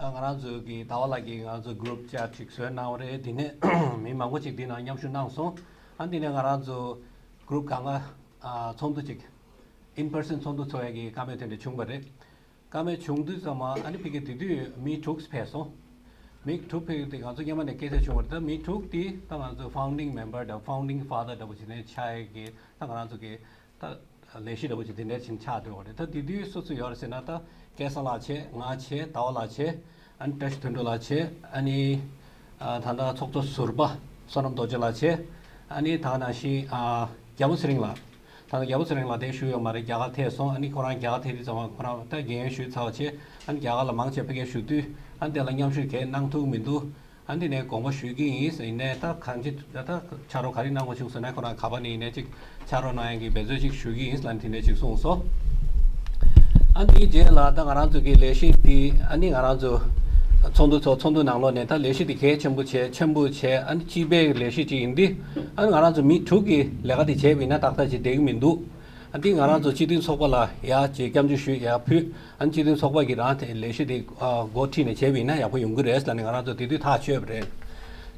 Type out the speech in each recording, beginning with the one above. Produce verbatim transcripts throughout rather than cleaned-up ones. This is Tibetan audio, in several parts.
ང་རང་ཚོ་གི་ཟླ་བ་ལགས་ཀྱིས་ང་ཚོ་group chat ཅིག་བཟོས་གནང་བ་རེད། དེ་ནས་མི་མང་པོ་ཅིག་འདི་ནང་མཉམ་ཞུགས་གནང་སོང་། ཨ་འདི་ནས་ང་རང་ཚོ་group གང་ག་ཚོགས་འདུ་ཅིག in person ཚོགས་འདུ་ཚོགས་ཡ་གི་བཀའ་མོལ་དེ་འདྲ་བྱུང་བ་རེད། བཀའ་མོལ་བྱུང་དུས་ཙམ་མ་ཨ་ནི་ཕ་གི་དེ་དུས་མི་དྲུག་ཕེབས་སོང་། མི་དྲུག་ཕེབས་དེ་ང་ཚོ་སྔོན་མ་ནས་སྐད་ཆ་བྱུང་བ་རེད། ད་མི་དྲུག་དེ་ད་ང་ཚོ་founding member དང་founding father འདྲ་པོ་ཅིག་ནས་ཆགས་ཡ་གི་ད་ང་རང་ཚོ་གི་ད་ལས་གཞི་འདྲ་པོ་ཅིག་དེ་འདྲ་ཅིག་ཆགས་བསྡད་པ་རེད། ད་དེ་དུས་སུ་སུ་ཡོད་རེད་ཟེར་ན། ད་སྐལ་བཟང་ལགས་བྱས། ང་བྱས། ཟླ་བ་ལགས་བྱས། ཨ་ནི་བཀྲ་ཤིས་དོན་གྲུབ་ལགས་བྱས། ཨ་ནི་ཨ་ད་ལྟ་ཚོགས་གཙོ་ཟུར་པ་བསོད་ནམས་རྡོ་རྗེ་ལགས་བྱས། ཨ་ནི་ད་ནང་བཞིན་ཨ་རྒྱལ་པོ་ཚེ་རིང་ལགས། ད་ལྟ་རྒྱལ་པོ་ཚེ་རིང་ལགས་དེ་བཞུགས་ཡོད་མ་རེད། རྒྱ་གར་ཐད་སོང་། ཨ་ནི་ཁོ་རང་རྒྱ་གར་ཐད་དུས་ཙམ་པ་ཁོ་རང་ད་རྒན་ཡོལ་ཞུས་ཚར་བ་བྱས། ཨ་ནི་རྒྱ་གར་ལ་མང་ཆེ་ཕ་གིར་བཞུགས་དུས་ཨ་ནི་དེ་ལ་མཉམ་ཞུགས་གང་གནང་ཐུབ་མི་འདུག་ཨ་འདི་ནས་དགོངས་པ་ཞུ་གི་ཡིན། ཡིན་ནའི་ད་གང་ཅི་ད་ཕྱག་རོགས་ག་རེ་གནང་དགོས་བྱུང་ཟེར་ན། ཁོ་རང་ག་པ་ནས་ཡིན་ནའི་ཅིག་ཕྱག་རོགས་གནང་ཡག་གི་འབད་རྩོལ་ཅིག་ཞུ་གི་ཡིན་ལབ་ནས་དེ་འདྲས་ཅིག་གསུངས་སོང་། ཨ་འདིའི་རྗེས་ལ་ད་ང་རང་ཚོ་གི་ལས་གཞི་འདི་ཨ་ནི་ང་རང་ཚོ་ཚོགས་འདུ་ཚོགས་ཚོགས་འདུ་ནང་ལོགས་ནས་ད་ལས་གཞི་འདི་གལ་ཆེན་པོ་བྱས་ཆེན་པོ་བྱས། ཨ་ནི་སྤྱི་པའི་ལས་གཞི་ཅིག་ཡིན་དུས་ཨ་ནི་ང་རང་ཚོ་མི་དྲུག་གིས་ལས་ཀ་འདི་བྱས་པ་ཡིན་ན་ཏག་ཏག་ཅིག་བསྡད་ཀྱི་མི་འདུག་ཨ་འདི་ང་རང་ཚོ་སྤྱི་མཐུན་ཚོགས་པ་ལ་ཡར་ཅིག་སྐྱབས་འཇུག་ཞུས་ཡར་ཕུལ། ཨ་ནི་སྤྱི་མཐུན་ཚོགས་པ་གིས་རང་དེ་ལས་གཞི་དེ་ཨ་འགོ་ཁྲིད་ནས་བྱས་པ་ཡིན་ན་ཡག་པོ་ཡོང་གི་རེད་ལབ་ནས་ང་རང་ཚོ་དེ་དུས་ཐག་ཆོད་པ་རེད།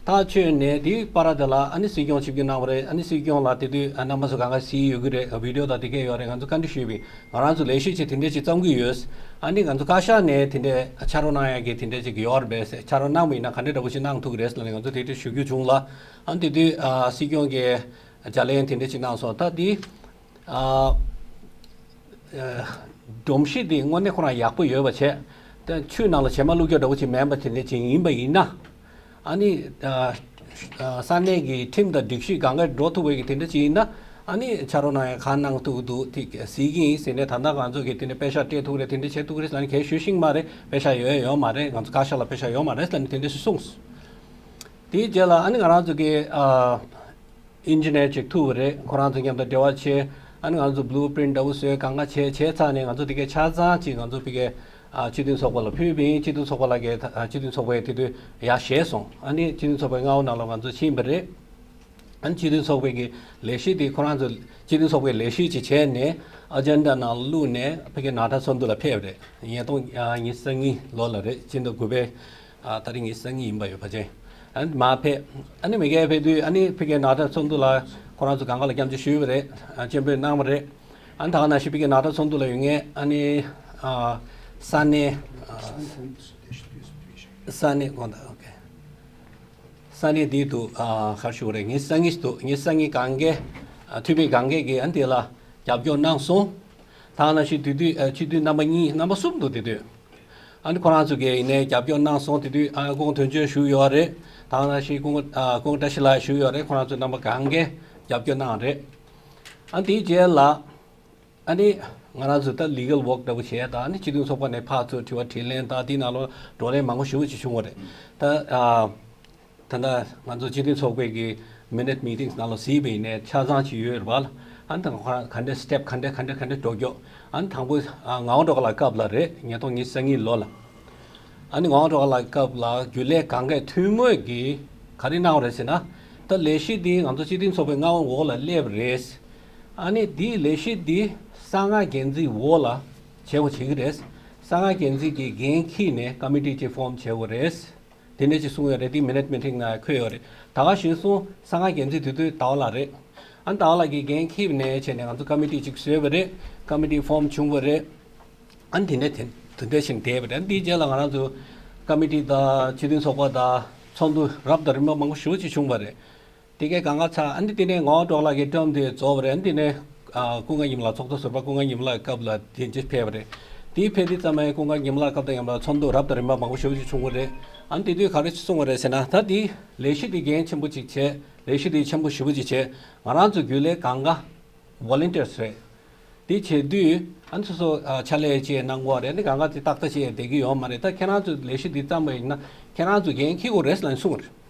ཐག་ཆོད་ནས་དེའི་བར་དེ་ལ་ཨ་ནི་སྲིད་སྐྱོང་ཆིབས་བསྒྱུར་གནང་བ་རེད། ཨ་ནི་སྲིད་སྐྱོང་ལ་དེ་དུས་ཨ་རྣམ་པ་ཚོ་གང་ག་གཟིགས་ཡོད་ཀྱི་རེད། བི་ཌི་ཡོ་དང་དེ་གས་ཡོད་རེད། ང་ཚོ་བཀའ་འདྲི་ཞུས་པ་ཡིན། ང་རང་ཚོ་ལས་གཞི་ཆེད་དེ་འདྲས་ཅིག་བརྩམ་གྱི་ཡོད། ཨ་ནི་ང་ཚོ་བཀའ་ཤག་ནས་དེ་འདྲས་ཕྱག་རོགས་གནང་ཡག་གི་དེ་འདྲས་ཅིག་ཡོད་རེད་པས། ཕྱག་རོགས་གནང་བ་ཡིན་ན་ག་འདྲས་འདྲ་པོ་ཞིག་གནང་ཐུབ་ཀྱི་རེད་ལབ་ནས་ང་ཚོ་དེ་འདྲས་ཞུ་རྒྱུ་བྱུང་ལ། ཨ་ནི་དེ་དུས་ཨ་སྲིད་སྐྱོང་གིས་ལྗགས་ལན་དེ་འདྲས་ཅིག་གནང་སོང་། ད་དེ་ཨ་སྒྲོམ་གཞི་འདི་དངོས་གནས་ཁོ་རང་ཡག་པོ་ཡོད་པ་བྱས། ད་ཆུ་ནང་ལ་བྱེ་མ་བླུགས་རྒྱུ་འདྲ་པོ་ཅིག་མེད་པ་དེ་འདྲ་ཅིག་ཡིན་པ་ཡིན་ན། ཨ་ནི་ཨ་ཨ་ས་གནས་ཀྱི་ཁྲིམས་དང་སྒྲིག་གཞི་གང་ག་འགྲོ་ཐུབ་པའི་གི་དེ་འདྲ་ཅིག་ཡིན་ན། ཨ་ནི་ཕྱག་རོགས་གནང་ཡག་གང་གནང་ཐུབ་ཀྱི་འདུག་དེ་གཟིགས་ཀྱི་ཡིན་ཟེར་ནས། ད་ལྟ་ང་ཚོ་གིས་དེ་འདྲ་པེ་ཤག་སྤྲད་ཐུབ་རེད། དེ་འདྲ་བྱེད་ཐུབ་རེད་ལབ་ནས་གས་ཞུ་ཤེས་ཀྱི་མ་རེད། པེ་ཤག་ཡོད་ཡོད་མ་རེད། ང་ཚོ་བཀའ་ཤག་ལ་པེ་ཤག་ཡོད་མ་རེད་ལབ་ནས་དེ་འདྲ་ཞིག་གསུངས། དེའི་རྗེས་ལ་ཨ་ནི་ང་རང་ཚོ་གི་ཨ་ཨིན་ཇི་ནེར་ཅིག་ཐུག་པ་རེད། ཁོ་རང་ཚོ་མཉམ་དུ་འབྲེལ་བ་བྱས། ཨ་ནི་ང་ཚོ་བླུ་པྲིན་འདྲ་པོ་བཟོས་གང་ག་བྱས་བྱས་ཚར་ནས། ང་ཚོ་དེ་གའི་ཆ་ཚང་ཅིག་ང་ཚོ་ཕ་གིའི་ཨ་སྤྱི་མཐུན་ཚོགས་པ་ལ་ཕུལ་བ་ཡིན། སྤྱི་མཐུན་ཚོགས་པ་ལ་གའི་ཨ་སྤྱི་མཐུན་ཚོགས་པས་དེ་དུས་ཡར་བཞེས་སོང་། ཨ་ནི་སྤྱི་མཐུན་ཚོགས་པའི་མངའ་འོག་ནང་ལ་ང་ཚོ་ཕྱིན་པ་རེད། ཨ་ནི་སྤྱི་མཐུན་ཚོགས་པའི་གི་ལས་གཞི་དེ་ཁོ་རང་ཚོ་སྤྱི་མཐུན་ཚོགས་པའི་ལས་གཞི་ཅིག་བྱས་ནས་ཨ་ཇེན་ཌ་ནང་བླུགས་ནས་ཕ་གིའི་ནཱ་ཌ་ཚོགས་འདུ་ལ་ཕེབས་པ་རེད། ཉིས་སྟོང་ཉི་ཤུ་རྩ་གཉིས་ལོ་ལ་རེད། སྤྱི་ཟླ་དགུ་པའི་ཨ་ད་རེས་ཉི་ཤུ་རྩ་གཉིས་ཡིན་པ་ཡོད་པ་ཅན། ཨ་ནི་མར་ཕེབས། ཨ་ནི་མ་གིར་ཕེབས་དུས་ཨ་ནི་ཕ་གིའི་ནཱ་ཌ་ཚོགས་འདུ་ལ་ཁོ་རང་ཚོ་གང་ག་ལ་སྐྱབས་འཇུག་ཞུས་པ་རེད། ཨ་སྤྱན་འབུལ་གནང་བ་རེད། ཨ་ནི་ད་ག་ནང་བཞིན་ཕ་གིའི་ནཱ་ཌ་ཚོགས་འདུ་ལ་ཡོད་མཁན་ཨ་ནི་ཨ་ས་གནས་ཨ་ས་གནས་དགོངས་དག་ཨོ་ཁེ། ས་གནས་འདི་དུ་ཨ་ག་རེ་ཞུ་དགོས་རེད། ཉི་ཤུ་རྩ་གཉིས་འདུག་ཉི་ཤུ་རྩ་གཉིས་གང་གའི་ཨ་འཐུས་མི་གང་གས་ཀྱིས་ཨ་ནི་དེ་ལ་རྒྱབ་སྐྱོར་གནང་སོང་། ད་ག་ནང་བཞིན་དེ་དུས་ཨ་སྤྱི་འཐུས་རྣམ་པ་གཉིས་རྣམ་པ་གསུམ་འདུག་དེ་དུས། ཨ་ནི་ཁོ་རང་ཚོ་གིས་ཡིན་ནའི་རྒྱབ་སྐྱོར་གནང་སོང་། དེ་དུས་ཨ་སྐུ་ངོ་དོན་གཅོད་བཞུགས་ཡོད་རེད། ད་ག་ནང་བཞིན་སྐུ་ངོ་ཨ་སྐུ་ངོ་བཀྲ་ཤིས་ལགས་བཞུགས་ཡོད་རེད། ཁོ་རང་ཚོ་རྣམ་པ་གང་གས་རྒྱབ་སྐྱོར་གནང་རེད། ཨ་ནི་དེའི་རྗེས་ལ་ཨ་ནི་ང་རང་ཚོ་ད་ལི་གལ་ཝོག་འདྲ་པོ་བྱས། ད་ཨ་ནི་སྤྱི་མཐུན་ཚོགས་པ་ནས་ཕར་ཚུར་དྲི་བ་དྲིས་ལན་དང་དེའི་ནང་ལོགས་བགྲོ་གླེང་མང་པོ་ཞེ་པོ་ཅིག་བྱུང་བ་རེད། ད་ཨ་ད་ལྟ་ང་ཚོ་སྤྱི་མཐུན་ཚོགས་པའི་གི་མི་ནཊ་མི་ཊིང་ནང་ལ་གཟིགས་པ་ཡིན་ནའི་ཆ་ཚང་ཅིག་ཡོད་རེད་པ། ཨ་ནི་ད་ང་ཁོ་རང་ག་འདྲ་སི་ཊེབ་ག་འདྲ་ག་འདྲ་ག་འདྲ་འགྲོ་རྒྱུ། ཨ་ནི་དང་པོ་ཨ་ངག་དབང་སྒྲོལ་དཀར་ལགས་སྐབས་ལ་རེད། ཉིས་སྟོང་ཉི་ཤུ་རྩ་གཉིས་ལོ་ལ། ཨ་ནི་ངག་དབང་སྒྲོལ་དཀར་ལགས་སྐབས་ལ་རྒྱུན་ལས་གང་གས་ཐུན་མོང་གིས་ག་རེ་གནང་བ་རེད་ཟེར་ན། ད་ལས་གཞི་འདི་ང་ཚོ་སྤྱི་མཐུན་ཚོགས་པའི་མངའ་འོག་ལ་སླེབས་རེད། ཨ་ནི་འདིའི་ལས་གཞི་འདི་གསང་སྔགས་སྒེར་འཛིན་འོག་ལ་བྱེད་དགོས་བྱེད་ཀྱི་རེད། གསང་སྔགས་སྒེར་འཛིན་གྱི་འགན་འཁྱེར་ནས་ཀ་མི་ཊི་ཅིག་ཕོམ་བྱེད་དགོས་རེད། དེ་འདྲ་ཅིག་གསུངས་ཡོད་རེད། དེ་མི་ནཊ་མི་ཊིང་ནང་འཁོད་ཡོད་རེད། ད་ག་གཞི་བཟུང་གསང་སྔགས་སྒེར་འཛིན་དེ་དུས་ཟླ་བ་ལགས་རེད། ཨ་ནི་ཟླ་བ་ལགས་ཀྱིས་འགན་འཁྱེར་ནས་བྱས་ནས་ང་ཚོ་ཀ་མི་ཊི་ཅིག་བཟོས་པ་རེད། ཀ་མི་ཊི་ཕོམ་བྱུང་བ་རེད། ཨ་ནི་དེ་ནས་དེ་དེ་འདྲ་ཞིག་བསྡད་པ་རེད། ཨ་ནི་དེའི་རྗེས་ལ་ང་རང་ཚོ་ཀ་མི་ཊི་དང་སྤྱི་མཐུན་ཚོགས་པ་དང་ཚོགས་འདུ་རབ་དང་རིམ་པ་མང་པོ་ཞེ་པོ་ཅིག་བྱུང་བ་རེད། དེ་གའི་གང་ག་ཚར། ཨ་ནི་དེ་ནས་ངག་དབང་སྒྲོལ་དཀར་ལགས་ཀྱི་ཊརམ་དེ་རྫོགས་པ་རེད། ཨ་ནི་དེ་ནས་ཨ་ཀུན་དགའ་ཉི་མ་ལགས། ཚོགས་གཙོ་ཟུར་པ་ཀུན་དགའ་ཉི་མ་ལགས་སྐབས་ལ་དེ་འདྲ་ཕེབས་པ་རེད། དེ་ཕེབས་དུས་ཙམ་པ་ཀུན་དགའ་ཉི་མ་ལགས་སྐབས་དང་མཉམ་དུ་ཚོགས་འདུ་རབ་དང་རིམ་པ་མང་པོ་ཞེ་པོ་ཅིག་བྱུང་བ་རེད། ཨ་ནི་དེ་དུས་ག་རེ་གསུངས་པ་རེད་ཟེར་ན། ད་དེ་ལས་གཞི་དེ་འགན་ཆེན་པོ་ཅིག་བྱས། ལས་གཞི་དེ་ཆེན་པོ་ཞེ་པོ་ཅིག་བྱས། ང་རང་ཚོ་རྒྱུན་ལས་གང་ག་ཝོ་ལན་ཊིར་སི་རེད། དེ་བྱེད་དུས་ཨ་ནི་སོ་སོ་ཨ་ཕྱག་ལས་ཅིག་གནང་དགོས་རེད། ཨ་ནི་གང་ག་དེ་ཏག་ཏག་ཅིག་བསྡད་ཀྱི་ཡོད་མ་རེད། ད་ཁྱེད་རང་ཚོས་ལས་གཞི་འདི་བརྩམས་པ་ཡིན་ན་ཁྱེད་རང་ཚོས་འགན་འཁྱེར་དགོས་རེད་ལབ་ནས་གསུངས་པ་རེད།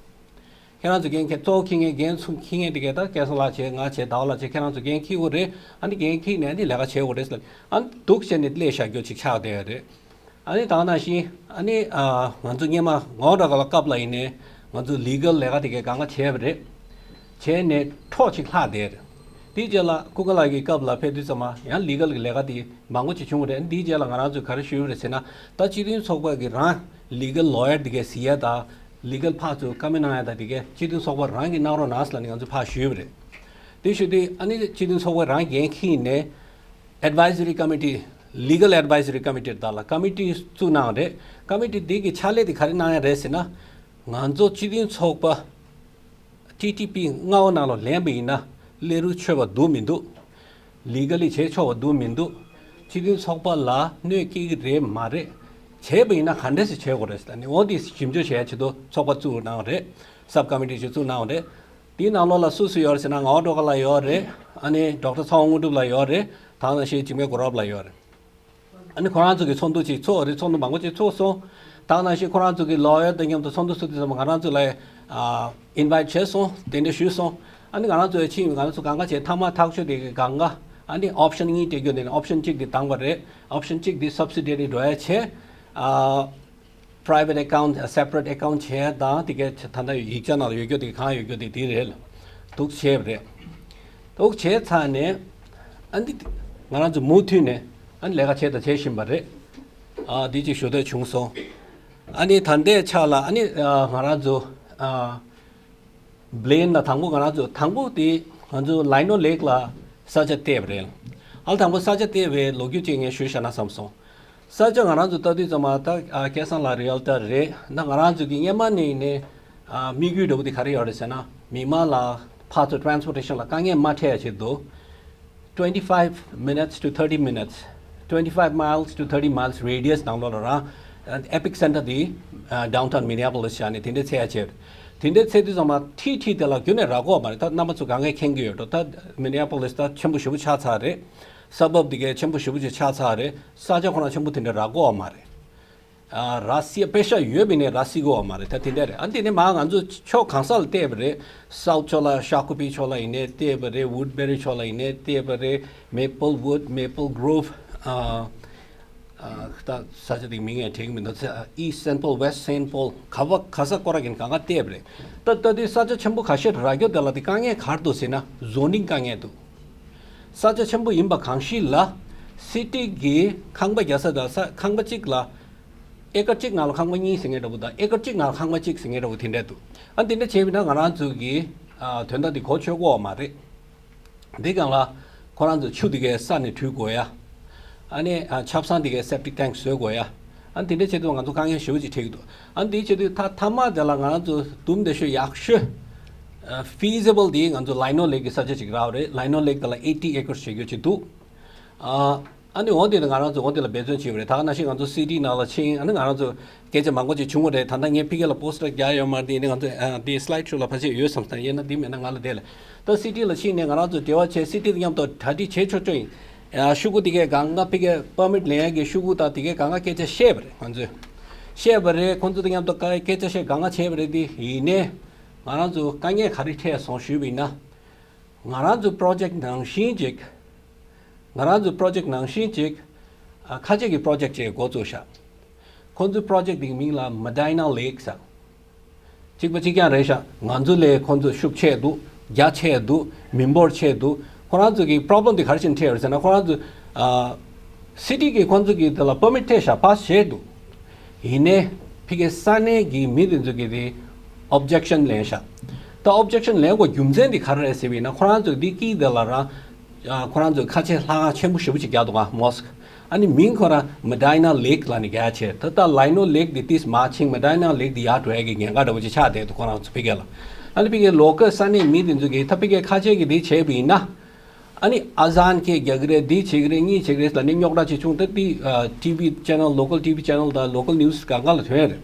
ཁྱེད་རང་ཚོས་འགན་འཁྱེར། གཙོ་བོ་འཁྱེར་མཁན་འགན་ཚུགས་འཁྱེར་མཁན་དེ་གས་ད་སྐལ་བཟང་ལགས་བྱས། ང་བྱས། ཟླ་བ་ལགས་བྱས། ཁྱེད་རང་ཚོས་འགན་འཁྱེར་དགོས་རེད། ཨ་ནི་འགན་འཁྱེར་ནས་ཨ་ནི་ལས་ཀ་བྱེད་དགོས་རེད་ལབ། ཨ་ནི་འདུག་བྱས་ནས་སླེབས་བཞག་རྒྱུ་ཅིག་ཆགས་བསྡད་ཡོད་རེད། ཨ་ནི་ད་ག་ནང་བཞིན་ཨ་ནི་ཨ་ང་ཚོ་སྔོན་མ་ངག་དབང་སྒྲོལ་དཀར་ལགས་སྐབས་ལ་ཡིན་ནའི་ང་ཚོ་ལི་གལ་ལས་ཀ་དེ་གས་གང་ག་བྱས་པ་རེད། བྱས་ནས་འཕྲོ་ཅིག་ལྷག་བསྡད་རེད། དེའི་རྗེས་ལ་ཀུན་དགའ་ལགས་ཀྱི་སྐབས་ལ་ཕེབས་དུས་ཙམ་པ་ཡང་ལི་གལ་གྱི་ལས་ཀ་དེ་མང་པོ་ཅིག་བྱུང་བ་རེད། དེའི་རྗེས་ལ་ང་རང་ཚོས་ག་རེ་ཞུས་པ་རེད་ཟེར་ན། ད་སྤྱི་མཐུན་ཚོགས་པ་གི་རང་ ལི་གལ་ལོ་ཡར་དེ་གའི་གཟིགས་ཡ་དང་། ལི་གལ་ཕར་ཚུར་བཀའ་མོལ་གནང་ཡ་དང་། དེ་གའི་སྤྱི་མཐུན་ཚོགས་པ་རང་གིས་གནང་རོགས་གནང་ཟེར་ལབ་ནས་ང་ཚོས་ཕར་ཞུས་པ་རེད། དེ་ཞུས་དུས་ཨ་ནི་སྤྱི་མཐུན་ཚོགས་པ་རང་འགན་འཁྱེར་ནས་Advisory Committee, Legal Advisory Committee དག་ལ་ཀ་མི་ཊི་བཙུགས་གནང་བ་རེད། ཀ་མི་ཊི་དེ་གི་ཕྱག་ལས་དེ་ག་རེ་གནང་ཡ་རེད་ཟེར་ན། ང་ཚོ་སྤྱི་མཐུན་ཚོགས་པ་ཊི་ཊི་པི་ལྔ་པོ་ནང་ལ་ལེན་པ་ཡིན་ན་ལས་རུ་ཆོད་པ་འདུག་མི་འདུག་ལི་གལ་ལི་བྱེད་ཆོག་པ་འདུག་མི་འདུག་སྤྱི་མཐུན་ཚོགས་པ་ལ་གནོད་སྐྱེལ་གྱི་རེད་མ་རེད། བྱས་པ་ཡིན་ན་ག་འདྲས་སེ་བྱེད་དགོས་རེད་ཟེར་ནས། འོ་དེ་ཞིབ་འཇུག་བྱེད་ཡ་ཆེད་དུ་ཚོགས་པ་བཙུགས་གནང་བ་རེད། སབ་ཀ་མི་ཊི་ཞིག་བཙུགས་གནང་བ་རེད། དེའི་ནང་ལོགས་ལ་སུ་སུ་ཡོད་རེད་ཟེར་ན། ངག་དབང་སྒྲོལ་དཀར་ལགས་ཡོད་རེད། ཨ་ནི་ཌོག་ཊར་ཚེ་དབང་དངོས་གྲུབ་ལགས་ཡོད་རེད། ད་ག་ནང་བཞིན་འཇིགས་མེད་སྒོ་རབ་ལགས་ཡོད་རེད། ཨ་ནི་ཁོ་རང་ཚོ་གི་ཚོགས་འདུ་ཅིག་ཚོགས་རེད། ཚོགས་འདུ་མང་པོ་ཅིག་ཚོགས་སོང་། ད་ག་ནང་བཞིན་ཁོ་རང་ཚོ་གི་ལོ་ཡར་དང་མཉམ་དུ་ཚོགས་འདུ་ཚོགས་དུས་ཙམ་པ་ང་རང་ཚོ་ལ་ཨ་ཨིན་ཝའིཊ་བྱས་སོང་། གདན་འདྲེན་ཞུས་སོང་། ཨ་ནི་ང་རང་ཚོ་ཡ་ཕྱིན། ང་རང་ཚོ་གང་ག་བྱས། མཐའ་མ་ཐག་ཆོད་དེ་གི་གང་ག་ཨ་ནི་ཨོབ་ཤན་གཉིས་སྤྲད་རྒྱུ་དེ་ནི། ཨོབ་ཤན་གཅིག་དེ་བཏང་བ་རེད། ཨོབ་ཤན་གཅིག་དེ་སབ་སི་ཌི་རི་འགྲོ་ཡ་བྱས། ཨ། private account, separate account བྱས་དང་། དེ་གའི་ད་ལྟ་ཡིག་ཆ་ནང་ལ་ཡོད་རྒྱུ་དེ། གང་ཡོད་རྒྱུ་དེ་དེ་རེད་ལ། འདུག་བྱས་པ་རེད། འདུག་བྱས་ཚར་ནས་ཨ་འདི་ང་རང་ཚོ་མུ་མཐུད་ནས་ཨ་ནི་ལས་ཀ་བྱས་དང་བྱེད་བཞིན་པ་རེད། ཨ་འདི་ཅིག་ཞུ་འདོད་བྱུང་སོང་། ཨ་ནི་ད་ལྟའི་ཆ་ལ་ཨ་ནི་ཨ་ང་རང་ཚོ་ཨ་བླེན་ལ་དང་པོ་ང་རང་ཚོ་དང་པོ་དེ་ང་ཚོ་ལའི་ནོ་ལེག་ལ་ས་ཆ་བལྟས་པ་རེད། ཨ་ལ་དང་པོ་ས་ཆ་བལྟས་པའི་ལོ་རྒྱུས་ཅིག་ངས་ཞུས་བཞག་ན་བསམ་སོང་། ས་ཆ་ང་རང་ཚོ་ལྟ་དུས་ཙམ་པ་ད་ཨ་སྐལ་བཟང་ལགས་རི་ཨལ་ཊར་རེད། ད་ང་རང་ཚོ་གི་སྔོན་མ་ནས་ནས་ཨ་དམིགས་ཡུལ་འདྲ་བོ་དེ་ག་རེ་ཡོད་རེད་ཟེར་ན། མི་མང་ལ་ཕར་ཚུར་ཊེ་རན་སི་པོར་ཊེ་ཤན་ལ་དཀའ་ངལ་མ་འཕྲད་ཡ་ཆེད་དུ། twenty-five minutes to thirty minutes, twenty-five miles to thirty miles radius ནང་ལོགས་ལ་རང་ཨེ་པིག་སེན་ཊར་དེ་ཌའུན་ཊའུན་མི་ནི་ཡ་པོ་ལིས་བཞག་ནས་དེ་འདྲའི་འཚོལ་ཡ་བྱས། དེ་འདྲའི་འཚོལ་དུས་ཙམ་པ་ཊི་ཊི་དེ་ལ་རྒྱུན་ནས་རག་གི་ཡོད་མ་རེད། ད་རྣམ་པ་ཚོ་གང་གས་མཁྱེན་གྱི་ཡོད་འགྲོ། ད་མི་ནི་ཡ་པོ་ལིས་ད་ཆེན་པོ་ཞེ་པོ་ཆགས་ཚར་རེད། སབ་བབ་དེ་གའི་ཆེན་པོ་ཞེ་པོ་ཅིག་ཆགས་ཚར་རེད། ས་ཆ་ཁོ་རང་ཆེན་པོ་དེ་འདྲ་རག་གི་ཡོད་མ་རེད། ཨ་རག་སྲིད་པེ་ཤ་ཡོད་པ་ཡིན་ནའི་རག་སྲིད་ཀྱི་ཡོད་མ་རེད། ད་དེ་འདྲ་རེད། ཨ་འདི་ནས་མར་ང་ཚོ་ཕྱོགས་གང་ས་ལ་བལྟས་པ་རེད། སའུ་ཐི་ཕྱོགས་ལ། ཤ་ཀུ་པི་ཕྱོགས་ལ་ཡིན་ནའི་བལྟས་པ་རེད། ཝུཌ་བྷེ་རི་ཕྱོགས་ལ་ཡིན་ནའི་བལྟས་པ་རེད། མེ་པལ་ཝུཌ། མེ་པལ་གྷོ་རོབ། ཨ་ཨ་ད་ས་ཆ་དེའི་མིང་ཡང་དྲན་གྱི་མི་འདུག་ཨིསཊ་སེན་ཊ་པོལ། ཝེསཊ་སེན་ཊ་པོལ། ག་བ་ག་ས་སྐོར་ར་གིན་གང་ག་བལྟས་པ་རེད། ད་ལྟ་དུས་ས་ཆ་ཆེན་པོ་ཁ་ཤས་རག་རྒྱུ་དེ་ལ་དེ་དཀའ་ངལ་ག་རེ་འདུག་ཟེར་ན། ཛོ་ནིང་དཀའ་ངལ་འདུག་ས་ཆ་ཆེན་པོ་ཡིན་པ་གང་ཞིག་ལ་སི་ཊི་གི་ཁང་པ་རྒྱག་ས་དང་ས། ཁང་པ་གཅིག་ལ་ཨེ་ཀར་གཅིག་ནང་ལ་ཁང་པ་གཉིས་ཟེར་མཁན་འདྲ་བོ་དང་། ཨེ་ཀར་གཅིག་ནང་ལ་ཁང་པ་གཅིག་ཟེར་མཁན་འདྲ་བོ་དེ་འདྲ་འདུག་ཨ་འདི་འདྲ་བྱས་པ་ཡིན་ན་ང་རང་ཚོ་གི་ཨ་དོན་དག་འདི་གོ་ཆོད་ཀྱི་ཡོད་མ་རེད། འདི་སྒང་ལ་ཁོ་རང་ཚོ་ཆུ་འདི་གའི་ས་ནས་བཀྲུ་དགོས་ཡ། ཨ་ནི་ཨ་ཆབ་གསང་འདི་གའི་སེབ་ཊིག་ཊེང་ཀི་བཟོ་དགོས་ཡ། ཨ་འདི་འདྲ་བྱེད་དུས་ང་ཚོ་དཀའ་ངལ་ཞེ་པོ་ཅིག་འཕྲད་ཀྱི་འདུག་ཨ་འདི་བྱེད་དུས་ད་མཐའ་མ་དེ་ལ་ང་རང་ཚོ་དུམ་བདེ་ཤོས་ཡག་ཤོས་ཨ་ཕི་ཟི་བལ་འདི་ང་ཚོ་ལའི་ནོ་ལེག་གི་ས་ཆ་ཅིག་རག་པ་རེད། ལའི་ནོ་ལེག་དེ་ལ་ཨེ་ཊི་ཨེ་ཀར་བྱེད་རྒྱུ་ཅིག་འདུག་ཨ་ཨ་ནི་འོ་དེ་ནི་ང་རང་ཚོ་འོ་དེ་ལ་འབད་བརྩོན་བྱས་པ་རེད། ད་ག་ནང་བཞིན་ང་ཚོ་སི་ཊི་ནང་ལ་ཕྱིན། ཨ་ནི་ང་རང་ཚོ་སྐད་ཆ་མང་པོ་ཅིག་བྱུང་བ་རེད། ད་ལྟ་ངས་ཕ་གི་ལ་པོ་སི་ཊར་རྒྱག་ཡོད་མ་རེད། དེ་ནི་ང་ཚོ་ཨ་དེ་སི་ལའིཌ་ཤོ་ལ་ཕལ་ཆེར་ཡོད་བསམ། ད་ཡིན་ན་དེ་མེད་ན་ང་ལ་དེ་ལ། ད་སི་ཊི་ལ་ཕྱིན་ནས་ང་རང་ཚོ་འབྲེལ་བ་བྱས། སི་ཊི་དང་མཉམ་དུ་གྲ་སྒྲིག་བྱེད་ཆོག་ཆོག་ཡིན། ཨ་ཤོག་གུ་དེ་གའི་སྒང་ག་ཕ་གིའི་པར་མིཊ་ལེན་ཡ་གི་ཤོག་གུ་དང་དེ་གའི་སྒང་ག་སྐད་ཆ་བཤད་པ་རེད། ང་ཚོས་བཤད་པ་རེད། ཁོང་ཚོ་དང་མཉམ་དུ་སྐད་ཆ་བཤད། སྒང་ག་བྱས་པ་རེད། དེ་ཡིན་ནའི་ང་རང་ཚོ་དཀའ་ངལ་ག་རེ་འཕྲད་སོང་ཞུས་པ་ཡིན་ན། ང་རང་ཚོའི་པོ་རོ་ཇེཀ་ནང་བཞིན་ཅིག་ང་རང་ཚོའི་པོ་རོ་ཇེཀ་ནང་བཞིན་ཅིག་ཨ་ཁ་ཆེ་གི་པོ་རོ་ཇེཀ་ཅིག་འགོ་བཙུགས་ཤག་ཁོང་ཚོའི་པོ་རོ་ཇེཀ་དེའི་མིང་ལ་མ་ཌའི་ན་ལེག་ཟེར། གཅིག་པ་གཅིག་རྐྱང་རེད་ཤག་ང་ཚོ་ལས་ཁོང་ཚོ་ཤུགས་ཆེ་འདུག་རྒྱ་ཆེ་འདུག་མི་འབོར་ཆེ་འདུག་ཁོ་རང་ཚོ་གི་པོ་རོབ་ལེམ་དེ་ག་རེ་བྱས་ནས་འཕྲད་ཡོད་རེད་ཟེར་ན། ཁོ་རང་ཚོ་ཨ་སི་ཊི་གིས་ཁོང་ཚོ་གི་དེ་ལ་པར་མིཊ་སྤྲད་ཤག་པཱ་སི་བྱས་འདུག་ཡིན་ནའི་ཕ་གིའི་ས་གནས་ཀྱི་མི་དེ་ཚོ་གིས་དེ་ཨོབ་ཇེག་ཤན་ལེན་ཤག་ད་ཨོབ་ཇེག་ཤན་ལེན་དགོས་རྒྱུ་མཚན་དེ་ག་རེ་རེད་ཟེར་བ་ཡིན་ན། ཁོ་རང་ཚོ་འདི་དཀྱིལ་དེ་ལ་རང་ཨ་ཁོ་རང་ཚོ་ཁ་ཆེ་ལྷ་ཁང་ཆེན་པོ་ཞེ་པོ་ཅིག་རྒྱག་འདུག་ག་མོ་སི་ཀི། ཨ་ནི་མིང་ཁོ་རང་མ་ཌའི་ན་ལེག་ལབ་ནས་རྒྱག་བྱས། ད་ལྟ་ལའི་ནོ་ལེག་འདི་ཏིས་མར་ཕྱིན། མ་ཌའི་ན་ལེག་འདི་ཡར་འགྲོ་ཡ་གི་ཉེན་ཁ་འདྲ་བོ་ཅིག་ཆགས་བསྡད་འདུག་ཁོ་རང་ཚོ་ཕ་གི་ལ། ཨ་ནི་ཕ་གིའི་ལོ་ཀལ་ས་གནས་མི་དེ་ཚོ་གིས་ད་ཕ་གིའི་ཁ་ཆེ་གི་འདི་བྱས་པ་ཡིན་ན། ཨ་ནི་ཨ་ཟན་ཁེ་རྒྱག་གི་རེད། འདི་བྱེད་ཀྱི་རེད། གཉིས་བྱེད་ཀྱི་རེད་ལབ་ནས་རྙོག་དྲ་ཅིག་བྱུང་། ད་འདི་ཨ་ཊི་ཝི་ཆེ་ནལ། ལོ་ཀལ་ཊི་ཝི་ཆེ་ནལ་དང་ལོ་ཀལ་ནིའུ་སི་སྒང་ག་ལ་ཐོན་ཡ་རེད།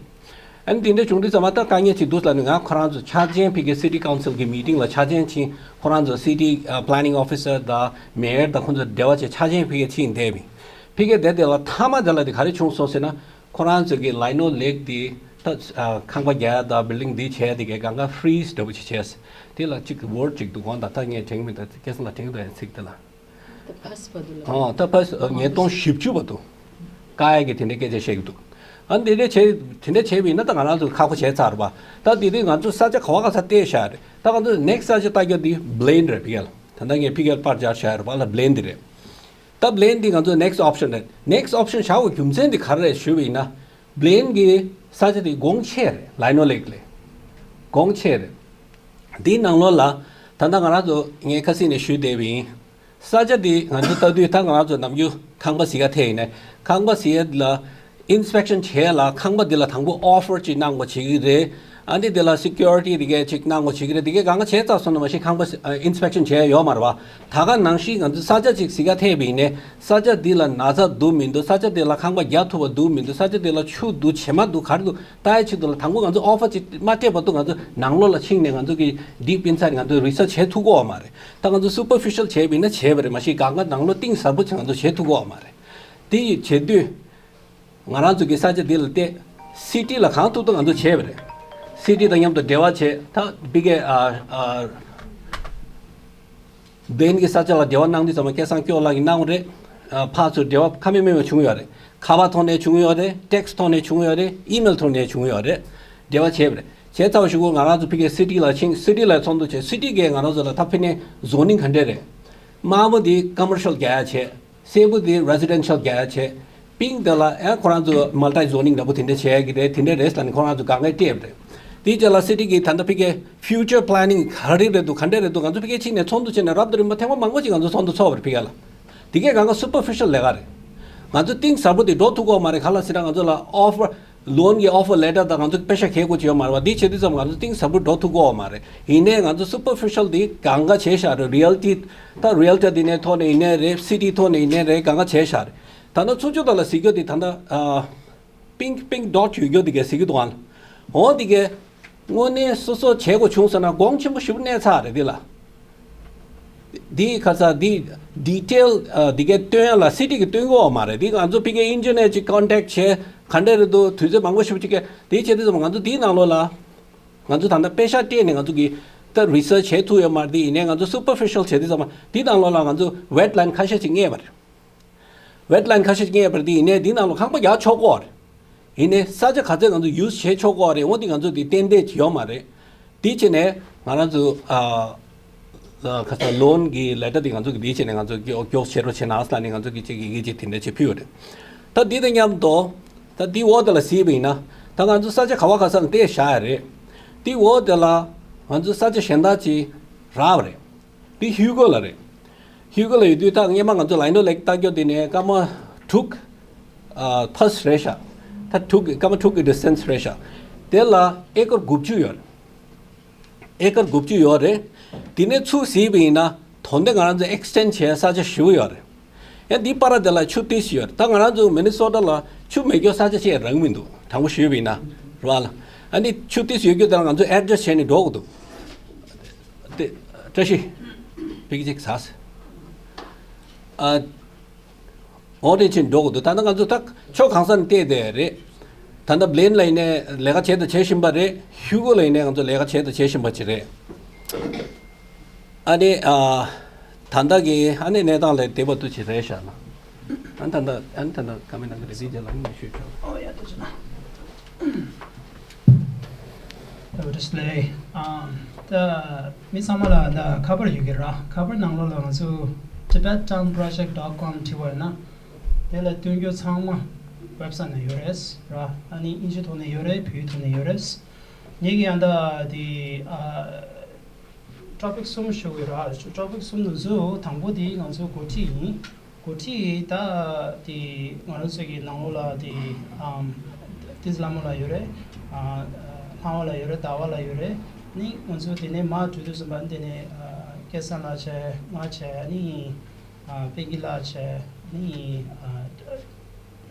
ཨ་ནི་དེ་འདྲ་བྱུང་དུས་ཙམ་པ་ད་དཀའ་ངལ་ཅིག་འདུག་ལབ་ནས། ང་ཁོ་རང་ཚོ་འཆར་ཅན་ཕ་གི་སི་ཊི་ཀའུན་སིལ་གི་མི་ཊིང་ལ་འཆར་ཅན་ཕྱིན། ཁོ་རང་ཚོ་སི་ཊི་ཨ་པི་ལེ་ནིང་ཨོ་ཕི་སར་དང་མེ་ཡར་དང་ཁོ་ཚོ་འབྲེལ་བ་བྱས་འཆར་ཅན་ཕ་གི་ཕྱིན་བསྡད་པ་ཡིན། ཕ་གི་བསྡད་དེ་ལ་མཐའ་མ་དེ་ལ་དེ་ག་རེ་བྱུང་སོང་ཟེར་ན། ཁོ་རང་ཚོ་གི་ལའི་ནོ་ལེག་འདི་ད་ཨ་ཁང་པ་རྒྱག་ཡ་དང་བིལ་ཌིང་འདི་བྱས་དེ་གའི་སྒང་ག་ཕི་རི་ཛི་འདྲ་བོ་ཅིག་བྱས། དེ་ལ་གཅིག་ཝར་ཌི་ཅིག་འདུག་གོ། ད་ལྟ་ངས་དྲན་གྱི་མི་འདུག་སྐལ་བཟང་ལགས་དྲན་གྱི་འདུག་ཡ་ཚིག་དེ་ལ། ད་ཕ་སི་བ་དུ་ལ། ཨོ་ད་ཕ་སི་ཉིས་སྟོང་བཞི་བཅུ་བར་དུ་བཀག་ཡ་གི་དེ་འདྲའི་སྐད་ཆ་བཤད་ཀྱི་འདུག་ཨ་དེ་འདྲ་བྱས་དེ་འདྲ་བྱས་པ་ཡིན་ན་ད་ང་རང་ཚོ་ཁག་པོ་བྱས་ཚར་བ། ད་དེ་དུས་ང་ཚོ་ས་ཆ་ག་བ་ག་ས་བལྟས་བཞག་རེད། ད་ང་ཚོ་ནེག་སི་ཊི་ས་ཆ་ལྟ་རྒྱུ་དེ་བིལ་ཌིང་རེད། ཕ་གི་ལ་ད་ལྟ་ངས་ཕ་གི་ལ་པར་སྦྱར་བཞག་རེད་པ་ལ། བིལ་ཌིང་དེ་རེད། ད་བིལ་ཌིང་འདི་ང་ཚོ་ནེག་སི་ཊི་ཨོབ་ཤན་རེད། ནེག་སི་ཊི་ཨོབ་ཤན་བཞག་དགོས་རྒྱུ་མཚན་འདི་ག་རེ་རེད་ཞུས་པ་ཡིན་ན། བྷི་ལེན་གྱི་ས་ཆ་དེ་གོང་ཆེ་རེད། ལའི་ནོ་ལེག་ལས་གོང་ཆེ་རེད། འདིའི་ནང་ལོགས་ལ་ད་ལྟ་ང་རང་ཚོ་ངས་ཁ་སང་ནས་ཞུས་བསྡད་པ་ཡིན། ས་ཆ་འདི་ང་ཚོ་ལྟ་དུས་ད་ང་རང་ཚོ་ནམ་རྒྱུན་ཁང་པ་གཟིགས་ག་ཐད་ཡིན་ནའི་ཁང་པ་གཟིགས་ཡ་ལ་ཨིན་སི་པེག་ཤན་བྱས་ལ་ཁང་པ་འདི་ལ་དང་པོ་ཨོ་ཕར་ཅིག་གནང་དགོས་བྱེད་ཀྱི་རེད། ཨ་འདི་འདི་ལ་སི་ཀུ་རི་ཊི་འདི་གས་ཅིག་གནང་དགོས་བྱེད་ཀྱི་རེད། འདི་གས་གང་ག་བྱས་ཚར་སོང་ན་མ་གཞི་ཁང་པ་ཨིན་སི་པེག་ཤན་བྱས་ཡ་ཡོད་མ་རེད་བ། ད་ག་ནང་བཞིན་ང་ཚོ་ས་ཆ་ཅིག་གཟིགས་ག་ཐད་པ་ཡིན་ནའི་ས་ཆ་འདི་ལ་ན་ཚ་འདུག་མི་འདུག་ས་ཆ་འདི་ལ་ཁང་པ་རྒྱག་ཐུབ་པ་འདུག་མི་འདུག་ས་ཆ་འདི་ལ་ཆུ་འདུག་བྱེ་མ་འདུག་ག་རེ་འདུག་ལྟ་ཡ་ཆེད་དུ་ལ་དང་པོ་ང་ཚོ་ཨོ་ཕར་ཅིག་མ་སྤྲད་བར་དུ་ང་ཚོ་ནང་ལོགས་ལ་ཕྱིན་ནས་ང་ཚོ་གི་ཌིབ་ཨིན་སའིཌ་ང་ཚོ་རི་སར་ཆི་བྱེད་ཐུབ་ཀྱི་ཡོད་མ་རེད། ད་ང་ཚོ་སུ་པར་ཕི་ཤལ་བྱས་པ་ཡིན་ན་བྱས་པ་རེད། མ་གཞི་སྒང་ག་ནང་ལོགས་གཏིང་ཟབ་པོ་ཅིག་ང་ཚོ་བྱེད་ཐུབ་ཀྱི་ཡོད་མ་རེད། དེ་ཡི་བྱེད་དུས་ང་རང་ཚོ་གི་ས་ཆ་འདི་ལ་བལྟས། སི་ཊི་ལ་གང་ཐུབ་ཐུབ་ང་ཚོ་བྱས་པ་རེད། སི་ཊི་དང་མཉམ་དུ་འབྲེལ་བ་བྱས། ད་བི་གེ་ཨ་ཨ་བྷི་ལེན་གྱི་ས་ཆ་ལ་འབྲེལ་བ་གནང་དུས་ཙམ་པ་སྐལ་བཟང་སྐྱོ་ལགས་ཀྱིས་གནང་བ་རེད། ཨ་ཕར་ཚུར་འབྲེལ་བ་ཁ་མེད་མེད་པ་བྱུང་ཡོད་རེད། ཁ་པར་ཐོག་ནས་བྱུང་ཡོད་རེད། ཊེག་སི་ཐོག་ནས་བྱུང་ཡོད་རེད། ཨི་མེལ་ཐོག་ནས་བྱུང་ཡོད་རེད། འབྲེལ་བ་བྱས་པ་རེད། བྱས་ཚར་བ་གཞུག་གུ་ང་རང་ཚོ་ཕ་གིའི་སི་ཊི་ལ་ཕྱིན། སི་ཊི་ལ་ཚོགས་འདུ་བྱས། སི་ཊི་གས་ང་རང་ཚོ་ལ་ད་ཕ་ནས་ཛོ་ནིང་ག་འདྲས་རེད། དམར་པོ་འདི་ཀ་མར་ཤལ་རྒྱག་ཡ་བྱས། སེར་པོ་འདི་རེ་སི་ཌེན་ཤལ་རྒྱག་ཡ་བྱས། པིང་འདི་ལ་ཨེ་ཁོ་རང་ཚོ་མལ་ཊི་ཛོ་ནིང་འདྲ་པོ་དེ་འདྲས་བྱས་ཀྱི་རེད། དེ་འདྲས་རེད་ཟེར་ནས་ཁོ་རང་ཚོ་གང་གས་སྤྲད་པ་རེད། དེའི་རྗེས་ལ་སི་ཊི་གིས་ད་ལྟ་ཕ་གིའི་ཕིའུ་ཅར་པ་ལེ་ནིང་ག་རེ་རེད་འདུག་ག་འདྲས་རེད་འདུག་ང་ཚོ་ཕ་གིར་ཕྱིན་ནས་ཚོགས་འདུ་བྱས་ནས་རབ་དང་རིམ་པ་ཐེངས་མ་མང་པོ་ཅིག་ང་ཚོ་ཚོགས་འདུ་ཚོགས་པ་རེད་ཕ་གི་ལ། དེ་གས་གང་ག་སུ་པར་ཕི་ཤལ་ལས་ཀ་རེད། ང་ཚོ་གཏིང་ཟབ་པོ་དེ་འགྲོ་ཐུབ་ཀྱི་ཡོད་མ་རེད། ག་ལ་ཟེར་ན་ང་ཚོ་ལ་ཨོ་ཕར་ལོན་གྱི་ཨོ་ཕར་ལེ་ཊར་དང་ང་ཚོ་པེ་ཤ་གས་དགོས་ཀྱི་ཡོད་མ་རེད་བ། འདི་བྱེད་དུས་ཙམ་ང་ཚོ་གཏིང་ཟབ་པོ་འགྲོ་ཐུབ་ཀྱི་ཡོད་མ་རེད། ཡིན་ནའི་ང་ཚོ་སུ་པར་ཕི་ཤལ་དེ་གང་ག་བྱས་བཞག་རེད། རི་ཡལ་ཊི་ད་རི་ཡལ་ཊར་འདི་ནས་ཐོག་ནས་ཡིན་ནའི་རེད། སི་ཊིའི་ཐོག་ནས་ཡིན་ནའི་རེད། གང་ག་བྱས་བཞག་རེད། ད་ལྟ་ཚུར་ཕྱོགས་དག་ལ་གཟིགས་རྒྱུ་དེ་ད་ལྟ་ཨ། པིང་པིང་ཌོཊ་ཡོད་རྒྱུ་དེ་གས་གཟིགས་ཀྱི་འདུག་ཨང་། འོ་དེ་གས་དངོས་གནས་སོ་སོ་བྱེད་དགོས་བྱུང་ཟེར་ན་དགོངས་ཆེན་པོ་ཞེ་པོ་གནས་ཚར་རེད་འདི་ལ། འདི་ཁ་ས་འདི་ཌི་ཊེལ་ཨ་འདི་གས་སྟོན་ཡ་ལ་སི་ཊི་གིས་སྟོན་གྱི་ཡོད་མ་རེད། འདི་ང་ཚོ་ཕ་གིའི་ཨིན་ཇི་ནི་ཡར་ཅིག་ཀོན་ཊེག་བྱས་ག་འདྲས་རེད་འདུག་དུས་ཚོད་མང་པོ་ཞེ་པོ་ཅིག་གས་འདི་བྱས་དུས་ཙམ་ང་ཚོ་འདིའི་ནང་ལོགས་ལ་ང་ཚོ་ད་ལྟ་པེ་ཤག་སྤྲད་ནས་ང་ཚོ་གིས་ད་རི་སར་ཆི་བྱེད་ཐུབ་ཡོད་མ་རེད། འདི་ཡིན་ནའི་ང་ཚོ་སུ་པར་ཕི་ཤལ་བྱས་དུས་ཙམ་འདིའི་ནང་ལོགས་ལ་ང་ཚོ་ཝེ་ཊི་ལེན་ཌི་ཁ་ཤས་ཅིག་རྙེད་པ་རེད། ཝེ་ཊི་ལེན་ཌི་ཁ་ཤས་རྙེད་པ་རེད། དེ་ཡིན་ནའི་འདི་ནང་ལ་ཁང་པ་རྒྱག་ཆོག་གི་རེད། ཡིན་ནའི་ས་ཆ་ག་ཚོད་ང་ཚོ་ཡུ་སི་བྱེད་ཆོག་གི་རེད། འོ་འདི་ང་ཚོ་འདི་ཏན་ཏན་ཡོད་མ་རེད། དེ་བྱས་ནས་ང་རང་ཚོ་ཨ་ཁ་ས་ལོན་གྱི་ལེ་ཊར་འདི་ང་ཚོ་གི་འདི་བྱས་ནས་ང་ཚོ་མགྱོགས་མགྱོགས་བྱེད་རོགས་བྱེད་གནང་ཟེར་ནས་ང་ཚོ་གི་ཅིག་ཡི་གེ་ཅིག་དེ་འདྲ་ཅིག་ཕུལ་བ་རེད། ད་འདི་དང་མཉམ་དུ་ད་འདི་འོག་དེ་ལ་གཟིགས་པ་ཡིན་ན་ད་ང་ཚོ་ས་ཆ་ག་བ་ག་ས་ལ་བལྟས་བཞག་ཡ་རེད། འདི་འོག་དེ་ལ་ང་ཚོ་ས་ཆ་གཞན་དག་ཅིག་རག་པ་རེད། དེ་ཧིའུ་གོ་ལ་རེད། ཧིའུ་གོ་ལ་ཡོད་དུས་ད་སྔས་མ་ང་ཚོ་ལའི་ནོ་ལེག་ལྟ་རྒྱུ་དེ་ནས་སྐར་མ་དྲུག་ཨ་ཕ་སི་རེད་ཤག་ད་དྲུག་སྐར་མ་དྲུག་གི་ཌི་སི་ཊེན་སི་རེད་ཤག་དེ་ལ་ཨེ་ཀར་དགུ་བཅུ་ཡོད་རེད། ཨེ་ཀར་དགུ་བཅུ་ཡོད་རེད། དེ་ནས་ཚུར་གཟིགས་པ་ཡིན་ན་དོན་དེ་ང་རང་ཚོ་ཨེག་སི་ཊེན་ཌི་བྱས་ས་ཆ་ཞེ་པོ་ཡོད་རེད། ཡང་འདི་པར་དེ་ལ་ཆུ་ཏོག་ཙམ་ཡོད་རེད། ད་ང་རང་ཚོ་མི་ནི་སོ་ཊ་ལ་ཆུ་མེད་རྒྱུ་ས་ཆ་ཅིག་རག་མི་འདུག་དྲང་པོ་ཞུས་པ་ཡིན་ན་རེད་བ་ལ། ཨ་ནི་ཆུ་ཏོག་ཙམ་ཡོད་རྒྱུ་དེ་ལ་ང་ཚོ་ཨེ་ཌི་ཇེ་སི་ཊི་བྱས་ནས་འགྲོ་དགོས་འདུག་དེ་བཀྲ་ཤིས་ཕ་གི་ཅིག་ཟ། ཨ། འོ་དེ་ཕྱིན་འགྲོ་དགོས་འདུག་ད་ལྟ་ང་ཚོ་ད་ཕྱོགས་གང་ས་ནས་བལྟས་བསྡད་རེད། ད་ལྟ་བྷི་ལེན་ལ་ཡིན་ནའི་ལས་ཀ་བྱས་དང་བྱེད་བཞིན་པ་རེད། ཧིའུ་གོ་ལ་ཡིན་ནའི་ང་ཚོ་ལས་ཀ་བྱས་དང་བྱེད་བཞིན་པ་ཅིག་རེད། ཨ་ནི་ཨ། ད་ལྟ་གི་ཨ་ནི་གནས་སྟངས་ལ་བལྟས་པ་དུ་ཅིག་རེད་ཤག་ན། ཨ་ནི་ད་ལྟ་ཨ་ནི་ད་ལྟ་བཀའ་མོལ་གནང་གི་རེད། དེའི་རྗེས་ལ་ཨ་ནི་ཞུས་ཆོག་ཨོ་ཡ་ཐུགས་རྗེ་གནང་། ཨ་ད་མི་ཚང་མ་ལ་ད་ཁ་པར་ཡོད་ཀྱི་ར། ཁ་པར་ནང་ལོགས་ལ་ང་ཚོ་Tibet Town Project dot com བྲིས་པ་ཡིན་ན་དེ་ལ་སྟོན་རྒྱུ་ཚང་མ་ཝེབ་སའིཊ་ནང་ཡོད་རེད་ར། ཨ་ནི་ཨིན་ཇི་ཐོག་ནས་ཡོད་རེད། བོད་ཡིག་ཐོག་ནས་ཡོད་རེད། ངེད་ཀྱི་ཡང་ད་དེ་ཨ་ཊོ་པིག་གསུམ་ཞུ་གི་ར། ཊོ་པིག་གསུམ་དུ་འཛུལ། དང་པོ་དེ་ང་ཚོ་འགོ་ཁྲིད་ཡིན། འགོ་ཁྲིད་ད་དེ་ང་རང་ཚོ་གི་ནང་ལོགས་ལ་དེ་ཨམ་ཏི་ཛི་ལྷ་མོ་ལགས་ཡོད་རེད། ཨ་ལྷ་བ་ལགས་ཡོད་རེད། ཟླ་བ་ལགས་ཡོད་རེད། ནི་ང་ཚོ་དེ་ནས་མར་འགྲོ་དུས་ཙམ་པ་དེ་ནས་ཨ་སྐལ་བཟང་ལགས་བྱས། ང་བྱས། ནི་ཨ་པེང་ཀི་ལགས་བྱས། ནི་ཨ་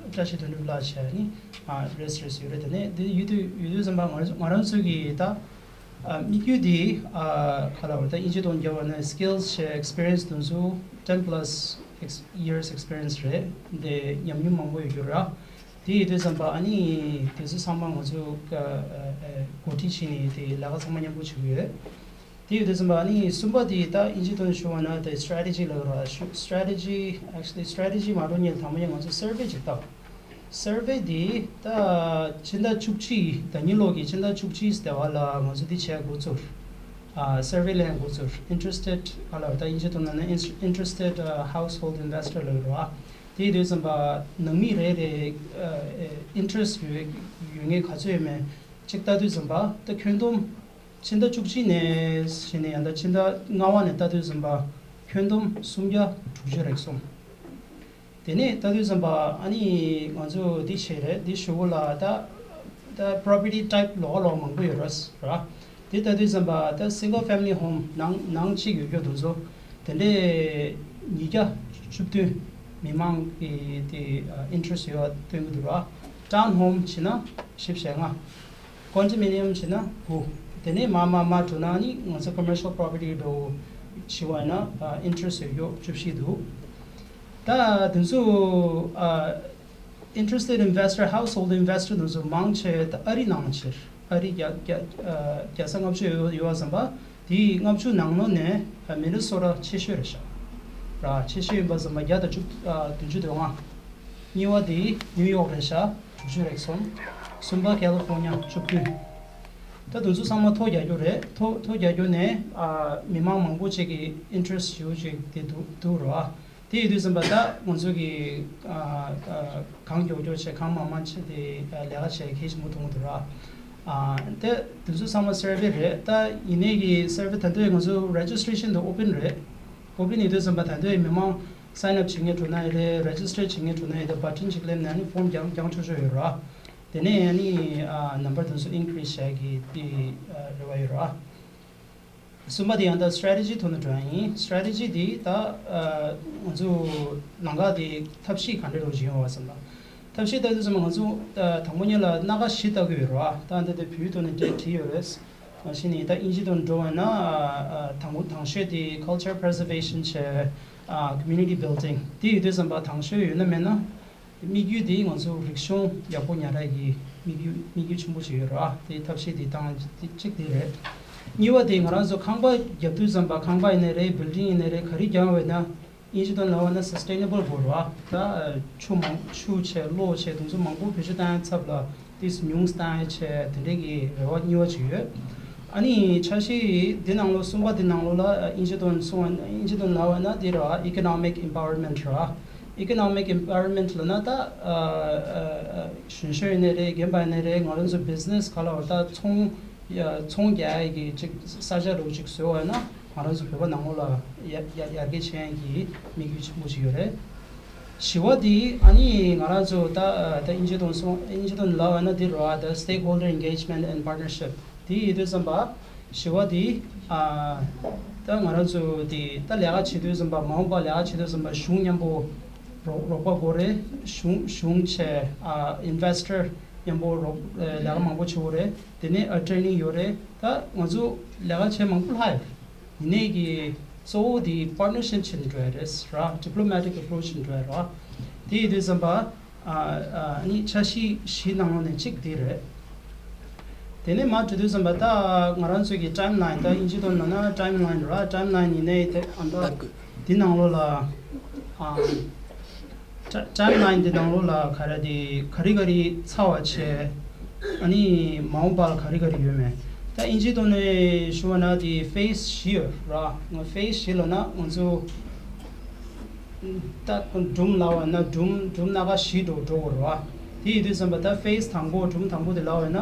བཀྲ་ཤིས་དོན་གྲུབ་ལགས་བྱས། ནི་ཨ་རེས་རེས་ཡོད་རེད། དེ་ནས་དེ་ཡོད་དུས་ཡོད་དུས་ཙམ་པ་ང་རང་ང་རང་ཚོ་གི་ད་ཨ་དམིགས་ཡུལ་དེ་ཨ་ག་ལ་བར་ད་ཨིན་ཇི་དང་རྒྱབ་པ་ན་སི་ཀིལ་སི་བྱས། ཨེག་སི་པི་རི་ཡན་སི་དེ་ཚོ་ཊེན་པ་ལ་སི་ཨེག་སི་ཡར་སི་ཨེག་སི་པི་རི་ཡན་སི་རེད། དེ་ཉམས་མྱོང་མང་པོ་ཡོད་རྒྱུ་ར། དེ་ཡོད་དུས་ཙམ་པ་ཨ་ནི་དེ་ཚོ་ཚང་མ་ང་ཚོ་ཨ་ཨ་འགོ་ཁྲིད་བྱས་ནས་དེ་ལས་ཀ་ཚང་མ་མཉམ་པོ་བྱེད་ཀྱི་ཡོད། དེ་ཡོད་དུས་ཙམ་པ་ཨ་ནི་གསུམ་པ་དེ་ད་ཨིན་ཇི་དང་ཞུ་བ་ན་དེ་སི་ཊེ་རེ་ཊི་ཇི་ལབ་ར། ཞུ་སི་ཊེ་རེ་ཊི་ཇི་ཨེག་ཅུ་ལི་སི་ཊེ་རེ་ཊི་ཇི་མ་འགྲོ་སྔོན་དང་པོ་ནས་ང་ཚོ་སར་ཝེ་ཅིག་བཏང་། སར་ཝེ་འདི་ད་ཕྱི་ཟླ་བཅུ་གཅིག་ད་ཉིན་ལོག་གི་ཕྱི་ཟླ་བཅུ་གཅིག་ཟླ་བ་ལ་ང་ཚོ་འདི་བྱས་འགོ་བཙུགས། ཨ་སར་ཝེ་ལེན་འགོ་བཙུགས། ཨིན་ཊི་རེ་སི་ཊེཌ་ག་ལ་ད་ཨིན་ཇི་ཐོག་ནང་ན་ཨིན་ཊི་རེ་སི་ཊེཌ་ཧའུ་སི་ཧོལ་ཌི་ཨིན་བེ་སི་ཊར་ལབ་རེད་བ། དེ་དུས་ཙམ་པ་ནང་མི་རེ་རེ་ཨིན་ཊི་རེ་སི་ཊི་ཡོད་ཡོད་མཁན་ག་ཚོད་ཡོད་མེད་ཅིག་ལྟ་དུས་ཙམ་པ་ད་ཁྱོན་བསྡོམས་ཕྱི་ཟླ་བཅུ་གཅིག་ནས་བྱས་ནས་ཡང་ད་ཕྱི་ཟླ་ལྔ་པ་ནས་ལྟ་དུས་ཙམ་པ་ཁྱོན་བསྡོམས་སུམ་བརྒྱ་དྲུག་ཅུ་རེག་སོང་། དེ་ནས་ལྟ་དུས་ཙམ་པ་ཨ་ནི་ང་ཚོ་འདི་བྱས་རེད། འདི་ཞུ་གོ་ལ་ད་ད་པོ་རོ་པར་ཊི་ཊའིབ་ལོགས་ལོགས་མང་པོ་ཡོད་རེད་ར། དེ་ལྟ་དུས་ཙམ་པ་ད་སིང་གལ་ཕེ་མི་ལི་ཧོམ་ནང་ནང་གཅིག་ཡོད་རྒྱུ་དེ་ཚོ་དེ་འདྲས་ཉིས་བརྒྱ་བཅུ་བདུན་མི་མང་གི་དེ་ཨིན་ཊི་རེ་སི་ཊི་ཡོད་པ་སྟོན་གྱི་འདུག་ར། ཊའུན་ཧོམ་བྱས་ན་བཞི་བཅུ་ཞེ་ལྔ། ཀོན་ཌོ་མི་ནི་ཡམ་བྱས་ན་དགུ། དེ་ནས་མར་མར་མར་འགྲོ་ན་ནི་ང་ཚོ་ཀོ་མར་ཤལ་པོ་རོ་པར་ཊི་འདྲ་བོ་བྱས་པ་ཡིན་ན་ཨིན་ཊི་རེ་སི་ཊི་ཡོད་རྒྱུ་བཅུ་བཞི་འདུག་ད་དེ་ཚོ་ཨ་ཨིན་ཊི་རེ་སི་ཊེཌ་ཨིན་ཝེ་སི་ཊར་ཧའུ་སི་ཧོལ་ཌི་ཨིན་ཝེ་སི་ཊར་དེ་ཚོ་མང་ཆེ་ད་ཨ་རི་ནང་ཕྱིར་ཨ་རི་རྒྱ་རྒྱ་ཨ་རྒྱལ་ས་ལྔ་བཅུ་ཡོད་ཡོད་པ་ཙམ་པ་དེའི་ལྔ་བཅུ་ནང་ལོགས་ནས་ཨ་མི་ནི་སོ་ཊ་ཆེ་ཤོས་རེད་ཤག་ར། ཆེ་ཤོས་ཡིན་པ་ཙམ་པ་བརྒྱ་དང་བཅུ་ཨ་བདུན་ཅུ་དོན་ལྔ། གཉིས་པ་དེ་ནིའུ་ཡོག་རེད་ཤག་དྲུག་ཅུ་རེག་སོང་། གསུམ་པ་ཀེ་ལི་ཧྥོར་ནི་ཡ་བཅུ་བདུན། ད་དེ་ཚོ་ཚང་མ་ཐོ་རྒྱག་རྒྱུ་རེད། ཐོ་ཐོ་རྒྱག་རྒྱུ་ནས་ཨ་མི་མང་མང་པོ་ཅིག་གི་ཨིན་ཊི་རེ་སི་ཊི་ཞེ་པོ་ཅིག་དེ་འདུག་འདུག་ར། དེ་ཡིན་དུས་ཙམ་པ་ད་ང་ཚོ་གི་ཨ་ཨ་གང་མགྱོགས་མགྱོགས་བྱས་གང་མང་མང་བྱས་ཏེ་ཨ་ལས་ཀ་བྱས་གལ་ཆེན་པོ་མཐོང་གི་འདུག་ར། ཨ་དེ་དེ་ཚོ་ཚང་མ་སར་ཝེ་རེད། ད་ཡིན་ནའི་གི་སར་ཝེ་ད་ལྟ་ང་ཚོ་རེ་ཇི་སི་ཊི་རེ་ཤན་དེ་ཨོ་པན་རེད། ཨོ་པན་ཡིན་དུས་ཙམ་པ་ད་ལྟ་མི་མང་སའིན་ཨབ་བྱེད་མཁན་འགྲོ་ན་ཡང་རེད། རེ་ཇི་སི་ཊར་བྱེད་མཁན་འགྲོ་ན་ཡང་རེད། བ་ཊན་ཅིག་སླེབས་ནས་ཨ་ནི་ཕོམ་རྒྱག་རྒྱག་ཆོག་ཆོག་ཡོད་ར། དེ་ནས་ཨ་ནི་ཨ་ནམ་བར་དེ་ཚོ་ཨིན་ཀི་རི་སི་བྱ་གི་དེ་ཨ་རེ་བ་ཡོད་ར། གསུམ་པ་དེ་ཡང་ད་སི་ཊེ་རེ་ཊི་ཇི་ཐོག་ནས་འགྲོ་ཡ་ཡིན། སི་ཊེ་རེ་ཊི་ཇི་དེ་ད་ཨ་ང་ཚོ་ལམ་ཁ་དེ་ཐབས་ཤེས་ག་འདྲ་རུ་བྱེད་ཡོང་བ་བསམ་ན། ཐབས་ཤེས་ལྟ་དུས་ཙམ་པ་ང་ཚོ་ཨ་དང་པོ་ཉིད་ལ་སྣ་ཁ་བཞི་ལྟ་གི་ཡོད་རེད་བ། ད་འདི་དེ་བོད་ཐོག་ནས་འགྲེལ་བྲིས་ཡོད་རེད། མ་གཞི་ནས་ད་ཨིན་ཇི་ཐོག་འགྲོ་བ་ན་ཨ་ཨ་དང་པོ་དང་ཤོས་དེ་culture preservation བྱས། ཨ་community building དེ་ཡོད་དུས་ཙམ་པ་དང་ཤོས་ཡོད་ན་མེད་ན། དམིགས་ཡུལ་དེ་ང་ཚོ་རིག་གཞུང་ཡག་པོ་ཉར་ཡག་གི་དམིགས་ཡུལ་དམིགས་ཡུལ་ཆེན་པོ་ཞིག་ཡོད་རེད་བ། དེ་ཐབས་ཤེས་དེ་བཏང་དེ་གཅིག་དེ་རེད། གཉིས་པ་དེ་ང་རང་ཚོ་ཁང་པ་བརྒྱབ་དུས་ཙམ་པ་ཁང་པ་ཡིན་ནའི་རེད། བིལ་ཌིང་ཡིན་ནའི་རེད། ག་རེ་རྒྱག་འོས་ན། ཨིན་ཇི་དོན་ལབ་པ་ན་སི་སི་ཊེ་ནེ་བལ་དགོས་རེད་བ། ད་ཆུ་མང་ཆུ་བྱས་གློག་བྱས་དེ་ཚོ་མང་པོ་བེད་སྤྱོད་བཏང་ཡག་ཚབ་ལ་དེ་ཉུང་བཏང་ཡག་བྱས་དེ་འདྲའི་གི་རེ་བ་གཉིས་པ་ཅིག་ཡོད། ཨ་ནི་འཆར་གཞི་འདི་ནང་ལོགས་གསུམ་པ་འདི་ནང་ལོགས་ལ་ཨིན་ཇི་དོན་གསུང་བ་ཨིན་ཇི་དོན་ལབ་པ་ན་འདི་རེད་བ། economic empowerment རེད་བ། economic empowerment ལབ་ན་ད་ཨ་ཨ་ཨ་གཞོན་གཞོན་ཡིན་ནའི་རེད། རྒན་པ་ཡིན་ནའི་རེད། ང་རང་ཚོ་བི་ཛི་ནེ་སི་ག་ལབ་དགོས་རེད། ད་ཚོང་ཡ་ཚོང་རྒྱག་ཡག་གི་ཅིག་ས་ཆ་རུ་ཅིག་བཟོས་པ་ཡིན་ན་ང་རང་ཚོ་བོད་པ་ནང་ལོགས་ལ་ཡར་ཡར་ཡར་རྒྱས་ཕྱིན་ཡག་གི་དམིགས་ཡུལ་ཆེན་པོ་ཅིག་ཡོད་རེད། བཞི་པ་དེ་ཨ་ནི་ང་རང་ཚོ་ད་ད་ཨིན་ཇི་དོན་སོང་ཨིན་ཇི་དོན་ལབ་པ་ན་འདི་རེད་བ། ད་stakeholder engagement and partnership དེ་ཡིན་དུས་ཙམ་པ་བཞི་པ་དེ་ཨ་ད་ང་རང་ཚོ་དེ་ད་ལས་ཀ་བྱེད་དུས་ཙམ་པ་མ་འོངས་པ་ལས་ཀ་བྱེད་དུས་ཙམ་པ་གཞུང་མཉམ་པོ་རོགས་རོགས་པ་དགོས་རེད། གཞུང་གཞུང་བྱས་ཨ་ཨིན་ཝེ་སི་ཊར་མཉམ་པོ་རོགས་ལས་ཀ་མང་པོ་བྱེད་དགོས་རེད། དེ་ནས་ཨ་ཊོར་ནི་ཡོད་རེད། ད་ང་ཚོ་ལས་ཀ་བྱེད་མང་པོ་ལྷག་ཡོད་རེད། ཡིན་ནའི་གི་གཙོ་བོ་དེ་པར་ཊི་ནར་ཤིབ་བྱས་ནས་འགྲོ་ཡ་རེད་ར། diplomatic approach བྱས་ནས་འགྲོ་ཡ་ར། དེ་ཡིན་དུས་ཙམ་པ་ཨ་ཨ་ནི་འཆར་གཞི་བཞི་ནང་ལོགས་ནས་གཅིག་དེ་རེད། དེ་ནས་མར་འགྲོ་དུས་ཙམ་པ་ད་ང་རང་ཚོ་གི་ཊའིམ་ལའིན་ད་ཨིན་ཇི་དོན་ལབ་ན་ཊའིམ་ལའིན་ར། ཊའིམ་ལའིན་ཡིན་ནའི་དེ་ཨ་ད་དེ་ནང་ལོགས་ལ་ཨ། ཊའིམ་ལའིན་འདི་ནང་ལོགས་ལ་ག་རེ་དེ་ག་རེ་ག་རེ་ཚར་བ་བྱས། ཨ་ནི་མ་འོངས་པ་ལ་ག་རེ་ག་རེ་ཡོད་མེད། ད་ཨིན་ཇིའི་ཐོག་ནས་ཞུ་བ་ན་དེ་ཕེ་སི་བཞི་ཡོད་ར། ང་ཕེ་སི་བཞི་ལབ་ན་ང་ཚོ་ད་སྒྲུང་ལབ་པ་ན་སྒྲུང་སྒྲུང་སྣ་ཁ་བཞི་འགྲོ་འགྲོ་དགོས་ར། དེ་ཡིན་དུས་ཙམ་པ་ད་ཕེ་སི་དང་པོ་སྒྲུང་དང་པོ་དེ་ལབ་པ་ན་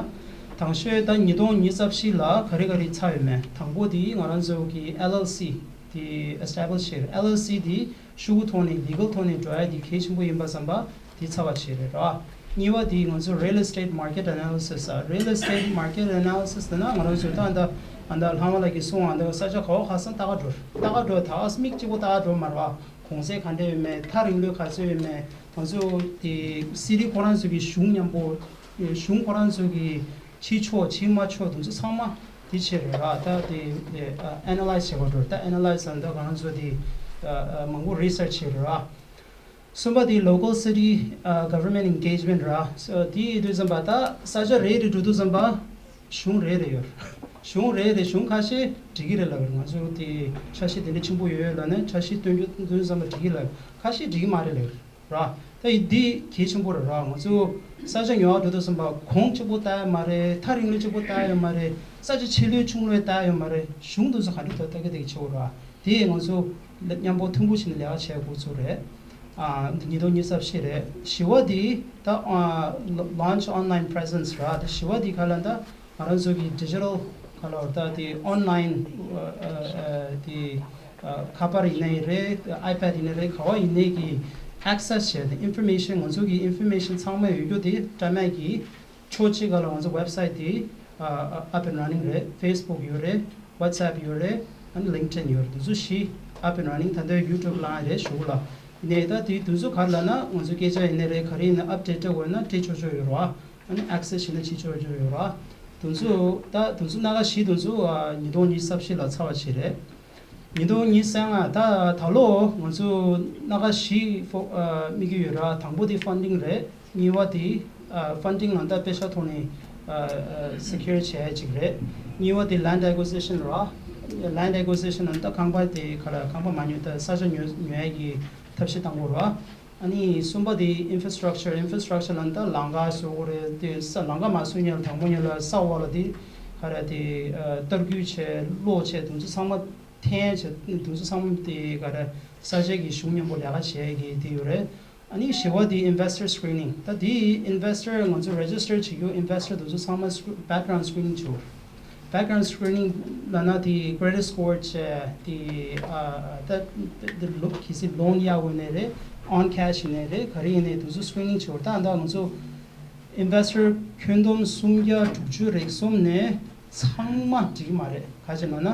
དང་ཤོས་ད་ཉིས་སྟོང་ཉི་ཤུ་རྩ་བཞི་ལ་ག་རེ་ག་རེ་ཚར་ཡོད་མེད། དང་པོ་དེ་ང་རང་ཚོ་གི་ཨེལ་ཨེལ་སི་དེ་ཨེ་སི་ཊེ་བྷི་ལིཤ་བྱས། ཨེལ་ཨེལ་སི་དེ་ཤོག་གུ་ཐོག་ནས་ལི་གལ་ཐོག་ནས་འགྲོ་ཡ་དེ་གལ་ཆེན་པོ་ཡིན་པ་བསམ་པ་དེ་ཚར་བ་བྱས་རེད་ར། གཉིས་པ་དེ་ང་ཚོ་real estate market analysis ཨ། real estate market analysis ཟེར་ན་ང་རང་ཚོས་ད་ལྟ་ཨ་ད་ལྷ་མོ་ལགས་ཀྱིས་གསུངས་པ་འདྲ་ས་ཆ་ག་བ་ག་ས་ལྟ་ག་འགྲོ་ལྟ་ག་འགྲོ་ད་མིག་གཅིག་པོ་ལྟ་ག་འགྲོ་མ་རེད་བ། གོང་ཚད་ག་འདྲ་ཡོད་མེད། ཐག་རིང་ལོས་ག་ཚོད་ཡོད་མེད། ང་ཚོ་དེ་སི་ཊི་ཁོ་རང་ཚོ་གི་གཞུང་མཉམ་པོ་གཞུང་ཁོ་རང་ཚོ་གི་བྱེད་ཆོག་བྱེད་མ་ཆོག་དེ་ཚོ་ཚང་མ་དེ་བྱས་རེད་ར། ད་དེ་ཨ་ཨེ་ན་ལའི་ཛི་བྱེད་དགོས་འགྲོ། ད་ཨེ་ན་ལའི་ཛི་ཟེར་ན་ད་ང་རང་ཚོ་དེ་ཨ་ཨ་མང་པོ་རི་སར་ཆི་བྱས་རེད་ར། གསུམ་པ་དེ་local city ཨ་government engagement ར། སོ་དེ་ཡིན་དུས་ཙམ་པ་ད་ས་ཆ་རེ་རེ་འགྲོ་དུས་ཙམ་པ་གཞུང་རེ་རེ་ཡོད་ར། གཞུང་རེ་རེ་གཞུང་ཁ་ཤས་འགྲིག་གི་རེད་ལབ་རེད། ང་ཚོ་དེ་འཆར་གཞི་དེ་འདྲ་ཆེན་པོ་ཡོད་ལབ་ནས་འཆར་གཞི་སྟོན་རྒྱུ་སྟོན་དུས་ཙམ་པ་འགྲིག་གི་ལབ། ཁ་ཤས་འགྲིག་གི་མ་རེད་ལབ་ར། ད་ཡིན་འདི་གལ་ཆེན་པོ་རེད་ར། ང་ཚོ་ས་ཆ་ཉོ་བ་འགྲོ་དུས་ཙམ་པ་གོང་གཅིག་པོ་ལྟ་ཡ་མ་རེད། ཐག་རིང་ལོས་གཅིག་པོ་ལྟ་ཡ་ཡོད་མ་རེད། ས་ཆ་ཆེ་ལོས་ཆུང་ལོས་ལྟ་ཡ་ཡོད་མ་རེད། གཞུང་དེ་ཚོ་ག་འདྲ་ལྟ་ལྟ་གི་བསྡད་ཀྱི་ཆེ་བོ་ར། དེ་ང་ཚོ་མཉམ་པོ་ཐུམ་འབུ་བྱས་ནས་ལས་ཀ་བྱེད་དགོས་ཚུལ་རེད། ཨ་ཉིས་སྟོང་ཉི་ཤུ་རྩ་བཞི་རེད། བཞི་པ་དེ་ད་ཨ་launch online presence ར། དེ་བཞི་པ་དེ་ག་ལ་ད་ང་རང་ཚོ་གི་digital ག་ལ་ད་དེ་online ཨ་ཨ་དེ་ཨ་ཁ་པར་ཡིན་ནའི་རེད། iPad ཡིན་ནའི་རེད། ག་བ་ཡིན་ནའི་གི་access བྱས་ཏེ་information ང་ཚོ་གི་information ཚང་མ་ཡོད་རྒྱུ་དེ་དྲ་མིག་གི་ཕྱོགས་གཅིག་ག་ལ་ང་ཚོ་website དེ་ཨ་ཨ་up and running རེད། Facebook ཡོད་རེད། WhatsApp ཡོད་རེད། ཨ་ནི་LinkedIn ཡོད་རེད། དེ་ཚོ་བཞི་up and running ད་ལྟ་YouTube ལ་རེད་ཞུ་ལ། ཡིན་ནའི་ད་དེ་དེ་ཚོ་ག་ལ་ན་ང་ཚོ་སྐད་ཆ་ཡིན་ནའི་རེད། ག་རེ་ཡིན་ན་update འདྲ་དགོས་ན་སྤྲད་ཆོག་ཆོག་ཡོད་རེད་བ། ཨ་ནི་access བྱས་ན་བྱེད་ཆོག་ཆོག་ཡོད་རེད་བ། དེ་ཚོ་ད་དེ་ཚོ་སྣ་ཁ་བཞི་དེ་ཚོ་ཨ་ཉིས་སྟོང་ཉི་ཤུ་རྩ་བཞི་ལ་ཚར་བ་ཞིག་རེད། ཉིས་སྟོང་ཉི་ཤུ་རྩ་ལྔ་ད་ད་ལོ་ང་ཚོ་སྣ་ཁ་བཞི་ཕོ་ཨ་དམིགས་ཀྱི་ཡོད་ར། དང་པོ་དེ་funding རེད། གཉིས་པ་དེ་ཨ་funding ལ་ད་པེ་ཤ་ཐོག་ནས་ཨ་ཨ་secure བྱས་ཅིག་རེད། གཉིས་པ་དེ་land acquisition ར། land acquisition ལ་ད་ཁང་པ་དེ་ག་ལ་ཁང་པ་མ་ཉོས་ད་ས་ཆ་ཉོ་ཉོ་ཡ་གི་ཐབས་ཤེས་བཏང་དགོས་ར། ཨ་ནི་གསུམ་པ་དེ་infrastructure infrastructure ལ་ད་ལམ་ཁ་བཟོ་དགོས་རེད། དེ་ས་ལམ་ཁ་མ་བཟོས་ཉིན་དང་པོ་ཉིན་ལ་ས་འོག་ལ་དེ་ག་རེ་དེ་ཨ་ལྟ་སྐུལ་བྱས་གློག་བྱས་དེ་ཚོ་ཚང་མ་འཐེན་བྱས་དེ་ཚོ་ཚང་མ་དེ་ག་རེ་ས་ཆ་གི་གཞུང་མཉམ་པོ་ལས་ཀ་བྱས་ཀྱི་དེ་ཡོད་རེད། ཨ་ནི་བཞི་པ་དེ་investor screening ད་དེ་investor ང་ཚོ་register བྱེད་རྒྱུ་investor དེ་ཚོ་ཚང་མ་scre- background screening བྱེད་དགོས་རེད། background screening ལབ་ན་དེ་credit score བྱས་དེ་ཨ་ད་དེ་ལོ་གལ་སྲིད་loan གཡར་དགོས་ནའི་རེད། on cash ཡིན་ནའི་རེད། ག་རེ་ཡིན་ནའི་དེ་ཚོ་screening བྱེད་དགོས་རེད། ད་ད་ང་ཚོ་investor ཁྱོན་བསྡོམས་སུམ་བརྒྱ་དྲུག་ཅུ་རེ་གསུམ་ནས་ཚང་མ་འགྲིག་གི་མ་རེད། ག་རེ་ལབ་ན་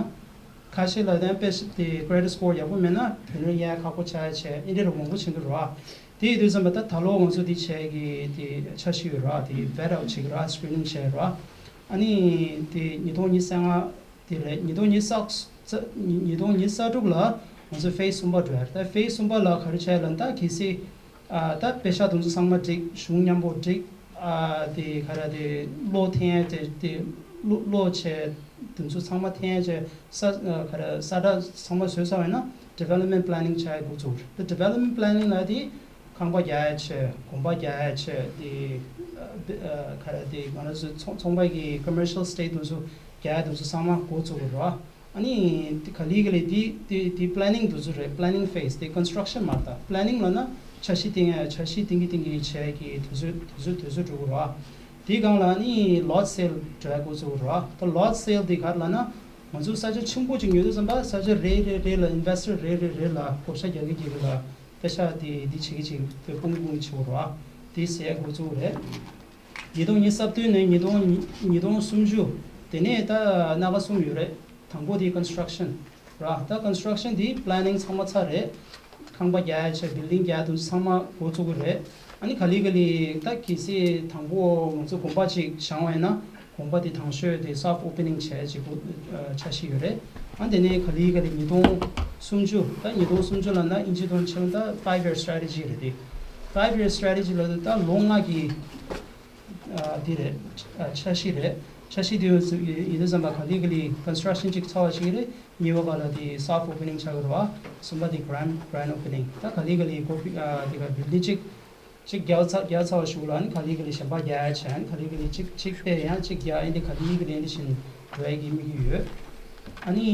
ཁ་ཤས་ལ་ཡང་དཔེ་དེ་credit score ཡག་པོ་མེད་ན་དོན་རེ་གཡར་ཁག་པོ་ཆགས་ཡ་བྱས་ཨེ་འདྲ་རུ་མང་པོ་ཕྱིན་འདུག་ར། དེ་ཡིན་དུས་ཙམ་པ་ད་ད་ལོ་ང་ཚོ་དེ་བྱས་ཀྱི་དེ་འཆར་གཞི་ཡོད་ར། དེ་vet out བྱེད་ཀྱི་ར། screening བྱས་ར། ཨ་ནི་དེ་ཉིས་སྟོང་ཉི་ཤུ་རྩ་ལྔ་དེ་རེད། ཉིས་སྟོང་ཉི་ཤུ་རྩ་ཉིས་སྟོང་ཉི་ཤུ་རྩ་དྲུག་ལ་ང་ཚོ་phase གསུམ་པ་འགྲོ་ཡ་རེད། ད་phase གསུམ་པ་ལ་ག་རེ་བྱས་ལབ་ན་ད་གལ་སྲིད་ཨ་ད་པེ་ཤག་དེ་ཚོ་ཚང་མ་འགྲིག་གཞུང་མཉམ་པོ་འགྲིག་ཨ་དེ་ག་རེ་དེ་གློག་འཐེན་ཡ་དེ་དེ་གློག་གློག་བྱས་དེ་ཚོ་ཚང་མ་འཐེན་བྱས་ས་ཨ་ག་རེ་ས་ཁྲ་ཚང་མ་བཟོས་ཚར་བ་ཡིན་ན་development planning བྱ་ཡ་འགོ་བཙུགས་རེད། དེ་development planning ལ་དེ་ཁང་པ་རྒྱག་ཡ་བྱས། གོམ་པ་རྒྱག་ཡ་བྱས། དེ་ཨ་ག་རེ་དེ་ང་རང་ཚོ་ཚོང་ཚོང་པ་གི་commercial estate དེ་ཚོ་རྒྱག་ཡ་དེ་ཚོ་ཚང་མ་འགོ་བཙུགས་དགོས་རེད་བ། ཨ་ནི་དེ་ག་ལེ་ག་ལེ་དེ་དེ་དེ་planning དེ་ཚོ་རེད། planning phase དེ་construction མ་རེད། ད་planning ལབ་ན་འཆར་གཞི་བཏིང་ཡ་འཆར་གཞི་བཏིང་གི་བཏིང་གི་བྱས་ཀྱི་དུས་ཚོད་དུས་ཚོད་དུས་ཚོད་འགྲོ་གི་རེད་བ། དེའི་སྒང་ལ་ནི་lot sale འགྲོ་ཡ་འགོ་བཙུགས་རེད། ད་lot sale དེ་ག་རེ་ལབ་ན་ང་ཚོ་ས་ཆ་ཆེན་པོ་ཅིག་ཉོས་དུས་ཙམ་པ་ས་ཆ་རེ་རེ་རེ་ལ་investor རེ་རེ་རེ་ལ་བགོ་བཤའ་རྒྱག་གི་རྒྱག་གི་ལ་པེ་ཤག་དེ་དེ་བྱེད་ཀྱི་བྱེད་ཀྱི་དེ་སྤུངས་སྤུངས་བྱེད་དགོས་རེད། དེ་ཟེར་ཡ་འགོ་བཙུགས་རེད། ཉིས་སྟོང་ཉི་ཤུ་རྩ་བདུན་ནས་ཉིས་སྟོང་ཉིས་སྟོང་སུམ་ཅུ། དེ་ནས་ད་སྣ་ཁ་གསུམ་ཡོད་རེད། དང་པོ་དེ་construction ར། ད་construction དེ་planning ཚང་མ་ཚར་རེད། ཁང་པ་རྒྱག་ཡ་བྱས་building རྒྱག་ཡ་དེ་ཚོ་ཚང་མ་འགོ་བཙུགས་ཀྱི་རེད། ཨ་ནི་ག་ལེ་ག་ལེ་ད་གལ་སྲིད་དང་པོ་ང་ཚོ་དགོན་པ་ཅིག་བཞེངས་པ་ཡིན་ན་དགོན་པ་དེ་དང་ཤོས་དེ་soft opening བྱས་ཅིག་འགོ་ཨ་འཆར་གཞི་ཡོད་རེད། ཨ་དེ་ནས་ག་ལེ་ག་ལེ་ཉིས་སྟོང་སུམ་ཅུ། ད་ཉིས་སྟོང་སུམ་ཅུ་ལབ་ན་དབྱིན་ཇི་ཐོག་ཕྱིན་ན་ད་five year strategy རེད་དེ། five year strategy ལབ་ན་ད་ལོ་ལྔ་གི་ཨ་དེ་རེད། ཨ་འཆར་གཞི་རེད། འཆར་གཞི་དེ་ཡོད་ཡིན་དུས་ཙམ་པ་ག་ལེ་ག་ལེ་construction ཅིག་ཚར་བ་ཞིག་རེད། གཉིས་པ་ག་ལ་དེ་soft opening ཆགས་ཀྱི་རེད་བ། གསུམ་པ་དེ་grand grand opening ད་ག་ལེ་ག་ལེ་གོ་ཨ་དེ་ག་building ཅིག་ཅིག་རྒྱག་ཚར་རྒྱག་ཚར་བ་ཞུགས་ལ་ཨ་ནི་ག་ལེ་ག་ལེ་གཞན་པ་རྒྱག་ཡ་བྱས། ཨ་ནི་ག་ལེ་ག་ལེ་ཅིག་ཅིག་སྤེལ་ཡང་ཅིག་རྒྱག་ཨ་ནི་ག་ལེ་ག་ལེ་འདི་བཞིན་འགྲོ་ཡ་གི་དམིགས་ཡུལ་ཡོད། ཨ་ནི་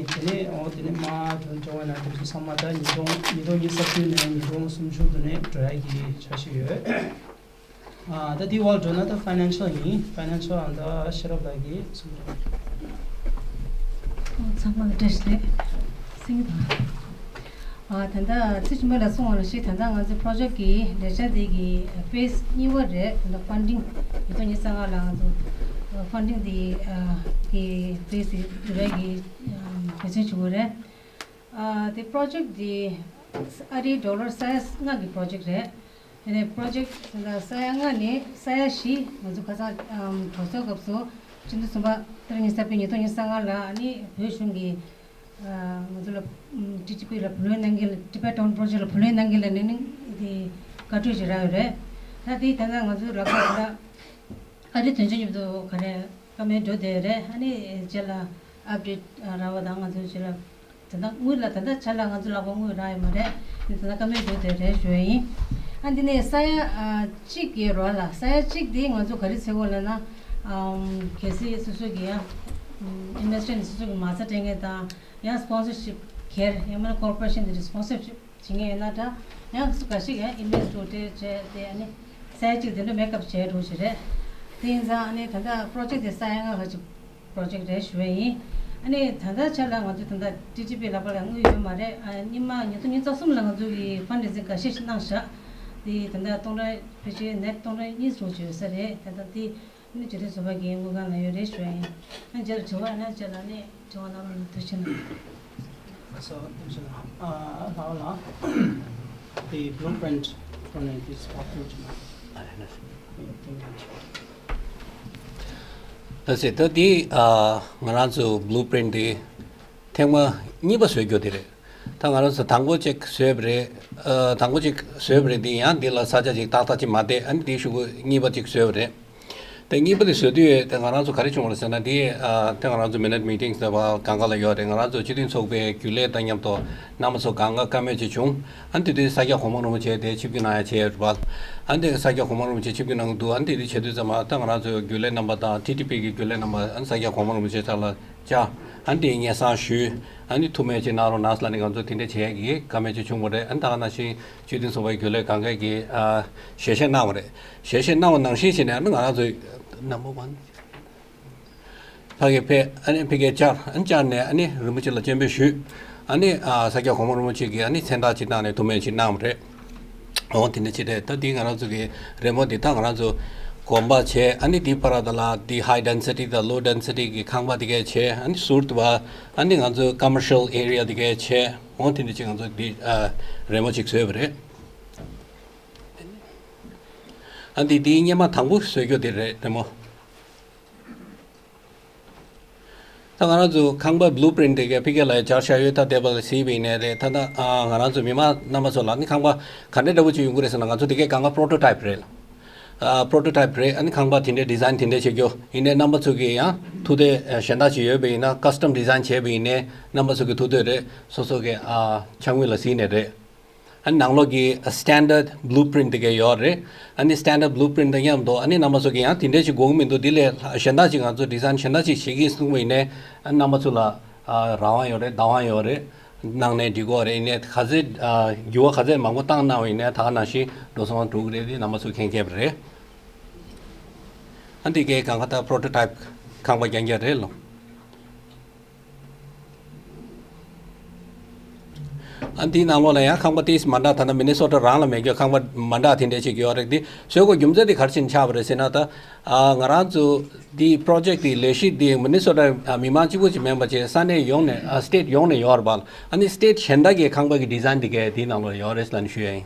དེ་ནས་འོ་དེ་ནས་མ་འགྲོ་འགྲོ་བ་ན་དེ་ཚོ་ཚང་མ་ད་ཉིས་སྟོང་ཉིས་སྟོང་ཉི་ཤུ་རྩ་བདུན་ནས་ཉིས་སྟོང་སུམ་ཅུ་དེ་ནས་འགྲོ་ཡ་གི་འཆར་གཞི་ཡོད། ཨ་ད་དེ་བར་འགྲོ་ན་ད་financial ཡིན། financial ཨ་ད་ཤེས་རབ་ལགས་ཀྱིས་གསུང་རོགས། ཚང་མ་ལ་བཀྲ་ཤིས་བདེ་ལེགས། སེང་གེ་དང་། ཨ་ད་ལྟ་ཚེ་རིང་མོས་ལ་གསུངས་པ་ནང་བཞིན་ད་ལྟ་ང་ཚོ་project གི་ལས་འཆར་དེ་གི་phase གཉིས་པ་རེད། ད་ལྟ་funding ཉིས་སྟོང་ཉི་ཤུ་རྩ་ལྔ་ལ་ང་ཚོ་funding དེ་གི་phase དེ་རེད་གི་འབད་བརྩོན་བྱེད་དགོས་རེད། ཨ་དེ་project དེ་ཨ་རིའི་dollar ས་ཡ་ལྔ་གི་project རེད། དེ་ནས་project ད་ལྟ་ས་ཡ་ལྔ་ནས་ས་ཡ་བཞི་ང་ཚོ་ཁ་སང་གྲོས་ཚོགས་སྐབས་སུ་སྤྱི་ཟླ་གསུམ་པ་ཏ་རིག་ཉི་ཤུ་རྩ་བདུན་ཉིས་སྟོང་ཉི་ཤུ་རྩ་ལྔ་ལ་ཨ་ནི་བོད་གཞུང་གིས་ང་ཚོ་ལ་ཊི་ཊི་པི་ལ་བུ་ལོན་གནང་གི་ལ་Tibetan Project ལ་བུ་ལོན་གནང་གི་ལ་ནི་ནི་དེ་བཀའ་གྲོས་ཅིག་རག་ཡོད་རེད། ད་དེ་ད་ལྟ་ང་ཚོའི་ལག་པ་ལ་ཨ་རི་དོན་གཅོད་མཉམ་དུ་ག་རེ་བཀའ་མོལ་འགྲོ་བསྡད་ཡོད་རེད། ཨ་ནི་རྗེས་ལ་update རག་པ་དང་ང་ཚོའི་རྗེས་ལ་ད་ལྟ་དངུལ་ལ་ད་ལྟ་ཆ་ལ་ང་ཚོ་ལག་པ་དངུལ་རག་ཡོད་མ་རེད། ད་ལྟ་བཀའ་མོལ་འགྲོ་བསྡད་རེད་ཞུ་ཡ་ཡིན། ཨ་འདི་ནས་ས་ཡ་གཅིག་ཡོད་རེད་ལ། ས་ཡ་གཅིག་དེ་ང་ཚོ་ག་རེ་བྱེད་དགོས་ལབ་ན། གལ་སྲིད་སོ་སོ་གི་ཡང་investment སོ་སོ་གི་མ་རྩ་སྤྲད་མཁན་དང་ཡང་sponsorship སྒེར་ཡང་མིན་ན་corporation དེ་འདྲ་sponsorship བྱེད་མཁན་ཡོད་ན་འདྲ། ཡང་སུ་འགའ་ཞིག་ཡང་ཨི་མེལ་འདྲ་སྤྲད་བྱས་ཏེ་ཨ་ནི་གསལ་ཅིག་དེ་འདྲ་མེད་སྐབས་བྱས་འགྲོ་ཞིག་རེད། དེ་ཡིན་ཙང་ཨ་ནི་ད་ལྟ་པྲོ་ཇེག་དེ་ས་ཡ་ལྔ་ཁ་ཅིག་པྲོ་ཇེག་རེད་ཞུ་བ་ཡིན། ཨ་ནི་ད་ལྟ་ཆ་ལ་ང་ཚོ་ད་ལྟ་ཊི་ཊི་པི་ལག་པ་ལ་དངུལ་ཡོད་མ་རེད། ཨ་ཉི་མ་ཉིས་སྟོང་ཉི་ཤུ་རྩ་གསུམ་ལ་ང་ཚོ་གི་ཕན་ཌ་རེ་ཛིང་འགའ་ཤས་ཤིག་གནང་བཞག་དེ་ད་ལྟ་སྟོང་ཕལ་ཆེར་ནེཊ་སྟོང་ཕྲག་གཉིས་འགྲོ་ཡོད་ས་རེད། ད་ལྟ་དེ་ཨ་ནི་ཇོ་བསྟན་བཟོ་པ་གི་དངུལ་ཁང་ལ་ཡོད་རེད་ཞུ་བ་ཡིན། ཨ་ནི་རྗེས་ལ་དྲི་བ་ཡོད་ན་རྗེས་ལ་ཨ་ནི་དྲི་བ་གནང་རོགས་གནང་། ཐུགས་རྗེ་གནང་། So, Laola, the blueprint for it is what you know. ད་ཟེར་ད་འདི་ཨ་ང་རང་ཚོ་བླུ་པི་རིན་ཊི་འདི་ཐེངས་མ་གཉིས་པ་བཟོས་རྒྱུ་དེ་རེད། ད་ང་རང་ཚོ་དང་པོ་གཅིག་བཟོས་པ་རེད། ཨ་དང་པོ་གཅིག་བཟོས་པ་རེད། འདི་ཡང་འདི་ལ་ས་ཆ་ཅིག་ཏག་ཏག་ཅིག་མ་བསྡད། ཨ་ནི་འདི་གཞུག་གུ་གཉིས་པ་ཅིག་བཟོས་པ་རེད། དེ་གཉིས་པ་དེ་བཟོ་དུས་དེ་ང་རང་ཚོ་ག་རེ་བྱུང་བ་རེད་ཟེར་ན། དེ་ཨ་དེ་ང་རང་ཚོ་མི་ནཊ་མི་ཊིང་ཟེར་བ་སྒང་ག་ལ་ཡོད་རེད། ང་རང་ཚོ་སྤྱི་མཐུན་ཚོགས་པའི་རྒྱུན་ལས་དང་མཉམ་དུ་རྣམ་པ་ཚོ་སྒང་ག་བཀའ་མོལ་ཅིག་བྱུང་། ཨ་ནི་དེ་དུས་ས་སྐྱ་གོང་མ་རིན་པོ་ཆེ་དེ་ཆིབས་བསྒྱུར་གནང་ཡ་བྱས་ཡོད་རེད་པ། ཨ་ནི་དེ་ས་སྐྱ་གོང་མ་རིན་པོ་ཆེ་ཆིབས་བསྒྱུར་གནང་གི་འདུག་ཨ་ནི་དེ་དུས་བྱེད་དུས་ཙམ་པ་ད་ང་རང་ཚོའི་རྒྱུན་ལས་རྣམ་པ་དང་ཊི་ཊི་པི་གི་རྒྱུན་ལས་རྣམ་པ་ཨ་ནི་ས་སྐྱ་གོང་མ་རིན་པོ་ཆེ་ཕྱག་ལ་བཅར། ཨ་ནི་དེ་སྙན་སེང་ཞུས། ཨ་ནི་ཐུགས་སྨོན་ཅིག་གནང་རོགས་གནང་ཟེར་ལབ་ནས་ང་ཚོ་དེ་འདྲ་བྱས་ཀྱི་བཀའ་མོལ་ཅིག་བྱུང་བ་རེད། ཨ་ནི་ད་ག་ནང་བཞིན་སྤྱི་མཐུན་ཚོགས་པའི་རྒྱུན་ལས་སྒང་ག་གིས་ཨ་ཞལ་བཞེས་གནང་བ་རེད། ཞལ་བཞེས་གནང་བ་ནང་བཞིན་བྱས་ནས་ཨ་ནི་ང་རང་ཚོའི་ནམ་བར་ཝན་ཕ་གིར་ཕེབས། ཨ་ནི་ཕ་གིར་བཅར། ཨ་ནི་བཅར་ནས་ཨ་ནི་རིན་པོ་ཆེ་ལ་སྤྱན་འབུལ་ཞུས། ཨ་ནི་ཨ་ས་སྐྱ་གོང་མ་རིན་པོ་ཆེ་གིས་ཨ་ནི་མཚན་རྟགས་ཅིག་བཏང་ནས་ཐུགས་སྨོན་ཅིག་གནང་བ་རེད། འོ་དེ་འདྲ་ཅིག་རེད། ད་འདི་ང་རང་ཚོ་གི་རི་མོ་འདི་ད་ང་རང་ཚོ་གོམ་པ་བྱས། ཨ་ནི་འདི་བར་ད་ལ་འདི་ཧའི་ཌེན་སི་ཊི་དང་ལོ་ཌེན་སི་ཊི་གི་ཁང་པ་འདི་གས་བྱས། ཨ་ནི་ཟུར་དུ་བ་ཨ་ནི་ང་ཚོ་ཀོ་མར་ཤལ་ཨེ་རི་ཡ་འདི་གས་བྱས། འོ་དེ་འདྲ་ཅིག་ང་ཚོ་འདི་ཨ་རི་མོ་ཅིག་བཟོས་པ་རེད། ཨ་འདི་འདི་སྔོན་མ་དང་པོ་བཟོས་རྒྱུ་འདི་རེད། རི་མོ། ད་ང་རང་ཚོ་ཁང་པ་བླུ་པི་རིན་ཊི་དེ་ག་ཕ་གི་ལ་སྦྱར་བཞག་ཡོད། ད་དེ་བ་ལ་གཟིགས་པ་ཡིན་ནའི་རེད། ད་ད་ཨ་ང་རང་ཚོ་མི་མང་རྣམ་པ་ཚོ་ལ་ནི་ཁང་པ་ག་འདྲ་འདྲ་པོ་ཅིག་ཡོང་གི་རེད་ཟེར་ན། ང་ཚོ་དེ་གའི་སྒང་ག་པྲོ་ཊོ་ཊའིབ་རེད། ཨ་པྲོ་ཊོ་ཊའིབ་རེད། ཨ་ནི་ཁང་པ་དེ་འདྲའི་ཌི་ཛའིན་དེ་འདྲ་བྱེད་རྒྱུ་ཡིན་ནའི། རྣམ་པ་ཚོ་གིས་ཡང་ཐུགས་འདོད་ཨ་གཞན་དག་ཅིག་ཡོད་པ་ཡིན་ན། ཀ་སི་ཊམ་ཌི་ཛའིན་བྱས་པ་ཡིན་ནའི་རྣམ་པ་ཚོ་གི་ཐུགས་འདོད་རེད། སོ་སོ་གི་ཨ་ཕྱག་དངུལ་ལ་གཟིགས་ནས་རེད། ཨ་ནི་ནང་ལོགས་ཀྱི་སི་ཊན་ཌར་ཌི་བླུ་པི་རིན་ཊི་དེ་ག་ཡོད་རེད། ཨ་ནི་སི་ཊན་ཌར་ཌི་བླུ་པི་རིན་ཊི་དང་མཉམ་དུ་ཨ་ནི་རྣམ་པ་ཚོ་གིས་ཡང་དེ་འདྲ་ཞིག་དགོས་ཀྱི་མི་འདུག་འདི་ལས་གཞན་དག་ཅིག་ང་ཚོ་ཌི་ཛའིན་གཞན་དག་ཅིག་བྱེད་ཀྱི་གསུངས་པ་ཡིན་ནའི། ཨ་ནི་རྣམ་པ་ཚོ་ལ་ཨ་རང་དབང་ཡོད་རེད། བདག་དབང་ཡོད་རེད། གནང་ནའི་འགྲིག་གི་རེད། ཡིན་ནའི་ག་ཚད་ཨ་འགྱུར་བ་ག་ཚད་མང་པོ་བཏང་གནང་བ་ཡིན་ནའི་ད་ག་ནང་བཞིན་འགྲོ་སོང་འགྲོ་གི་རེད། དེ་རྣམ་པ་ཚོ་མཁྱེན་མཁྱེན་པ་རེད། ཨ་འདི་གའི་སྒང་ག་ད་པྲོ་ཊོ་ཊའིབ་ཁང་པ་རྐྱང་རྐྱང་རེད་ལོ། ཨ་འདིའི་ནང་ལོགས་ལ་ཡང་ཁང་པ་ཏིས་མ་འདྲ། ད་ལྟ་མི་ནི་སོ་ཊ་རང་ལ་མེད་རྒྱུ་ཁང་པ་མ་འདྲ་དེ་འདྲ་ཞིག་ཡོད་རེད། འདི་བཟོ་དགོས་རྒྱུ་མཚན་དེ་ག་རེ་བྱས་ནས་ཆགས་པ་རེད་ཟེར་ན། ད་ཨ་ང་རང་ཚོ་འདི་པྲོ་ཇེག་འདི་ལས་གཞི་འདི་མི་ནི་སོ་ཊ་མི་མང་གཅིག་པོ་ཅིག་མིན་པ་བྱས་ས་གནས་ཡོངས་ནས་ཨ་སི་ཊེཊ་ཡོངས་ནས་ཡོད་རེད་པ། ཨ་ནི་སི་ཊེཊ་གཞན་དག་གི་ཁང་པ་གི་ཌི་ཛའིན་འདི་གའི་འདིའི་ནང་ལོགས་ཡོད་རེད་ཟེར་ནས་ཞུ་ཡ་ཡིན།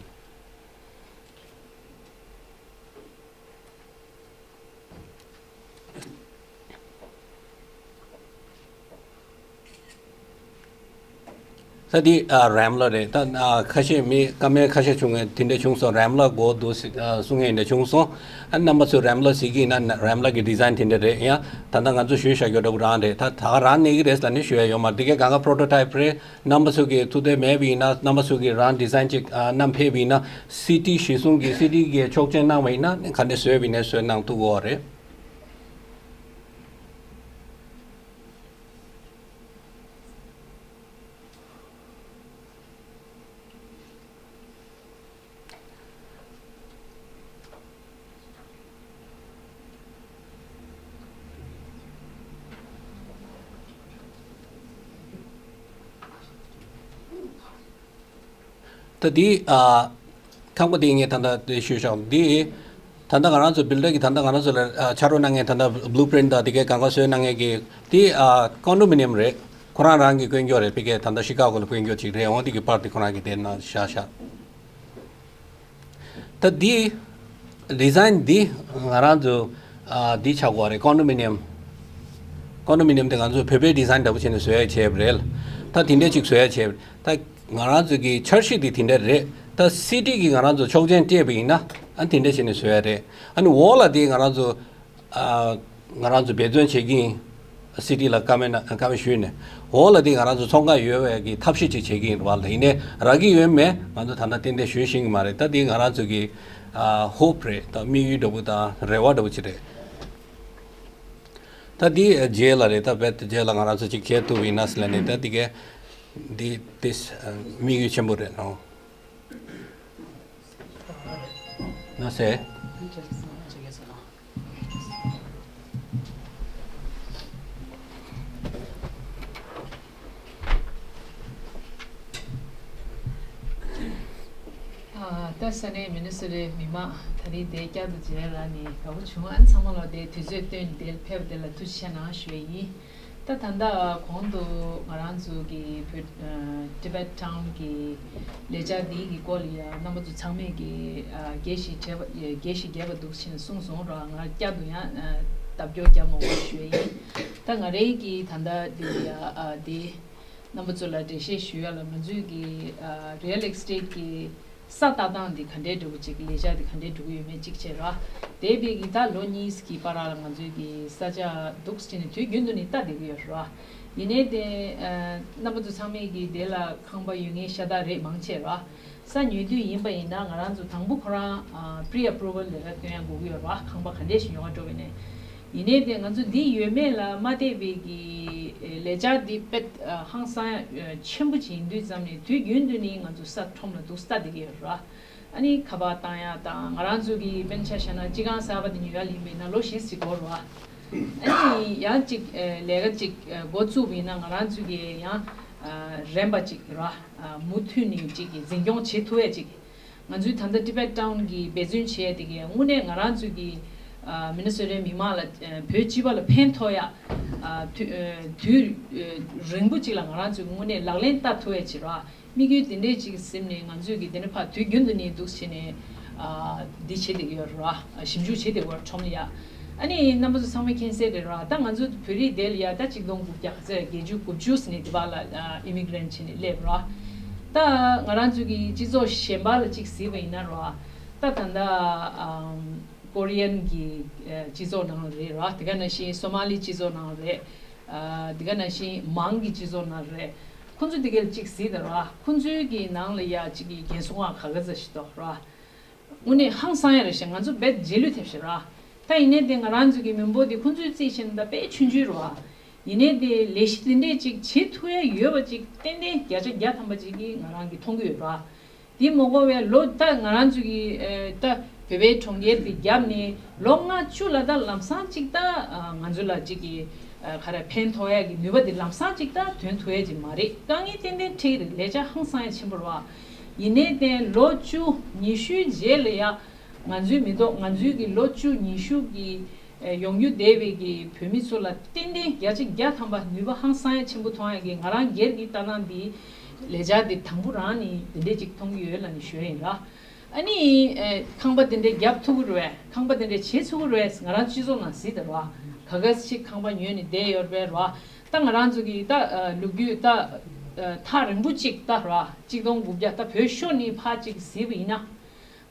ད་འདི་ཨ་རེམ་ལ་རེད། ད་ཨ་ཁ་ཤས་མི་བཀའ་མོལ་ཁ་ཤས་བྱུང་ངས་དེ་འདྲ་བྱུང་སོང་། རེམ་ལ་དགོས་འདུག་ཟེར་ཨ་གསུང་མཁན་འདྲ་བྱུང་སོང་། ཨ་རྣམ་པ་ཚོས་རེམ་ལ་ཟེར་གྱི་ཡིན་ན་རེམ་ལ་གི་ཌི་ཛའིན་དེ་འདྲ་རེད། ཡང་ད་ལྟ་ང་ཚོ་ཞུས་བཞག་རྒྱུ་འདྲ་པོ་རང་རེད། ད་ད་ག་རང་གནས་ཀྱི་རེད་ཟེར་ནས་ཞུ་ཡ་ཡོད་མ་རེད། འདི་གའི་སྒང་ག་པྲོ་ཊོ་ཊའིབ་རེད། རྣམ་པ་ཚོ་གི་ཐུགས་འདོད་མེད་པ་ཡིན་ན། རྣམ་པ་ཚོ་གི་རང་ཌི་ཛའིན་ཅིག་ཨ་བསྣམས་ཕེབས་པ་ཡིན་ན། སི་ཊི་གཞི་བཟུང་གི་སི་ཊི་གི་ཆོག་མཆན་གནང་བ་ཡིན་ན་ག་འདྲ་བཟོས་པ་ཡིན་ནའི་བཟོས་གནང་ཐུབ་ཀྱི་ཡོད་རེད། ད་འདི་ཨ་ཁང་པ་འདི་ངས་ད་ལྟ་འདི་ཞུས་བཞག་འདི་ད་ལྟ་ང་རང་ཚོ་བྷིལ་ཌར་གྱིས་ད་ལྟ་ང་རང་ཚོ་ལ་ཨ་ཕྱག་རོགས་གནང་མཁན། ད་ལྟ་བླུ་པི་རིན་ཊི་དང་འདི་གའི་སྒང་ག་བཟོས་གནང་མཁན་གྱི་འདི་ཨ་ཀོན་ཌོ་མི་ནི་ཡམ་རེད། ཁོ་རང་རང་གིས་བསྐོན་རྒྱུ་རེད། ཕ་གིར་ད་ལྟ་ཤི་ཀ་གོ་ལ་བསྐོན་རྒྱུ་ཅིག་རེད། འོ་འདི་གི་པར་འདི་ཁོ་རང་གིས་དེ་ནང་བཞག་བཞག་ད་འདི་ཌི་ཛའིན་འདི་ང་རང་ཚོ་ཨ་འདི་ཆགས་ཀྱི་ཡོད་རེད། ཀོན་ཌོ་མི་ནི་ཡམ། ཀོན་ཌོ་མི་ནི་ཡམ་དེ་ང་ཚོ་བོད་པའི་ཌི་ཛའིན་འདྲ་པོ་བྱས་ནས་བཟོ་ཡ་བྱས་པ་རེད། ད་དེ་འདྲ་ཅིག་བཟོ་ཡ་བྱས་པ་རེད། ད་ང་རང་ཚོ་གི་འཆར་གཞི་འདི་དེ་འདྲ་རེད། ད་སི་ཊི་གིས་ང་རང་ཚོ་ཆོག་མཆན་སྤྲད་པ་ཡིན་ན་ཨ་དེ་འདྲ་བྱས་ནས་བཟོ་ཡ་རེད། ཨ་ནི་འོག་ལ་དེ་ང་རང་ཚོ་ཨ་ང་རང་ཚོ་འབད་བརྩོན་བྱེད་ཀྱི་ཡིན། སི་ཊི་ལ་བཀའ་མོལ་གནང་། བཀའ་མོལ་ཞུས་ནས་འོག་ལ་དེ་ང་རང་ཚོ་ཚོང་ཁང་ཡོད་པའི་གི་ཐབས་ཤེས་ཅིག་བྱེད་ཀྱི་ཡིན་རེད་པ། ཡིན་ནའི་རག་གི་ཡོད་མེད་ང་ཚོ་ད་ལྟ་ཏན་ཏན་ཞུ་ཤེས་ཀྱི་མ་རེད། ད་དེ་ང་རང་ཚོ་གི་ཨ་ཧོབ་རེད། ད་དམིགས་ཡུལ་འདྲ་པོ་དང་རེ་བ་འདྲ་པོ་ཅིག་རེད། ད་འདི་རྗེས་ལ་རེད། ད་རྦད་དེ་རྗེས་ལ་ང་རང་ཚོ་ཅིག་བྱེད་ཐུབ་ཡིན་ན་ཟེར་ལབ་ནས། ད་འདི་གས་འདི་དེ་དམིགས་ཡུལ་ཆེན་པོ་རེད་ཨང་། ན་སེ། ཨ། ད་ས་གནས་མི་ནི་སོ་ཊའི་མི་མང་ད་རིང་དེ་བསྐྱར་དུ་མཇལ་ལ་ནི་དགའ་པོ་བྱུང་། ཨ་ནི་ཚང་མ་ལ་དེ་དུས་ཚོད་བཏོན་དེ་ཕེབས་དེ་ལ་ཐུགས་རྗེ་ཆེ་གནང་ཞུ་ཡི་ཡིན། ད་ད་ལྟ་གོང་དུ་ང་རང་ཚོ་གི་བོད་ཨ་Tibet Town གི་ལས་འཆར་འདི་གི་སྐོར་ལ་ཡང་རྣམ་པ་ཚོ་ཚང་མས་ཀྱི་ཨ་དགྱེས་ཤིང་དྲན་པ་དགྱེས་ཤིང་དགྱེས་པ་འདུག་ཅེས་གསུངས་སོང་ར། ང་བསྐྱར་དུ་ཡང་ཨ་ལྡབ་སྐྱོར་རྒྱབ་མ་དགོས་ཞུ་ཡི་ཡིན། ད་ང་རའི་གི་ད་ལྟ་འདི་ཡ་ཨ་འདི་རྣམ་པ་ཚོ་ལ་འགྲེལ་བཤད་ཞུ་ཡ་ལ་ང་ཚོའི་གི་ཨ་real estate གི་ས་ལྟ་སྟངས་འདི་ག་འདྲའི་འགྲོ་གི་ཅིག་ལས་འཆར་འདི་ག་འདྲའི་འགྲོ་གི་ཡོད་མེད་ཅིག་བྱས་ར། དེ་བས་ཀྱི་ད་ལོ་གཉིས་ཀྱི་བར་ལ་ང་ཚོའི་གི་ས་ཆ་འདུག་ཅེས་ནས་དུས་རྒྱུན་དུ་ནི་ལྟ་བསྡད་ཀྱི་ཡོད་ར། ཡིན་ནའི་དེ་ཨ་རྣམ་པ་ཚོ་ཚང་མས་ཀྱི་དེ་ལ་ཁང་པ་ཡོད་མཁན་ཤ་སྟག་རེད་མང་ཆེ་ར། ས་ཉོ་དུས་ཡིན་པ་ཡིན་ན་ང་རང་ཚོ་དང་པོ་ཁོ་རང་ཨ་pre approval letter སྟོན་ཡ་དགོས་ཀྱི་ཡོད་ར། ཁང་པ་ག་འདྲས་ཤིག་ཉོ་བ་འགྲོ་བས་ནས། ཡིན་ནའི་དེ་ང་ཚོ་འདི་ཡོད་མེད་ལ་མ་བལྟས་པའི་གི་ལས་འཆར་འདི་དཔེ་ཧང་སང་ཆེན་པོ་ཅིག་ཡིན་དུས་ཙམ་ནས་དུས་རྒྱུན་དུ་ནི་ང་ཚོ་ས་ཁྲོམ་ལ་འདུག་ལྟ་བསྡད་ཀྱི་ཡོད་ར། ཨ་ནི་ཁ་པར་བཏང་ཡ་དང་ང་རང་ཚོ་གི་དཔེར་ན་ཆ་བཞག་ན་སྤྱི་ཁང་གསར་པ་དེ་ཉོ་ཡ་ཡིན་པས་ན་ལོ་བཞི་ཙམ་འགོར་ར། ཨ་ནི་ཡང་ཅིག་ལས་ཀ་ཅིག་འགོ་བཙུགས་པ་ཡིན་ན་ང་རང་ཚོ་གི་ཡང་རན་པ་ཅིག་ར། མུ་མཐུད་ནས་ཅིག་འཛིན་སྐྱོང་བྱེད་ཐུབ་ཡ་ཅིག་ང་ཚོའི་ད་ལྟ་Tibet Town གི་འབད་བརྩོན་བྱས་དེ་གའི་དངོས་གནས་ང་རང་ཚོའི་གི་ཨ་མི་ནི་སོ་ཊའི་མི་མང་ལ་ཨ་བོད་སྤྱི་པ་ལ་ཕན་ཐོགས་ཡ། ཨ་དུས་ཨ་དུས་ཨ་རིང་པོ་ཅིག་ལ་ང་རང་ཚོའི་དངོས་གནས་ལག་ལེན་བསྟར་ཐུབ་ཡ་ཅིག་ར། དམིགས་ཡུལ་དེ་འདྲས་ཅིག་ཟིན་ནས་ང་ཚོའི་གི་དེ་འདྲ་ཕར་དུས་རྒྱུན་དུ་ནས་འདུག་བྱས་ནས་ཨ་འདི་བྱེད་བསྡད་ཀྱི་ཡོད་ར། ཞིབ་འཇུག་བྱེད་བསྡད་ཀྱི་ཡོད་ར་ཁྲོམ་ལ་ཡ། ཨ་ནི་རྣམ་པ་ཚོ་ཚང་མས་མཁྱེན་གསལ་རེད་ར། ད་ང་ཚོ་བོད་རིགས་དེ་ལ་ཡ་ད་གཅིག་སྟོང་དགུ་བརྒྱ་ག་ཚོད་བརྒྱད་ཅུ་དགུ་བཅུ་ཟིན་ནས་དེ་བར་ལ་ཨ་immigrant་བྱས་ནས་སླེབས་ར། ད་ང་རང་ཚོ་གི་སྤྱི་ཚོགས་གཞན་པ་ལ་ཅིག་གཟིགས་པ་ཡིན་ན་ར། ད་ད་ལྟ་ཨམ་ཀོ་རི་ཡན་གྱི་ཨ་སྤྱི་ཚོགས་ནང་རེད་ར། དེ་ག་ནང་བཞིན་སོ་མ་ལི་སྤྱི་ཚོགས་ནང་རེད། ཨ་དེ་ག་ནང་བཞིན་མང་གི་སྤྱི་ཚོགས་ནང་རེད། ཁོང་ཚོ་དེ་ག་ལ་ཅིག་གཟིགས་དང་ར། ཁོང་ཚོའི་གི་ནང་ལ་ཡ་ཅིག་གི་རྒན་གསོ་ཁང་ག་ག་ཚོད་ཞིག་འདུག་ར། དངོས་གནས་ཧང་སང་ཡ་རེད་ཤག་ང་ཚོ་རྦད་རྗེས་ལུས་ཐེབས་ཤག་ར། ད་ཡིན་ནའི་དེ་ང་རང་ཚོ་གི་མི་འབོར་དེ་ཁོང་ཚོའི་རྩིས་བྱས་ན་ད་དཔེ་ཆུང་ཆུང་རེད་བ། ཡིན་ནའི་དེ་ལས་གཞི་དེ་འདྲས་ཅིག་བྱེད་ཐུབ་ཡ་ཡོད་པ་ཅིག་ཏན་ཏན་བརྒྱ་ཆ་བརྒྱ་ཐམ་པ་ཅིག་གིས་ང་རང་གིས་མཐོང་གི་ཡོད་ར། དེ་མ་གཏོགས་པའི་ལོ་ད་ང་རང་ཚོ་གི་ཨེ་ད་བོད་པའི་གྲོང་ཁྱེར་དེ་བརྒྱབ་ནས་ལོ་ལྔ་བཅུ་ལ་ད་ལམ་སང་ཅིག་ད་ཨ་ང་ཚོ་ལ་ཅིག་གི་ཨ་ག་རེ་ཕན་ཐོགས་ཡ་གི་ནུས་པ་དེ་ལམ་སང་ཅིག་ད་ཐོན་ཐུབ་ཡ་ཅིག་མ་རེད། དཀའ་ངལ་ཏན་ཏན་འཕྲད་ཀྱི་རེད། ལས་འཆར་ཧང་སང་ཡ་ཆེན་པོ་རེད་བ། ཡིན་ནའི་དེ་ལོ་བཅུ་ཉི་ཤུའི་རྗེས་ལ་ཡ་ང་ཚོའི་མི་ཐོག་ང་ཚོའི་གི་ལོ་བཅུ་ཉི་ཤུ་གི་ཨེ་ཡོང་རྒྱུ་བསྡད་པའི་གི་བོད་མི་ཚོ་ལ་ཏན་ཏན་བརྒྱ་ཆ་བརྒྱ་ཐམ་པ་ནུས་པ་ཧང་སང་ཡ་ཆེན་པོ་ཐོན་ཡ་གི་ང་རང་སྒེར་གྱི་ལྟ་སྟངས་འདི་ལས་འཆར་འདི་དང་པོ་རང་ནས་འདི་འདྲས་ཅིག་མཐོང་གི་ཡོད་ལབ་ནས་ཞུ་ཡ་ཡིན་ར། ཨ་ནི་ཨེ་ཁང་པ་འདི་འདྲས་བརྒྱབ་ཐུབ་ཀྱི་རེད། ཁང་པ་འདི་འདྲས་བྱེད་ཚུགས་ཀྱི་རེད། ང་རང་སྤྱི་ཚོགས་ནང་གཟིགས་དང་ར། ག་ག་ཞིག་ཁང་པ་ཉོས་ནས་བསྡད་ཡོད་རེད་ར། ད་ང་རང་ཚོ་གི་ད་ཨ་ལོ་རྒྱུས་ད་ཨ་ཐག་རིང་པོ་ཅིག་ད་ར་གཅིག་སྟོང་དགུ་བརྒྱ་ད་བོད་ཤོར་ནས་ཕར་ཅིག་གཟིགས་པ་ཡིན་ན།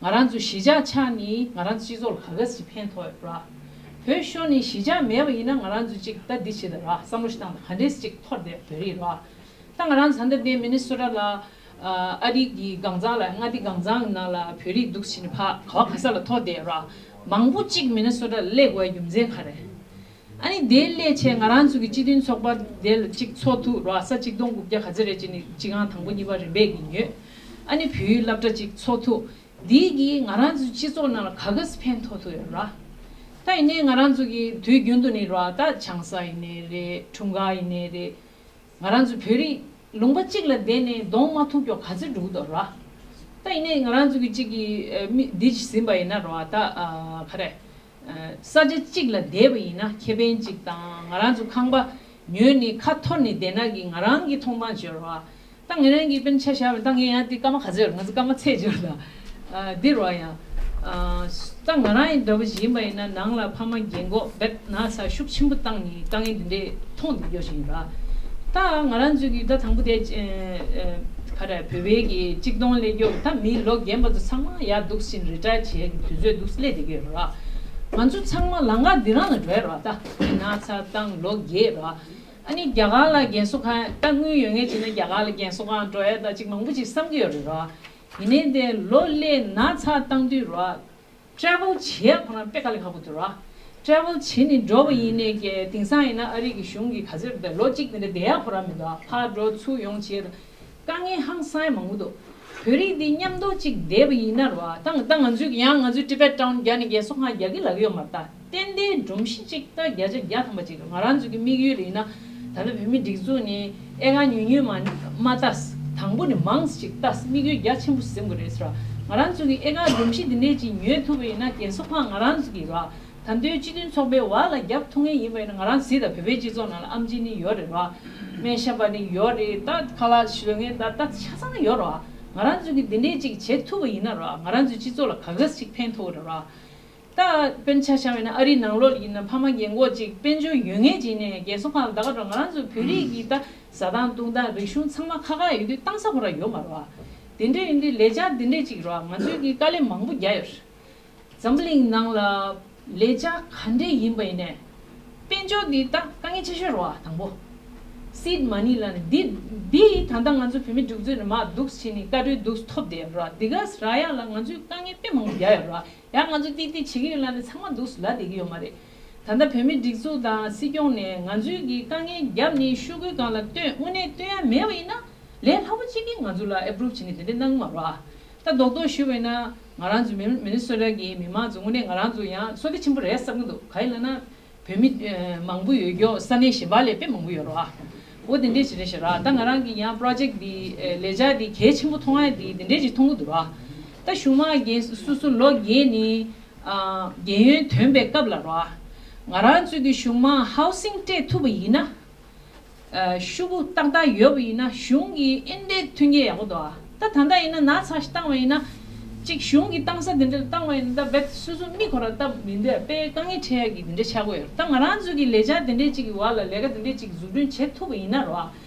ང་རང་ཚོ་གཞིས་ཆགས་ཆགས་ནི་ང་རང་ཚོ་སྤྱི་ཚོགས་ལ་ག་ག་ཞིག་ཕན་ཐོགས་ཡོད་ར། བོད་ཤོར་ནི་གཞིས་ཆགས་མེད་པ་ཡིན་ན་ང་རང་ཚོ་ཅིག་ད་འདི་བྱེད་ད་ར། བསམ་བློ་ཞིག་བཏང་ད་ག་འདྲས་ཅིག་འཐོར་བསྡད་བོད་རིགས་ར། ད་ང་རང་ཚོ་ད་ལྟ་དེ་མི་ནི་སོ་ཊ་ལ་ཨ་ཨ་རི་གི་གང་ཚང་ལ་མངའ་སྡེ་གང་ཚང་ནང་ལ་བོད་རིགས་འདུག་ཕྱིན་ཕ་ག་བ་ག་ས་ལ་འཐོར་བསྡད་ར། མང་པོ་ཅིག་མི་ནི་སོ་ཊ་ལ་སླེབས་དགོས་རྒྱུ་མཚན་ག་རེ། ཨ་ནི་དེ་སླེབས་བྱས་ང་རང་ཚོ་གི་སྤྱི་མཐུན་ཚོགས་པ་དེ་ལ་ཅིག་ཚོགས་ཐུབ་ར། ས་གཅིག་སྟོང་དགུ་བརྒྱ་ག་ཚོད་རེད་ཅེས་ནི་སྤྱི་ཁང་དང་པོ་གཉིས་པ་རིམ་པས་ཀྱི་ཉོས། ཨ་ནི་བོད་ཡིག་སློབ་གྲྭ་ཅིག་ཚོགས་ཐུབ། འདི་གིས་ང་རང་ཚོའི་སྤྱི་ཚོགས་ནང་ལ་ག་ག་ཕན་ཐོགས་ཐུབ་ཡོད་ར། ད་ཡིན་ནའི་ང་རང་ཚོ་གི་དུས་རྒྱུན་དུ་ནི་ར་ད་ཆང་ས་ཡིན་ནའི་རེད། འཁྲུངས་སྐར་ཡིན་ནའི་རེད། ང་རང་ཚོ་བོད་རིགས་ལུང་པ་གཅིག་ལ་བསྡད་ནས་གདོང་མ་ཐུག་ཀྱོག་ག་ཚོད་འགྲོ་གི་འདུག་ར། ད་ཡིན་ནའི་ང་རང་ཚོ་གི་གཅིག་གི་ཨ་མི་འདི་ཅིག་ཟིན་པ་ཡིན་ན་ར་ད་ཨ་ག་རེ། ས་ཆ་གཅིག་ལ་བསྡད་པ་ཡིན་ན་ཁེ་ཕན་གཅིག་དང་ང་རང་ཚོ་ཁང་པ་ཉོས་ནས་ཁ་འཐོར་ནས་བསྡད་ན་གི་ང་རང་གི་མཐོང་སྟངས་བརྗོད་རོགས། ད་ང་རང་གི་དཔེར་ན་ཆ་བཞག་པ་ད་ངས་ཡང་དེ་སྐར་མ་ག་ཚོད་ཡོད་རེད། ང་ཚོ་སྐར་མ་ཚད་བརྗོད་ལ་འདི་རོགས་ཡང་ད་ང་རང་ཡི་འདྲ་བོ་ཞིག་ཡིན་པ་ཡིན་ན་ནང་ལ་ཕ་མ་རྒན་གོག་བེད་ན་ཚ་ཤུགས་ཆེན་པོ་བཏང་ནས་དཀའ་ངལ་འདི་འདྲས་མཐོང་བསྡད་རྒྱུ་ཞིག་ཡིན་ར། ད་ང་རང་ཚོ་གི་ད་དང་པོ་དེ་ག་རེ་བོད་པའི་གི་གཅིག་སྟོང་སླེབས་རྒྱུ་ད་མི་ལོ་རྒན་པ་ཚོ་ཚང་མ་ཡར་འདུག་ཕྱིན་རི་ཊ་ཡར་བྱེད་ཀྱི་དུས་ཚོད་འདུག་སླེབས་བསྡད་ཀྱི་ཡོད་ར། ང་ཚོ་ཚང་མ་ལམ་ཁ་འདི་རང་ལ་འགྲོ་ཡ་ར། ད་ན་ཚ་བཏང་ལོ་རྒས་ར། ཨ་ནི་རྒྱ་གར་ལ་རྒན་གསོ་ཁང་ད་དངུལ་ཡོད་མཁན་བྱས་ན་རྒྱ་གར་ལ་རྒན་གསོ་ཁང་འགྲོ་ཡ་ད་ཅིག་མང་པོ་ཅིག་བསམ་གྱི་ཡོད་རེད་ར། ཡིན་ནའི་དེ་ལོ་སླེབས་ན་ཚ་བཏང་དུས་ར། ཊེ་རེ་ཝལ་བྱེད་ཡ་ཁོ་རང་དཔེ་དཀའ་ལས་ཁག་པོ་འདུག་ར། ཊེ་རེ་ཝལ་བྱེད་ནས་འགྲོ་བ་ཡིན་ནའི་གི་དེང་སང་ཡིན་ན་ཨ་རི་གི་གཞུང་གི་ག་ཚོད་རེད་ལོ་གཅིག་དེ་འདྲ་བསྡད་ཡ་ཁོ་རང་མི་འདུག་ཕར་འགྲོ་ཚུར་ཡོང་བྱེད་དཀའ་ངལ་ཧང་སང་ཡ་མང་པོ་འདུག་བོད་རིགས་འདི་མཉམ་དུ་གཅིག་བསྡད་པ་ཡིན་ན་རེད་བ། ད་ད་ང་ཚོས་ཡང་ང་ཚོས་Tibet Town་རྒྱ་ནས་རྒན་གསོ་ཁང་རྒྱག་གི་ལབ་ཀྱི་ཡོད་མ་རེད། ད་ཏན་ཏན་སྒྲོམ་གཞི་གཅིག་ད་བརྒྱ་ཆ་བརྒྱ་ཐམ་པ་གཅིག་རེད། ང་རང་ཚོ་གི་དམིགས་ཡུལ་ཡིན་ན། ད་ལྟ་བོད་མི་སྒྲིག་འཛུགས་ནས་ཨེ་ཀར་ཉུང་ཉུང་མ་མ་ལྟ། དང་པོ་ནས་མང་ཙམ་ཅིག་ལྟ། དམིགས་ཡུལ་རྒྱ་ཆེན་པོ་ཟིན་དགོས་རེད་ཟེར་བ། ང་རང་ཚོ་གི་ཨེ་ཀར་སྒྲོམ་གཞི་འདི་འདྲས་ཅིག་ཉོས་ཐུབ་པ་ཡིན་ན་རྒན་གསོ་ཁང་ང་རང་ཚོ་གི་ར། ད་དུང་སྤྱི་མཐུན་ཚོགས་པའི་འོག་ལ་རྒྱབ་ཐུབ་མཁན་ཡིན་པ་ཡིན་ན། ང་རང་གཟིགས་དང་། བོད་པའི་སྤྱི་ཚོགས་ནང་ལ་ཨེམ་ཆི་ནི་ཡོད་རེད་ར། སྨན་ཞབས་པ་ནི་ཡོད་རེད། ད་ཁ་ལག་ཞོན་མཁན་ད་ད་ཆ་ཚང་ཡོད་རེད་བ། ང་རང་ཚོ་གི་འདི་འདྲས་ཅིག་བྱེད་ཐུབ་པ་ཡིན་ན་ར། ང་རང་ཚོའི་སྤྱི་ཚོགས་ལ་ག་ག་ཟེ་ཅིག་ཕན་ཐོགས་རེད་ར། ད་དཔེར་ཆ་བཞག་པ་ཡིན་ན་ཨ་རིའི་ནང་ལོགས་ལ་ཡིན་ན་ཕ་མ་རྒན་གོག་ཅིག་དཔལ་འབྱོར་ཡོད་མཁན་ཅིག་ནས་རྒན་གསོ་ཁང་ལ་ད་ག་འགྲོ། ང་རང་ཚོ་བོད་རིགས་ཀྱི་ད་ཟ་སྟངས་འཐུང་སྟངས་རིག་གཞུང་ཚང་མ་ཁ་ཁ་ཡོད་དུས་བཏང་ས་ཁོ་རང་ཡོད་མ་རེད་བ། དེ་འདྲ་ཡིན་དུས་ལས་འཆར་འདི་འདྲ་ཅིག་རེད་བ། ང་ཚོས་ཀྱི་དཀའ་ལས་མང་པོ་རྒྱག་ཡོད་རེད། འཛམ་བུ་གླིང་ནང་ལ་ལས་འཆར་ག་འདྲས་ཡིན་པ་ཡིན་ནའི་དཔལ་འབྱོར་འདི་ད་དཀའ་ངལ་ཆེ་ཤོས་རེད་བ། དང་པོ་seed money་ལབ་ནས་འདི་འདི་ད་ལྟ་ང་ཚོ་བོད་མི་སྒྲིག་འཛུགས་ནས་མར་འདུག་བྱས་ནས་བཀའ་འཁྲོལ་འདུག་ཐོབ་བསྡད་ཡོད་རེད་བ། འདི་ག་རག་ཡག་ལ་ང་ཚོས་དཀའ་ངལ་དཔེ་མང་པོ་རྒྱག་ཡོད་རེད་བ། ཡང་ང་ཚོས་ཏིག་ཏིག་བྱེད་ཀྱི་ཡོད་ལབ་ནས་ཚང་མ་འདུག་ལབ་བསྡད་ཀྱི་ཡོད་མ་རེད། ད་ལྟ་བོད་མི་སྒྲིག་འཛུགས་དང་སྲིད་སྐྱོང་ནས་ང་ཚོའི་གི་དཀའ་ངལ་བརྒྱབ་ནས་ཤོག་གུའི་སྒང་ལ་སྟོན། དངོས་གནས་སྟོན་ཡ་མེད་པ་ཡིན་ན་ལས་སླ་པོ་གཅིག་གིས་ང་ཚོ་ལ་approve་བྱས་ནས་དེ་འདྲ་གནང་གི་མ་རེད་བ། ད་རྡོག་རྡོག་ཞུས་པ་ཡིན་ན་ང་རང་ཚོ་མི་མི་ནི་སོ་ཊ་གི་མི་མང་ཚོ་དངོས་གནས་ང་རང་ཚོ་ཡང་བསོད་བདེ་ཆེན་པོ་རེད་བསམ་གྱི་འདུག་གང་ཡིན་ལབ་ན། བོད་མི་ཨ་མང་པོ་ཡོད་རྒྱུ་ས་གནས་གཞན་པ་ལས་དཔེ་མང་པོ་ཡོད་རེད་བ། འོ་དེ་འདྲས་ཞིག་རེད་ཤག་ར། ད་ང་རང་གི་ཡང་པོ་རོ་ཇེཀ་འདི་ཨ་ལས་འཆར་འདི་གལ་ཆེན་པོ་མཐོང་ཡ་འདི་དེ་འདྲས་ཅིག་མཐོང་གི་འདུག་ར། ད་གཞུང་མང་རྒན་སོ་སོ་ལོ་རྒས་ནས་ཨ་རྒན་ཡོལ་ཐོན་པའི་སྐབས་ལ་ར། ང་རང་ཚོའི་གི་གཞུང་མང་ཧའུ་སིང་སྤྲད་ཐུབ་པ་ཡིན་ན། ཨ་ཤོག་གུ་ཏག་ཏག་ཡོད་པ་ཡིན་ན་གཞུང་གིས་ཨེ་འདྲའི་མཐུན་རྐྱེན་ཡག་པོ་འདུག་ཨ། ད་ད་ལྟ་ཡིན་ན་ན་ཚ་ཞིག་བཏང་བ་ཡིན་ན། གཅིག་གཞུང་གིས་བཏང་ས་དེ་འདྲ་ལ་བཏང་བ་ཡིན་ན་ད་རྦད་སོ་སོ་མི་ཁོ་རང་སྟབས་མི་འདོད་པའི་དཀའ་ངལ་འཕྲད་ཡག་གི་དེ་འདྲ་ཆགས་ཀྱི་ཡོད་རེད། ད་ང་རང་ཚོ་གི་ལས་འཆར་དེ་འདྲའི་གཅིག་གི་འོག་ལ་ལས་ཀ་དེ་འདྲའི་གཅིག་འཛུགས་སྐྲུན་བྱེད་ཐུབ་པ་ཡིན་ན་རེད་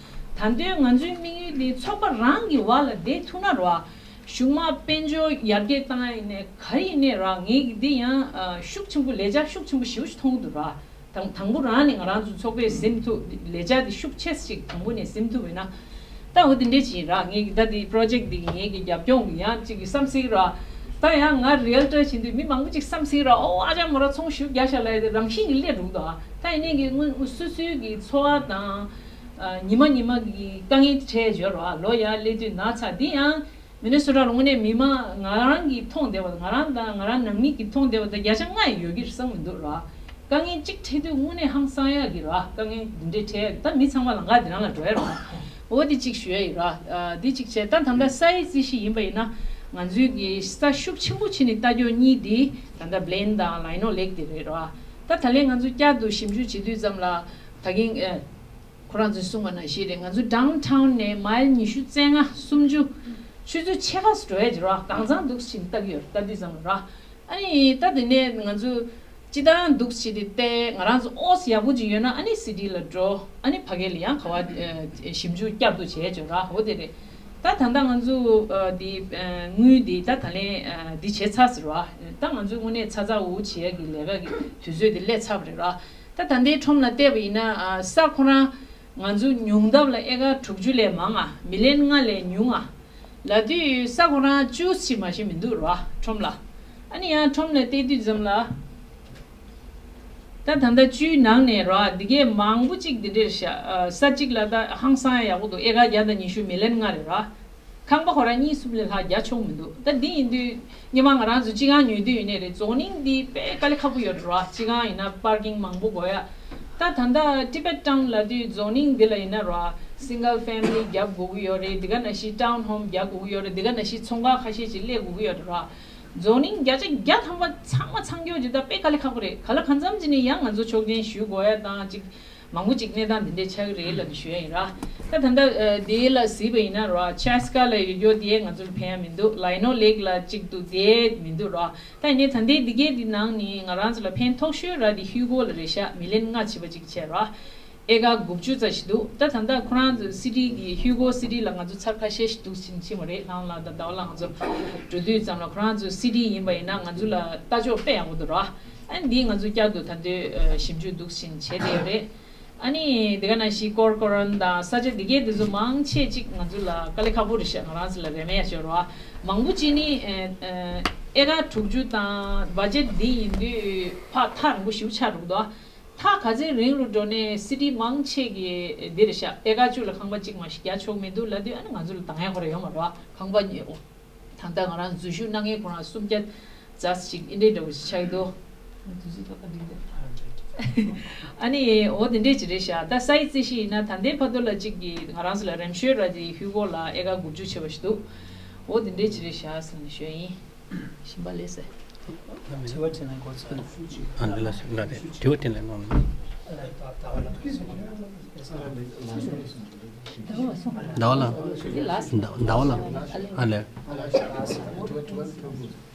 བ། ད་དུང་ང་ཚོའི་དམིགས་ཡུལ་དེ་ཚོགས་པ་རང་གི་འོག་ལ་བསྡད་ཐུབ་ན་རེད་བ། གཞུང་མང་དཔལ་འབྱོར་ཡར་རྒྱས་བཏང་ཡ་ཡིན་ནའི་ག་རེ་ཡིན་ནའི་རེད་བ། ངས་གི་འདི་ཡང་ཨ་ཤུགས་ཆེན་པོ་ལས་འཆར་ཤུགས་ཆེན་པོ་ཞེ་པོ་ཞིག་མཐོང་གི་འདུག་རེད་བ། དང་དང་པོ་རང་ནས་ང་རང་ཚོ་ཚོགས་པས་ཟིན་ཐུབ། ལས་འཆར་དེ་ཤུགས་ཆེ་ཞིག་དང་པོ་ནས་ཟིན་ཐུབ་ཡོད་ན། ད་འོ་དེ་འདྲས་ཅིག་ར། ངས་ཀྱི་ད་དེ་པོ་རོ་ཇེཀ་འདི་ངས་ཀྱི་རྒྱབ་སྐྱོར་གྱི་ཡང་ཅིག་གི་བསམ་སྲིད་ར། ད་ཡང་ང་རི་ཨལ་ཊར་བྱེད་དུས་མི་མང་པོ་ཅིག་བསམ་སྲིད་ར། ཨོ་ཨ་ཅག་མོ་ར་ཚོང་ཞིག་རྒྱག་ཤག་ལབ་ཡ་དེ་རང་བཞིན་གྱིས་སླེབས་འགྲོ་གི་འདུག་ཨ། ད་ཡིན་ནའི་གི་དངོས་སོ་སོའི་གི་འཚོ་བ་དང་ཨ་ཉི་མ་ཉི་མ་གི་དཀའ་ངལ་འཕྲད་ཡོད་ར། ལོ་ཡར་སླེབས་དུས་ན་ཚ་འདི་ཡང་། མི་ནི་སོ་ཊ་ལ་དངོས་གནས་མི་མང་ང་རང་གིས་མཐོང་བསྡད་པ་དང་། ང་རང་དང་ང་རང་ནང་མི་གིས་མཐོང་བསྡད་པ་དང་། བརྒྱ་ཆ་ལྔ་ཡི་ཡོད་ཀྱི་རེད་བསམ་གྱི་འདུག་ར། དཀའ་ངལ་གཅིག་འཕྲད་དུས་དངོས་གནས་ཧང་སང་ཡག་གི་ར། དཀའ་ངལ་འདི་འདྲས་འཕྲད་ཡག་གི་ད་མི་ཚང་མ་ལམ་ཁ་འདི་རང་ལ་འགྲོ་ཡ་ར། འོ་འདི་གཅིག་ཞུ་ཡ་ཡིན་ར། ཨ་འདི་གཅིག་བྱས། ད་ད་ལྟ་ས་ཡི་རྩིས་གཞི་ཡིན་པ་ཡིན་ན། ང་ཚོའི་གི་ས་ཤུགས་ཆེན་པོ་ཕྱིན་ནས་ལྟ་རྒྱུ་གཉིས་འདི་ད་ལྟ་བྷི་ལེན་དང་ལའི་ནོ་ལེག་དེ་རེད་ར། ད་ད་ལན་ང་ཚོ་བསྐྱར་དུ་ཞིབ་འཇུག་བྱེད་དུས་ཙམ་ལ་ད་གིན་ཨ། ཁོ་རང་ཚོས་གསུངས་པ་ནང་བཞིན་རེད། ང་ཚོ་ཌའོན་ཊའོན་ནས་མའིལ་ཉི་ཤུ་རྩ་ལྔ་སུམ་ཅུ་ཆུ་ཚོད་ཕྱེད་ཀ་ཙམ་འགྲོ་ཡ་ཅིག་རེད་བ། གང་ཚང་འདུག་སེ་ཕྱིན་ལྟ་གི་ཡོད་རེད། ལྟ་དུས་ཙམ་ལ་ར། ཨ་ནི་ད་དེ་ནས་ང་ཚོ་སྤྱིར་བཏང་འདུག་སེ་བྱས་ཏེ་བལྟས། ང་རང་ཚོ་ཨོ་སི་ཡག་པོ་ཅིག་ཡོད་ན་ཨ་ནི་སི་ཊི་ལ་འགྲོ། ཨ་ནི་ཕ་གི་ལ་ཡང་ག་བ་ཨ་ཞིབ་འཇུག་བསྐྱར་དུ་བྱས་ཅིག་ར། འོ་དེ་རེད། ད་ད་ལྟ་ང་ཚོ་ཨ་འདི་ཨ་དངུལ་འདི་ད་ད་ལན་ཨ་འདི་བྱས་ཚར་ཟེར་བ། ད་ང་ཚོ་དངོས་གནས་ཚ་ཚ་འུར་འུར་བྱེད་ཡ་གི་ལས་ཀ་གི་དུས་ཚོད་དེ་སླེབས་ཚར་བ་རེད་ར། ད་ད་ལྟའི་ཁྲོམ་ལ་བལྟས་པ་ཡིན་ན་ཨ་ས་ཁོ་རང་ང་ཚོ་ཉུང་མཐའ་ལ་ཨེ་ཀར་དྲུག་ཅུ་ལས་མང་ང་། མི་ལན་ལྔ་ལས་ཉུང་ང་། ལབ་དུས་ས་ཁོ་རང་བཅུ་ཙམ་མ་ཞིག་མི་འདུག་ར་ཁྲོམ་ལ། ཨ་ནི་ཡང་ཁྲོམ་ལ་བལྟས་དུས་ཙམ་ལ། ད་ད་ལྟ་བཅུའི་ནང་ནས་ར་འདི་གའི་མང་པོ་ཅིག་འདི་འདྲས་ཤག་ཨ་ས་གཅིག་ལ་ད་ཧང་སང་ཡག་པོ་འདུག་ཨེ་ཀར་བརྒྱ་དང་ཉི་ཤུ་མི་ལན་ལྔ་རེད་ར། ཁང་པ་ཁོ་རང་གཉིས་གསུམ་ལས་ལྷག་རྒྱག་ཆོག་མི་འདུག་ད་འདི་ཡིན་དུས་སྔོན་མ་ང་རང་ཚོ་སྤྱི་ཁང་ཉོས་དུས་ཡིན་ནའི་རེད། རྫོང་ནིང་འདི་དཔེ་དཀའ་ལས་ཁག་པོ་ཡོད་རེད་བ། སྤྱི་ཁང་ཡིན་ན་པར་ཀིང་མང་པོ་དགོས་ཡ། ད་ད་ལྟ་ཊི་བེཊ་ཊའོན་ལབ་དུས་རྫོང་ནིང་འདི་ལ་ཡིན་ན་རེད་བ། སིང་གལ་ཕེ་མི་ལི་རྒྱབ་དགོས་ཀྱི་ཡོད་རེད། འདི་ག་ནང་བཞིན་ཊའོན་ཧོམ་རྒྱག་དགོས་ཀྱི་ཡོད་རེད། འདི་ག་ནང་བཞིན་ཚོང་ཁང་ཁ་ཤས་ཅིག་སླེབས་དགོས་ཀྱི་ཡོད་རེད་བ། རྫོང་ནིང་བརྒྱ་ཆ་བརྒྱ་ཐམ་པ་ཚང་མ་ཚང་རྒྱུ་ཅིག་ད་དཔེ་དཀའ་ལས་ཁག་པོ་རེད། ག་ལ་གང་འཚམ་ཅིག་ནས་ཡང་ང་ཚོ་ཆོག་མཆན་ཞུ་དགོས་ཡ་དང་ཅིག་མང་པོ་ཅིག་གནས་སྟངས་འདི་འདྲས་ཆགས་ཀྱི་རེད་ལབ་ནས་ཞུ་ཡ་ཡིན་ར། ད་ད་ལྟ་ཨ་དེ་ལ་གཟིགས་པ་ཡིན་ན་ར། ཆེ་སི་ཀ་ལ་ཡོད་རྒྱུ་དེ་ང་ཚོ་ལ་ཕན་ཡ་མི་འདུག་ལའི་ནོ་ལེག་ལ་གཅིག་འདུག་དེ་མི་འདུག་ར། ད་ཡིན་ནའི་ད་ལྟའི་འདི་གའི་འདི་ནང་ནས་ང་རང་ཚོ་ལ་ཕན་ཐོགས་ཤོས་ར་དེ་ཧིའུ་གོ་ལ་རེད་ཤག་མི་ལན་ལྔ་བྱས་པ་ཅིག་བྱས་ར། ཨེ་ཀར་དགུ་བཅུ་ཙམ་ཞིག་འདུག་ད་ད་ལྟ་ཁོ་རང་ཚོ་སི་ཊི་གི་ཧིའུ་གོ་སི་ཊི་ལ་ང་ཚོ་ཚར་ཁ་ཤས་ཤིག་འདུག་ཕྱིན་ཕྱིན་པ་རེད། ལྷང་ལ་དང་ཟླ་བ་ལ་ང་ཚོ་འགྲོ་དུས་ཙམ་ལ་ཁོ་རང་ཚོ་སི་ཊི་ཡིན་པ་ཡིན་ན་ང་ཚོ་ལ་ལྟ་ཕྱོགས་དཔེ་ཡག་པོ་འདུག་ར། ཨ་ནི་འདི་ང་ཚོ་བསྐྱར་དུ་ད་ལྟའི་ཨ་ཞིབ་འཇུག་འདུག་ཕྱིན་བྱས་བསྡད་ཡོད་རེད། ཨ་ནི་དེ་ག་ནང་བཞིན་ཀོར་ཀོ་རོན་དང་ས་ཆ་འདི་གའི་འདི་ཚོ་མང་ཆེ་ཅིག་ང་ཚོ་ལ་དཀའ་ལས་ཁག་པོ་རེད་ཤག་ང་རང་ཚོ་ལ་རེ་མེད་ཡ་ཤོར་བ། མང་པོ་ཅིག་ནི་ཨ་ཨ་ཨེ་ཀར་དྲུག་ཅུ་དང་བ་ཇེཊ་འདི་ཡིན་དུས་ཕར་ཐག་རིང་པོ་ཞེ་པོ་ཆགས་འགྲོ་གི་འདུག་ཐག་ག་ཚོད་རིང་རུ་འགྲོ་ནའི་སི་ཊི་མང་ཆེ་གི་འདི་རེད་ཤག་ཨེ་ཀར་བཅུ་ལ་ཁང་པ་གཅིག་མ་ཞིག་རྒྱག་ཆོག་མི་འདུག་ལབ་དུས་ཨ་ནི་ང་ཚོ་ལ་འདང་ཡ་ཁོ་རང་ཡོད་མ་རེད་བ། ཁང་པ་ཉོ། ད་ལྟ་ང་རང་འཛུལ་ཞུགས་གནང་མཁན་ཁོ་རང་སུམ་བརྒྱ་ཙམ་ཞིག་ཨེ་འདྲས་འདྲ་བོ་ཞིག་ཆགས་ཀྱི་འདུག་དུས་ཚོད་ད་ག་འགྲིག་འདུག་ཨ་ནི་འོ་དེ་འདྲས་ཅིག་རེད་ཤག་ད་སའི་རྩིས་གཞི་ཡིན་ན་ད་ལྟའི་བར་དུ་ལ་གཅིག་གིས་ང་རང་ཚོ་ལ་རིམ་ཤོས་ར་དེ་ཧུའུ་གོ་ལ་ཨེ་ཀར་དགུ་བཅུ་བྱས་པ་ཞིག་འདུག་འོ་དེ་འདྲས་ཅིག་རེད་ཤག་ཟེར་ནས་ཞུས་ཡིན། ཞིམ་པ་ལས་ཟེར། དྲི་བ་དྲིས་ལན་འགོ་ཚུགས། ཨ་འདི་ལ་ཟེར་ན་རེད། དྲི་བ་དྲིས་ལན་གནང་ནས། ཟླ་བ་ལ། འདི་ལ་ཟེར། ཟླ་བ་ལ། ཨ་ལས།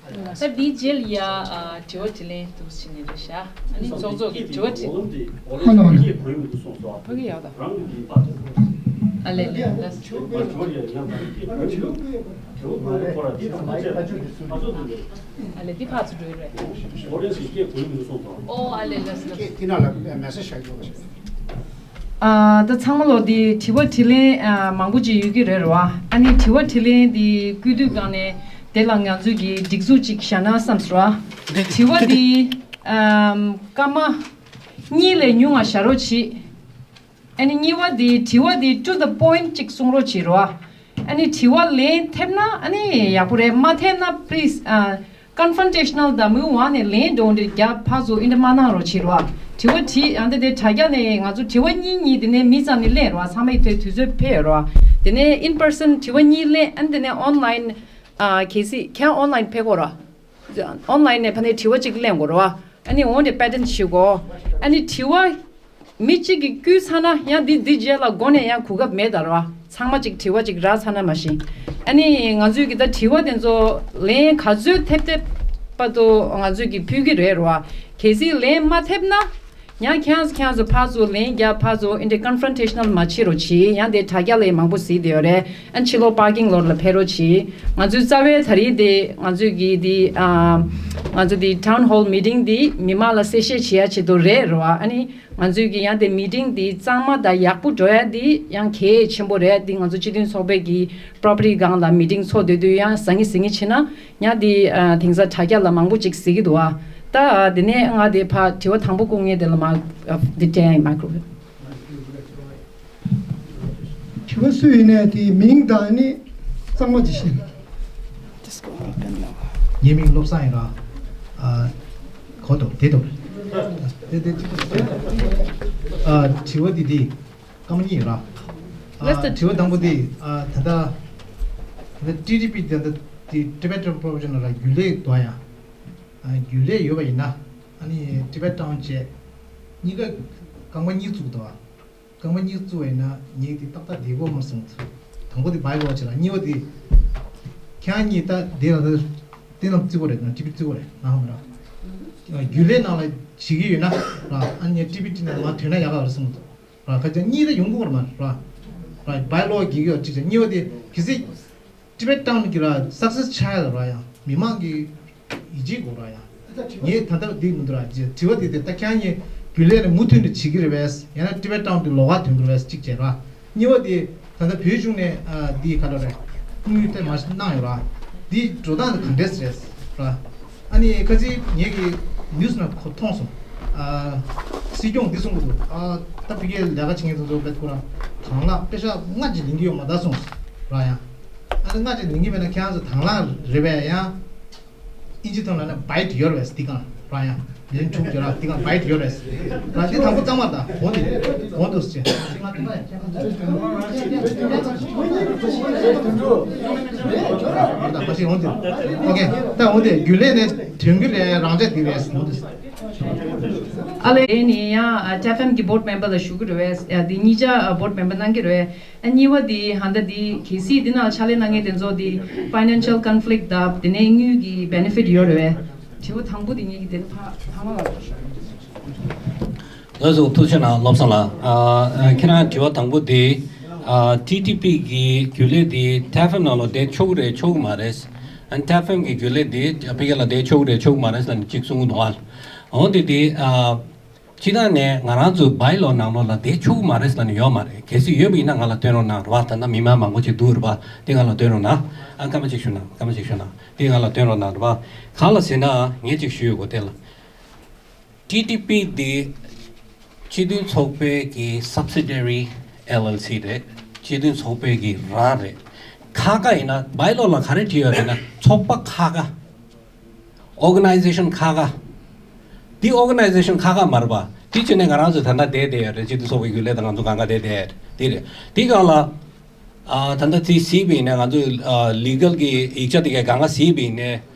ད་འདིའི་རྗེས་ལ་ཡ་ཨ་དྲི་བ་དྲིས་ལན་འདུག་ཕྱིན་ནས་རེད་ཤག་ཨ་ནི་ཚོགས་གཙོ་གི་དྲི་བ་དྲིས། ཧ་ལོ་ཧ་ལོ། ཕ་གི་ཡག་ད། ཨ་ལས་ལས་ལས། ཨ་ལས་འདི་ཕར་ཚུར་འགྲོ་ཡི་རེད། ཨོ་ཨ་ལས་ལས་ལས། ཨ་ད་ཚང་མ་ལོ་འདི་དྲི་བ་དྲིས་ལན་ཨ་མང་པོ་ཅིག་ཡོད་ཀྱི་རེད་རོ། ཨ་ནི་དྲི་བ་དྲིས་ལན་འདི་སྐུལ་དུས་སྒང་ནས་དེ་ལ་ང་ཚོས་ཀྱི་སྒྲིག་འཛུགས་ཅིག་བཞག་ན་བསམས་སོ། དྲི་བ་འདི་ཨམ་སྐར་མ་གཉིས་ལས་ཉུང་བ་བཞག་རོགས་གྱིས། ཨ་ནི་གཉིས་པ་དེ་དྲི་བ་དེ་to the point ཅིག་གསུང་རོགས་བྱེད་རོགས། ཨ་ནི་དྲི་བ་ལན་ཐེབས་ན་ཨ་ནི་ཡག་པོ་རེད། མ་ཐེབས་ན་please ཨ་confrontational དང་མུའུ་ཝང་ནས་ལན་འགྲོ་འདྲི་རྒྱབ་ཕར་ཚུར་ཨིན་དྲ་མ་གནང་རོགས་བྱེད་རོགས། དྲི་བ་དྲིས་ཨ་འདི་དེ་དྲ་རྒྱ་ནས་ང་ཚོ་དྲི་བ་གཉིས་གཉིས་དེ་ནས་མི་ཙམ་ནས་ལན་རོགས། ཚང་མའི་དུས་དུས་ཚོད་ཕེབས་རོགས། དེ་ནས་in person དྲི་བ་གཉིས་ལན་ཨ་ནི་དེ་ནས་online ཨ་གལ་སྲིད་ཁྱེད་online ཕེབས་དགོས་རོགས། online ནས་ཕ་ནས་དྲི་བ་གཅིག་གླེང་དགོས་རེད་བ། ཨ་ནི་འོང་དེ་pattern ཞིག་གོ། ཨ་ནི་དྲི་བ་མི་གཅིག་གིས་བསྐུལ་ཚར་ན་ཡང་འདི་འདི་རྗེས་ལ་མགོ་ནས་ཡང་གོ་སྐབས་མེད་ད་རེད་བ། ཚང་མ་གཅིག་དྲི་བ་གཅིག་རག་ཚར་ན་མ་གཞི། ཨ་ནི་ང་ཚོས་གི་ད་དྲི་བ་དེ་ཚོ་ལན་ག་ཚོད་ཐེབས་ཐེབས་བར་དུ་ང་ཚོས་གི་ཕུལ་གི་རེད་རེད་བ། གལ་སྲིད་ལན་མ་ཐེབས་ན། ཡང་ཁྱེད་ཚོ་ཁྱེད་ཚོ་ཕར་ཚུར་ལན་རྒྱབ་ཕར་ཚུར་ཨིན་དྲ་confrontational མ་བྱེད་རོགས་གྱིས། ཡང་དེ་དྲ་རྒྱ་ལས་མང་པོ་གཟིགས་བསྡད་ཡོད་རེད། ཨ་ཕྱི་ལོགས་parking lot ལ་ཕེབས་རོགས་གྱིས། ང་ཚོའི་རྩ་བའི་ད་རེས་དེ་ང་ཚོས་ཀྱི་དེ་ཨ་ང་ཚོ་དེ་town hall meeting དེ་མི་མང་ལ་གསལ་བཤད་བྱེད་ཡ་ཆེད་དུ་རེད་རེད་བ། ཨ་ནི་ང་ཚོས་ཀྱི་ཡང་དེ་meeting དེ་གཙང་མ་དང་ཡག་པོ་འགྲོ་ཡ་དེ་ཡང་གལ་ཆེན་པོ་རེད། དེ་ང་ཚོ་སྤྱི་མཐུན་ཚོགས་པའི་གི་property སྒང་ལ་meeting ཚོགས་སྡོད་དུས་ཡང་ཟང་ངེ་ཟིང་ངེ་བྱེད་ན། ཡང་དེ་ཨ་དེང་སང་དྲ་རྒྱ་ལ་མང་པོ་ཅིག་གཟིགས་ཀྱི་འདུག་ཨ། ད་ཨ་དེ་ནས་ང་དེ་ཕ་དྲི་བ་དང་པོ་སྐུ་ངལ་དེ་ལ་མ་ཨ་དེ་དྲན་ཡིན་མ་ཁུ། དྲི་བ་སུ་ཡིན་ནས་དེ་མིང་དང་ནི་གཙང་མ་ཅིག་ཤེས། Just go open now. ངའི་མིང་བློ་བཟང་ཡིན་ར། ཨ་གོ་འདུག་དེ་འདུག་དེ་དེ་ཨ་དྲི་བ་དེ་དེ། སྐར་མ་གཉིས་ར། ཨ་Less than དྲི་བ་དང་པོ་དེ་ཨ་ད་ལྟ་ད་ལྟ་ཊི་ཊི་པི་དེ་ད་ལྟ་དེ་Tibetan Professional ལ་རྒྱུན་ལས་འདུག་ཡ། ཨ་རྒྱུན་ལས་ཡོད་པ་ཡིན་ན་ཨ་ནི་Tibet Town བྱས་གཉིས་ཀ་རྐང་པ་གཉིས་བཙུགས་འདུག་ཨ། རྐང་པ་གཉིས་བཙུགས་པ་ཡིན་ན་ངས་དེ་ཏག་ཏག་བསྡད་ཀྱི་ཡོད་མ་རེད་བསམ་གྱི་འདུག་དང་པོ་དེ་bylaw བྱས་ལ་གཉིས་པ་དེ་ཁྱེད་རང་གཉིས་ད་དེ་ལ་ད་དེ་ནང་བརྩི་དགོས་རེད་ན་ཊི་ཊི་པི་བརྩི་དགོས་རེད་ན་ཧ་མ་ར། རྒྱུན་ལས་ནང་ལ་བྱེད་ཀྱི་ཡོད་ན་ར་ཨ་ནི་ཊི་ཊི་པི་ནང་ལ་མར་ཐོན་ན་ཡག་ག་རེད་བསམ་གྱི་འདུག་ར། ཁ་ཅིག་གཉིས་ད་ཡོང་གི་མ་རེད་མ་ར། ར་bylaw གི་ཡོད་ཅིག་ཅིག་གཉིས་པ་དེ་གལ་སྲིད་Tibet Town གི་ར་success ཆགས་ཡ་ར་ཡ་མི་མང་གི་ཡིད་ཆེས་དགོས་ར་ཡ། ངས་ད་ལྟ་འདི་མི་འདུག་ར་ཅེས་དྲི་བ་དེ་དེ་ད་ཁྱེད་རང་གཉིས་རྒྱུན་ལས་ནས་མུ་མཐུད་ནས་བྱེད་ཀྱི་རེད་པས། ཡང་ན་Tibet Town དེ་ལོགས་ཀ་ཐོན་གྱི་རེད་པས་གཅིག་བྱས་ར། གཉིས་པ་དེ་ད་ལྟ་བོད་གཞུང་ནས་ཨ་འདི་ག་རེ་རེད་དངུལ་དེ་མར་གནང་ཡོད་ར། འདི་འགྲོ་སྟངས་དེ་ག་འདྲས་རེད་ར། ཨ་ནི་ཁ་ཅིག་ངེད་ཀྱི་ནིའུ་སི་ནང་ཁོ་མཐོང་སོང་། ཨ་སྲིད་སྐྱོང་འདི་གསུང་གི་འདུག་ཨ་ད་ཕ་གིའི་ལས་ཀ་བྱེད་མཁན་ཚོ་ཚོ་བེད་ཁོ་རང་དང་བླངས་པེ་ཤག་སྔ་ཅིག་ལེན་གྱི་ཡོད་མ་རེད་གསུངས་ར་ཡང་། ཨ་ནི་སྔ་ཅིག་ལེན་གྱི་མེད་ན་ཁྱེད་རང་ཚོ་དང་བླངས་རེད་པས་ཡང་། ཨིན་ཇི་ཐོག་ལ་ན་bite ཡོད་རེད་པས་འདི་གང་ར་ཡང་ལེན་ཆུག་ཅེས་ར་འདི་གང་bite ཡོད་རེད་ར། འདི་དང་པོ་གཙང་མ་རེད་ད་འོང་འདི་འོང་འདུག་ཟེར། ཨོ་ཀེ་ད་འོང་འདི་རྒྱུན་ལས་ནས་ཐོན་གྱི་རེད་རང་འཇགས་འདི་རེད་འོང་འདུག་ཨ་ལས་ནི་ཡང་ཊེབ་ཨེཕ་ཨེམ་གི་board member ལ་ཞུགས་ཀྱི་རེད་པས། ཡ་འདི་གཉིས་ཆ་board member གནང་གི་རེད། ཨ་གཉིས་པ་དེ་ཧན་ད་དེ་གལ་སྲིད་དེ་ནང་ཕྱག་ལས་གནང་མཁན་དེ་ཚོ་དེ་financial conflict དང་དེ་ནས་དངུལ་གྱི་benefit ཡོད་རེད་པས། དྲི་བ་དང་པོ་དེ་ངེད་ཀྱི་དེ་ནི་ཕ་ཐང་མ་ལ། ལགས་སོ་ཐུགས་རྗེ་གནང་བློ་བཟང་ལགས། ཨ་ཁྱེད་རང་དྲི་བ་དང་པོ་དེ་ཨ་ཊི་ཊི་པི་གི་རྒྱུན་ལས་དེ་ཊེབ་ཨེཕ་ཨེམ་ནང་ལ་བསྡད་ཆོག་གི་རེད་ཆོག་གི་མ་རེད། ཨ་ཊེབ་ཨེཕ་ཨེམ་གི་རྒྱུན་ལས་དེ་ཕ་གི་ལ་བསྡད་ཆོག་གི་རེད་ཆོག་གི་མ་རེད་ཟེར་ནས་གཅིག་གསུང་གི་འདུག་ཨ། འོ་དེ་དེ་ཨ། སྤྱིར་བཏང་ནས་ང་རང་ཚོའི་bylaw ནང་ལོགས་ལ་བསྡད་ཆོག་གི་མ་རེད་ཟེར་ནས་ཡོད་མ་རེད། གལ་སྲིད་ཡོད་པ་ཡིན་ན་ང་ལ་སྟོན་རོགས་གནང་རེད་པ། ད་ལྟ་མི་མང་མང་པོ་ཅིག་འདུག་རེད་པ། དེ་ང་ལ་སྟོན་རོགས་གནང་། ཨ་སྐར་མ་གཅིག་ཞུ་ན་སྐར་མ་གཅིག་ཞུ་ན་དེ་ང་ལ་སྟོན་རོགས་གནང་རེད་པ། གང་ལ་ཟེར་ན་ངས་ཅིག་ཞུ་ཡོད་གོ་དེ་ལ། ཊི་ཊི་པི་འདི་སྤྱི་མཐུན་ཚོགས་པའི་གི་subsidiary LLC རེད། སྤྱི་མཐུན་ཚོགས་པའི་གི་རང་རེད། ཁག་ཁག་ཡིན་ན་བའི་ལོ་ལ་ག་རེ་བྲིས་ཡོད་རེད་ན་ཚོགས་པ་ཁག་ཁག་ཨོ་ག་ནའི་ཟེ་ཤན་ཁག་ཁག་འདི་ཨོ་ག་ནའི་ཟེ་ཤན་ཁག་ཁག་མ་རེད་པ། དེ་བྱས་ནས་ང་རང་ཚོ་ད་ལྟ་བསྡད་བསྡད་ཡོད་རེད། སྤྱི་འཐུས་ཚོགས་པའི་རྒྱུན་ལས་དང་ང་ཚོ་གང་ག་བསྡད་བསྡད་ཡོད་རེད། དེ་རེད། དེ་སྒང་ལ་ཨ་ད་ལྟ་དེ་གཟིགས་པ་ཡིན་ན་ང་ཚོ་ཨ་ལི་གལ་གྱི་ཡིག་ཆ་དེ་གའི་གང་ག་གཟིགས་པ་ཡིན་ན་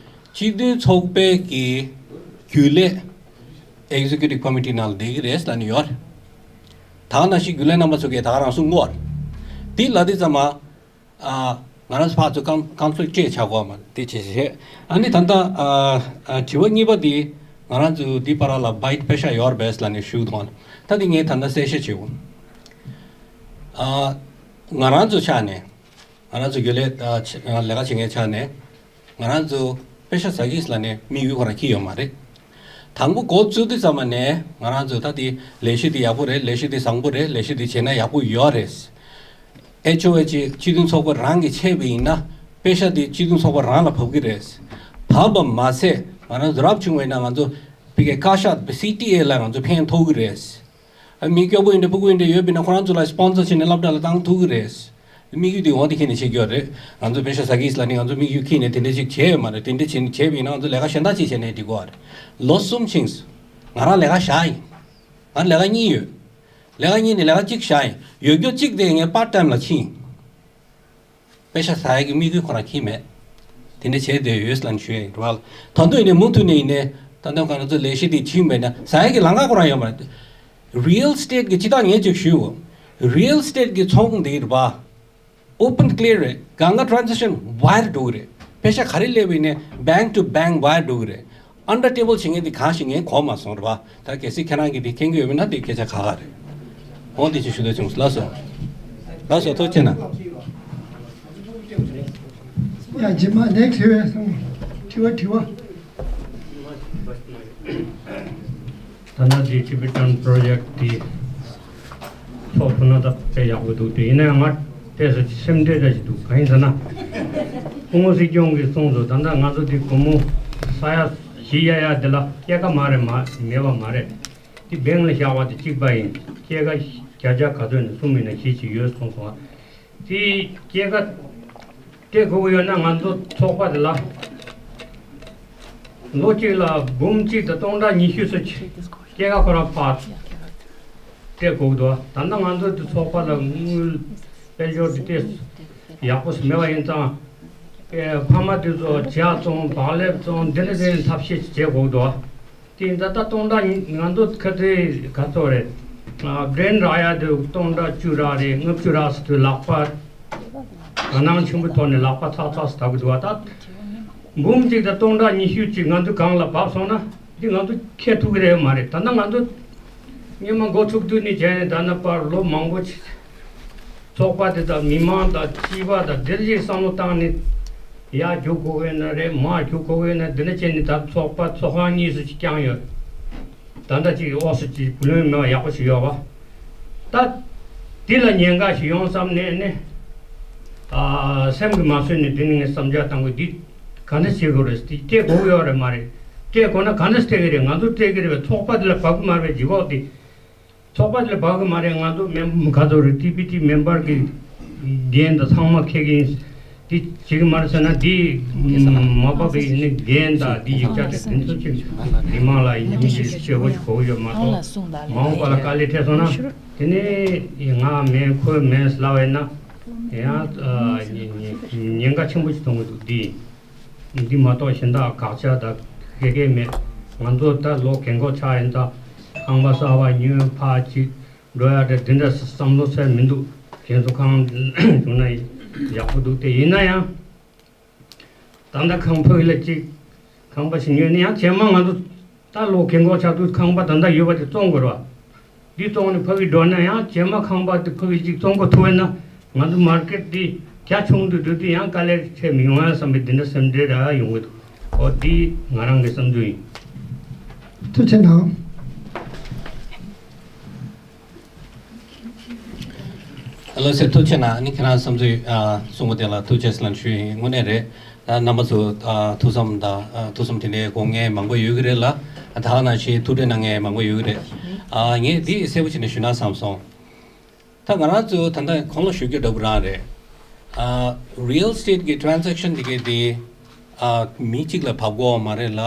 སྤྱི་འཐུས་ཚོགས་པའི་གི་རྒྱུན་ལས་ཨེག་ཟེ་ཀུ་ཊིབ་ཀོ་མི་ཊི་ནང་ལ་བསྡད་ཀྱི་རེད་ལབ་ནས་ཡོད་རེད། ད་ག་ནང་བཞིན་རྒྱུན་ལས་རྣམ་པ་ཚོ་གིས་ད་ག་རང་གསུང་གི་ཡོད་རེད། དེ་ལབ་དུས་ཙམ་པ། ཨ། ང་རང་ཚོ་ཕར་ཚུར་ཀོན་ཀོན་ཕི་ལིག་ཊི་ཅིག་ཆགས་ཀྱི་ཡོད་མ་རེད། དེ་བྱས་བྱས། ཨ་ནི་ད་ལྟ་ཨ་ཨ་དྲི་བ་གཉིས་པ་དེ་ང་རང་ཚོ་འདི་བར་ལ་བྷའིཊ་པེ་ཤག་ཡོད་རེད་པས་ལབ་ནས་ཞུ་གི་འདུག་ད་དེ་ངས་ད་ལྟ་གསལ་བཤད་བྱེད་དགོས། ཨ། ང་རང་ཚོ་ཆ་ནས་ང་རང་ཚོ་རྒྱུན་ལས་ཨ་ཆ་ལས་ཀ་བྱེད་མཁན་ཆ་ནས་ང་རང་ཚོ་པེ་ཤག་ཟ་གི་ལབ་ནས་དམིགས་ཡུལ་ཁོ་རང་འཁྱེར་ཡོད་མ་རེད། དང་པོ་འགོ་བཙུགས་དུས་ཙམ་པ་ནས་ང་རང་ཚོས་ད་དེ་ལས་གཞི་དེ་ཡག་པོ་རེད། ལས་གཞི་དེ་བཟང་པོ་རེད། ལས་གཞི་དེ་བྱས་ན་ཡག་པོ་ཡོད་རེད། ཨེཆ་ཨོ་ཨེཆ་སྤྱི་མཐུན་ཚོགས་པ་རང་གིས་ཆད་པ་ཡིན་ན་པེ་ཤག་དེ་སྤྱི་མཐུན་ཚོགས་པ་རང་ལ་བབས་ཀྱི་རེད། བབས་པ་མ་ཟད་ང་རང་ཚོ་རབ་བྱུང་བ་ཡིན་ན་ང་ཚོ་ཕ་གིའི་བཀའ་ཤག་སི་ཊི་ཨེ་ལ་ང་ཚོ་ཕན་ཐོགས་ཀྱི་རེད། ཨ། མི་སྐྱོ་པོ་ཡིན་འདྲ་སྤུ་གུ་ཡིན་འདྲ་ཡོད་པ་ཡིན་ན་ཁོ་རང་ཚོ་ལ་སི་པོན་སར་བྱས་ནས་སློབ་གྲྭ་ལ་བཏང་ཐུབ་ཀྱི་རེད། དམིགས་ཡུལ་དེ་འོ་དེ་འཁྱེར་ནས་བྱེད་ཀྱི་ཡོད་རེད། ང་ཚོ་པེ་ཤག་ཟ་གི་ལབ་ནས་ང་ཚོ་དམིགས་ཡུལ་འཁྱེར་ནས་དེ་འདྲ་ཅིག་བྱས་ཡོད་མ་རེད། དེ་འདྲ་བྱས་བྱས་པ་ཡིན་ན་ང་ཚོ་ལས་ཀ་གཞན་དག་ཅིག་བྱས་ནས་འགྲིག་གི་རེད། ལོ་གསུམ་ཕྱིན་སོང་། ང་རང་ལས་ཀ་བཞག་ཡིན། ང་ལས་ཀ་གཉིས་ཡོད། ལས་ཀ་གཉིས་ནས་ལས་ཀ་གཅིག་བཞག་ཡིན། ཡོད་རྒྱུ་གཅིག་དེ་ངས་པར་ཊའིམ་ལ་ཕྱིན། པེ་ཤག་ཟ་ཡག་གི་དམིགས་ཡུལ་ཁོ་རང་འཁྱེར་མེད། དེ་འདྲ་བྱས་བསྡད་ཡོད་ལབ་ནས་ཞུ་ཡ་ཡིན་རེད་བ། ད་དུང་ཡིན་ནའི་མུ་མཐུད་ནས་ཡིན་ནའི་ད་ལྟ་ང་རང་ཚོ་ལས་གཞི་དེ་ཕྱིན་པ་ཡིན་ན་ཟ་ཡག་གི་ལམ་ཁ་ཁོ་རང་ཡོད་མ་རེད། རི་ཡལ་ཨེ་སི་ཊེཊ་གི་སྤྱི་བཏང་ངས་ཅིག་ཞུའོ། རི་ཡལ་ཨེ་སི་ཊེཊ་གི་ཚོང་ཁང་དེ་རེད་བ། ཨོ་པན་ཀི་ལི་ཡར་རེད། གང་ག་ཊེ་རན་ཛེག་ཤན་ཝའི་ཡར་འགྲོ་གི་རེད། པེ་ཤག་ག་རེ་སླེབས་པ་ཡིན་ནའི་བེང་ཀི་ཊུ་བེང་ཀི་ཝའི་ཡར་འགྲོ་གི་རེད། ཨན་ཌར་ཊེ་བལ་བྱེད་མཁན་དེ་གང་ཞིག་ངས་གོ་མ་སོང་རེད་བ། ད་གལ་སྲིད་ཁྱེད་རང་གིས་དེ་མཁྱེན་གྱི་ཡོད་མིན་ན་དེ་སྐད་ཆ་ཁག་ཁག་རེད། འོ་དེ་ཅིག་ཞུ་འདོད་བྱུང་། ལགས་སོ། ལགས་སོ། ཐུགས་རྗེ་གནང་། ཡ། རྗེས་མ་ནེག་སི་ཊི་དྲི་བ་སོང་། དྲི་བ་དྲི་བ། ད་ནང་འདི་ཊི་བེ་ཊན་པོ་རོ་ཇེཀ་ཊི་འདི་ཚོགས་ཐུབ་ན་ད་དཔེ་ཡག་པོ་འདུག་དེ་ཡིན་ན་ཡང་ང་དེ་ཚོ་སེམས་ཁྲལ་འདྲ་ཞིག་འདུག་གང་ཡིན་ཟེར་ན། སྐུ་ངོ་སྲིད་སྐྱོང་གིས་གསུངས་སོང་། ད་ལྟ་ང་ཚོ་འདི་སྒོར་མོ་ས་ཡ་བཞི་གཡར་ཡག་འདི་ལ་སྐྱེད་ཀ་མ་རེད། མ་མེད་པ་མ་རེད། འདི་བེང་ལ་བཞག་པ་དེ་གཅིག་པ་ཡིན། སྐྱེད་ཀ་བརྒྱ་ཆ་ག་ཚོད་ནས་གསུམ་ཡིན་ན་བཞི་ཅིག་ཡོད་གསུངས་སོང་། དེ་སྐྱེད་ཀ་སྤྲད་དགོས་ཀྱི་ཡོད་ན་ང་ཚོ་ཚོགས་པ་དེ་ལ་ལོ་གཅིག་ལ་འབུམ་གཅིག་དང་སྟོང་ཕྲག་ཉི་ཤུ་ཙམ་ཅིག་སྐྱེད་ཀ་ཁོ་རང་ཕར་སྤྲད་དགོས་ཀྱི་འདུག་ད་ལྟ་ང་ཚོ་དེ་ཚོགས་པ་ལ་དངུལ་དཔལ་འབྱོར་དེ་ཏོག་ཙམ་ཡག་པོ་ཞིག་མེད་པ་ཡིན་ཙང་། ཨེ། ཕ་མ་དེ་ཚོ་ཇ་བཙོང་། བག་ལེབ་བཙོང་། འདི་འདྲ་དེ་ཐབས་ཤེས་ཅིག་བྱེད་དགོས་ཀྱི་འདུག་དེ་ད་ལྟ་སྟོང་ཕྲག་ཉི། ང་ཚོ་ཁ་ཚོད་ག་ཚོད་རེད། ཨ། བྲེན་རག་ཡག་དེ་སྟོང་ཕྲག་བཅུ་རག་རེད། ལྔ་བཅུ་རག་ཟེར་དུས་ལག་པ་དག་སྣང་ཆེན་པོའི་ཐོག་ནས་ལག་པ་ཚག་ཚག་ཟེར་ལྟ་གི་འདུག་བ། ད་འབུམ་གཅིག་དང་སྟོང་ཕྲག་ཉི་ཤུ་ཅིག་ང་ཚོ་སྒང་ལ་བབས་སོང་ན་འདི་ང་ཚོ་ཁྱེར་ཐུབ་ཀྱི་རེད་མ་རེད། ད་ལྟ་ང་ཚོ་སྔོན་མ་འགོ་ཚུགས་དུས་ནས་བྱས་ནས་ད་ལྟ་བར་ལོ་མང་པོ་ཅིག་ཚོགས་པ་དེ་དང་མི་མང་དང་སྤྱི་པ་དང་དེ་འདྲ་ཞིག་བསམ་བློ་བཏང་ནས་ཡར་རྒྱུག་དགོས་ཀྱི་ཡོད་ན་རེད། མར་རྒྱུག་དགོས་ཀྱི་ཡོད་ན་འདི་འདྲ་བྱས་ནས་ད་ཚོགས་པ་ཚོགས་ཁང་གཉིས་སུ་ཅིག་བསྐྱངས་ཡོད། ད་ལྟ་ཅིག་འོག་སུ་ཅིག་བུ་ལོན་མེད་པ་ཡག་པོ་ཞིག་ཡོད་པ། ད་འདི་ལ་ཉེན་ཁ་ཞིག་ཡོང་བསམ་ནས་ནི། ཨ། སེམས་ཀྱིས་མ་བཟོད་ནས་འདི་ནི་ངས་བསམ་འཆར་བཏང་དགོས། འདི་ག་འདྲ་བྱེད་དགོས་རེད། འདི་སྤྲད་དགོས་ཀྱི་ཡོད་རེད་མ་རེད། སྤྲད་དགོས་ན་ག་འདྲ་སྤྲད་ཀྱི་རེད། ང་ཚོ་སྤྲད་ཀྱི་རེད་པས། ཚོགས་པ་འདི་ལ་བབས་ཀྱི་མ་རེད་པས། ལྗིད་ཁོག་འདི། ཚོགས་པ་འདི་ལ་བབས་ཀྱི་མ་རེད། ང་ཚོ་མེམ་ག་ཚོད་རེད། ཊི་བི་ཊི་མེམ་བར་གྱི་འགན་དང་ཚང་མ་འཁྱེར་གྱི་ཡིན། འདི་བྱེད་ཀྱི་མ་རེད་ཟེར་ན་འདི་མ་བབས་པའི་ནི་འགན་དང་འདི་ཡིག་ཆ་དེ་དེ་ཚོ་ཅིག་མི་མང་ལ་ཡིན་མིན་ཞིག་ཤེས་དགོས་ཞིག་གོ་གི་ཡོད་མ་གཏོགས། མ་འོངས་པ་ལ་དཀའ་ལས་འཕྲད་སོང་ན་དེ་ནས་ང་མིན་ཁོ་མིན་ལབ་པ་ཡིན་ན་ཡང་ཉེན་ཁ་ཆེན་པོ་ཞིག་མཐོང་གི་འདུག་འདི་འདི་མ་གཏོགས་གཞན་དག་དགག་བྱ་དང་ག་གེ་མེད། ང་ཚོ་ད་ལོ་རྒན་གོག་ཆགས་ཡིན་ཙང་ཁང་པ་གསར་པ་ཉོས། ཕར་ཅིག་འགྲོ་ཡ་དེ་འདི་འདྲ་བསམ་བློ་ཟེར་མི་འདུག་གཞན་ཚོ་ཁང་བྱུང་ན་ཡག་པོ་འདུག་དེ་ཡིན་ན་ཡང་ད་ལྟ་ཁང་ཕ་གི་ལ་ཅིག་ཁང་པ་ཞིག་ཉོས་ནས་ཡང་རྗེས་མ་ང་ཚོ་ད་ལོ་རྒན་གོག་ཆགས་དུས་ཁང་པ་ད་ལྟ་ཡོད་པ་དེ་བཙོང་དགོས་རེད་བ། འདི་བཙོང་ནས་ཕ་གི་འགྲོ་ན་ཡང་རྗེས་མ་ཁང་པ་དེ་ཕ་གི་ཅིག་བཙོང་དགོས་ཐུག་པ་ན་ང་ཚོ་མར་ཀེཊ་འདི་རྒྱ་ཆུང་དུ་འགྲོ་དུས་ཡང་དཀའ་ལས་འཕྲད་མི་ཡོང་ཡ་བསམ་པའི་འདི་འདྲ་སེམས་ཁྲལ་རག་ཡོང་གི་འདུག་འོ་འདི་ང་རང་གི་བསམ་ཚུལ་ཡིན། ཐུགས་རྗེ་གནང་། ལགས་སེ། ཐུགས་རྗེ་གནང་། ཨ་ནི་ཁྱེད་རང་བསམ་ཚུལ་ཨ་གསུངས་པ་དེ་ལ་ཐུགས་རྗེ་ཆེ་ལབ་ཞུ་ཡིན། དངོས་གནས་རེད། ད་རྣམ་པ་ཚོ་ཨ་ཐུགས་བསམ་དང་ཨ་ཐུགས་བསམ་དེ་འདྲའི་དགོངས་མཁན་མང་པོ་ཡོད་ཀྱི་རེད་ལ། ད་ག་ནང་བཞིན་ཐུགས་ཁྲལ་གནང་མཁན་མང་པོ་ཡོད་ཀྱི་རེད། ཨ་ངས་འདི་གསལ་པོ་བྱས་ནས་ཞུ་ན་བསམ་སོང་། ད་ང་རང་ཚོ་ད་ལྟ་གོང་ལ་ཞུ་རྒྱུ་འདྲ་པོ་རང་རེད། ཨ། རི་ཡལ་ཨེ་སི་ཊེཊ་གི་ཊེ་རན་ཛེག་ཤན་དེ་གའི་དེ། ཨ། མི་གཅིག་ལ་བབས་དགོས་པ་མ་རེད་ལ།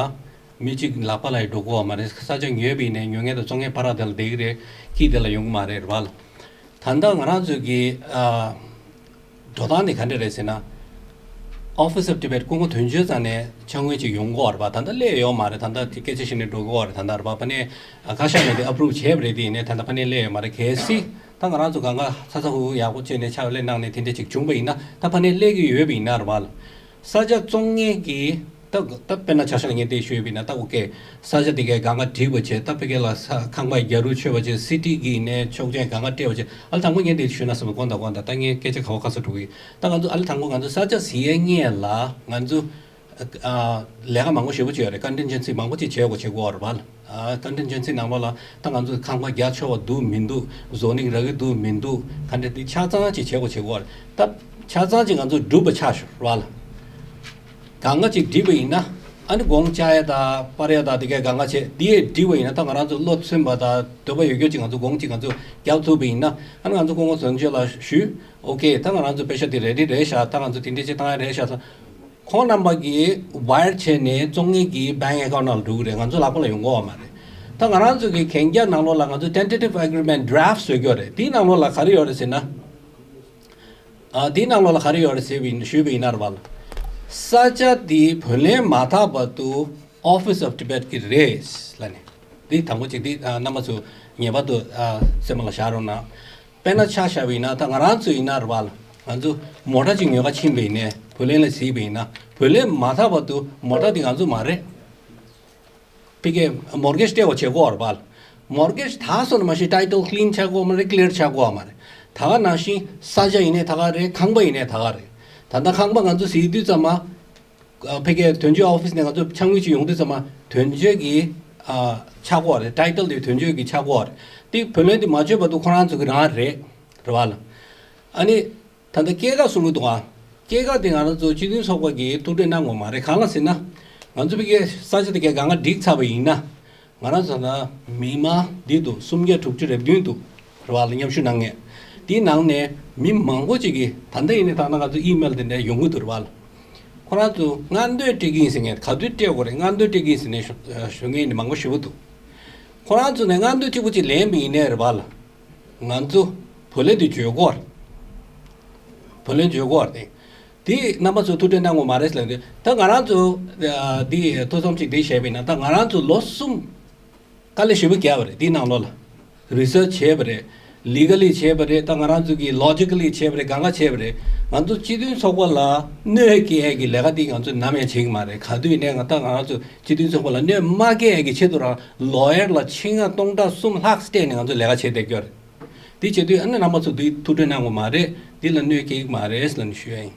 མི་གཅིག་ལག་པ་ལ་ཡང་འགྲོ་དགོས་པ་མ་རེད། ས་ཆ་ཉོས་པ་ཡིན་ནའི་ཉོ་མཁན་དང་བཙོང་མཁན་བར་དེ་ལ་བསྡད་ཀྱི་རེད། ཁྱི་དེ་ལ་ཡོང་གི་མ་རེད་རེད་བ་ལ། ད་ལྟ་ང་རང་ཚོ་གི། ཨ། འགྲོ་སྟངས་དེ་ག་འདྲ་རེད་ཟེར་ན། Office of Tibet སྐུ་ངོ་དོན་གཅོད་རྩ་ནས་ཕྱག་དངུལ་ཅིག་ཡོང་གི་ཡོད་རེད་པ། ད་ལྟ་སླེབས་ཡོད་མ་རེད། ད་ལྟ་དེ་སྐད་ཆ་བཤད་ནས་འགྲོ་གི་ཡོད་རེད། ད་ལྟ་རེད་པ། ཕ་ནས་ཁ་ཤས་ནས་དེ་ཨེ་པུ་རུབ་བྱས་པ་རེད། དེ་ཡིན་ནའི་ད་ལྟ་ཕ་ནས་སླེབས་ཡོད་མ་རེད། གལ་སྲིད་ད་ང་རང་ཚོ་གང་ག་ཚ་ཚ་ཧུ་ཧུ་ཡག་པོ་བྱས་ནས་ཕྱག་ལས་གནང་ནས་དེ་འདྲ་ཅིག་བྱུང་པ་ཡིན་ན། ད་ཕ་ནས་སླེབས་ཀྱི་ཡོད་པ་ཡིན་ན་རེད་པ། ས་ཆ་བཙོང་མཁན་གྱི་ད་ད་དཔེར་ན་ཆ་བཞག་ངས་དེ་ཞུས་པ་ཡིན་ན། ད་ཨོ་ཀེ། ས་ཆ་དེ་གའི་གང་ག་སྒྲིག་པ་བྱས། ད་ཕ་གི་ལ་ས་ཁང་པ་རྒྱ་རུ་ཆོད་པ་བྱས། སི་ཊི་གི་ནས་ཆོག་མཆན་གང་ག་སྤྲད་པ་བྱས། ཨ་ལ་དང་པོ་ངས་དེ་ཞུས་ན་བསམ་པ། དགོངས་དག་དགོངས་དག་ད་ངས་སྐད་ཆ་ག་བ་ག་ས་འགྲོ་གི། ད་ང་ཚོ་ཨ་ལ་དང་པོ་ང་ཚོ་ས་ཆ་ཟིན་ཡས་ལ་ང་ཚོ། ཨ། ལས་ཀ་མང་པོ་ཞེ་པོ་བྱས་ཡོད་རེད། ཀོན་ཊིན་ཇེན་སི་མང་པོ་ཅིག་བྱེད་དགོས་བྱེད་དགོས་རེད་པ། ཨ། ཀོན་ཊིན་ཇེན་སི་ནང་ལོགས་ལ་ད་ང་ཚོས་ཁང་པ་རྒྱག་ཆོག་པ་འདུག་མི་འདུག་ཟོ་ནིང་རག་གི་འདུག་མི་འདུག་ག་འདྲ་དེ་ཆ་ཚང་ཅིག་བྱེད་དགོས་བྱེད་དགོས་རེད། ད་ཆ་ཚང་ཅིག་ང་ཚོ་འགྲུབ་པ་ཆགས་ཤོར་བ་ལ། གང་ག་ཅིག་འགྲིག་པ་ཡིན་ན། ཨ་ནི་དགོང་བཅའ་ཡ་དང་སྤར་ཡ་དང་དེ་གའི་གང་ག་བྱས། དེ་ཡས་འགྲིག་པ་ཡིན་ན། ད་ང་རང་ཚོ་བློ་ཚིམ་པ་དང་འདོད་པ་ཡོད་རྒྱུ་ཅིག་ང་ཚོ་དགོང་གཅིག་ང་ཚོ་རྒྱག་ཐུབ་པ་ཡིན་ན། ཨ་ནི་ང་ཚོ་སྐུ་ངོ་དོན་གཅོད་ལ་ཞུས། ཨོ་ཀེ། ད་ང་རང་ཚོ་པེ་ཤ་དེ་རེ་ཌི་རེད་ཤག་ད་ང་ཚོ་དེ་འདྲ་ཅིག་བཏང་ཡ་རེད་ཤག་ཁོང་རྣམ་པ་གིས་ཝའེར་བྱས་ནས་བཙོང་མཁན་གྱི་བེང་ཨེ་ཀའུན་ཊི་ནང་ལ་འགྲོ་གི་རེད། ང་ཚོ་ལག་པ་ལ་ཡོང་གི་ཡོད་མ་རེད། ད་ང་རང་ཚོ་གི་གན་རྒྱ་ནང་ལོགས་ལ་ང་ཚོ་ཊེན་ཊེ་ཊིབ་ཨེ་གྷི་རི་མེན་ཊི་ཌ་རེཕ་ཊི་བཟོ་གི་ཡོད་རེད། དེའི་ནང་ལོགས་ལ་ག་རེ་ཡོད་རེད་ཟེར་ན། ཨ། དེའི་ནང་ལོགས་ལ་ག་རེ་ཡོད་རེད་ཟེར་བ་ཡིན། ཞུས་པ་ཡིན་ན་རེད་པ་ལ། ས་ཆ་དེ་བུ་ལོན་མ་བཏབ་བར་དུ་Office of Tibet གི་རེད་ལབ་ནས། འདི་དང་པོ་གཅིག་འདི། ཨ། རྣམ་པ་ཚོ་ངེས་པར་དུ། ཨ། སེམས་ལ་བཞག་རོགས་གནང་། དཔེར་ན་ཆ་བཞག་པ་ཡིན་ན། ད་ང་རང་ཚོ་ཡིན་ན་རེད་པ་ལ། ང་ཚོ་མོ་ཊ་ཅིག་ཉོ་ག་ཕྱིན་པ་ཡིན་ནའི་བུ་ལོན་ལ་གཟིགས་པ་ཡིན་ན། བུ་ལོན་མ་བཏབ་བར་དུ་མོ་ཊ་འདི་ང་ཚོ་མ་རེད། ཕ་གིའི་མོར་གེཇ་སྤྲད་པ་བྱེད་དགོས་རེད་པ་ལ། མོར་གེཇ་དག་སོང་ན་མ་གཞི་ཊའི་ཊལ་ཀི་ལིན་ཆགས་ཀྱི་ཡོད་མ་རེད། ཀི་ལི་ཡར་ཆགས་ཀྱི་ཡོད་མ་རེད། ད་ག་ནང་བཞིན་ས་ཆ་ཡིན་ནའི་ད་ག་རེད། ཁང་པ་ཡིན་ནའི་ད་ག་རེད། ད་ལྟ་ཁང་པ་ང་ཚོ་གཟིགས་དུས་ཙམ་པ། ཨ། ཕ་གིའི་དོན་གཅོད་ཨོ་ཕི་སི་ནས་ང་ཚོ་ཕྱག་དངུལ་ཅིག་ཡོང་དུས་ཙམ་པ་དོན་གཅོད་ཀྱི། ཨ། ཆགས་ཀྱི་ཡོད་རེད། ཊའི་ཊལ་དེ་དོན་གཅོད་ཀྱི་ཆགས་ཀྱི་ཡོད་རེད། དེ་བུ་ལོན་དེ་མ་བཅོལ་བར་དུ་ཁོ་རང་ཚོ་གི་རང་རེད། རེད་པ་ལ། ཨ་ནི། ད་ལྟ་སྐྱེད་ཀ་གསུང་གི་འདུག་ཨ། སྐྱེད་ཀ་དེ་ང་རང་ཚོ་སྤྱི་མཐུན་ཚོགས་པ་གིས་ཐུགས་ཁྲལ་གནང་དགོས་མ་རེད། གང་ལ་ཟེར་ན། ང་ཚོ་ཕ་གིའི་ས་ཆ་དེ་གའི་གང་ག་སྒྲིག་ཚར་བ་ཡིན་ན། ང་རང་ཚོ་ན་མི་མང་འདི་འདུག་སུམ་བརྒྱ་དྲུག་ཅུ་རེ་བདུན་འདུག་རེད་པ་ལ། མཉམ་ཞུགས་གནང་མཁན། དེའི་ནང་ནས་མི་མང་པོ་ཅིག་གིས། ད་ལྟ་ཡིན་ནའི་ད་ལྟ་ང་ཚོ་ཨི་མེལ་དེ་འདྲ་ཡོང་གི་འདུག་རེད་པ་ལ། ཁོ་རང་ཚོ་སྔ་འདོན་སྤྲད་ཀྱི་ཡིན་ཟེར་མཁན། ག་དུས་སྤྲད་དགོས་རེད། སྔ་འདོན་སྤྲད་ཀྱི་ཡིན་ཟེར་ནས་ཞུ་ཞུ་མཁན་ནི་མང་པོ་ཞེ་པོ་འདུག་ཁོ་རང་ཚོ་ནས་སྔ་འདོན་གཅིག་པུ་ཅིག་ལེན་པ་ཡིན་ནའི་རེད་པ་ལ། ང་ཚོ་བུ་ལོན་དེ་འཇོག་དགོས་རེད། བུ་ལོན་འཇོག་དགོས་རེད། དེ་རྣམ་པ་ཚོ་ཐུགས་ཁྲལ་གནང་དགོས་མ་རེད་ཟེར་ལབ་དུས། ད་ང་རང་ཚོ། ཨ། དེ་ཐོ་འཚམ་ཅིག་དེ་བཤད་པ་ཡིན་ན། ད་ང་རང་ཚོ་ལོ་གསུམ་དཀའ་ལས་ཞེ་པོ་བརྒྱབ་པ་རེད། དེའི་ནང་ལོགས་ལ་རི་སར་ཆི་བྱས་པ་རེད། ལི་གལ་ལི་བྱས་པ་རེད། ད་ང་རང་ཚོ་གི་ལོ་ཇི་ཀལ་ལི་བྱས་པ་རེད། གང་ག་བྱས་པ་རེད། ང་ཚོ་སྤྱི་མཐུན་ཚོགས་པ་ལ་གནོད་སྐྱེལ་ཡས་ཀྱི་ལས་ཀ་དེ་ང་ཚོ་ནམ་ཡང་བྱེད་ཀྱི་མ་རེད། ག་དུས་ཡིན་ནའི་ང་ད་ང་རང་ཚོ་སྤྱི་མཐུན་ཚོགས་པ་ལ་གནོད་མ་སྐྱེལ་ཡས་ཀྱི་ཆེད་དུ་རང་ལོ་ཡར་ལ་ཆིག་སྟོང་དང་སུམ་ལྷག་སྤྲད་ནས་ང་ཚོ་ལས་ཀ་བྱེད་བསྡད་ཀྱི་ཡོད་རེད། དེ་བྱེད་དུས་ཨ་ནི་རྣམ་པ་ཚོ་འདི་ཐུགས་ཁྲལ་གནང་དགོས་མ་རེད། འདི་ལ་གནོད་སྐྱེལ་གྱི་མ་རེད་ཟེར་ནས་ཞུ་ཡ་ཡིན།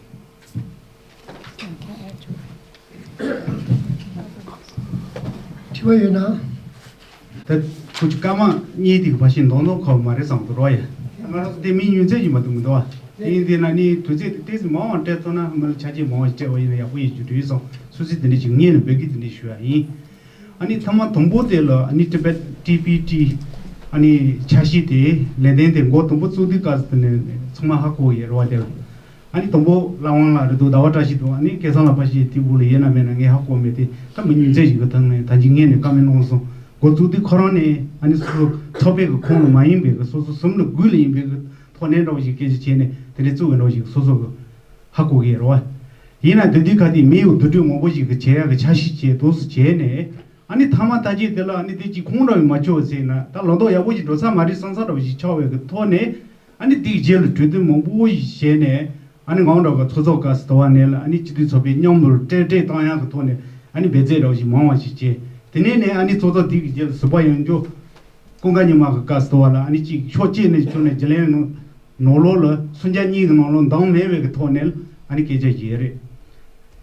དྲི་བ་ཡོད་ན། ད་ཁོ་ཚོ་སྐར་མ་གཉིས་དེ་གི་ཕ་ཤིང་མདོག་མདོག་ཁ་བ་མ་རེད་བསམ་འདུག་རོ་ཡ། ང་རང་ཚོ་དེ་མི་ཉུང་ཚད་ཅིག་མ་གཏོགས་མི་འདུག་བ། དེ་ཡིན་དེ་ན་ནི་དུས་ཚོད་དེ་ཏོག་ཙམ་མང་བ་སྤྲད་ཐུབ་ན། མི་ལ་ཆ་རྐྱེན་མང་བ་ཞིག་སྤྲད་པ་ཡིན་ན་ཡག་པོ་ཡིན་རྒྱུ་དྲན་སོང་། སོ་སོས་དེ་འདྲ་ཞིག་ངས་ནི་འབོད་སྐུལ་དེ་འདྲ་ཞུ་ཡ་ཡིན། ཨ་ནི་ཐ་མ་དང་པོ་དེ་ལ་ཨ་ནི་ཊི་བེཊ་ཊི་པི་ཊི་ཨ་ནི་འཆར་གཞི་དེ་ལས་དོན་དེ་འགོ་དང་པོ་བཙུགས་དུས་སྐབས་སུ་དེ་ནས་ཚང་མ་ཧ་གོ་ཡོད་རེད་བ། དེ་ལ་ཨ་ནི་དང་པོ་བླ་དབང་ལགས་རེད་འདུག་ཟླ་བ་བཀྲ་ཤིས་འདུག་ཨ་ནི་སྐལ་བཟང་ལགས་ཕ་ཤི་དེ་བུ་ལ་ཡོད་ན་མེད་ན་ངས་ཧ་གོ་མེད་དེ། ད་མི་ཉུང་ཚད་ཞིག་གི་ཐོག་ནས་ད་ཅི་ངས་ནས་བཀའ་མོལ་གནང་སོང་། འགོ་བཙུགས་དུས་ཁོ་རང་ནས་ཨ་ནི་སོ་སོ་ཚོགས་པའི་གི་ཁོངས་ལ་མ་ཡིན་པའི་གི་སོ་སོ་ཟུར་ལ་སྒུག་ལ་ཡིན་པའི་གི་ཐོག་ནས་འདྲ་བོ་ཞིག་སྐད་ཆ་བྱས་ནས་དེ་འདྲའི་བཙུགས་པའི་འདྲ་བོ་ཞིག་སོ་སོ་གི་ཧ་གོ་གི་རེད་བ། ཡིན་ན་དེ་དུས་ཁ་དེ་མི་ཡོད་བསྡུ་སྒྲིག་མང་པོ་ཞིག་གི་བྱེད་ཡག་གི་འཆར་གཞི་བྱས་འདུག་སེ་བྱས་ནས། ཨ་ནི་ཐ་མ་ད་ཅི་དེ་ལ་ཨ་ནི་དེ་ཅིག་ཁོང་འདྲ་བའི་མ་ཆོག་ཟེར་ན། ད་ལོ་ཏོག་ཡག་པོ་ཞིག་འགྲོ་ས་མ་རེད་བསམ་ས་འདྲ་བོ་ཞིག་ཆགས་པའི་གི་ཐོག་ནས། ཨ་ནི་དེའི་རྗེས་ལ་གྲོས་བསྡུར་མང་པོ་ཞིག་བྱས་ནས། ཨ་ནི་ང་འདྲ་བ་ཚོགས་གཙོ་སྐབས་སུ་དུ་བ་ནས་ལ་ཨ་ནི་སྤྱི་འཐུས་ཚོགས་པའི་མཉམ་དུ་སྤྲེལ་སྤྲེལ་བཏང་ཡག་གི་ཐོག་ནས་ཨ་ནི་འབད་རྩོལ་འདྲ་བོ་ཞིག་མང་བ་ཞིག་བྱས། དེ་ནས་ནས་ཨ་ནི་ཚོགས་གཙོ་དེ་གི་རྗེས་ལ་ཟུར་པ་ཡོན་ཅོ་ཀུན་དགའ་ཉི་མ་གི་སྐབས་སུ་དུ་བ་ལ་ཨ་ནི་གཅིག་ཕྱོགས་གཅིག་ནས་བྱུང་ནས་རྒྱུན་ལས་ནང་ནང་ལོགས་ལ་སུམ་བརྒྱ་གཉིས་ཀྱི་ནང་ལོགས་འདང་མེད་པའི་གི་ཐོག་ནས་ཨ་ནི་སྐད་ཆ་བཤད་རེད།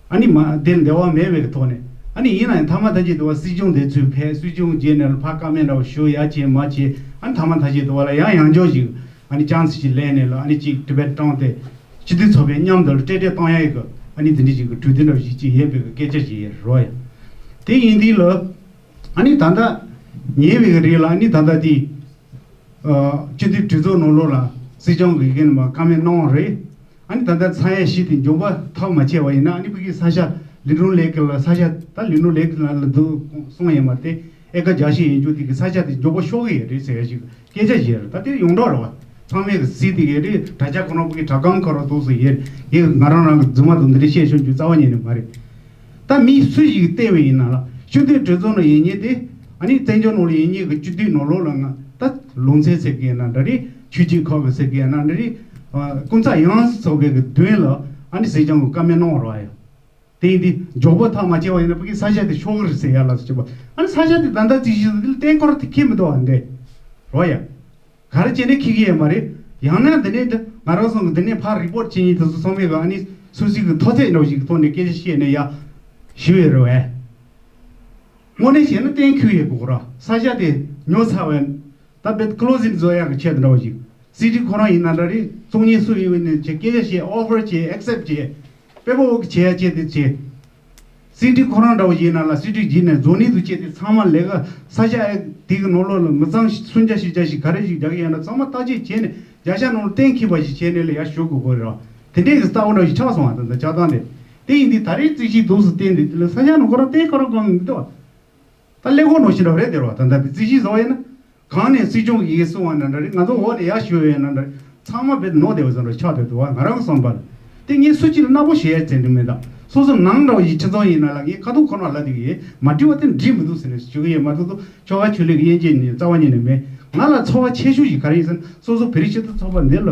ཨ་ནི་མ་དེར་འབྲེལ་བ་མེད་པའི་གི་ཐོག་ནས། ཨ་ནི་ཡིན་ན་ཡང་ཐ་མ་ད་ཅི་དུ་བ་སྲིད་སྐྱོང་དེ་ཚོས་ཕེབས། སྲིད་སྐྱོང་རྗེས་ནས་ལ་ཕར་བཀའ་མོལ་འདྲ་བ་ཞུ་ཡ་བྱས་མ་བྱས། ཨ་ནི་ཐ་མ་ད་ཅི་དུ་བ་ལ་ཡང་ཡང་འཇོག་ཞིག་ཨ་ནི་ཅང་སི་ཞིག་ལེན་ནས་ལ་ཨ་ནི་གཅིག་ཊི་བེཊ་བཏང་སྟེ་སྤྱི་འཐུས་ཚོགས་པའི་མཉམ་དུ་ལ་སྤྲེལ་སྤྲེལ་བཏང་ཡ་ཡི་གི་ཨ་ནི་དེ་འདྲ་ཞིག་གི་གྲོས་མཐུན་འདྲ་བ་ཞིག་ཅིག་ཡོད་པའི་གི་སྐད་ཆ་ཞིག་ཡོད་རོ་ཡ། དེ་ཡིན་དུས་ལ་ཨ་ནི་ད་ལྟ་ཉེ་བའི་གི་རིགས་ལ་ཨ་ནི་ད་ལྟ་དེ། ཨ། སྤྱི་འཐུས་གྲོས་ཚོགས་ནང་ལོགས་ལ་སྲིད་སྐྱོང་གི་འགན་མ་བཀའ་མོལ་གནང་བ་རེད། ཨ་ནི་ད་ལྟ་ཚ་ཡ་བཞི་དེ་མགྱོགས་པ་ཐག་མ་ཆད་པ་ཡིན་ན། ཨ་ནི་ཕ་གི་ས་ཆ་ལི་ཀྲུང་ལེག་ལ་ས་ཆ་ད་ལི་ཀྲུང་ལེག་ལ་ལ་འདུག་སོང་ཡོད་མ་རེད་དེ། ཨེ་ཀར་བརྒྱ་བཞི་ཡན་ཆོད་དེ་གི་ས་ཆ་དེ་མགྱོགས་པ་ཤོར་གི་ཡོད་རེད་ཟེར་ཡ་ཞིག་སྐད་ཆ་བཤད་རེད། ད་དེ་ཡོངས་གྲགས་རེད་བ། ཚང་མས་གི་གཟིགས་དེ་གི་རེད། དྲ་རྒྱ་ཁོ་རང་ཕ་གི་དྲ་ཁང་ཁོ་རང་འདུག་སེ་ཡོད་རེད། ངས་ང་རང་རང་གི་རྫུན་མ་དང་འདི་འདྲ་བཤད་ཤོད་རྒྱུ་རྩ་བ་ཉིད་ནས་མ་རེད། ད་མི་སུ་ཞིག་བལྟས་པ་ཡིན་ན་ལ་སྤྱི་འཐུས་གྲོས་ཚོགས་ནང་ཡིན་མཁན་དེ། ཨ་ནི་བཙན་བྱོལ་ནང་ལ་ཡིན་མཁན་གྱི་སྤྱི་འཐུས་ནང་ལོགས་ལ་ང་ད་ལུང་ཚན་ཟེར་གི་ཡིན་ན་འདྲ་རེད། ཆོས་བརྒྱུད་ཁག་གི་ཟེར་གི་ཡིན་ན་འདྲ་རེད། ཨ་ཀུན་བརྟགས་ཡོངས་སུ་རྫོགས་པའི་གི་མདུན་ལ་ཨ་ནི་སྲིད་སྐྱོང་གི་བཀའ་མོལ་གནང་བ་རེད་ཡ། དེ་ཡིན་དུས་མགྱོགས་པོ་ཐག་མ་ཆད་པ་ཡིན་ན་ཕ་གི་ས་ཆ་དེ་ཤོར་གི་རེད་ཟེར་ཡ་ལ་སོགས་བྱས་པ། ཨ་ནི་ས་ཆ་དེ་ད་ལྟ་རྩིས་གཞི་དེ་ལ་བརྟེན་ཁོ་རང་དེ་ཁྱད་མི་འདུག་བ་འདི་རོ་ཡ། ག་རེ་བྱས་ནས་འཁྱེར་གྱི་ཡོད་མ་རེད། ཡང་ན་འདི་ནས་འདི་ང་རང་ཚོ་གི་འདི་ནས་ཕར་རི་པོར་ཊི་བྱེད་མཁན་དེ་ཚོ་ཚང་མས་གི་ཨ་ནི་སོ་སོའི་གི་མཐོ་ཚད་འདྲ་བོ་ཞིག་གི་ཐོག་ནས་སྐད་ཆ་བཤད་ནས་ཡ་ཞུས་ཡོད་རེད་བས། དངོས་གནས་བཤད་ན་གཏན་འཁེལ་ཡོད་དགོས་ར། ས་ཆ་དེ་ཉོ་ཚར་བས། ད་བེད་ཀློ་སིང་བཟོ་ཡག་གི་ཆེད་དུ་འདྲ་བོ་ཞིག་སྲིད་ཁྲི་ཁོ་རང་ཡིན་ན་འདྲ་རེད། ཚོགས་གཉིས་སུ་ཡིན་པ་ནས་ཆེ་སྐད་ཆ་བཤད། ཨོ་ཕར་བྱེད། ཨེག་སེབ་བྱེད། པེ་པར་ཝོག་བྱེད་ཡ་བྱེད་དེ་བྱེད། སྲིད་ཁྲི་ཁོ་རང་འདྲ་བོ་ཡིན་ན་ལ་སྲིད་ཁྲི་བྱིན་ནས་བཟོ་ནི་དུ་བྱེད་དེ། ཚང་མ་ལས་ཀ་ས་ཆ་དེ་གི་ནང་ལོགས་ལ་མི་ཚང་སུན་ཆ་ཤི་ཆ་ཞིག་ག་རེ་ཞིག་རྒྱག་གི་ཡོད་ན་ཚང་མ་བརྟག་དཔྱད་བྱས་ནས་བརྒྱ་ཆ་ནང་ལ་གཏན་འཁེལ་བ་ཞིག་བྱས་ནས་ལ་ཡ་ཞུ་དགོས་དགོས་རེད་བ། དེ་འདྲས་ཀྱི་ལྟ་བ་འདྲ་ཞིག་ཆགས་སོང་བ། ད་ལྟ་ཆགས་སྟངས་དེ་དེ་ཡིན་དུས་ད་རེས་རྩིས་གཞི་འདུག་སེ་བསྟན་དུས་དེ་ལ་ས་ཆ་ནང་ཁོ་རང་བརྟེན་ཁོ་རང་གང་མི་འདུག་བ། ད་ཀླད་ཀོར་ནང་བཞིན་འདྲ་རེད་དེ་རེད་བ། ད་ལྟ་དེ་རྩིས་གཞི་བཟོ་བ་ཡིན་ན། གང་ནས་སྲིད་སྐྱོང་གིས་གསུང་བ་ན་འདྲ་རེད། ང་ཚོ་འོག་ནས་ཡར་ཞུ་བས་ན་འདྲ་རེད། ཚང་མ་བེད་ནོར་བདེ་བ་ཟེར་འདྲ་ཆགས་བསྡད་འདུག་བ། ང་རང་གི་བསམ་པར། དེ་ངས་སུ་གཅིག་ལ་མནའ་བོ་བྱེད་ཡ་ཚད་འདྲ་མེད། ད་སོ་སོ་ནང་འདྲ་བ་ཡི་ཁྱིམ་ཚང་ཡིན་ན་ལ་ངས་ཁ་ཐུག་ཁོ་ན་ལ་དེ་གི་མ་འགྲིག་བ་དེ་འགྲིག་མི་འདུག་ཟེར་ནས་ཞུ་གི་ཡོད་མ་གཏོགས། ཆོལ་ཁ་ཆོས་ལུགས་ཀྱི་དབྱེ་འབྱེད་ནི་རྩ་བ་ཉིད་ནས་མེད། ང་ལ་ཚོར་བ་ཆེ་ཤོས་ཤིག་ག་རེ་ཡིན་ཟེར་ན། སོ་སོ་བོད་རིགས་སྤྱི་མཐུན་ཚོགས་པ་འདི་ལ་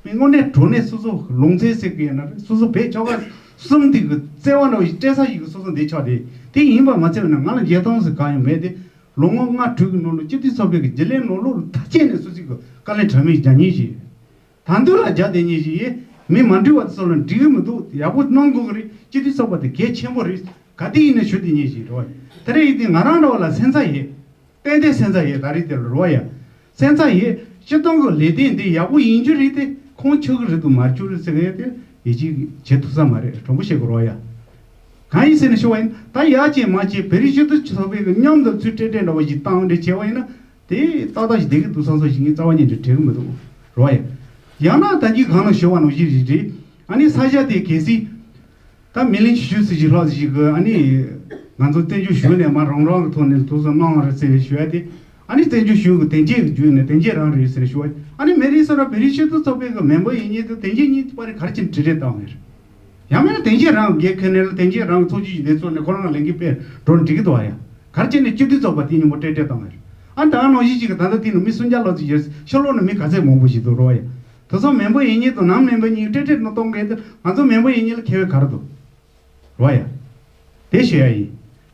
མི་དངོས་གནས་དྲང་གནས་སོ་སོ་ལུང་ཚན་ཟེར་གི་ཡོད་ན་རེད། སོ་སོ་བོད་ཆོལ་ཁ་གསུམ་འདི་གི་བརྩེ་བ་འདྲ་བ་ཞིག་སྤྲད་ས་ཞིག་གི་སོ་སོ་འདི་ཆགས་ཏེ། དེ་ཡིན་པ་མ་ཚད་པ་ན་ང་ལ་འཇོན་ཐང་ཟེར་གང་ཡང་མེད་དེ། ལོ་ངོ་ལྔ་དྲུག་གི་ནང་ལ་སྤྱི་འཐུས་ཚོགས་པའི་གི་རྒྱུན་ལས་ནང་ལོགས་ལ་ཐག་བཅད་ནས་སོ་སོའི་གི་དཀའ་ལས་དྲག་མི་རྒྱག་མཁན་ཞིག་ཡིན། ད་འདི་ལ་རྒྱ་དེ་ཉིད་ཞིག་ཡིན། མི་མ་འགྲིག་པ་དེ་ཚོ་ལ་འགྲིག་གི་མི་འདུག་ཡག་པོ་གནང་དགོས་ཀྱི་རེད། སྤྱི་འཐུས་ཚོགས་པ་དེ་གལ་ཆེན་པོ་རེད། ག་དུས་ཡིན་ན་ཞུ་དེ་ཉིད་ཞིག་རེད་བ། དེ་རེད། ཡིན་དེ་ང་རང་འདྲ་བ་ལ་སེམས་འཚབ་ཡོད། ཏན་ཏན་སེམས་འཚབ་ཡོད། ད་རེས་དེ་ལ་རེད་བ་ཡ། སེམས་འཚབ་ཡོད། སྤྱི་བཏང་གི་ལས་དོན་འདི་ཡག་པོ་ཡིན་རྒྱུ་རེད་དེ། ཁོང་ཆོག་གི་རེད་འདུག་མ་བཅུག་རེད་ཟེར་གི་ཡོད་དེ། ཡིད་ཆེས་བྱེད་ཐུབ་ས་མ་རེད། དྲང་པོ་བཤད་དགོས་རེད་བ་ཡ། གང་ཡིན་ཟེར་ནས་ཞུ་བ་ཡིན། ད་ཡར་བྱས་མར་བྱས་བོད་རིགས་སྤྱི་མཐུན་ཚོགས་པའི་གི་མཉམ་དུ་ཚུར་སྤྲད་སྤྲད་འདྲ་བ་ཞིག་བཏང་འདྲ་བྱས་པ་ཡིན་ན། དེ་ཏག་ཏག་ཞིག་བསྡད་ཀྱི་འདུག་བསམ་བསམ་ཞིག་ངས་རྩ་བ་ཉིད་ནས་དྲན་གྱི་མི་འདུག་རོ་ཡ། ཡང་ན་ད་གིན་གང་ལ་ཞུ་བ་ནང་བཞིན་རེད་རེད། ཨ་ནི་ས་ཆ་དེ་གལ་སྲིད་ད་མི་ལན་བཅུ་ཙམ་ཞིག་ལྷག་ཙམ་ཞིག་གི་ཨ་ནི་ང་ཚོ་བཙན་བྱོལ་གཞུང་ནས་མར་རང་རང་གི་ཐོག་ནས་དུ་སོ་གནང་བ་རེད་ཟེར་བའི་ཞུ་ཡ་དེ། ཨ་ནི་བཙན་བྱོལ་གཞུང་གི་དོན་གཅོད་ཀྱི་བརྒྱུད་ནས་དོན་གཅོད་རང་རེད་ཟེར་ཞུ་བ། ཨ་ནི་མི་རེ་ཟུང་ར་བོད་རིགས་སྤྱི་མཐུན་ཚོགས་པའི་གི་མེམ་བར་ཡིན་མཁན་དང་དོན་གཅོད་གཉིས་བར་ག་རེ་བྱས་ནས་གྲོས་རེས་བཏང་བ་རེད། ཡང་མིན་ན་དོན་གཅོད་རང་གི་སྒེར་ཁེ་ནས་ལ་དོན་གཅོད་རང་གི་ཚོགས་ཆུང་ཞིག་དེ་ཚོ་ནས་ཁོ་རང་ལ་ལས་འགན་སྤེལ་འགྲོ་འགྲིག་གི་འདུག་བ་ཡ། ག་རེ་བྱས་ནས་སྤྱི་འཐུས་ཚོགས་པ་དེ་མཉམ་པོ་སྤྲད་སྤྲད་བཏང་བ་རེད། ཨ་ད་ནང་བཞིན་ཅིག་གི་ད་ལྟ་དེ་ནི་མི་སུམ་བརྒྱ་ལྷག་ཙམ་ཡོད། ཕྱི་ལོགས་ནས་མི་ག་ཚད་མང་པོ་ཞིག་འདུག་རོ་བ་ཡ། དེ་ཚོ་མེམ་བར་ཡིན་མཁན་དང་ནང་མེམ་བར་གཉིས་སྤྲད་སྤྲད་ནང་གཏོང་མཁན་དེ། ང་ཚོ་མེམ་བར་ཡིན་མཁན་ལ་ཁེ་བས་ག་རེ་འདུག་རོ་བ་ཡ། དེ་ཞུ་ཡ་ཡིན།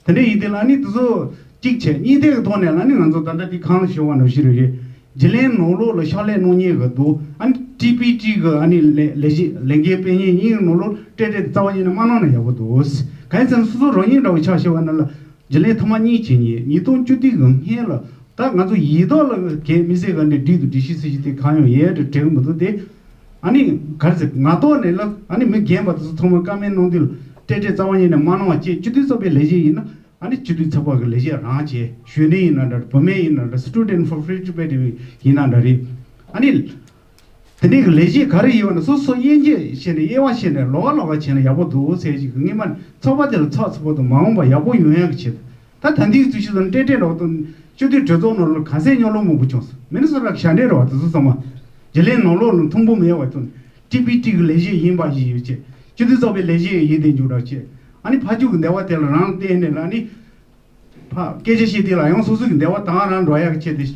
དེ་འདྲ་ཡིན་དེ་ལ་ནི་དེ་ཚོ་གཅིག་བྱས་གཉིས་ཐད་ཀྱི་ཐོག་ནས་ལ་ནི་ང་ཚོ་ད་ལྟ་དེ་གང་ལ་ཞུ་བ་ནང་བཞིན་རེད། རྒྱུན་ལས་ནང་ལོགས་ལ་ཕྱག་ལས་གནང་མཁན་གི་འདུག་ཨ་ནི་ཊི་པི་ཊི་གི་ཨ་ནི་ལས་ལས་བྱེད་ལས་འགན་སྤེལ་མཁན་གཉིས་ནང་ལོགས་སྤྲད་སྤྲད་རྩ་བ་ཉིད་ནས་མ་གནང་ན་ཡག་པོ་འདུག་གང་ཡིན་ཟེར་ན་སོ་སོ་རང་ཉིད་འདྲ་བོ་ཆ་བཞག་པ་ན་ལ། རྒྱུན་ལས་ཐོག་མ་གཉིས་བྱེད་མཁན་ཉིས་སྟོང་བཅུ་བདུན་གི་སྔོན་ལ། ད་ང་ཚོ་ཡིག་ཐོག་ལ་གལ་མི་སྲིད་ག་ནས་འགྲིག་འདུག་འགྲིག་ཤི་སྲིད་ཤི་དེ་གང་ཡང་ཡལ་དུ་དྲན་གི་མི་འདུག་སྟེ། ཨ་ནི་ག་རེ་ཟེར། ང་ཐོག་ནས་ལ་ཨ་ནི་མི་རྒན་པ་དེ་ཚོ་ཚང་མ་བཀའ་མོལ་གནང་དུས་ལ་སྤྲད་སྤྲད་རྩ་བ་ཉིད་ནས་མ་གནང་བ་བཅས། སྤྱི་འཐུས་ཚོགས་པའི་ལས་བྱེད་ཡིན་ན་ཨ་ནི་སྤྱི་འཐུས་ཚོགས་པ་གི་ལས་བྱེད་རང་བྱས། གཞོན་ནུ་ཡིན་ན་འདྲ། བུད་མེད་ཡིན་ན་འདྲ། Student for Free Tibet ཡིན་ན་འདྲ་རེད། ཨ་ནི། དེ་འདྲའི་གི་ལས་བྱེད་ག་རེ་ཡོད་ན་སོ་སོ་དབྱེ་འབྱེད་བྱས་ནས་དབྱེ་བ་ཕྱེ་ནས་ལོགས་ཀ་ལོགས་ཀ་བྱས་ན་ཡག་པོ་འདུག་ཟེར་ཞིག་གི་སྔོན་མ་ཚོགས་པ་དེ་ལ་ཚགས་ཚུད་པོ་དང་མ་འོངས་པ་ཡག་པོ་ཡོང་ཡག་གི་ཆེད་དུ། ད་ད་ལྟའི་དུས་ཚོད་དང་སྤྲད་སྤྲད་རོགས་དང་སྤྱི་འཐུས་གྲོས་ཚོགས་ནང་ལ་ག་ཚད་རྙོག་གླེང་མང་པོ་བྱུང་སོང་། མི་ནི་སོ་ར་ཞྭ་འདྲེ་རོགས་དེ་ཚོ་ཚང་མ་རྒྱུན་ལས་ནང་ལོགས་ལ་མཐུན་པོ་མེད་པ་དང་ཊི་པི་ཊི་གི་ལས་བྱེད་ཡིན་པ་ཞིག་ཡོད་ཅེས། སྤྱི་འཐུས་ཚོགས་པའི་ལས་བྱེད་ཡིན་དེ་འཇུག་རོགས་ཅེས། ཨ་ནི་ཕ་ཕྱུགས་ཀྱི་འདས་པ་དེ་ལ་རང་བལྟས་ནས་ལ་ནི། ཕ་སྐད་ཆ་བཤད་དུས་ལ་ཡང་སོ་སོ་གི་འདས་པ་དང་རང་འགྲོ་ཡག་ཆེད་དུ།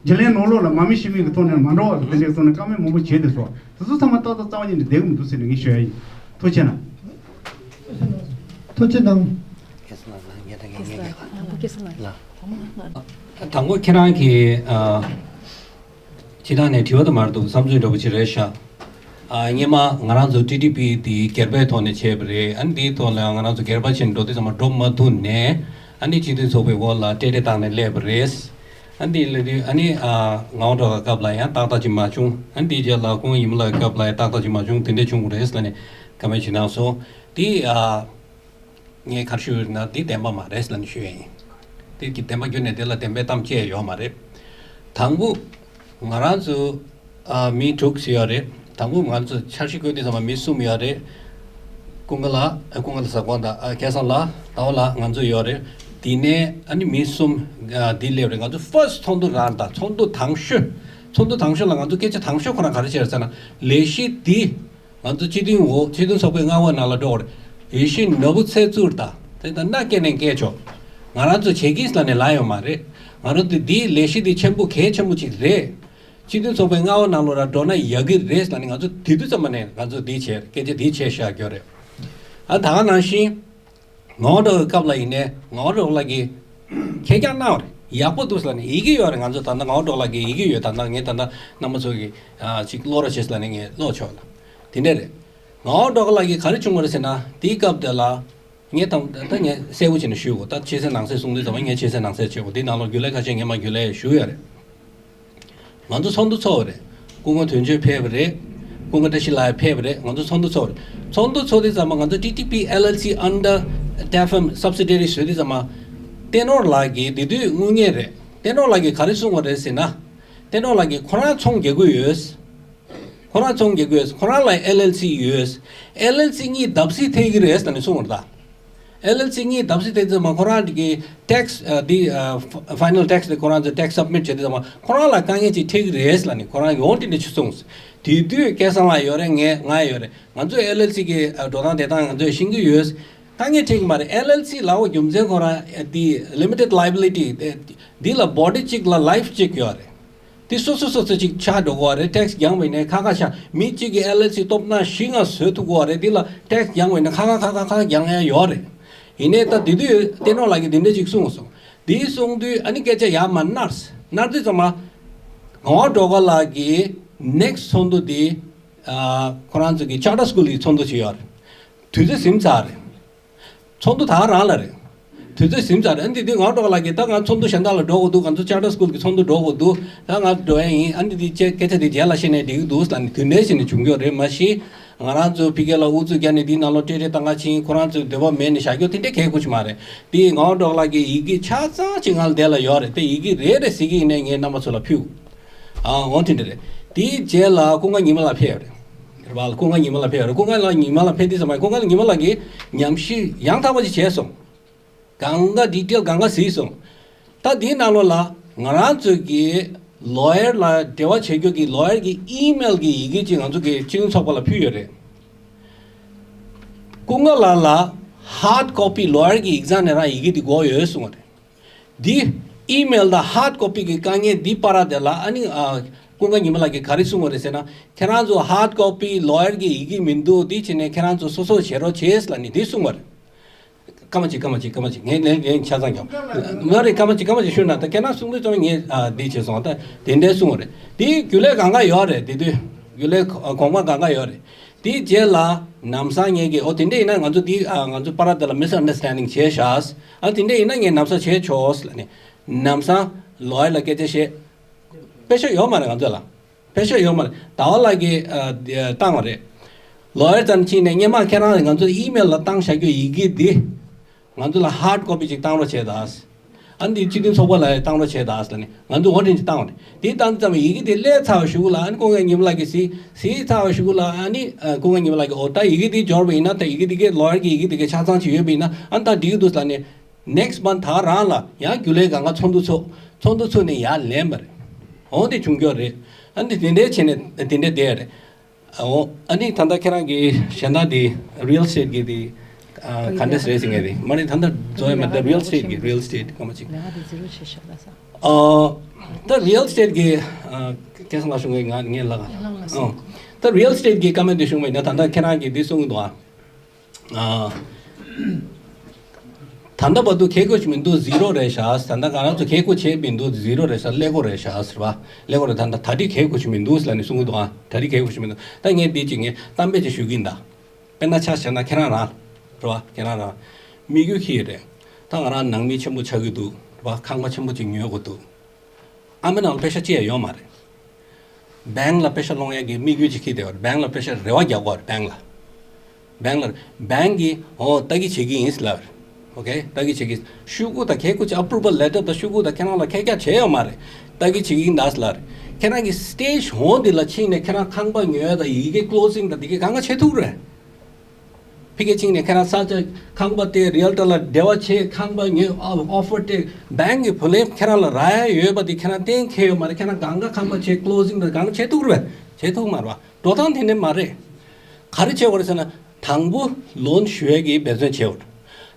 རྒྱུན་ལས་ནང་ལོགས་ལ་མ་མི་ཤི་མི་གི་ཐོག་ནས་མ་འགྲོ་བ་དེ་འདྲས་སོང་ནས་བཀའ་མོལ་མང་པོ་བྱས་ཏེ་སོ། དེ་ཚོ་ཚང་མ་ཏག་ཏག་རྩ་བ་ཉིད་ནས་བསྡད་གི་མི་འདུག་ཟེར་ནས་ངས་ཞུ་ཡ་ཡིན། ཐུགས་རྗེ་གནང་། ཐུགས་རྗེ་གནང་། དང་པོ་ཁྱེད་རང་གིས་ཨ། སྤྱི་བཏང་ནས་དྲི་བ་དུ་མར་འདུག་བསམ་ཚུལ་འདྲ་པོ་ཅིག་རེད་ཤག་ཨ། སྔོན་མ་ང་རང་ཚོ་ཊི་ཊི་པི་དེ་སྒེར་པའི་ཐོག་ནས་བྱས་པ་རེད། ཨ་ནི་དེའི་ཐོག་ལ་ང་རང་ཚོ་སྒེར་པ་བྱས་ནས་འགྲོ་དུས་ཙམ་པ་འགྲོ་མ་ཐུབ་ནས། ཨ་ནི་སྤྱི་འཐུས་ཚོགས་པའི་འོག་ལ་སྤྲད་སྤྲད་བཏང་ནས་སླེབས་པ་རེད། ཨ་ནི་དེ་སླེབས་དུས་ཨ་ནི་ཨ། ངག་དབང་སྒྲོལ་དཀར་སྐབས་ལ་ཡང་ཏག་ཏག་ཅིག་མ་བྱུང་། ཨ་ནི་དེའི་རྗེས་ལ་ཁོང་ཡིན་མ་ལ་སྐབས་ལ་ཡང་ཏག་ཏག་ཅིག་མ་བྱུང་། དེ་འདྲ་བྱུང་རེད་ཟེར་ནས་བཀའ་མོལ་ཅིག་གནང་སོང་། དེ་ཨ། ངས་ག་རེ་ཞུ་ན་འདི་བདེན་པ་མ་རེད་ལབ་ནས་ཞུ་ཡ་ཡིན། དེ་གི་བདེན་པ་བརྒྱུད་ནས་དེ་ལ་བདེན་པའི་གཏམ་བཤད་ཡོད་མ་རེད། དང་པོ། ང་རང་ཚོ་ཨ། མི་དྲུག་ཅིག་ཡོད་རེད། དང་པོ་ང་ཚོ་འཆར་གཞི་བཀོད་དུས་ཙམ་པ་མི་གསུམ་ཡོད་རེད། ཀུན་དགའ་ལགས། ཨ། ཀུན་དགའ་ལགས་ཟེར་དགོས་ད། ཨ། སྐལ་བཟང་ལགས། ཟླ་བ་ལགས། ང་ཚོ་ཡོད་རེད། དེ་ནས་ཨ་ནི་མི་གསུམ། ཨ། འདི་སླེབས་རེད། ང་ཚོ་ཕར་སི་ཊི་ཚོགས་འདུ་རང་དང་། ཚོགས་འདུ་དང་ཤོས། ཚོགས་འདུ་དང་ཤོས་ལ་ང་ཚོ་སྐད་ཆ་དང་ཤོས་ཁོ་རང་ག་རེ་བྱས་རེད་ཟེར་ན། ལས་གཞི་འདི་ང་ཚོ་སྤྱི་མཐུན་འོག་སྤྱི་མཐུན་ཚོགས་པའི་མངའ་འོག་ནང་ལ་འགྲོ་དགོས་རེད། ཡེ་ཤེས་ནོར་བུ་ཚེ་བཙུགས་དང་། དེ་ལྟར་མནའ་སྐྱེལ་ནས་སྐྱེལ་ཆོག་ང་རང་ཚོ་བྱེད་ཀྱིས་ལབ་ནས་ལབ་ཡོད་མ་རེད། ང་རང་ཚོ་འདིའི་ལས་གཞི་འདི་ཆེན་པོ་གལ་ཆེན་པོ་ཅིག་རེད། སྤྱི་མཐུན་ཚོགས་པའི་མངའ་འོག་ནང་ལོགས་ལ་འགྲོ་ན་ཡག་གི་རེད་ལབ་ནས། ང་ཚོ་དེ་དུས་ཙམ་པ་ནས་ང་ཚོ་འདི་བྱས། སྐད་ཆ་འདི་བྱས་བཞག་ཡོད་རེད། ཨ། ད་ག་ནང་བཞིན་ངོ་སྤྲོད་སྐབས་ལ་ཡིན་ནའི་ངོ་སྤྲོད་ལགས་ཀྱིས་ཁས་བསྐྱར་གནང་བ་རེད། ཡག་པོ་འདུག་ལབ་ནས། ཡི་གེ་ཡོད་རེད། ང་ཚོ་ད་ལྟ་ངོ་སྤྲོད་ལགས་ཀྱི་ཡི་གེ་ཡོད། ད་ལྟ་ངས་ད་ལྟ་རྣམ་པ་ཚོ་གིས། ཨ། ཅིག་ཀློག་རོགས་བྱེད་ལབ་ནས་ངས་ཀློག་ཆོག་ལ། དེ་འདྲ་རེད། ངོ་སྤྲོད་ལགས་ཀྱིས་ག་རེ་བྱུང་བ་རེད་ཟེར་ན། དེའི་སྐབས་དེ་ལ་ངས་ད་ད་ངས་གསལ་པོ་བྱས་ནས་ཞུ་དགོས། ད་ཕྱི་གསལ་ནང་གསལ་གསུང་དུས་ཙམ་པ་ངས་ཕྱི་གསལ་ནང་གསལ་བྱེད་དགོས། དེའི་ནང་ལོགས་རྒྱུན་ལས་ཁ་ཤས་ངས་མར་རྒྱུན་ལས་ཞུ་ཡོད་རེད། ང་ཚོ་ཚོགས་འདུ་ཚོགས་པ་རེད། སྐུ་ངོ་དོན་གཅོད་ཕེབས་པ་རེད། སྐུ་ངོ་བཀྲ་ཤིས་ལགས་ཕེབས་པ་རེད། ང་ཚོ་ཚོགས་འདུ་ཚོགས་པ་རེད། ཚོགས་འདུ་ཚོགས་དུས་ཙམ་པ་ང་ཚོ་ཊི་ཊི་པི་ཨེལ་ཨེལ་སི་under Tefm subsidiary བཟོས་དུས་ཙམ་པ། བསྟན་ནོར་ལགས་ཀྱིས་དེ་དུས་དངུལ་གཉེར་རེད། བསྟན་ནོར་ལགས་ཀྱིས་ག་རེ་གསུངས་པ་རེད་ཟེར་ན། བསྟན་ནོར་ལགས་ཀྱིས་ཁོ་རང་ཚོང་རྒྱག་གི་ཡོད། ཁོ་རང་ཚོང་རྒྱག་གི་ཡོད། ཁོ་རང་ལ་ཨེལ་ཨེལ་སི་ཡོད། ཨེལ་ཨེལ་སི་གཉིས་བརྡབ་གསིག་ཐེབས་ཀྱི་རེད་ཟེར་ནས་གསུངས་པ་རེད་ད། ཨེལ་ཨེལ་སི་གཉིས་བརྡབ་གསིག་ཐེབས་དུས་ཙམ་པ་ཁོ་རང་གི་ཊེག་སི། ཨ། འདི། ཨ། ཕ་ཕའི་ནལ་ཊེག་སི་འདི་ཁོ་རང་ཚོ་ཊེག་སི་སབ་མིཊ་བྱེད་དུས་ཙམ་པ་ཁོ་རང་ལ་དཀའ་ངལ་ཅིག་འཕྲད་ཀྱི་རེད་ལབ་ནས་ཁོ་རང་ཡོང་དེ་འདྲ་ཅིག་གསུངས། དེ་དུས་སྐལ་བཟང་ལགས་ཡོད་རེད། ངས། ང་ཡོད་རེད། ང་ཚོས་ཨེལ་ཨེལ་སི་གི། ཨ། འགྲོ་སྟངས་དེ་དང་ང་ཚོས་ཤེས་ཀྱི་ཡོད། དཀའ་ངལ་འཕྲད་ཀྱི་མ་རེད། ཨེལ་ཨེལ་སི་ལབ་པ་རྒྱུ་མཚན་ཁོ་རང་འདི་ལི་མི་ཊེཌ་ལའི་བི་ལི་ཊི་འདི་ལ་བོ་ཌི་གཅིག་ལ་ལའིཕ་གཅིག་ཡོད་རེད། དེ་སོ་སོ་སོ་སོ་ཅིག་ཆགས་འགྲོ་གི་རེད། ཊེག་སི་རྒྱག་པ་ཡིན་ནའི་ཁ་ཁ་ཤ། མི་གཅིག་གིས་ཨེལ་ཨེལ་སི་སྟོབས་ན་བཞི་ལྔ་བཟོ་ཐུབ་ཀྱི་རེད། དེ་ལ་ཊེག་སི་རྒྱག་པ་ཡིན་ན་ཁ་ཁ་ཁ་ཁ་ཁ་རྒྱག་ཡ་ཡོད་རེད། ཡིན་ནའི་ད་དེ་དུས་བསྟན་ནོར་ལགས་ཀྱིས་དེ་འདྲ་ཅིག་གསུངས་སོང་། དེ་གསུངས་དུས་ཨ་ནི་སྐད་ཆ་ཡར་མར་ནར་སོང་། ནར་དུས་ཙམ་པ་ངོ་སྤྲོད་ལགས་ཀྱི་ནེག་སི་ཊི་ཚོགས་འདུ་དེ། ཨ། ཁོ་རང་ཚོ་གི་ཅར་ཊར་སི་ཀུལ་གྱི་ཚོགས་འདུ་ཅིག་ཡོད་རེད། དུས་ཚོད་ཟིན་ཚར་རེད། ཚོགས་འདུ་ད་ག་རང་ལ་རེད། དུས་ཚོད་ཟིན་ཚར་རེད། ཨ་ནི་དེ་དུས་ངོ་སྤྲོད་ལགས་ཀྱིས་ད་ང་ཚོགས་འདུ་གཞན་དག་ལ་འགྲོ་དགོས་འདུག་ང་ཚོ་ཅར་ཊར་སི་ཀུལ་གྱི་ཚོགས་འདུ་འགྲོ་དགོས་འདུག་ད་ང་འགྲོ་ཡ་ཡིན། ཨ་ནི་དེ་སྐད་ཆ་དེ་རྗེས་ལ་བཤད་ནས་འགྲིག་གི་འདུག་ལབ་ནས་དུས་ནས་བྱས་ནས་བྱུང་གི་ཡོད་རེད། མ་གཞི་ང་རང་ཚོ་ཕ་གི་ལ་ཨུ་ཚུགས་རྒྱག་ནས་དེའི་ནང་ལོགས་སྤྲེལ་སྤྲེལ་བཏང་ག་ཕྱིན། ཁོ་རང་ཚོས་འདོད་པ་མེད་ནས་བཞག་རྒྱུ་དེ་འདྲ་གལ་དགོས་ཀྱི་མ་རེད། དེ་ངོ་སྤྲོད་ལགས་ཀྱི་ཡི་གེ་ཆ་ཚང་ཅིག་ང་ལ་དེ་ལ་ཡོད་རེད། དེ་ཡི་གེ་རེ་རེ་ཟེར་གྱི་ཡིན་ནའི་ངས་རྣམ་པ་ཚོ་ལ་ཕུལ། ཨ། འོ་དེ་འདྲ་རེད། དེའི་རྗེས་ལ་ཀུན་དགའ་ཉི་མ་ལགས་ཕེབས་རེད། རེད་པ། ཀུན་དགའ་ཉི་མ་ལགས་ཕེབས་རེད། ཀུན་དགའ་ལགས་ཉི་མ་ལགས་ཕེབས་དུས་ཙམ་པ་ཀུན་དགའ་ཉི་མ་ལགས་ཀྱིས་ཉམས་ཞིབ་ཡང་དག་པ་ཅིག་བྱས་སོང་། གང་ག་ཌི་ཊེལ་གང་ག་གཟིགས་སོང་། ད་དེའི་ནང་ལོགས་ལ་ང་རང་ཚོ་གི་ལོ་ཡར་ལ་འབྲེལ་བ་བྱེད་རྒྱུ་གི་ལོ་ཡར་གི་ཨི་མེལ་གི་ཡི་གེ་ཅིག་ང་ཚོ་གི་སྤྱི་མཐུན་ཚོགས་པ་ལ་ཕུལ་ཡོད་རེད། ཀུན་དགའ་ལགས་ལ་ཧར་ཌི་ཀོ་པི་ལོ་ཡར་གི་ཨེག་ཛམ་ནི་རང་ཡི་གེ་འདི་དགོས་ཡོད་གསུངས་པ་རེད། འདི་ཨི་མེལ་དང་ཧར་ཌི་ཀོ་པི་གི་དཀའ་ངལ་འདི་བར་དེ་ལ་ཨ་ནི། ཨ། ཀུན་དགའ་ཉི་མ་ལགས་ཀྱིས་ག་རེ་གསུངས་པ་རེད་ཟེར་ན། ཁྱེད་རང་ཚོ་ཧར་ཌི་ཀོ་པི་ལོ་ཡར་གི་ཡི་གེ་མི་འདུག་འདི་བྱས་ནས་ཁྱེད་རང་ཚོ་སོ་སོ་བྱེད་རོགས་བྱེད་ལབ་ནས་འདི་གསུངས་པ་རེད། སྐར་མ་གཅིག་སྐར་མ་གཅིག་སྐར་མ་གཅིག་ངས་ལན་ལན་ཆ་ཚང་རྒྱབ། མ་རེད། སྐར་མ་གཅིག་སྐར་མ་གཅིག་ཞུས་ན་ད་ཁྱེད་རང་གསུང་དུས་ཙམ་ངས། ཨ། འདི་བྱས་སོང་། ད་དེ་འདྲའི་གསུངས་པ་རེད། དེ་རྒྱུན་ལས་གང་ག་ཡོད་རེད། དེ་དུས་རྒྱུན་ལས་གོང་མ་གང་ག་ཡོད་རེད། དེའི་རྗེས་ལ་ལམ་སང་ངེད་ཀྱིས། འོ་དེ་འདྲ་ཡིན་ན་ང་ཚོ་འདི། ཨ། ང་ཚོ་བར་དེ་ལ་མི་སི་ཨན་ཌར་སི་ཊེན་ཌིང་བྱས་ཤག་ཨ། དེ་འདྲ་ཡིན་ན་ངས་ལམ་སང་བྱས་ཆོག་ལབ་ནས་ལམ་སང་ལོ་ཡར་ལ་སྐད་ཆ་བཤད། པེ་ཤག་ཡོད་མ་རེད་ང་ཚོ་ལ། པེ་ཤག་ཡོད་མ་རེད། ཟླ་བ་ལགས་ཀྱིས། ཨ། བཏང་བ་རེད། ལོ་ཡར་ཚོ་ནས་ཕྱིན་ནས་སྔོན་མ་ཁྱེད་རང་ང་ཚོ་ཨི་མེལ་ལ་བཏང་བཞག་རྒྱུ་ཡི་གེ་འདི་ང་ཚོ་ལ་ཧར་ཌི་ཀོ་པི་ཅིག་བཏང་རོགས་བྱས་དང་། ཨ་ནི་སྤྱི་མཐུན་ཚོགས་པ་ལ་བཏང་རོགས་བྱས་དང་ལབ་ནས་ང་ཚོ་འོ་དེ་འདྲ་བཏང་བ་རེད། དེ་བཏང་ཙམ་ཡི་གེ་དེ་སླེབས་ཚར་བའི་གཞུག་ལ་ཨ་ནི་ཀུན་དགའ་ཉི་མ་ལགས་ཀྱིས་གཟིགས། གཟིགས་ཚར་བའི་གཞུག་ལ་ཨ་ནི། ཨ། ཀུན་དགའ་ཉི་མ་ལགས་ཀྱིས། འོ་ད་ཡི་གེ་དེ་འབྱོར་བ་ཡིན་ན། ད་ཡི་གེ་དེ་གའི་ལོ་ཡར་གྱི་ཡི་གེ་དེ་གའི་ཆ་ཚང་ཅིག་ཡོད་པ་ཡིན་ན་ཨ་ནི་ད་འགྲིག་གི་འདུག་ལབ་ནས་ནེག་སི་མནཐ་ད་རང་ལ་ཡང་རྒྱུན་ལས་སྒང་ག་ཚོགས་འདུ་ཚོགས། ཚོགས་འདུ་ཚོགས་ནས་ཡར་ལེན་པ་རེད། འོ་དེ་བྱུང་ཡོད་རེད། ཨ་ནི་དེ་འདྲའི་བྱས་ནས་དེ་འདྲའི་བསྡད་རེད། འོ། ཨ་ནི་ད་ལྟ་ཁྱེད་རང་གི་གཞན་དག་དེ་རི་ཡལ་ཨེ་སི་ཊེཊ་གི་དེ། ཨ། ག་འདྲ་རེད་ཟེར་མཁན་དེ་མ་རེད། ད་ལྟ་རྫོགས་ཡོད་མ་རེད། ད་རི་ཡལ་ཨེ་སི་ཊེཊ་གི། རི་ཡལ་ཨེ་སི་ཊེཊ་སྐར་མ་གཅིག་ལས་ཀ་དེ་ཛི་རོ་བྱས་ཤག་ལ་ས། ཨ། ད་རི་ཡལ་ཨེ་སི་ཊེཊ་གི། ཨ། སྐལ་བཟང་ལགས་ཞུ་གི། ང་ངས་ལབ་ག་ཨ། ད་རི་ཡལ་ཨེ་སི་ཊེཊ་གི་ཀ་མེན་ཊི་དེ་ཞུ་བ་ཡིན་ན་ད་ལྟ་ཁྱེད་རང་གིས་འདི་གསུང་གི་འདུག་ཨ། ཨ། ད་ལྟ་བར་དུ་གལ་དགོས་ཀྱི་མི་འདུག་ཛི་རོ་རེད་ཤག་ད་ལྟ་ང་རང་ཚོ་གལ་དགོས་བྱས་མི་འདུག་ཛི་རོ་རེད་ཤག་ཀླད་ཀོར་རེད་ཤག་ཟེར་བ། ཀླད་ཀོར་རེད། ད་ལྟ་ད་རེས་གལ་དགོས་ཀྱི་མི་འདུག་ལབ་ནས་གསུང་གི་འདུག་ཨ། ད་རེས་གལ་དགོས་ཀྱི་མི་འདུག་ད་ངས་འདི་ཅིག་ངས་གཏམ་དཔེ་ཅིག་ཞུ་གི་ཡིན་ད། དཔེར་ན་ཆ་བཞག་ན་ཁྱེད་རང་རང་རེད་བ། ཁྱེད་རང་རང་དམིགས་ཡུལ་ཅིག་ཡོད་རེད། ད་ང་རང་ནང་མི་ཆེན་པོ་ཆགས་ཀྱི་འདུག་རེད་བ། ཁང་པ་ཆེན་པོ་ཅིག་ཉོ་དགོས་འདུག་ཨ་མའི་ནང་ལ་པེ་ཤ་གཅིག་ཡང་ཡོད་མ་རེད། བེང་ལ་པེ་ཤ་སློང་ཡག་གི་དམིགས་ཡུལ་ཅིག་འཁྱེར་བསྡད་ཡོད་རེད། བེང་ལ་པེ་ཤ་རེ་བ་རྒྱག་གི་ཡོད་རེད། བེང་ལ། བེང་ལ། བེང་གིས་འོ་ལྟ་གི་བྱེད་ཀྱི་ཡིན་ལབ་རེད། ཨོ་ཁེ། ད་གི་བྱེད་ཀྱི་ཤོག་གུ་དང་ཁེ་གུ་ཅི་approval letter་དང་ཤོག་གུ་དང་ཁྱེད་རང་ལ་ཁེ་རྒྱ་བྱས་ཡོད་མ་རེད། ད་གི་བྱེད་ཀྱི་འདུག་ལ་རེད། ཁྱེད་རང་གི་stage་འོང་འདི་ལ་ཕྱིན་ནས་ཁྱེད་རང་ཁང་པ་ཉོས་དང་ཡི་གེ་closing་དང་འདི་གི་གང་ག་བྱེད་ཐུབ་རེད། ཕ་གི་ཕྱིན་ནས་ཁྱེད་རང་ས་ཆ་ཁང་པ་སྟེར། realtor་ལ་འབྲེལ་བ་བྱེད། ཁང་པ་ཉོས། offer་སྟེར། bank་གི་བུ་ལོན་ཁྱེད་རང་ལ་རག་ཡ་ཡོད་པ་དེ་ཁྱེད་རང་གཏན་འཁེལ་ཡོད་མ་རེད། ཁྱེད་རང་གང་ག་ཁང་པ་བྱེད། closing་དང་གང་བྱེད་ཐུབ་རེད། བྱེད་ཐུབ་མ་རེད་བ། འགྲོ་སྟངས་དེ་འདྲ་མ་རེད། ག་རེ་བྱེད་དགོས་རེད་ཟེར་ན། དང་པོ་loan་ཞུ་ཡས་ཀྱི་འབད་བརྩོན་བྱེད་དགོས།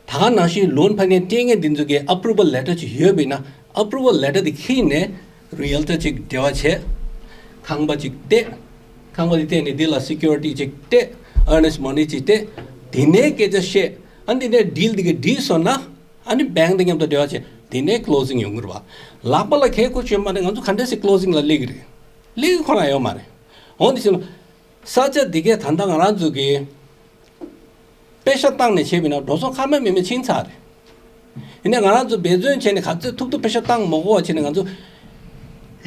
ད་ག་ནང་བཞིན་loan་ཕ་ནས་སྤྲད་མཁན་འདི་ཚོ་གི་approval letter་ཅིག་ཡོད་པ་ཡིན་ན། approval letter་དེ་ཁྱེར་ནས་realtor་ཅིག་འབྲེལ་བ་བྱས། ཁང་པ་ཅིག་སྟེར། ཁང་པ་དེ་སྟེར་ནས་འདི་ལ་security་ཅིག་སྟེར། earnest money་ཅིག་སྟེར། དེ་ནས་སྐད་ཆ་བཤད། ཨ་ནི་དེ་ནས་deal་དེ་གི་འགྲིག་སོང་ན། ཨ་ནི་bank་དང་མཉམ་དུ་འབྲེལ་བ་བྱས། དེ་ནས་closing་ཡོང་གི་རེད་བ། ལག་པ་ལ་ཁེ་ཁུར་བྱས་མ་ནས་ང་ཚོ་ག་འདྲ་སེ་closing་ལ་སླེབས་ཀྱི་རེད། སླེབས་ཀྱི་ཁོ་རང་ཡོད་མ་རེད། འོ་འདི་ཕྱིན་ན། ས་ཆ་འདི་གས་ད་ལྟ་ང་རང་ཚོ་གི་པེ་ཤ་བཏང་ནས་བྱས་པ་ཡིན་ན་འགྲོ་སོང་ཁ་མེད་མིག་མེད་ཕྱིན་ཚར་རེད། ཡིན་ནའི་ང་རང་ཚོ་འབད་བརྩོན་བྱས་ནས་ག་ཚོད་ཐུབ་ཐུབ་པེ་ཤ་བཏང་མ་དགོས་པ་བྱས་ནས་ང་ཚོ་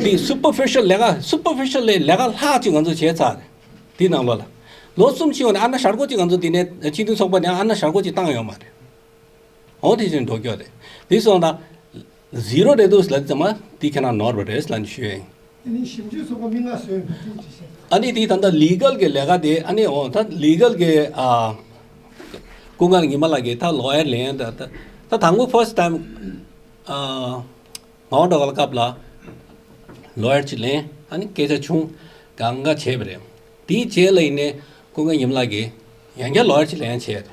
འདི་superficial་ལས་ཀ། superficial་ལས་ལས་ཀ་ལྷག་ཅིག་ང་ཚོ་བྱས་ཚར་རེད། འདི་ནང་ལོགས་ལ་ལོ་གསུམ་ཕྱིན་འོང་ནས་ཨ་ན་ཞར་སྒོ་ཅིག་ང་ཚོ་འདི་ནས་སྤྱི་མཐུན་ཚོགས་པ་ནས་ཨ་ན་ཞར་སྒོ་ཅིག་བཏང་ཡོད་མ་རེད། འོ་དེ་བཞིན་འགྲོ་རྒྱུ་རེད། དེ་སོང་ད་zero་རེད་འདུག་ལབ་ཙམ་མ་དེ་ཁྱེད་རང་ནོར་བ་རེད་ལབ་ནས་ཞུ་ཡ་ཡིན། དེ་ནི་ཞིབ་འཇུག་ཚོགས་པ་མི་ལྔ་བཟོས་ཡོད་པ་དེ་ཅི་བྱས། ཨ་ནི་དེ་ད་ལྟ་legal་གི་ལས་ཀ་དེ། ཨ་ནི་འོ་ད་legal་གི་ཨ་སྐུ་ངལ་ཉི་མ་ལགས་ཀྱིས་ད་lawyer་ལེན་ད་ད་ད་དང་པོ་first time་ཨ་མའོ་ཌོ་ག་ལ་སྐབས་ལ་lawyer་ཅིག་ལེན། ཨ་ནི་སྐད་ཆ་བྱུང་། གང་ག་བྱས་པ་རེད། དེའི་རྗེས་ལ་ཡིན་ནའི་སྐུ་ངལ་ཉི་མ་ལགས་ཀྱིས་ཡང་བསྐྱར་lawyer་ཅིག་ལེན་བྱས།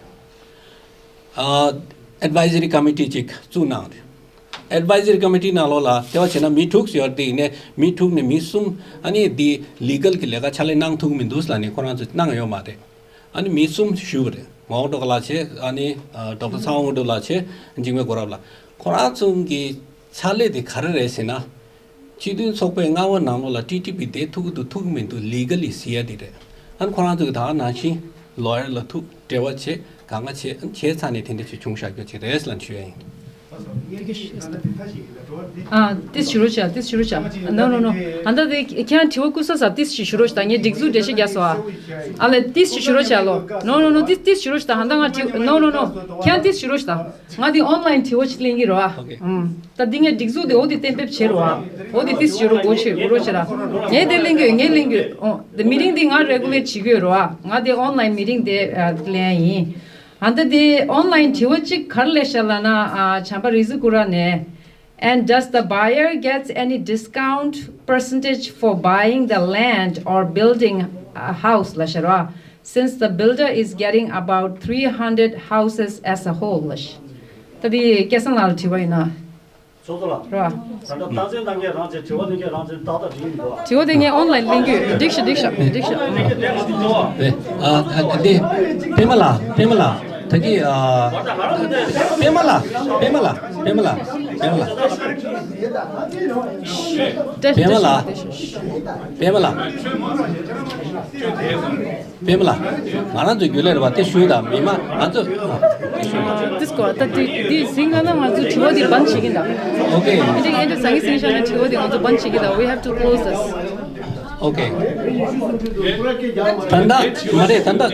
ཨ་advisory committee་ཅིག་བཙུགས་གནང་རེད། advisory committee་ནང་ལོགས་ལ་དེ་བ་བྱས་ན་མི་དྲུག་ཡོད་དེ། ཡིན་ནའི་མི་དྲུག་ནས་མི་གསུམ་ཨ་ནི་འདི་legal་གི་ལས་ཀ་ཕྱག་ལས་གནང་ཐུབ་ཀྱི་མི་འདུག་ལབ་ནས་ཁོ་རང་ཚོས་གནང་ཡོད་མ་རེད། ཨ་ནི་མི་གསུམ་ཞུས་པ་རེད། མའོ་ཌོ་ག་ལགས་བྱས། ཨ་ནི་ཨ་doctor་ཚ་བོ་དངོས་གྲུབ་ལགས་བྱས། འཇིགས་མེད་གོ་རབ་ལགས། ཁོ་རང་ཚོ་གི་ཕྱག་ལས་དེ་ག་རེ་རེད་ཟེར་ན། སྤྱི་མཐུན་ཚོགས་པའི་མངའ་འོག་ནང་ལོགས་ལ་ཊི་ཊི་པི་བསྡད་ཐུབ་ཀྱི་འདུག་ཐུབ་ཀྱི་མི་འདུག་legally་ཟེར་ཡ་དེ་རེད། ཨ་ནི་ཁོ་རང་ཚོ་གི་ད་ག་ནང་བཞིན་lawyer་ལ་ཐུག་འབྲེལ་བ་བྱེད། གང་ག་བྱེད། ཨ་ནི་བྱས་ཚར་ནས་དེ་འདྲ་ཅིག་བྱུང་བཞག་རྒྱུ་ཅིག་རེད་ལབ་ཞུ་ཡ་ཡིན། ཨ་ཏིས་ཞུ་རོགས་བྱ། ཏིས་ཞུ་རོགས་བྱ། No, no, no. ཨ་ད་དེ་ཁྱེད་རང་དྲི་བ་བཀོད་ས་ས་ཏིས་ཞིག་ཞུ་རོགས་བྱ། ད་ངས་སྒྲིག་འཛུགས་འགྲེལ་བཤད་རྒྱག་སོང་ཨ། ཨ་ལས་ཏིས་ཞིག་ཞུ་རོགས་བྱ་ལོ། No, no, no. ཏིས་ཏིས་ཞུ་རོགས་བྱ། ད་ཧ་ད་ང་དྲི། No, no, no. ཁྱེད་རང་ཏིས་ཞུ་རོགས་བྱ། ང་དེ་online་དྲི་བ་ཞིག་ལེན་གྱི་རོ་ཨ། Okay. ཨུམ། ད་འདི་ངས་སྒྲིག་འཛུགས་དེ་འོ་དེ་གཏན་འབེབས་བྱེད་རོགས་ཨ། འོ་དེ་ཏིས་བྱེད་རོགས་གོ་ཆེ་གོ་རོགས་བྱེད་ར། ངས་དེ་ལེན་གྱི་ཡོད། ངས་ལེན་གྱི་ཡོད། ཨོ་དེ་མི་རིང་དེ་ང་regulate་བྱེད་ཀྱི་ཡོད་རོགས་ཨ། ང་དེ་online་མི་རིང་དེ་ཨ་ལེན་ཡིན། ཨ་ད་དེ་online་དྲི་བ་གཅིག་ག་རེ་སླེབས་ཤག་ལབ་ན། ཨ་བྱམས་པ་རིག་འཛིན་སྐུ་ར་ནས། And does the buyer gets any discount percentage for buying the land or building a house ལབ་ཤག་རོ། Since the builder is getting about three hundred houses as a whole ལབ་ཤག་ད་དེ་སྐལ་བཟང་ལགས་ལ་དྲི་བ་ཡིན་ན། ཚོགས་གཙོ་ལགས། རོ། ད་ལྟ་སྟངས་འཛིན་གནང་མཁན་རང་བྱས། དྲི་བ་གནང་མཁན་རང་བྱས། ཏག་ཏག་འགྲིག་གི་འདུག་དྲི་བ་དེ་ངས་online་ལེན་གྱི་ཡོད། འགྲིག་ཤག་འགྲིག་ཤག་འགྲིག་ཤག་ཨེ། ཨ་ཨ་འདི་པད་མ་ལགས། པད་མ་ལགས། ད་གི་ཨ་པད་མ་ལགས། པད་མ་ལགས། པད་མ་ལགས། པད་མ་ལགས། པད་མ་ལགས། པད་མ་ལགས། པད་མ་ལགས། པད་མ་ལགས། ང་རང་ཚོའི་རྒྱུན་ལས་རེད་བ། དེ་ཞུས་དང་མི་མང་ང་ཚོ། དེ་སྐོར་ད་དེ་དེ་ཟིན་ག་ན་ང་ཚོ་དྲི་བ་དེ་བན་བྱེད་ཀྱི་འདུག་ཨོ་ཁེ། ཨེ་འདྲ་ཨེ་འདྲ་ཟང་གི་ཟིན་ཤག་ན་དྲི་བ་དེ་ང་ཚོ་བན་བྱེད་ཀྱི་འདུག We have to close this. ཨོ་ཁེ། ད་ལྟ་མ་རེད། ད་ལྟ་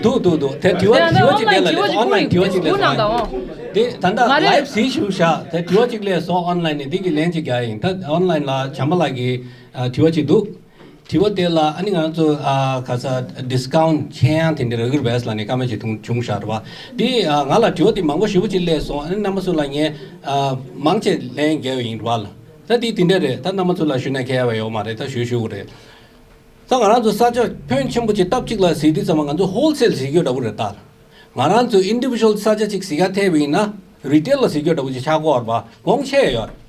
འདུག་འདུག་འདུག་དེ་དྲི་བ་དྲི་བ་ཅིག་སླེབས་ལ་online་དྲི་བ་ཅིག་སླེབས་སོང་། དེ་ད་ལྟ་live་ཟིན་ཞུ་ཤག་དེ་དྲི་བ་ཅིག་སླེབས་སོང་online་ནས། འདི་གི་ལན་ཅིག་རྒྱག་ཡིན། ད་online་ལ་བྱམས་པ་ལགས་ཀྱི་དྲི་བ་ཅིག་འདུག་དྲི་བ་དེ་ལ་ཨ་ནི་ང་ཚོ་ཨ་ག་ས་discount་ཆེ་ཡང་དེ་འདྲ་རག་གི་རེད་པས་ལབ་ནས་བཀའ་མོལ་ཅིག་བྱུང་བྱུང་ཤག་རེད་པ། དེ་ཨ་ང་ལ་དྲི་བ་དེ་མང་པོ་ཞེ་པོ་ཅིག་སླེབས་སོང་། ཨ་ནི་རྣམ་པ་ཚོ་ལ་ངས་ཨ་མང་ཆེ་ལན་རྒྱབ་ཡིན་རེད་པ་ལ། ད་དེ་དེ་འདྲ་རེད། ད་རྣམ་པ་ཚོ་ལ་ཞུ་ན་ཁྱད་པར་ཡོད་མ་རེད། ད་ཞུ་ཞུ་གི་རེད། ད་ང་རང་ཚོ་ས་ཆ་ཕོན་ཆེན་པོ་ཅིག་སྟབས་གཅིག་ལ་གཟིགས་དུས་ཙམ་པ་ང་ཚོ་wholesale་གཟིགས་རྒྱུ་འདྲ་པོ་རེད། ད་ང་རང་ཚོ་individual་ས་ཆ་ཅིག་གཟིགས་ཡ་ཐེབས་པ་ཡིན་ན་retail་ལ་གཟིགས་རྒྱུ་འདྲ་པོ་ཅིག་ཆགས་ཀྱི་ཡོད་རེད་པ། གོང་ཆེ་ཡོད་རེད།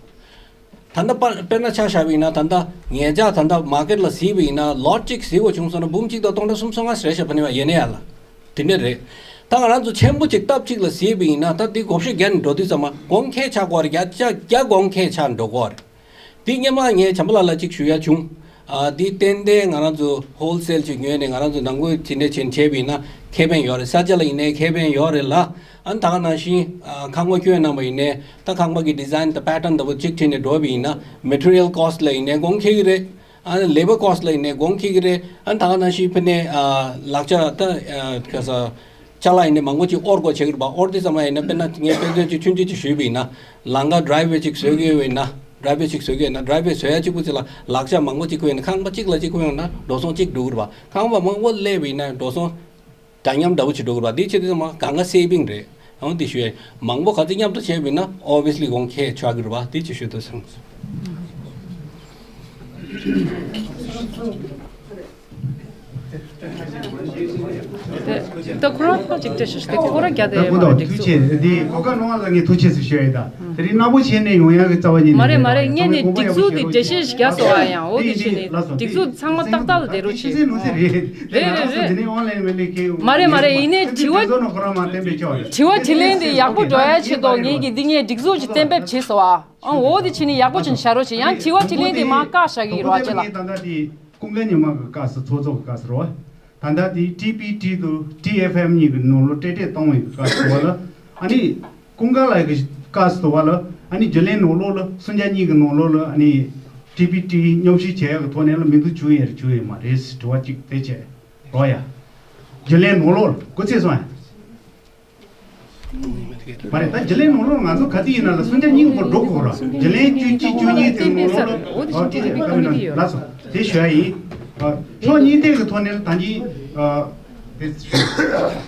ད་ལྟ་དཔེར་དཔེར་ན་ཆ་བཞག་པ་ཡིན་ན། ད་ལྟ་ངེད་ཅག་ད་ལྟ་market་ལ་གཟིགས་པ་ཡིན་ན། lot་གཅིག་གཟིགས་པ་བྱུང་སོང་ན་འབུམ་གཅིག་དང་སྟོང་ཕྲག་སུམ་ཅུ་སོ་ལྔ་རེད་ཤག་ཕ་ནི་བ་ཡེ་ནེ་ཡ་ལ། དེ་འདྲ་རེད། ད་ང་རང་ཚོ་ཆེན་པོ་གཅིག་སྟབས་གཅིག་ལ་གཟིགས་པ་ཡིན་ན། ད་འདི་བགོ་བཤའ་བརྒྱབ་ནས་འགྲོ་དུས་ཙམ་པ་གོང་ཁེ་ཆག་གི་ཡོད་རེད། བརྒྱ་ཆ་བརྒྱ་གོང་ཁེ་ཆག་འགྲོ་གི་ཡོད་རེད། འདི་སྔོན་མ་ངས་བྱམས་པ་ལགས་ལ་གཅིག་ཞུ་ཡ་བྱུང་། ཨ་འདི་ཏན་ཏན་ང་རང་ཚོ་wholesale་ཅིག་ཉོས་ནས། ང་རང་ཚོ་ནང་ཁུལ་ཇི་འདྲ་བྱས་བྱས་པ་ཡིན་ན་ཁེ་ཕན་ཡོད་རེད། ས་ཆ་ལ་ཡིན་ནའི་ཁེ་ཕན་ཡོད་རེད་ལ། ཨ་ནི་ད་ག་ནང་བཞིན་ཨ་ཁང་པ་བསྐྱོན་གནང་པ་ཡིན་ནའི། ད་ཁང་པ་གི་design་དང་pattern་འདྲ་པོ་གཅིག་ཁྲིད་ནས་འགྲོ་བ་ཡིན་ན། material cost་ལ་ཡིན་ནའི་གོང་ཁེ་གི་རེད། ཨ་ནི་labour cost་ལ་ཡིན་ནའི་གོང་ཁེ་གི་རེད། ཨ་ནི་ད་ག་ནང་བཞིན་ཕ་ནས་ཨ་ལག་ཆ་ད་ཨ་ག་ས། ཅ་ལག་ཡིན་ནའི་མང་པོ་ཅིག་དབོར་དགོས་བྱེད་ཀྱི་རེད་པ། དབོར་དུས་ཙམ་པ་ཡིན་ན་དཔེར་ན་ངས་དཔེ་མཚོན་ཅིག་ཆུང་ཆུང་ཅིག་ཞུས་པ་ཡིན་ན། ལམ་ཁ་ཌི་རའི་ཝེ་ཅིག་བཟོ་གི་ཡོད་པ་ཡིན་ན། ཌི་རའི་ཝེ་ཅིག་བཟོ་གི་ཡོད་ན། ཌི་རའི་ཝེ་བཟོ་ཡ་གཅིག་པུ་ཅིག་ལ་ལག་ཆ་མང་པོ་ཅིག་དགོས་ཡོད་ན། ཁང་པ་གཅིག་ལ་གཅིག་དགོས་ཡོད་ན་འགྲོ་སོང་གཅིག་འགྲོ་གི་རེད་པ། ཁང་པ་མང་པོ་སླེབས་པ་ཡིན་ན་འགྲོ་སོང་འདྲ་མཉམ་འདྲ་པོ་ཅིག་འགྲོ་གི་རེད་པ། འདི་བྱེད་དུས་ཙམ་པ་གང་ག་སེ་བིང་རེད། ཨང་འདི་ཞུ་ཡ་མང་པོ་ག་ཚོད་མཉམ་དུ་བྱས་པ་ཡིན་ན་ཨོ་བི་ཡ་སི་ལི་གོང་ཁེ་ཆགས་ཀྱི་རེད་པ། འདི་ཅིག་ཞུ་འདོད་སོང་། ད་ཁོ་རང་ཐག་ཅིག་བྲིས་ཤིག་ད་ཁོ་རང་རྒྱ་དེ་ད་ཡོད་མ་རེད། སྒྲིག་ཐུགས་རྗེ་ཆེ། འདི་གོ་སྐབས་གནང་བ་ལ་ངས་ཐུགས་རྗེ་ཆེ་ཞུ་ཡ་ཡིན། ད་དེ་རིང་གནའ་བོ་བྱས་ནས་ཡོང་ཡ་གི་རྩ་བ་ཉིད་མ་རེད་མ་རེད། ངས་ནི་སྒྲིག་འཛུགས་འདི་འགྲེལ་བཤད་ཞིག་རྒྱག་སོང་བ་ཡང་འོ་དེ་བྱས་ནས་སྒྲིག་འཛུགས་ཚང་མ་ཏག་ཏག་ལ་བསྡད་རོགས་བྱེད། རེད་རེད་རེད། མ་རེད་མ་རེད། ཡིན་ནའི་དྲི་བ་དྲི་བ་དྲི་ལན་འདི་ཡག་པོ་འགྲོ་ཡ་ཆེད་དུ་ངས་ཀྱི་འདི་ངས་སྒྲིག་འཛུགས་ཀྱི་གཏན་འབེབས་བྱས་སོང་བ། ཨང་འོ་དེ་བྱས་ནས་ཡག་པོ་བྱས་ནས་བཞག་རོགས་བྱེད། ཡང་དྲི་བ་དྲི་ལན་འདི་མར་བཀག་བཞག་གི་ཡིན་རོགས་བྱེད་ལ། ད་ལྟ་དེ་ཀུན་དགའ་ཉི་མ་གི་སྐབས་སུ་ཚོགས་གཙོ་གི་སྐབས་སུ་རོ། ད་ལྟ་དེ་ཊི་པི་ཊི་དང་ཊི་ཨེཕ་ཨེམ་གཉིས་ཀྱི་ནང་ལོགས་སྤྲེལ་སྤྲེལ་གཏོང་བའི་སྐབས་སུ་བ་ལ། ཨ་ནི་ཀུན་དགའ་ལགས་ཀྱི་སྐབས་སུ་བ་ལ། ཨ་ནི་རྒྱུན་ལས་ནང་ལོགས་ལ་སུན་ཅཱ་གཉིས་ཀྱི་ནང་ལོགས་ལ་ཨ་ནི་ཊི་པི་ཊི་མཉམ་ཞུགས་བྱེད་ཡག་གི་ཐོག་ནས་ལ་མི་འདུག་བྱུང་ཡོད་རེད་བྱུང་ཡོད་མ་རེད་ཟེར་དྲི་བ་གཅིག་དེ་བྱས་རོགས་ཡ། རྒྱུན་ལས་ནང་ལོགས་ལ་སྐུ་ཚེ་སོང་ཡ། མ་རེད། ད་རྒྱུན་ལས་ནང་ལོགས་ང་ཚོ་ག་དུས་ཡིན་ན་ལ་སུན་ཅཱ་གཉིས་པོ་འགྲོ་དགོས་ར། རྒྱུན་ལས་བཅུ་གཅིག་བཅུ་གཉིས་དེ་ནང་ལོགས་ལ་ཨོ་དེ་ལགས་སོ་དེ་ཞུ་ཡ་ཡིན། ཕྱོགས་གཉིས་ཐད་ཀྱི་ཐོག་ནས་ད་གིན་དེ་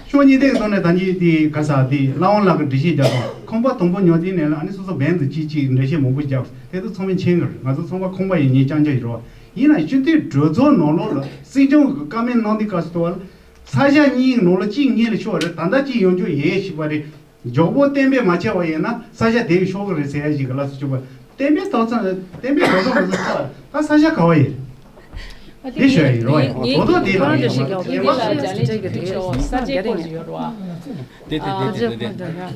ཕྱོགས་གཉིས་ཐད་ཀྱི་ཐོག་ནས་ད་གིན་དེ་ག་ས་དེ་ལྷ་དབང་ལགས་ཀྱི་འགྲེལ་བཤད་རྒྱབ་སོང་། ཁང་པ་དང་པོ་ཉོ་དུས་ནས་ལ་ཨ་ནི་སོ་སོ་བན་དུ་གཅིག་གཅིག་འགྲེལ་བཤད་མང་པོ་རྒྱབ་དེ་ཚོ་ཚང་མས་མཁྱེན་གི་རེད། ང་ཚོ་ཚང་མ་ཁང་པ་ཡིན་ཉིན་རྐྱང་རྐྱང་ཡིན་རོགས། ཡིན་ན་སྤྱི་འཐུས་གྲོས་ཚོགས་ནང་ལོགས་ལ་སྲིད་སྐྱོང་གི་བཀའ་མོལ་གནང་དུས་སྐབས་སུ་དུ་བ་ལ། ས་ཆ་གཉིས་ནང་ལ་གཅིག་ངེས་ལ་ཤོར་རེད། ད་ལྟ་གཅིག་ཡོང་རྒྱུ་ཡོད་ཞིག་པ་རེད། མགྱོགས་པོ་གཏན་འབེབས་མ་བྱས་པ་ཡིན་ན་ས་ཆ་དེ་གི་ཤོར་གི་རེད་ཟེར་ཡ་ཞིག་གི་ལ་སུ་ཆུག་པ། གཏན་འབེབས་ཐོག་ཚང་གཏན་འབེབས་རོགས་ཚང་མ་ཟེར་ཚར། ད་ས་ཆ་ག་བ་ཡིན། དེ་ཞོད་ཡིན་རོགས་ཡིན་དོ་དོ་དེ་ལ་ཡིན་རོགས་ཡིན། ས་ཆའི་སྐོར་ཞིག་ཡོད་རོགས། དེ་དེ་དེ་དེ་དེ།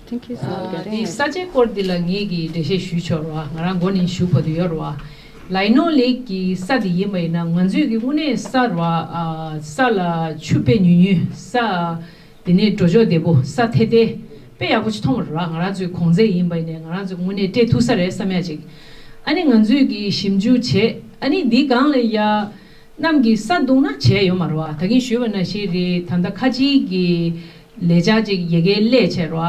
Thank you so much. ཨ། འདི་ས་ཆའི་སྐོར་འདི་ལ་ངེད་ཀྱིས་འགྲེལ་བཤད་ཞུས་ཆོག་རེད་བ། ང་རང་མགོ་ནས་ཞུ་བ་དུ་ཡོད་རེད་བ། ལའི་ནོ་ལེག་གི་ས་འདི་ཡིན་པ་ཡིན་ན་ང་ཚོས་ཀྱི་དངོས་གནས་ས་རེད་བ། ཨ། ས་ལ་ཆུ་དཔེ་ཉུང་ཉུང་། ས་དེ་ནས་འགྲོ་ཕྱོགས་བདེ་པོ། ས་ཐད་ཐད་དཔེ་ཡག་པོ་ཅིག་མཐོང་བ་རེད་བ། ང་རང་ཚོའི་གོང་ཚད་ཡིན་པ་ཡིན་ནའི་ང་རང་ཚོས་དངོས་གནས་སྤྲད་ཐུབ་ས་རེད་བསམ་ཡ་ཅིག་ཨ་ནི་ང་ཚོས་ཀྱི་ཞིབ་འཇུག་བྱས། ཨ་ནི་འདི་སྒང་ལ་ཡ། གནམ་གྱི་ས་བརྡུངས་ན་བྱས་ཡོད་མ་རེད་བ། ད་གིན་ཞུས་པ་ནང་བཞིན་རེད། ད་ལྟ་ཁ་ཆེའི་གི་ལས་འཆར་ཅིག་ཡ་གིར་སླེབས་བྱས་རེད་བ།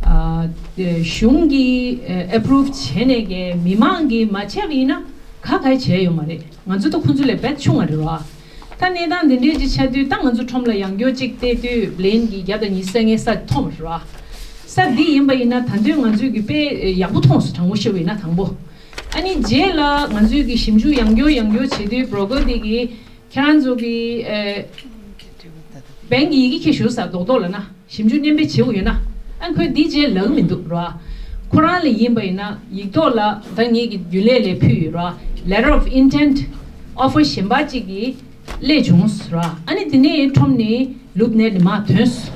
ཨ། གཞུང་གིས་ཨེ་པུ་རུབ་བྱས་ནས་གི་མི་མང་གིས་མ་བྱས་པ་ཡིན་ན་ག་ག་བྱས་ཡོད་མ་རེད། ང་ཚོ་ད་ཁོང་ཚོ་ལས་རྦད་ཆུང་བ་རེད་བ། ད་གནས་སྟངས་འདི་འདྲའི་ཅིག་ཆགས་དུས་ད་ང་ཚོ་ཁྲོམ་ལ་ཡང་བསྐྱར་ཅིག་བལྟས་དུས་ལན་གྱི་བརྒྱ་དང་ཉི་ཤུ་རྩ་ལྔའི་ས་མཐོང་བ་རེད་བ། ས་འདི་ཡིན་པ་ཡིན་ན་ད་དུང་ང་ཚོས་ཀྱི་དཔེ་ཡག་པོ་མཐོང་སོང་། དྲང་པོ་བཤད་པ་ཡིན་ན་དང་པོ། ཨ་ནི་རྗེས་ལ་ང་ཚོས་ཀྱི་ཞིབ་འཇུག་ཡང་བསྐྱར་ཡང་བསྐྱར་བྱེད་དུས་བྲོ་ཀར་དེ་གིས་ཁྱེད་རང་ཚོ་གི་ཨེ། བན་གྱི་ཡི་གེ་ཁྱེར་ཞུ་ས་རྡོག་རྡོག་ལ་ན་ཞིབ་འཇུག་མཉམ་སྤེལ་བྱེད་དགོས་ཡོད་ན། ཨ་ཁོས་འདི་རྗེས་ལབ་ཀྱི་མི་འདུག་ར། ཁོ་རང་ལ་ཡིན་པ་ཡིན་ན་ཡིག་ཐོག་ལ་ད་ངེད་ཀྱི་རྒྱུན་ལས་ལ་ཕུལ་ཡོད་ར། Letter of intent offer གཞན་པ་གཅིག་གིས་སླེབས་བྱུང་ར། ཨ་ནི་དེ་ནས་ཁྲོམ་ནས་ལུག་ནད་དེ་མར་ཐོན་སོང་།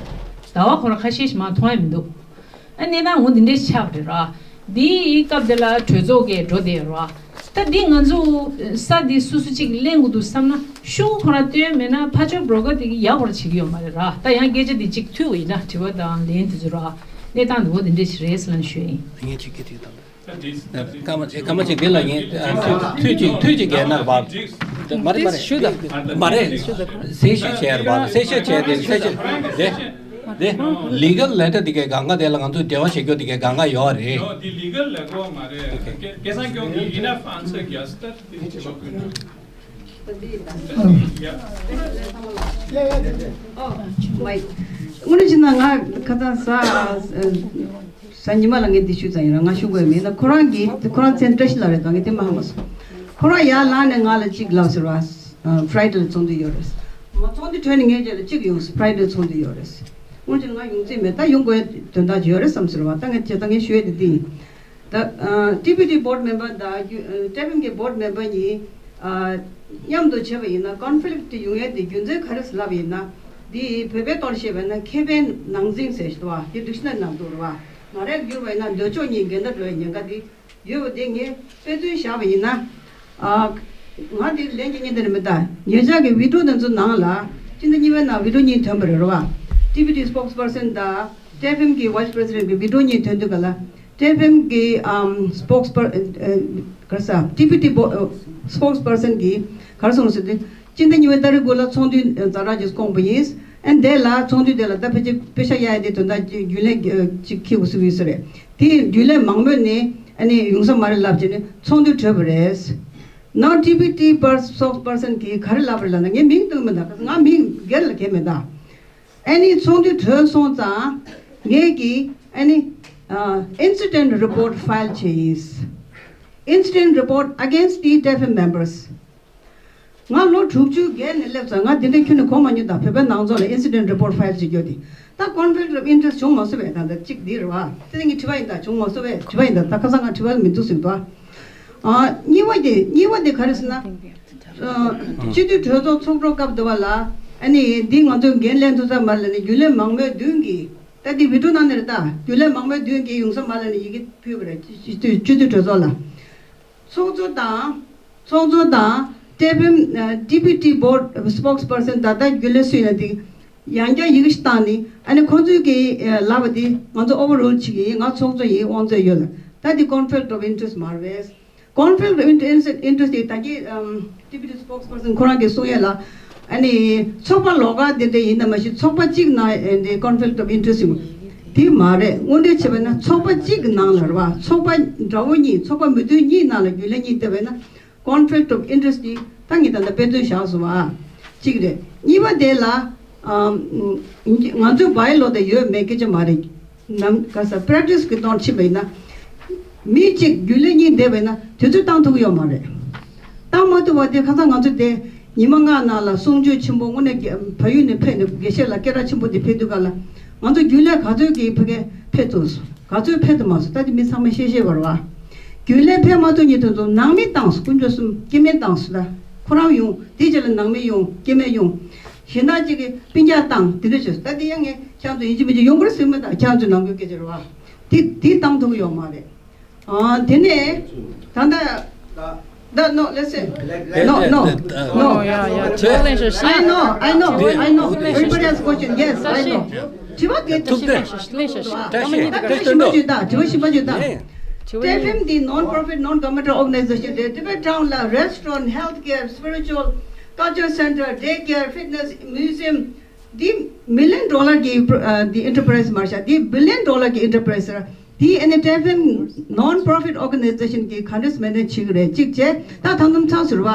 ཟླ་བ་ཁོ་རང་ཁ་ཤས་ཤིག་མར་མཐོང་ཡ་མི་འདུག་ཨ་གནས་སྟངས་འོ་འདི་འདྲས་ཆགས་རེད་ར། འདིའི་སྐབས་དེ་ལ་གྲོས་ཚོགས་ཀྱིས་འགྲོ་བསྡད་ཡོད་ར། ད་འདི་ང་ཚོ་ས་འདི་སོ་སོ་གཅིག་ལེན་དགོས་འདུག་བསམ་ན་ཤོག་ཁོ་རང་བཏོན་མེད་ན་ཕར་ཕྱོགས་བྲོ་ཀར་དེ་གིས་ཡག་པོ་བྱེད་ཀྱི་ཡོད་མ་རེད་ར། ད་ཡང་སྐད་ཆ་འདི་གཅིག་ཐོས་པ་ཡིན་ན་དྲི་བ་དང་ལན་དེ་ཚོ་ར། གནས་སྟངས་འདི་འོ་འདི་འདྲས་ཞིག་རེད་ཟེར་ལབ་ཞུ་ཡ་ཡིན། ངས་གཅིག་གི་དུས་དང་། སྐར་མ་གཅིག་སྐར་མ་གཅིག་འདི་ལ་ངས་ཨ། ཐུ་ཐུ་གཅིག་ཐུ་གཅིག་གས་ན་ར་བ། མ་རེད་མ་རེད། ཞུ་ད། མ་རེད། གསལ་ཞུ་བྱས་ར་བ། གསལ་ཞུ་བྱས་ཏེ་གསལ་ཞུ་དེ་དེ་legal letter དེ་གའི་གང་ག་དེ་ལ་ང་ཚོས་འབྲེལ་བ་བྱེད་རྒྱུ་དེ་གའི་གང་ག་ཡོད་རེད། ཡོ་འདི་legal letter མ་རེད། ཨོ་ཁེ། སྐལ་བཟང་སྐྱོང་གིས་enough answer གྱིས་ད་དེ་བྱེད་པ་དགོས་ན། ཨོ་མའི། དངོས་གནས་བྱས་ན་ང་ཁ་སང་ས་ས་ཉི་མ་ལ་ངས་འདི་ཞུས་ཙང་ཡིན་ར། ང་ཞུ་དགོས་མེད་ན་ཁོ་རང་གིས་ཁོ་རང་མཚན་བཀྲ་ཤིས་ལགས་རེད་ད། ངས་དེ་མ་ཧ་མ་སོང་། ཁོ་རང་ཡར་ལངས་ནས་ང་ལ་གཅིག་ལབ་ཟེར་བ། Friday ལ་ཚོགས་འདུ་ཡོད་རེད། མ་ཚོགས་འདུ་གྲོལ་ནས་ངའི་རྗེས་ལ་གཅིག་ཡོང་། Friday ཚོགས་འདུ་ཡོད་རེད། སྔོན་ཆད་ང་ཡོང་རྩིས་མེད། ད་ཡོང་དགོས་དོན་དག་ཅིག་ཡོད་རེད་བསམ་ཟེར་བ། ད་ངས་བྱས་ད་ངས་ཞུ་ཡས་དེ་འདི་ཡིན། ད་ཨ་ཊི་པི་ཊི་board member དང་རྒྱུ་ཨ་ཊི་ཨེཕ་ཨེམ་གི་board member གཉིས་ཨ་མཉམ་དུ་བྱས་པ་ཡིན་ན་conflict ཡོང་ཡས་དེ་རྒྱུ་མཚན་ག་རེ་ཟེར་ལབ་པ་ཡིན་ན། འདི་བོད་པའི་ཐོག་ལ་བཤད་པ་ཡིན་ན་ཁེ་ཕན་ནང་འཛིང་ཟེར་ཞིག་འདུག་བ། དེ་dictionary ནང་འདུག་རེད་བ། མ་རབས་བསྒྱུར་བ་ཡིན་ན་འདོད་ཕྱོགས་གཉིས་འགལ་ཟླ་འགྲོ་བའི་ཉེན་ཁ་དེ་ཡོད་པ་དེ་ངས་དཔེ་མཚོན་བཞག་པ་ཡིན་ན། ཨ་ང་དེ་ལན་གཅིག་གཉིས་དེ་རེད་མི་གདའ། ཉེ་ཆར་གྱི་video དེ་ཚོ་ནང་ལ་སྤྱི་ཟླ་གཉིས་པའི་ནང་video གཉིས་ཐོན་པ་རེད་རེད་བ། ཊི་བི་ཊི་spokesperson དང་ཊི་ཨེཕ་ཨེམ་གི་vice president གི་video གཉིས་ཐོན་དུས་ག་ལ་ཊི་ཨེཕ་ཨེམ་གི་ཨམ་spokesper ཨ་ཨ་ག་རེ་ཟ་ཊི་བི་ཊི་སྤོ་ཨ་spokesperson གིས་ག་རེ་གསུངས་ཟེར་དུས། སྤྱི་ཟླ་གཉིས་པའི་ཏ་རིག་དགུ་ལ་ཚོགས་འདུ་ཛ་དྲག་ཅིག་བསྐོངས་པ་ཡིན། ཨ་ནི་དེ་ལ་ཚོགས་འདུ་དེ་ལ་ད་ཕལ་ཆེར་པེ་ཤག་གཡར་ཡ་དེ་དོན་དག་རྒྱུན་ལས་ཅིག་འཁྱེར་དགོས་ཟེར་གྱི་ཡོད་ས་རེད། དེ་རྒྱུན་ལས་མང་མོས་ནས་ཨ་ནི་ཡོང་ས་མ་རེད་ལབ་བྱས་ནས་ཚོགས་འདུ་གྲོལ་བ་རེད། Now Deputy Spokesperson གིས་ག་རེ་ལབ་པ་རེད་ལབ་ན། ངས་མིང་བཏོན་མེད་ད། ང་མིང་སྒེར་ལ་གྱེས་མེད་ད། ཨ་ནི་ཚོགས་འདུ་གྲོལ་སོང་ཙང་ངས་ཀྱིས་ཨ་ནི་incident report file བྱས་ཡིན། Incident report against the T F M members. ང་ལོ་དྲུག་ཅུ་བརྒལ་ནས་སླེབས་ཙང་ང་འདི་འདྲ་ཁྱོན་ནས་གོ་མ་མྱོང་ད། བོད་པའི་ནང་ཚོགས་ལ་incident report file བྱེད་རྒྱུ་དེ། ད་conflict of interest བྱུང་མ་སོང་བས། ད་ད་གཅིག་འདི་རེད་བ། དེ་ནས་ངས་དྲི་བ་ཡིན་ད། བྱུང་མ་སོང་བས་དྲི་བ་ཡིན་ད། ད་ཁ་སང་ང་དྲི་བ་མི་འདུག་ཟེར་གྱི་འདུག་ཨ། གཉིས་པ་དེ་གཉིས་པ་དེ་ག་རེ་ཟེར་ན། ཨ། སྤྱི་འཐུས་གྲོས་ཚོགས་ཚོགས་གྲོལ་སྐབས་དུ་བ་ལ་ཨ་ནི་འདི་ང་ཚོ་འགན་ལེན་ཐུབ་ས་མ་རེད་ལབ་ནས་རྒྱུན་ལས་མང་མོས་བདུན་གྱིས། ད་འདི་video ནང་ནས་རེད་ད། རྒྱུན་ལས་མང་མོས་བདུན་གྱིས་ཡོང་ས་མ་རེད་ལབ་ནས་ཡི་གེ་ཕུལ་བ་རེད། སྤྱི་སྤྱི་འཐུས་གྲོས་ཚོགས་ལ། ཚོགས་གཙོ་དང་། ཚོགས་གཙོ་དང་། T F M Deputy Board Spokesperson ད་ལྟ་རྒྱུན་ལས་སུ་ཡིན་ན་དེ་ཡང་བསྐྱར་ཡི་གེ་ཞིག་བཏང་ནས། ཨ་ནི་ཁོང་ཚོས་ཀྱིས་ལབ་པ་དེ་ང་ཚོ་overrule བྱེད་ཀྱི་ཡིན། ང་ཚོགས་གཙོ་ཡིན། དབང་ཚད་ཡོད་ལ། ད་དེ་conflict of interest མ་རེད། Conflict of interest དེ་ད་གིན་Deputy Spokesperson ཁོ་རང་གིས་གསུང་ཡས་ལ། ཨ་ནི་ཚོགས་པ་ལོགས་ཀ་དེ་འདྲ་ཡིན་ན་མ་གཞི་ཚོགས་པ་གཅིག་ནང་དེ་conflict of interest ཡོང་དེ་མ་རེད། དངོས་འབྲེལ་བྱས་པ་ན་ཚོགས་པ་གཅིག་ནང་ལ་རེད་བ། ཚོགས་པ་འདྲ་བོ་གཉིས། ཚོགས་པ་མི་མཐུན་གཉིས་ནང་ལ་རྒྱུན་ལས་གཉིས་བསྡད་པ་ན། Conflict of interest དེ་ད་ངས་ད་ལྟ་དཔེ་མཚོན་བཞག་སོང་བ། གཅིག་རེད། གཉིས་པ་དེ་ལ་ང་ཚོའི་by law དེ་ཡོད་མེད་སྐད་ཆ་མ་རེད། ནམ་ག་ས་practice གི་དོན་ཕྱིན་པ་ཡིན་ན། མི་གཅིག་རྒྱུན་ལས་གཉིས་བསྡད་པ་ཡིན་ན་དུས་ཚོད་བཏང་ཐུབ་ཀྱི་ཡོད་མ་རེད། བཏང་མ་ཐུབ་པ་དེ་ཁ་སང་ང་ཚོ་དེ་ཉི་མ་ལྔ་ནང་ལ་གསུང་ཆོས་ཆེན་པོ་དངོས་གནས་ཀྱི་བལ་ཡུལ་ནས་ཕེབས་ནས་དགེ་བཤེས་ལགས་སྐད་གྲགས་ཆེན་པོ་དེ་ཕེབས་དུས་སྒང་ལ། ང་ཚོ་རྒྱུན་ལས་ག་ཚོད་ཀྱིས་ཕ་གིར་ཕེབས་ཐུབ་སོང་། ག་ཚོད་ཕེབས་ཐུབ་མ་སོང་། ད་དེ་མི་ཚང་མས་ཤེས་ཤེས་པ་རེད་བ། རྒྱུན་ལས་ཕེབས་མ་ཐུབ་མཁན་དེ་ཚོ་ནང་མི་བཏང་སོང་། དཀོན་མཆོག་གསུམ་སྐྱེ་དམན་བཏང་སོང་། ད་ཁོ་རང་ཡོང་། དེའི་རྗེས་ལ་ནང་མི་ཡོང་། སྐྱེ་དམན་ཡོང་། གཞན་དག་ཅིག་གིས་སྤུན་ཀྱག་བཏང་། དེ་འདྲ་བྱས་སོང་། ད་དེ་ཡང་ངས་ཁྱེད་ཚོ་ཡིན་གཅིག་མིན་གཅིག་ཡོང་གི་རེད་ཟེར་མི་དང་། ཁྱེད་ཚོའི་ནང་ཁུལ་སྐད་ཆ་རེད་བ། དེ་དེ་བཏང་ཐུབ་ཀྱི་ཡོད་མ་རེད། ཨ། དེ་ནས་ད་ལྟ། ད་no, listen. No, no, no. Oh, yeah, yeah. དྲི་བ་ལེན་ཤོག I know, I know, I know. Everybody has question. Yes, I know. དྲི་བ་དེ་ཐུབ་སྟེ། ལེན་ཤོག་ལེན་ཤོག་ད་ཞིབ་མ་ཅིག་ད། དྲི་བ་ཞིབ་མ་ཅིག་ད། དྲི་བ་ཞིབ་མ་ཅིག་ད། ནས། དྲི་བ་ནི། ཊི་ཨེཕ་ཨེམ་འདི་non-profit, non-governmental organization རེད། Tibet Town ལ་restaurant, healthcare, spiritual, culture center, daycare, fitness, museum འདི་million dollar གི་འདི་enterprise མ་རེད་ཤག་འདི་billion dollar གི་enterprise རེད། འདི་ཨ་ནི་ཊི་ཨེཕ་ཨེམ་non-profit organization གི་ག་འདྲས་manage བྱེད་ཀྱི་རེད། གཅིག་བྱས། ད་ད་དུང་ཚགས་ཟུར་བ།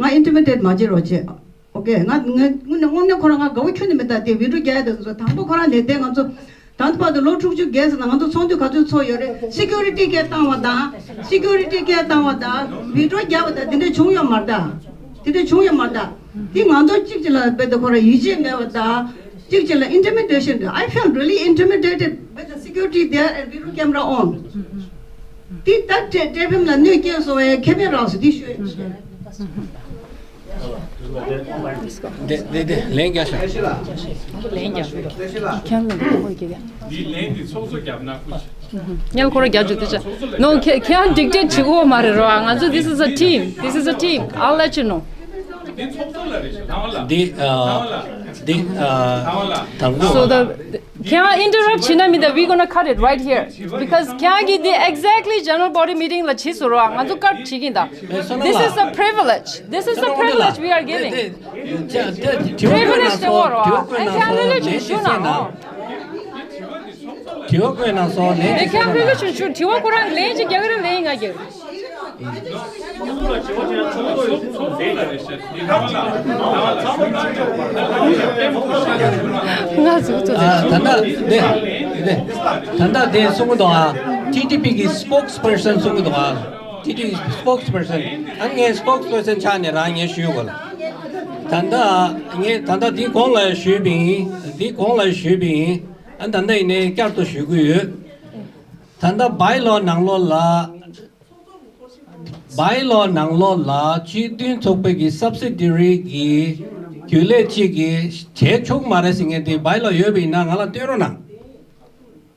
ང་intimidate མ་བྱེད་རོགས་བྱེད། ཨོ་ཀེ། ང་ང་དངོས་གནས་དངོས་གནས་ཁོ་རང་ང་དགའ་བོ་ཁྱོན་ནས་མེད། ད་དེ་video རྒྱག་ཡ་དེ་ཚོ་དང་པོ་ཁོ་རང་ནས་དེ་ང་ཚོ་ད་ལྟ་བར་དུ་ལོ་དྲུག་ཅུ་བརྒལ་སོང་ན་ང་ཚོ་ཚོགས་འདུ་ག་ཚོད་ཚོགས་ཡོད་རེད། security སྐད་བཏང་བ་དང་། security སྐད་བཏང་བ་དང་། video རྒྱག་པ་དང་དེ་འདྲ་བྱུང་ཡོད་མ་རེད་ད། དེ་འདྲ་བྱུང་ཡོད་མ་རེད་ད། དེ་ང་ཚོ་གཅིག་གཅིག་ལ་རྦད་དེ་ཁོ་རང་ཡིད་ཆེས་མེད་པ་དང་། གཅིག་གཅིག་ལ་intimidation རེད། I felt really intimidated with the security there and video camera on. དེ་ད་ཊི་ཊི་ཨེཕ་ཨེམ་ལ་གནོད་སྐྱེལ་སོང་བས་ཁེ་ཕན་རག་སོང་དེ་ཤོད། དེ་དེ་དེ་ལན་རྒྱག་ཤོག་ལན་རྒྱག་ཁྱེད་རང་ལ་ཁོ་རྒྱག་འདི་ལན་འདི་ཚོགས་གཙོ་རྒྱབ་ན་ཁུ། ཉལ་ཁོ་ར་རྒྱག་རྒྱུ་དེ་ཆ། No, ཁྱེད་ཁྱེད་རང་dictate བྱེད་དགོས་མ་རེད་རོ། ང་ཚོ་this is a team, this is a team, I'll let you know. འདི་ཚོགས་གཙོ་ལ་རེད་ཤག་དང་བ་ལ། འདི་ཨ། འདི་ཨ། དང་བ་ལ། དང་བ། So the ཁྱེད་རང་interrupt བྱེད་ན་མི་འདུག we're gonna cut it right here. Because ཁྱེད་རང་གིས་འདི་exactly general body meeting ལ་བྱེད་སོང་རོ། ང་ཚོ་cut བྱེད་ཀྱིན་ད། This is a privilege. This is a privilege we are giving. Privilege དེ་འོ་རོ། ཨ་ཁྱེད་རང་ལོས་ལོས་ཅིག་ཞུ་ན་ཨོ། དྲི་བ་བཀོད་གནང་སོང་། ལན་ཅིག་ཁྱེད་རང་ལོས་ལོས་ཅིག་ཞུ། དྲི་བ་ཁོ་རང་ལན་ཅིག་རྒྱག་གི་རེད། ལན་ང་རྒྱག་ང་ཚོ་ཚོ། ཨ། ད་ལྟ་འདི་འདི་ད་ལྟ་འདི་གསུང་གི་འདུག་ཨ། ཊི་ཊི་པི་གི་spokesperson གསུང་གི་འདུག་ཨ། ཊི་ཊི་པི་spokesperson། ཨ་ངས་spokesperson ཆགས་ནས་རང་ངས་ཞུ་དགོས་ལ། ད་ལྟ་ངས་ད་ལྟ་འདི་གོང་ལ་ཞུས་པ་ཡིན། འདི་གོང་ལ་ཞུས་པ་ཡིན། ཨ་ད་ལྟ་ཡིན་ནའི་བསྐྱར་དུ་ཞུ་གི་ཡོད། ད་ལྟ་by law ནང་ལོགས་ལ། by law ནང་ལོགས་ལ་སྤྱི་མཐུན་ཚོགས་པའི་གི་subsidiary གི་རྒྱུན་ལས་གཅིག་གིས་བྱེད་ཆོག་མ་རེད་ཟེར་མཁན་དེ་by law ཡོད་པ་ཡིན་ན་ང་ལ་སྟོན་རོགས་གནང་།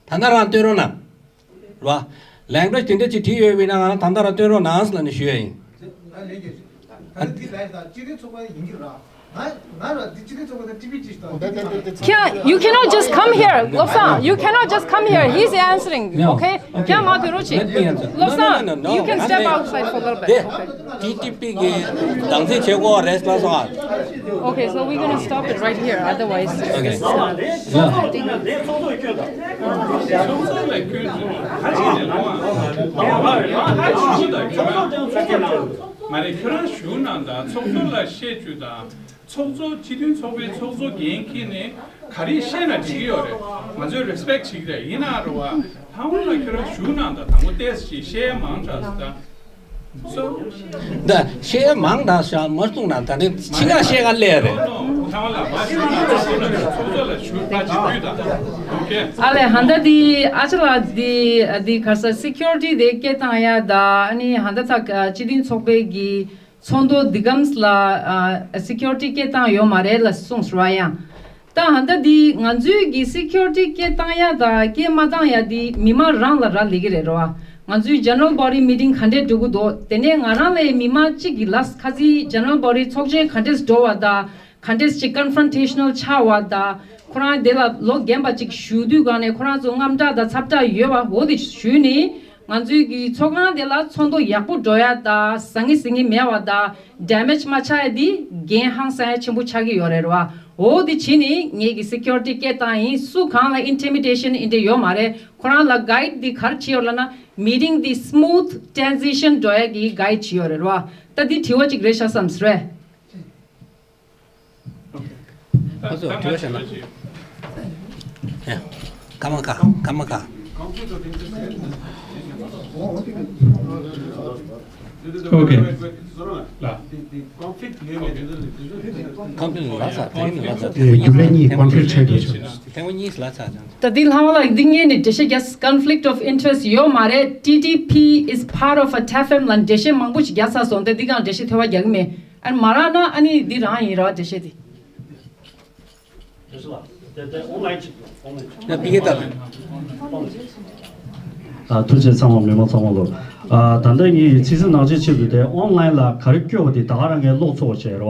ད་ལྟ་རང་སྟོན་རོགས་གནང་། རེད་བ། language དེ་འདྲ་ཅིག་བྲིས་ཡོད་པ་ཡིན་ན་ང་ལ་ད་ལྟ་རང་སྟོན་རོགས་གནང་ཟེར་ལབ་ནས་ཞུ་ཡ་ཡིན། ད་ལན་རྒྱག་ཞུ། ད་ལྟ་འདི་ལ་ཡིན་ད་སྤྱི་མཐུན་ཚོགས་པ་ཡིན་གྱི་ར། ཁྱེད། you cannot just come here, བློ་བཟང. You cannot just come here. He's answering. Okay? ཁྱེད་མ་ཕེབས་རོགས་གྱིས། བློ་བཟང། You can step outside for a little bit. Okay. ཊི་ཊི་པི་གི་སྡང་ཟིག་བྱེད་དགོས་རེད་ལབ་སོང་ཨ། Okay, so we're gonna stop it right here. Otherwise, okay. མ་རེད། ཁྱོད་རང་ཞུ་གནང་དང་། ཚོགས་གཙོ་ལ་བཤད་རྒྱུ་དང་། ཚོགས་གཙོ། སྤྱི་མཐུན་ཚོགས་པའི་ཚོགས་གཙོ་འགན་འཁྱེར་ནས་ག་རེ་བཤད་ན་འགྲིག་གི་ཡོད་རེད། ང་ཚོས་རེ་སི་པེག་བྱེད་ཀྱི་རེད། ཡིན་ནའང་རེད་བ། ལྷ་དབང་ལགས་ཁྱོད་རང་ཞུ་གནང་དང་། དང་པོ་ཏོག་ཙམ་ཅིག་བཤད་མང་དྲགས་སོང་ད། ད་བཤད་མང་དྲགས་ཤག་མ་གཏོང་ན་ད་ནི་ཕྱི་ཁ་བཤད་ག་ལས་རེད། ལྷ་དབང་ལགས་མ་ཞུ་ན་ཚོགས་གཙོ་ལ་ཞུ་ད་ཅིག་དུས་ད། ཨ་ལས། ཧན་ད་འདི་ཨ་ཅག་ལགས་འདི་འདི་ག་རེ་ཟེར། སི་ཁུ་རི་ཊི་དེ་སྐད་བཏང་ཡ་ད། ཨ་ནི་ཧན་ད་ད་སྤྱི་མཐུན་ཚོགས་པའི་གི་ཚོགས་འདུ་འདི་གམ་ལ་སི་ཁུ་རི་ཊི་སྐད་བཏང་ཡོད་མ་རེད་ལབ་གསུངས་སོང་བ། ཡང་ད་ཧན་ད་འདི་ང་ཚོའི་གི་སི་ཁུ་རི་ཊི་སྐད་བཏང་ཡ་དང་སྐད་མ་བཏང་ཡ་འདི་མི་མང་རང་ལ་རག་ལས་ཀྱི་རེད་རོ། ང་ཚོའི་ཇེ་ནེ་རལ་བོ་ཌི་མི་ཊིང་ག་འདྲས་འགྲོ་གི་འདུག་དེ་ནས་ང་རང་ལ་མི་མང་གཅིག་གི་ལ་ཁ་སང་ཇེ་ནེ་རལ་བོ་ཌི་ཚོགས་ཆེན་ག་འདྲས་འགྲོ་བ་དང་། ག་འདྲས་ཅིག་ཀོན་ཕྲོན་ཊེ་ཤ་ནལ་ཆགས་པ་དང་། ཁོ་རང་དེ་ལ་ལོ་རྒན་པ་ཅིག་བཞུགས་དུས་སྒང་ནས་ཁོ་རང་ཚོ་དངངས་སྐྲག་དང་ཚབ་སྐྲག་ཡོད་པ་འོ་དེ་ཞུས་ནས། ང་ཚོའི་གི་ཚོགས་ཁང་དེ་ལ་ཚོགས་འདུ་ཡག་པོ་འགྲོ་ཡ་དང་། ཟང་ངེ་ཟིང་ངེ་མེད་པ་དང་། ཌེ་མེཇ་མ་ཆགས་ཡ་དེ་འགན་ཧང་སང་ཡ་ཆེན་པོ་ཆགས་ཀྱི་ཡོད་རེད་རོ། འོ་དེ་བྱས་ནས་ངེད་ཀྱི་སི་ཁུ་རི་ཊི་སྐད་བཏང་ཡིན། སུ་གང་ལ་ཨིན་ཊི་མི་ཌེ་ཤན་ཨིན་ཊི་ཡོད་མ་རེད། ཁོ་རང་ལ་གའིཌ་དེ་ག་རེ་བྱས་ཡོད་ལབ་ན། མི་ཊིང་དེ་སི་མུ་ཐི་ཊེ་རན་སི་ཤན་འགྲོ་ཡ་གི་གའིཌ་བྱས་ཡོད་རེད་རོ། ད་འདི་དྲི་བ་ཅིག་རེད་ཤག་བསམ་སོང་རེད། ཁོ་ཚོ་དྲི་བ་བཤད་ན། ཡ། སྐར་མ་ཁ། སྐར་མ་ཁ། Okay. ལ། ཀོན་ཕི་ལིག་ལ་ཚ། དེ་ནི་ལ་ཚ། དེ་རྒྱུ་ལས་གཉིས་ཀོན་ཕི་ལིག་ཆགས་ཀྱི་ཡོད། ཐེངས་མ་གཉིས་ལ་ཚ་ཅང་། ད་འདི་ལྷ་དབང་ལགས་འདི་ངས་ནི་འགྲེལ་བཤད་རྒྱག། Conflict of interest ཡོད་མ་རེད། ཊི་ཊི་པི་is part of a ཊེཕ་ཨེམ་ལ་འགྲེལ་བཤད་མང་པོ་ཞིག་རྒྱག་ཚར་སོང་། ད་འདི་གང་འགྲེལ་བཤད་ཐོལ་པ་རྒྱག་གི་མེད། ཨ་ནི་མ་རག་ན་ཨ་ནི་འདི་རང་ཡིན་ར་འགྲེལ་བཤད་དེ། ཡ། པི་ཀེ་ལགས། ཨ། ཐུགས་རྗེ་ཆེ། ཚང་མ་མི་མང་ཚང་མ་ལོ། ཨ། ད་ལྟ་ངས་ཚིག་ཟིན་ནང་ཆེན་ཆེད་དུ་དེ་ཨོན་ལན་ལ་ག་རེ་བསྐྱོད་པ་དེ་ད་ག་རང་གི་ཀློག་ཚོགས་བྱས་རེད་བ།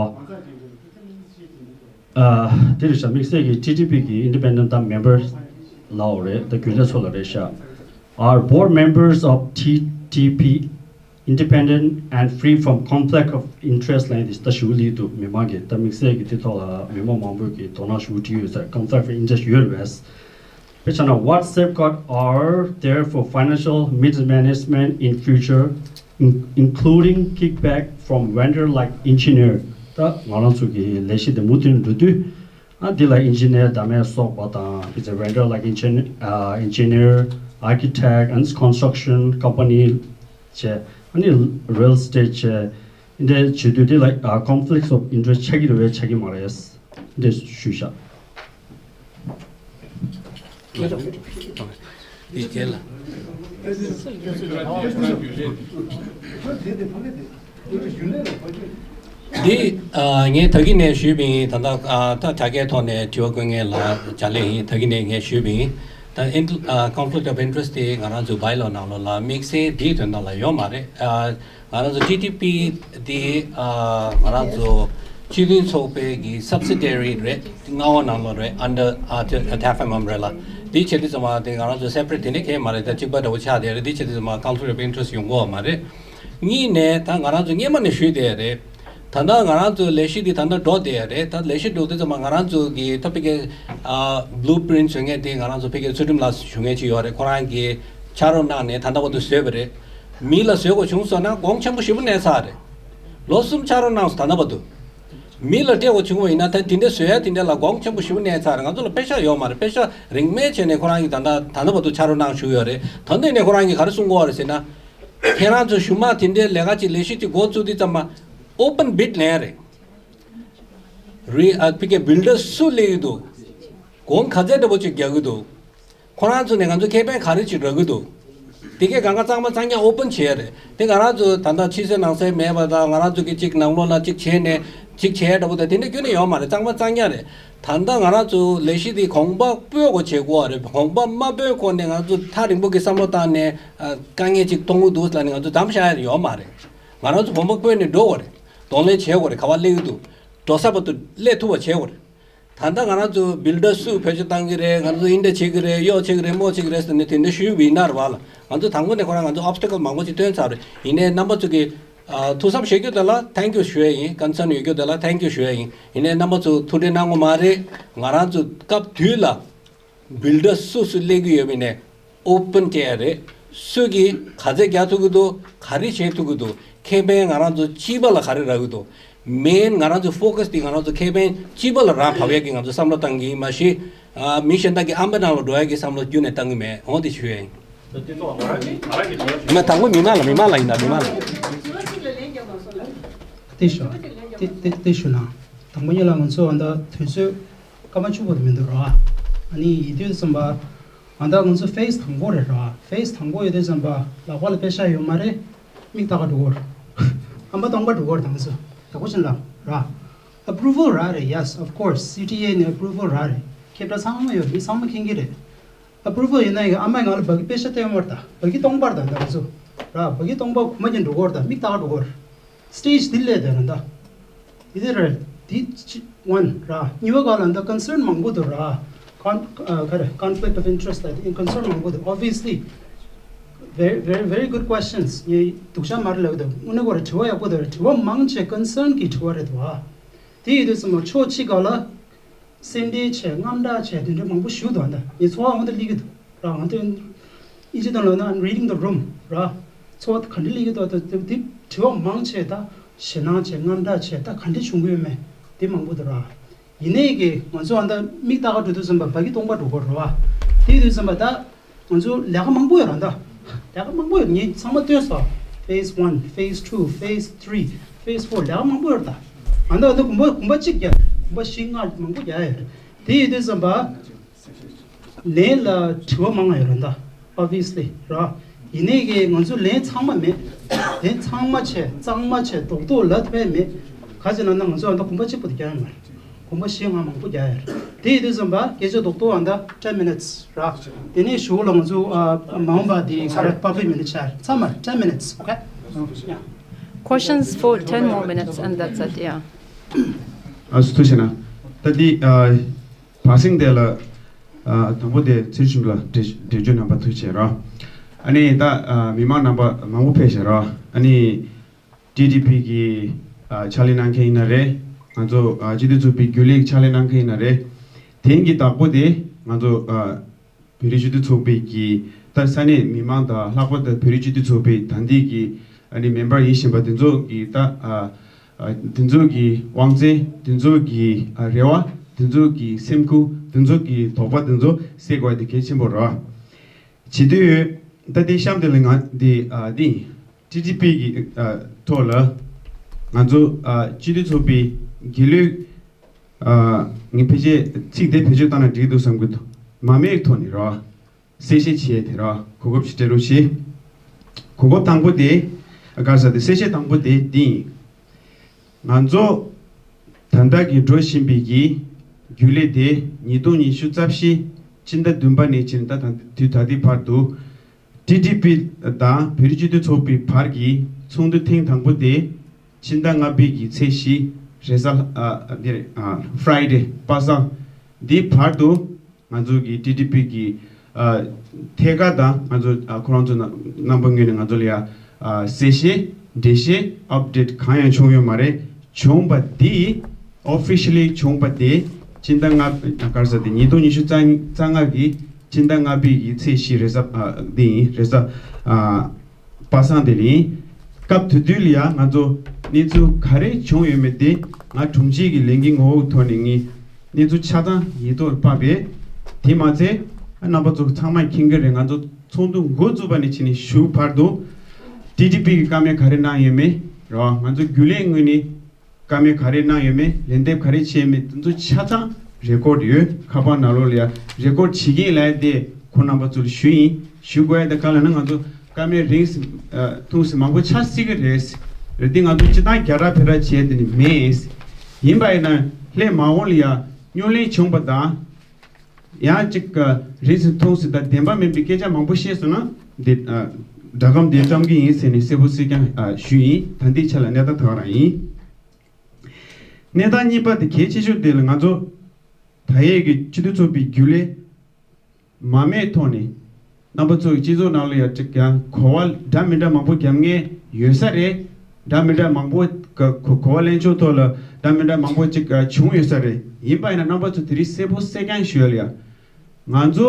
ཨ། དེ་རེད་ཤག་དམིགས་བསལ་གྱི་ཊི་ཊི་པི་གི་ཨིན་ཌི་པེན་ཌེན་ཊི་ད་མེམ་བར་ལའོ་རེད། ད་རྒྱུན་ལས་ཚོ་ལ་རེད་ཤག Are board members of T T P independent and free from conflict of interest ལབ་ཡ་དེ་ད་ཞུ་ལི་འདུག་མི་མང་གི་ད་དམིགས་བསལ་གྱི་དེ་ཐོག་ལ་མི་མང་མང་པོས་ཀྱི་དོ་སྣང་ཞུ་བྲིས་ཡོད་ས་རེད། Conflict of interest ཡོད་རེད་པས། དཔེ་ཆ་ན། What safeguards are there for financial mismanagement in future, in- including kickback from vendor like engineer? ད་ང་རང་ཚོ་གི་ལས་གཞི་དེ་མུ་མཐུད་འགྲོ་དུས། ཨ། འདི་ལ་ཨིན་ཇི་ནེར་འདྲ་མིན་སོགས་པ་དང་། It's a vendor like engin- uh, engineer, architect and construction company བྱས། ཨ་ནི་རི་ཡལ་ཨེ་སི་ཊེཊ་བྱས། འདི་འདྲ་བྱེད་དུས་འདི་ལ་ཨ། conflicts of interest ཆགས་ཀྱི་རེད་པས་ཆགས་ཀྱི་མ་རེད། འདི་ཞུས་བཞག་འདི་རྗེས་ལ། འདི། ཨ། ངས་ད་གིན་ནས་ཞུས་པ་ཡིན། ད་ལྟ། ཨ། ད་དྲ་རྒྱའི་ཐོག་ནས་དྲི་བ་བཀོད་མཁན་ལ་བྱ་ལས་ཡིན། ད་གིན་ནས་ངས་ཞུས་པ་ཡིན། ད་ཨིན། ཨ། conflict of interest དེ་ང་རང་ཚོའི་བྷའི་ལོ་ནང་ལོགས་ལ་དམིགས་བསལ་འདིའི་དོན་དག་ལ་ཡོད་མ་རེད། ཨ། ང་རང་ཚོ་ཊི་ཊི་པི་དེ། ཨ། ང་རང་ཚོ་སྤྱི་མཐུན་ཚོགས་པའི་གི་སབ་སི་ཌི་ཡ་རི་རེད། མངའ་འོག་ནང་ལོགས་རེད། under ཨ། ཊེཕ་ཨེམ་ཨམ་བྷི་རེ་ལ། དེ་བྱེད་དུས་ཙམ་པ་དེ་ང་རང་ཚོ་སེ་པ་རེཊ་དེ་འདྲ་གང་ཡང་མ་རེད། ད་གཅིག་པ་འདྲ་བོ་ཆགས་བསྡད་རེད། དེ་བྱེད་དུས་ཙམ་པ་conflict of interest ཡོང་གི་ཡོད་མ་རེད། གཉིས་ནས་ད་ང་རང་ཚོ་སྔོན་མ་ནས་ཞུས་བསྡད་ཡ་རེད། ད་ལྟ་ང་རང་ཚོའི་ལས་གཞི་འདི་ད་ལྟ་འགྲོ་བསྡད་ཡ་རེད། ད་ལས་གཞི་འགྲོ་དུས་ཙམ་པ་ང་རང་ཚོ་གི་ད་ཕ་གིའི། ཨ། བྷུ་ལུ་པི་རིན་ཊི་བཟོ་མཁན་དེ་ང་རང་ཚོ་ཕ་གིའི་ཚུལ་ཁྲིམས་ལགས་ཞུ་མཁན་ཅིག་ཡོད་རེད། ཁོ་རང་གིས་ཕྱག་རོགས་གནང་ནས་ད་ལྟ་བར་དུ་བཟོས་པ་རེད། མི་ལ་བཟོ་དགོས་བྱུང་སོང་ན་གོང་ཆེན་པོ་ཞེ་པོ་གནས་ཚར་རེད། ལོ་གསུམ་ཕྱག་རོགས་གནང་སོང་། ད་ལྟ་བར་དུ། མི་ལ་སྤྲད་དགོས་བྱུང་བ་ཡིན་ན་ད་དེ་འདྲ་བཟོ་ཡ་དེ་འདྲ་ལ་གོང་ཆེན་པོ་ཞེ་པོ་གནས་ཚར་རེད། ང་ཚོ་ལ་པེ་ཤག་ཡོད་མ་རེད། པེ་ཤག་རིན་མེད་བྱས་ནས་ཁོ་རང་གིས་ད་ལྟ་ད་ལྟ་བར་དུ་ཕྱག་རོགས་གནང་བཞུགས་ཡོད་རེད། ད་འདི་ནས་ཁོ་རང་གིས་ག་རེ་གསུང་གི་ཡོད་རེད་ཟེར་ན། ཁྱེད་རང་ཚོ་གཞུག་མ་དེ་འདྲའི་ལས་ཀ་ཅིག་ལས་གཞི་ཅིག་འགོ་བཙུགས་དུས་ཙམ་པ་ཨོ་པན་བིཌ་ལེན་རེད། རི། ཨ། ཕ་གིའི་བྷིལ་ཌར་སུ་སླེབས་ཀྱི་འདུག་གོང་ག་ཚད་འདྲ་པོ་ཅིག་རྒྱག་གི་འདུག་ཁོ་རང་ཚོ་ནས་ང་ཚོ་ཁེ་ཕན་ག་རེ་ཅིག་རག་གི་འདུག་དེ་གས་གང་ག་གཙང་མ་གཙང་རྐྱང་ཨོ་པན་བྱས་རེད། དེ་ང་རང་ཚོ་ད་ལྟ་ཕྱི་གསལ་ནང་གསལ་མེད་པ་དང་། ང་རང་ཚོ་གི་ཅིག་ནང་ལོགས་ལ་ཅིག་བྱས་ནས་ཅིག་བྱས་འདྲ་པོ་དང་དེ་འདྲ་ཁྱོན་ནས་ཡོད་མ་རེད། གཙང་མ་གཙང་རྐྱང་རེད། ད་ལྟ་ང་རང་ཚོ་ལས་གཞི་དེ་གོང་འཕེལ་སྤོ་དགོས་བྱེད་དགོས་རེད། གོང་འཕེལ་མ་སྤོས་གོང་ནས་ང་ཚོ་ཐག་རིང་པོ་གི་བསམ་བློ་བཏང་ནས། ཨ། དཀའ་ངལ་ཅིག་མཐོང་གི་འདུག་ལབ་ནས་ང་ཚོ་འདམ་བཞག་ཡ་ཡོད་མ་རེད། ང་རང་ཚོ་གོང་འཕེལ་སྤོས་ནས་འགྲོ་དགོས་རེད། གདོང་ལེན་བྱེད་དགོས་རེད། ག་པར་སླེབས་ཀྱི་འདུག་འགྲོ་ས་བར་དུ་སླེབས་ཐུབ་པ་བྱེད་དགོས་རེད། ད་ལྟ་ང་རང་ཚོ་བྷིལ་ཌར་སུ་བེད་སྤྱོད་བཏང་གི་རེད། ང་ཚོ་འདི་འདྲ་བྱེད་ཀྱི་རེད། གཡོག་བྱེད་ཀྱི་རེད། མོ་བྱེད་ཀྱི་རེད་ཟེར་ནས་དེ་འདྲ་ཞུས་པ་ཡིན་ན་རེད་བ་ལ། ང་ཚོ་དང་པོ་ནས་ཁོ་རང་ང་ཚོ་ཨོབ་སི་ཊི་ཀལ་མང་པོ་ཅིག་ཐོན་ཚར་རེད། ཡིན་ནའི་རྣམ་པ་ཚོ་གི་ཨ་ཐུགས་བསམ་བཞེས་རྒྱུ་དེ་ལ་ཐེང་ཀིའུ་ཞུ་ཡ་ཡིན། ཀོན་སརན་ཡོད་རྒྱུ་དེ་ལ་ཐེང་ཀིའུ་ཞུ་ཡ་ཡིན། ཡིན་ནའི་རྣམ་པ་ཚོ་ཐུགས་ཁྲལ་གནང་དགོས་མ་རེད། ང་རང་ཚོ་སྐབས་དུས་ལ་བྷིལ་ཌར་སུ་སུ་སླེབས་ཀྱི་ཡོད་པ་ཡིན་ནའི་ཨོ་པན་བྱས་ཡ་རེད། སུ་གིས་ག་ཚད་རྒྱག་ཐུབ་ཀྱི་འདུག་ག་རེ་བྱེད་ཐུབ་ཀྱི་འདུག་ཁེ་ཕན་ང་རང་ཚོ་སྤྱི་པ་ལ་ག་རེ་རག་གི་འདུག་མེན་ང་རང་ཚོ་ཕོ་ཀ་སི་དེ་ང་རང་ཚོ་ཁེ་ཕན་སྤྱི་པ་ལ་རག་ཐུབ་ཡ་གི་ང་ཚོ་བསམ་བློ་བཏང་གི་ཡིན། མ་གཞི་ཨ་མི་གཞན་དག་གི་ཨམ་པ་ནང་ལ་འགྲོ་ཡ་གི་བསམ་བློ་རྒྱུན་ནས་བཏང་གི་མེད། འོ་དེ་ཞུ་ཡ་ཡིན། མ་དང་པོ་མི་མང་ལ་མི་མང་ལ་ཡིན་ད་མི་མང་ལ། དེ་ཞུ་དེ་དེ་དེ་ཞུ་ན། དང་པོ་ཉིད་ལ་ང་ཚོ་ཨ་ད་དུས་ཚོད་སྐར་མ་བཅུ་པོ་དེ་མི་འདུག་ར། ཨ་ནི་ཡིན་དུས་ཙམ་པ། ཨ་ད་ང་ཚོ་ཕེ་སི་དང་པོ་རེད་ར། ཕེ་སི་དང་པོ་ཡོད་དུས་ཙམ་པ་ལག་པ་ལ་པེ་ཤ་ཡོད་མ་རེད། མིག་ལྟ་ག་འགྲོ་གོ་ར། ཨམ་པ་སྟོང་པ་འགྲོ་གོ་ར། ད་ང་ཚོ་ད་གོ་ཕྱིན་ལ་ར། ཨེ་པུ་རུ་ཝལ་རག་རེད། Yes, of course, སི་ཊི་ཨེ་ནས་ཨེ་པུ་རུ་ཝལ་རག་རེད། ཁྱེད་རང་ཚང་མ་ཡོད། མི་ཚང་མ་མཁྱེན་གྱི་རེད། ཨེ་པུ་རུ་ཝལ་ཡིན་ན་ཡང་ཨ་མ་ང་ལ་བ་གི་པེ་ཤ་སྟོན་བར་ད་བ་གི་སྟོང་པར་ད་ད་ང་ཚོ་ར། བ་གི་སྟོང་པ་གོ་མ་ཀྱང་འགྲོ་གོ་ར། ད་མིག་ལྟ་ག་འགྲོ་གོ་ར། སི་ཊེ་ཇི་དེ་ལས་དེ་ར་ད། དེ་དེ་རེད། དེ་ཅི་ཝན་ར། གཉིས་པ་ག་ལ་ད་ཀོན་སརན་མང་པོ་འདུག་ར། ཀོན་ཨ་ག་རེ། conflict of interest ལ་དེ་ཀོན་སརན་མང་པོ་འདུག Obviously, very, very, very good questions. ངས་སྡུག་ཅག་མ་རེད་ལབ་འདུག་དངོས་གནས་ཁོ་ར་དྲི་བ་ཡག་པོ་འདུག་དྲི་བ་མང་ཆེ་ཀོན་སརན་གྱི་དྲི་བ་རེད་འདུག་ཨ། དེ་ཡིན་དུས་ཙམ་པ་ཕྱོགས་གཅིག་ག་ལ་སེམས་ཁྲལ་བྱས། དངངས་སྐྲག་བྱས། དེ་འདྲ་མང་པོ་ཞིག་འདུག་ཨ། ད་ངས་ཚོར་བ་འོ་འདི་སླེབས་ཀྱི་འདུག་ར། ང་ཚོ་ཨིན་ཇི་དང་ལབ་ན་I'm reading the room ར། ཚོར་བ་ག་འདྲ་སླེབས་ཀྱི་འདུག་ད་དེ་དྲི་བ་མང་ཆེ་ད་ཞེད་སྣང་བྱས། དངངས་སྐྲག་བྱས། ད་ག་འདྲ་བྱུང་གི་ཡོད་མེད་དེ་མང་པོ་འདུག་ར། ཡིན་ནའི་གི་ང་ཚོ་ཨ་ད་མིག་ལྟ་ག་འགྲོ་དུས་ཙམ་པ་བ་གི་སྟོང་པ་འགྲོ་གོ་ར་བ། དེ་དུས་ཙམ་པ་ད་ང་ཚོ་ལས་ཀ་མང་པོ་ཡོད་ར། ད་ལས་ཀ་མང་པོ་ཡོད། ངས་ཚང་མ་སྟོན་སོང་། Phase one, phase two, phase three, phase four ལས་ཀ་མང་པོ་ཡོད་ར། ད་ཨ་ད་ཨ་ད་གོམ་པ་གོམ་པ་གཅིག་རྒྱག་གོམ་པ་བཞི་ལྔ་མང་པོ་རྒྱག་ཡོད་ར། དེ་ཡིན་དུས་ཙམ་པ། ལན་ལ་དྲི་བ་མང་ང་ཡོད་ར་ད། Obviously ར། ཡིན་ནའི་གི་ང་ཚོ་ལན་ཚང་མ་མེད། ལན་ཚང་མ་བྱས། གཙང་མ་བྱས། རྡོག་རྡོག་ལབ་ཐུབ་ཡ་མེད། ག་ཅི་ལབ་ན་ང་ཚོ་ཨ་ད་གོམ་པ་གཅིག་པོ་དེ་རྒྱག་ཡོད་མ་རེད། གོམ་པ་བཞི་ལྔ་མང་པོ་རྒྱག་ཡོད་རེད། དེ་ཡིན་དུས་ཙམ་པ་སྐད་ཆ་རྡོག་རྡོག་ཨ་ད་ten minutes ར། དེ་ནས་གཞུག་ལ་ང་ཚོ་ཨ་མ་འོངས་པ་དེ་ག་རེ་public minute བྱ་རེད། ཚང་མ་ten minutes, okay? Yeah. Questions for ten more minutes and that's it, yeah. ཨ་སུ་ཐུགས་ཆེ་ན། ད་འདི་ཨ། བར་སེང་དེ་ལ། ཨ་དང་པོ་དེ་ཚེ་རིང་ལ་འགྲེལ་འགྲེལ་བརྗོད་རྣམ་པ་ཐུགས་ཆེ་ར། ཨ་ནི་ད་ཨ་མི་མང་རྣམ་པ་མང་པོ་ཕེབས་ཤག་ར། ཨ་ནི་ཊི་ཌི་པི་གི་ཨ་ཕྱག་ལས་གནང་མཁན་ཡིན་ན་རེད། ང་ཚོ་ཨ་སྤྱི་འཐུས་ཚོགས་པའི་རྒྱུན་ལས་ཀྱི་ཕྱག་ལས་གནང་མཁན་ཡིན་ན་རེད། དེང་གི་བདག་པོ་དེ་ང་ཚོ་ཨ་བོད་རིགས་སྤྱི་འཐུས་ཚོགས་པའི་གི་ད་ས་གནས་མི་མང་དང་ལྷག་པར་དུ་བོད་རིགས་སྤྱི་འཐུས་ཚོགས་པའི་ད་ལྟའི་གི་ཨ་ནི་མེམ་བར་ཡིན་བཞིན་པ་དེ་ཚོ་གི་ད་ཨ་ཨ་དེ་ཚོ་གི་དབང་ཚད། དེ་ཚོ་གི་ཨ་རེ་བ། དེ་ཚོ་གི་སེམས་ཁུར། དེ་ཚོ་གི་དོགས་པ་དེ་ཚོ་སེལ་དགོས་དེ་གལ་ཆེན་པོ་རེད། བྱེད་དུས་ད་དེ་གཤམ་དེ་ལ་ང་འདི་ཨ་འདི་ཊི་ཌི་པི་གི་ཨ་ཐོག་ལ་ང་ཚོ་ཨ་སྤྱི་འཐུས་ཚོགས་པའི་རྒྱུན་ལས། ཨ་ངས་ཕལ་ཆེར་ཚིག་དེ་བེད་སྤྱོད་བཏང་ན་འགྲིག་འདུག་བསམ་གྱི་འདུག་མ་མོའི་ཐོག་ནས་ར། གསལ་བཤད་བྱས་དེ་ར། གོ་སྐབས་ཤིག་སྤྲད་རོགས་བྱེད། གོ་སྐབས་དང་པོ་དེ། ཨ་ག་རེ་ཟེར་དེ། གསལ་བཤད་དང་པོ་དེ་འདི་ཡིན། ང་ཚོ་ད་ལྟ་གི་འགྲོ་བཞིན་པའི་གི་རྒྱུན་ལས་དེ་ཉིས་སྟོང་ཉི་ཤུ་རྩ་བཞི་སྤྱི་ཟླ་བདུན་པ་ནས་བྱས་ནས་ད་ད་དུས་ད་ལྟའི་བར་དུ། ཊི་ཌི་པི་དང་བོད་རིགས་སྤྱི་འཐུས་ཚོགས་པའི་བར་གྱི་ཚོགས་འདུ་ཐེངས་དང་པོ་དེ་ཕྱི་ཟླ་ལྔ་པའི་གི་ཚེས་བཞི་རེས་གཟའ་ཨ་འདི་རེད། ཨ་Friday པ་སངས་འདིའི་བར་དུ་ང་ཚོ་གི་ཊི་ཌི་པི་གི་ཨ་ཐད་ཀར་དང་ང་ཚོ་ཨ་ཁོ་རང་ཚོ་རྣམ་རྣམ་པ་ངོས་ནས་ང་ཚོ་ལ་ཡ་ཨ་གསལ་བཤད་འགྲེལ་བཤད་ཨཔ་ཌེཊ་གང་ཡང་བྱུང་ཡོད་མ་རེད། བྱུང་བ་འདི་ཨོ་ཕི་ཤལ་ལི་བྱུང་བ་དེ་ཕྱི་ཟླ་ལྔ་ག་རེ་ཟེར་དེ་ཉིས་སྟོང་ཉི་ཤུ་རྩ་ལྔ་གི་ཕྱི་ཟླ་ལྔ་པའི་གི་ཚེས་བཞི་རེས་གཟའ་ཨ་འདི་ཡིན། རེས་གཟའ་ཨ་པ་སངས་དེ་ཡིན། སྐབས་དེ་དུས་ལ་ཡ་ང་ཚོ་གནས་ཚུལ་ག་རེ་བྱུང་ཡོད་མེད་དེ་ང་དྲུང་ཆེ་གི་ལས་འགན་ངོ་བོ་ཐོག་ནས་ངས་གནས་ཚུལ་ཆ་ཚང་ཡིག་ཐོག་ཕབ་པས། དེ་མ་ཚད་རྣམ་པ་ཚོ་ཚང་མས་མཁྱེན་གྱི་རེད། ང་ཚོ་ཚོགས་འདུ་འགོ་བཙུགས་པ་ནས་བྱས་ནས་གཞུག་བར་དུ་ཊི་ཌི་པི་གི་བཀའ་མོལ་ག་རེ་གནང་ཡོད་མེད་རེད་བ། ང་ཚོ་རྒྱུན་ལས་ངོས་ནས་བཀའ་མོལ་ག་རེ་གནང་ཡོད་མེད། ལན་འདེབས་ག་རེ་བྱས་མེད། དེ་ཚོ་ཆ་ཚང་རེ་ཀོར་ཌི་ཡོད། ཁ་པར་ནང་ལོགས་ལ་ཡ་རེ་ཀོར་ཌི་བྱེད་ཀྱིན་ལབ་ཡ་དེ་ཁོང་རྣམ་པ་ཚོ་ལ་ཞུས་ཡིན། ཞུ་དགོས་ཡ་དེ་ག་ལབ་ན་ང་ཚོ་བཀའ་མོལ་རིང་ཙམ་ཨ་ཐུང་ཙམ་མང་པོ་ཆགས་སྲིད་ཀྱི་རེད། རེད་དེ་ང་ཚོ་སྤྱིར་བཏང་རྒྱག་ར་ཕེ་ར་བྱས་དེ་ནི་མེད། ཡིན་པ་ཡིན་ན་སླད་མ་འོངས་ལ་ཡ་སྨྱུང་གླེང་བྱུང་བ་དང་། ཡང་ཅིག་ཨ་རིང་ཙམ་ཐུང་ཙམ་དང་བདེན་པ་མིན་པའི་སྐད་ཆ་མང་པོ་བཤད་སོང་ན་འདི་ཨ་སྒྲ་སྒམ་འདི་བཀྲམ་གྱི་ཡིན་ཟེར་ནས་གསལ་པོ་གསལ་རྐྱང་ཨ་ཞུས་ཡིན། ད་འདི་ཆ་ལ་གནས་སྟངས་ད་ག་རང་ཡིན། གནས་སྟངས་གཉིས་པ་དེ་གལ་ཆེ་ཤོས་དེ་ལ་ང་ཚོ་ད་ཡས་ཀྱི་སྤྱི་འཐུས་ཚོགས་པའི་རྒྱུན་ལས་མ་མེད་ཐོག་ནས་རྣམ་པ་ཚོ་གི་སྤྱི་ཚོགས་ནང་ལ་ཡང་ཅིག་ཡང་གོ་བ་འདྲ་མི་འདྲ་མང་པོ་རྒྱབ་མཁན་ཡོད་ས་རེད། འདྲ་མི་འདྲ་མང་པོ་ག་གོ་གོ་བ་ལེན་ཕྱོགས་ཐོག་ལ་འདྲ་མི་འདྲ་མང་པོ་ཅིག་བྱུང་ཡོད་ས་རེད། ཡིན་པ་ཡིན་ན་རྣམ་པ་ཚོ་དེ་རིང་གསལ་པོ་གསལ་རྐྱང་ཞུ་ཡ་ལ་ཡ། ང་ཚོ་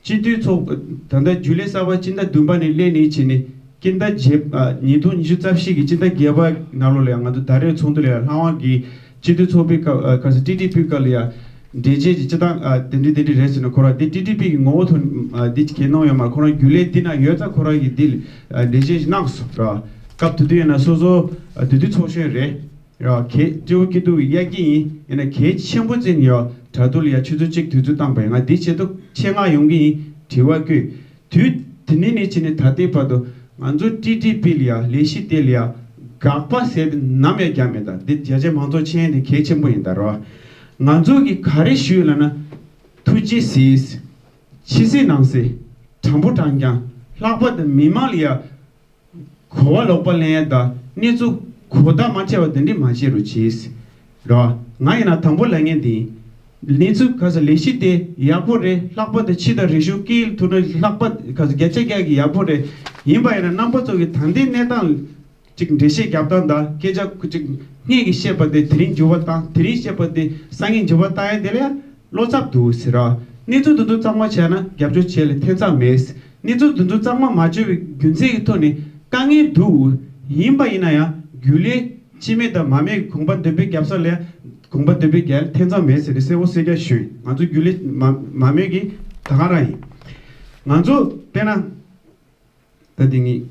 སྤྱི་འཐུས་ཚོགས་ད་ལྟ་རྒྱུན་ལས་གསར་པ་སྤྱི་ཟླ་བདུན་པ་ནས་སླེབས་ནས་བྱས་ནས་སྤྱི་ཟླ་བརྒྱད་ཨ་ཉིས་སྟོང་ཉི་ཤུ་རྩ་བཞི་གི་སྤྱི་ཟླ་བརྒྱད་པ་ནང་ལོགས་ལ་ཡང་ང་ཚོ་ཟླ་རེའི་ཚོགས་འདུ་ལ་ཡང་ལྷག་དབང་གིས་སྤྱི་འཐུས་ཚོགས་པའི་སྐབས་ཨ་ག་ས་ཊི་ཌི་པི་སྐབས་ལ་ཡང་འགྲེལ་བརྗོད་ཀྱི་སྤྱི་བཏང་ཨ་དེ་འདྲ་དེ་འདྲ་རེད་ཟེར་ནས་ཁོ་རང་དེ་ཊི་ཌི་པི་གི་ངོ་བོ་ཐོག་ཨ་འདི་གལ་གནང་ཡོད་མ་རེད། ཁོ་རང་རྒྱུན་ལས་འདི་ན་ཡོད་ཙང་ཁོ་རང་གིས་འདི་ལ་ཨ་འགྲེལ་བརྗོད་ཞིག་གནང་སོང་ར། སྐབས་དེ་དུས་ཡིན་ན་སོ་སོ་ཨ་དེ་དུས་ཚོགས་གཞོན་རེད། ཡ་གལ་སྤྲེའུ་སྐྱིད་སྡུག་གི་དབྱར་སྐྱིད་ཡིན་ཡིན་ན་གལ་ཆེན་པོ་ཅན་ཡ་དྲ་ཐོག་ལ་ཡ་ཆུ་ཚོད་གཅིག་དུས་ཚོད་བཏང་པ་ཡིན། ང་འདི་བྱེད་ཐུབ་ཆེད་མངགས་ཡོང་གི་ཡིན་དྲི་བ་བཀོད། དུས་དེ་ནས་ནས་བྱས་ནས་ད་ལྟའི་བར་དུ་ང་ཚོ་ཊི་ཌི་པི་ལ་ཡ་ལས་གཞི་དེ་ལ་ཡ་དགག་པ་ཟེར་དེ་ནམ་ཡང་བརྒྱབ་མེད། ད་འདི་རྒྱ་ཆེ་མང་ཚོགས་མཁྱེན་དེ་གལ་ཆེན་པོ་ཡིན་ད་རོ། ང་ཚོ་གི་ག་རེ་ཞུས་ལབ་ན་ཐུགས་རྗེ་གཟིགས། ཕྱི་གསལ་ནང་གསལ། དྲང་པོ་དྲང་རྐྱང་། ལྷག་པར་དུ་མི་མང་ལ་ཡ། གོ་བ་ལོག་པ་ལེན་ཡ་དང་གནས་ཚུལ་གོ་བརྡ་མ་ཆེ་བ་དེ་འདྲས་མ་བྱེད་རོགས་གྱིས། ར། ང་ཡིན་ན་དང་པོ་ལབ་མཁན་དེ་ཡིན། གནས་ཚུལ་ག་ས་ལས་གཞི་དེ་ཡག་པོ་རེད། ལྷག་པར་དུ་ཕྱི་དང་རིག་གཞུང་སྐད་ཡིག་ཐུག་ན་ལྷག་པར་ག་ས་བརྒྱ་ཆ་བརྒྱ་གི་ཡག་པོ་རེད། ཡིན་པ་ཡིན་ན་རྣམ་པ་ཚོ་གི་ད་ལྟའི་གནས་སྟངས་ཅིག་འགྲེལ་བཤད་རྒྱབ་སྟངས་དང་སྐད་ཆ་ཅིག་སྔས་ཀྱི་བཤད་པ་དེ་དེ་རིང་འགྱུར་བ་བཏང་། དེ་རིང་བཤད་པ་དེ་སང་ཉིན་འགྱུར་བ་བཏང་ཡ་དེ་ལ་ཡ། བློ་འཚབ་འདུག་ཟེར་ར། གནས་ཚུལ་འདི་ཚོ་གཙང་མ་བྱས་ན་རྒྱབ་སྐྱོར་བྱས་ལ་ཐེ་ཚོམ་མེད། གནས་ཚུལ་འདི་ཚོ་གཙང་མ་མ་བྱས་པའི་རྒྱུ་མཚན་གྱི་ཐོག་ནས་དཀའ་ངལ་འདུག་ཡིན་པ་ཡིན་ན་ཡང་རྒྱུན་ལས་སྤྱི་མི་དང་མ་མི་གོང་པ་འདོན་སྤེལ་རྒྱབ་ས་ལ་གོང་པ་འདོན་སྤེལ་རྒྱག་ཐེ་ཚོམ་མེད་ཟེར་ནས་གསལ་པོ་གསལ་རྐྱང་ཞུས། ང་ཚོ་རྒྱུན་ལས་མ་མ་མི་གི་ད་ག་རང་ཡིན། ང་ཚོ་དཔེར་ན། ད་དེ་ངས་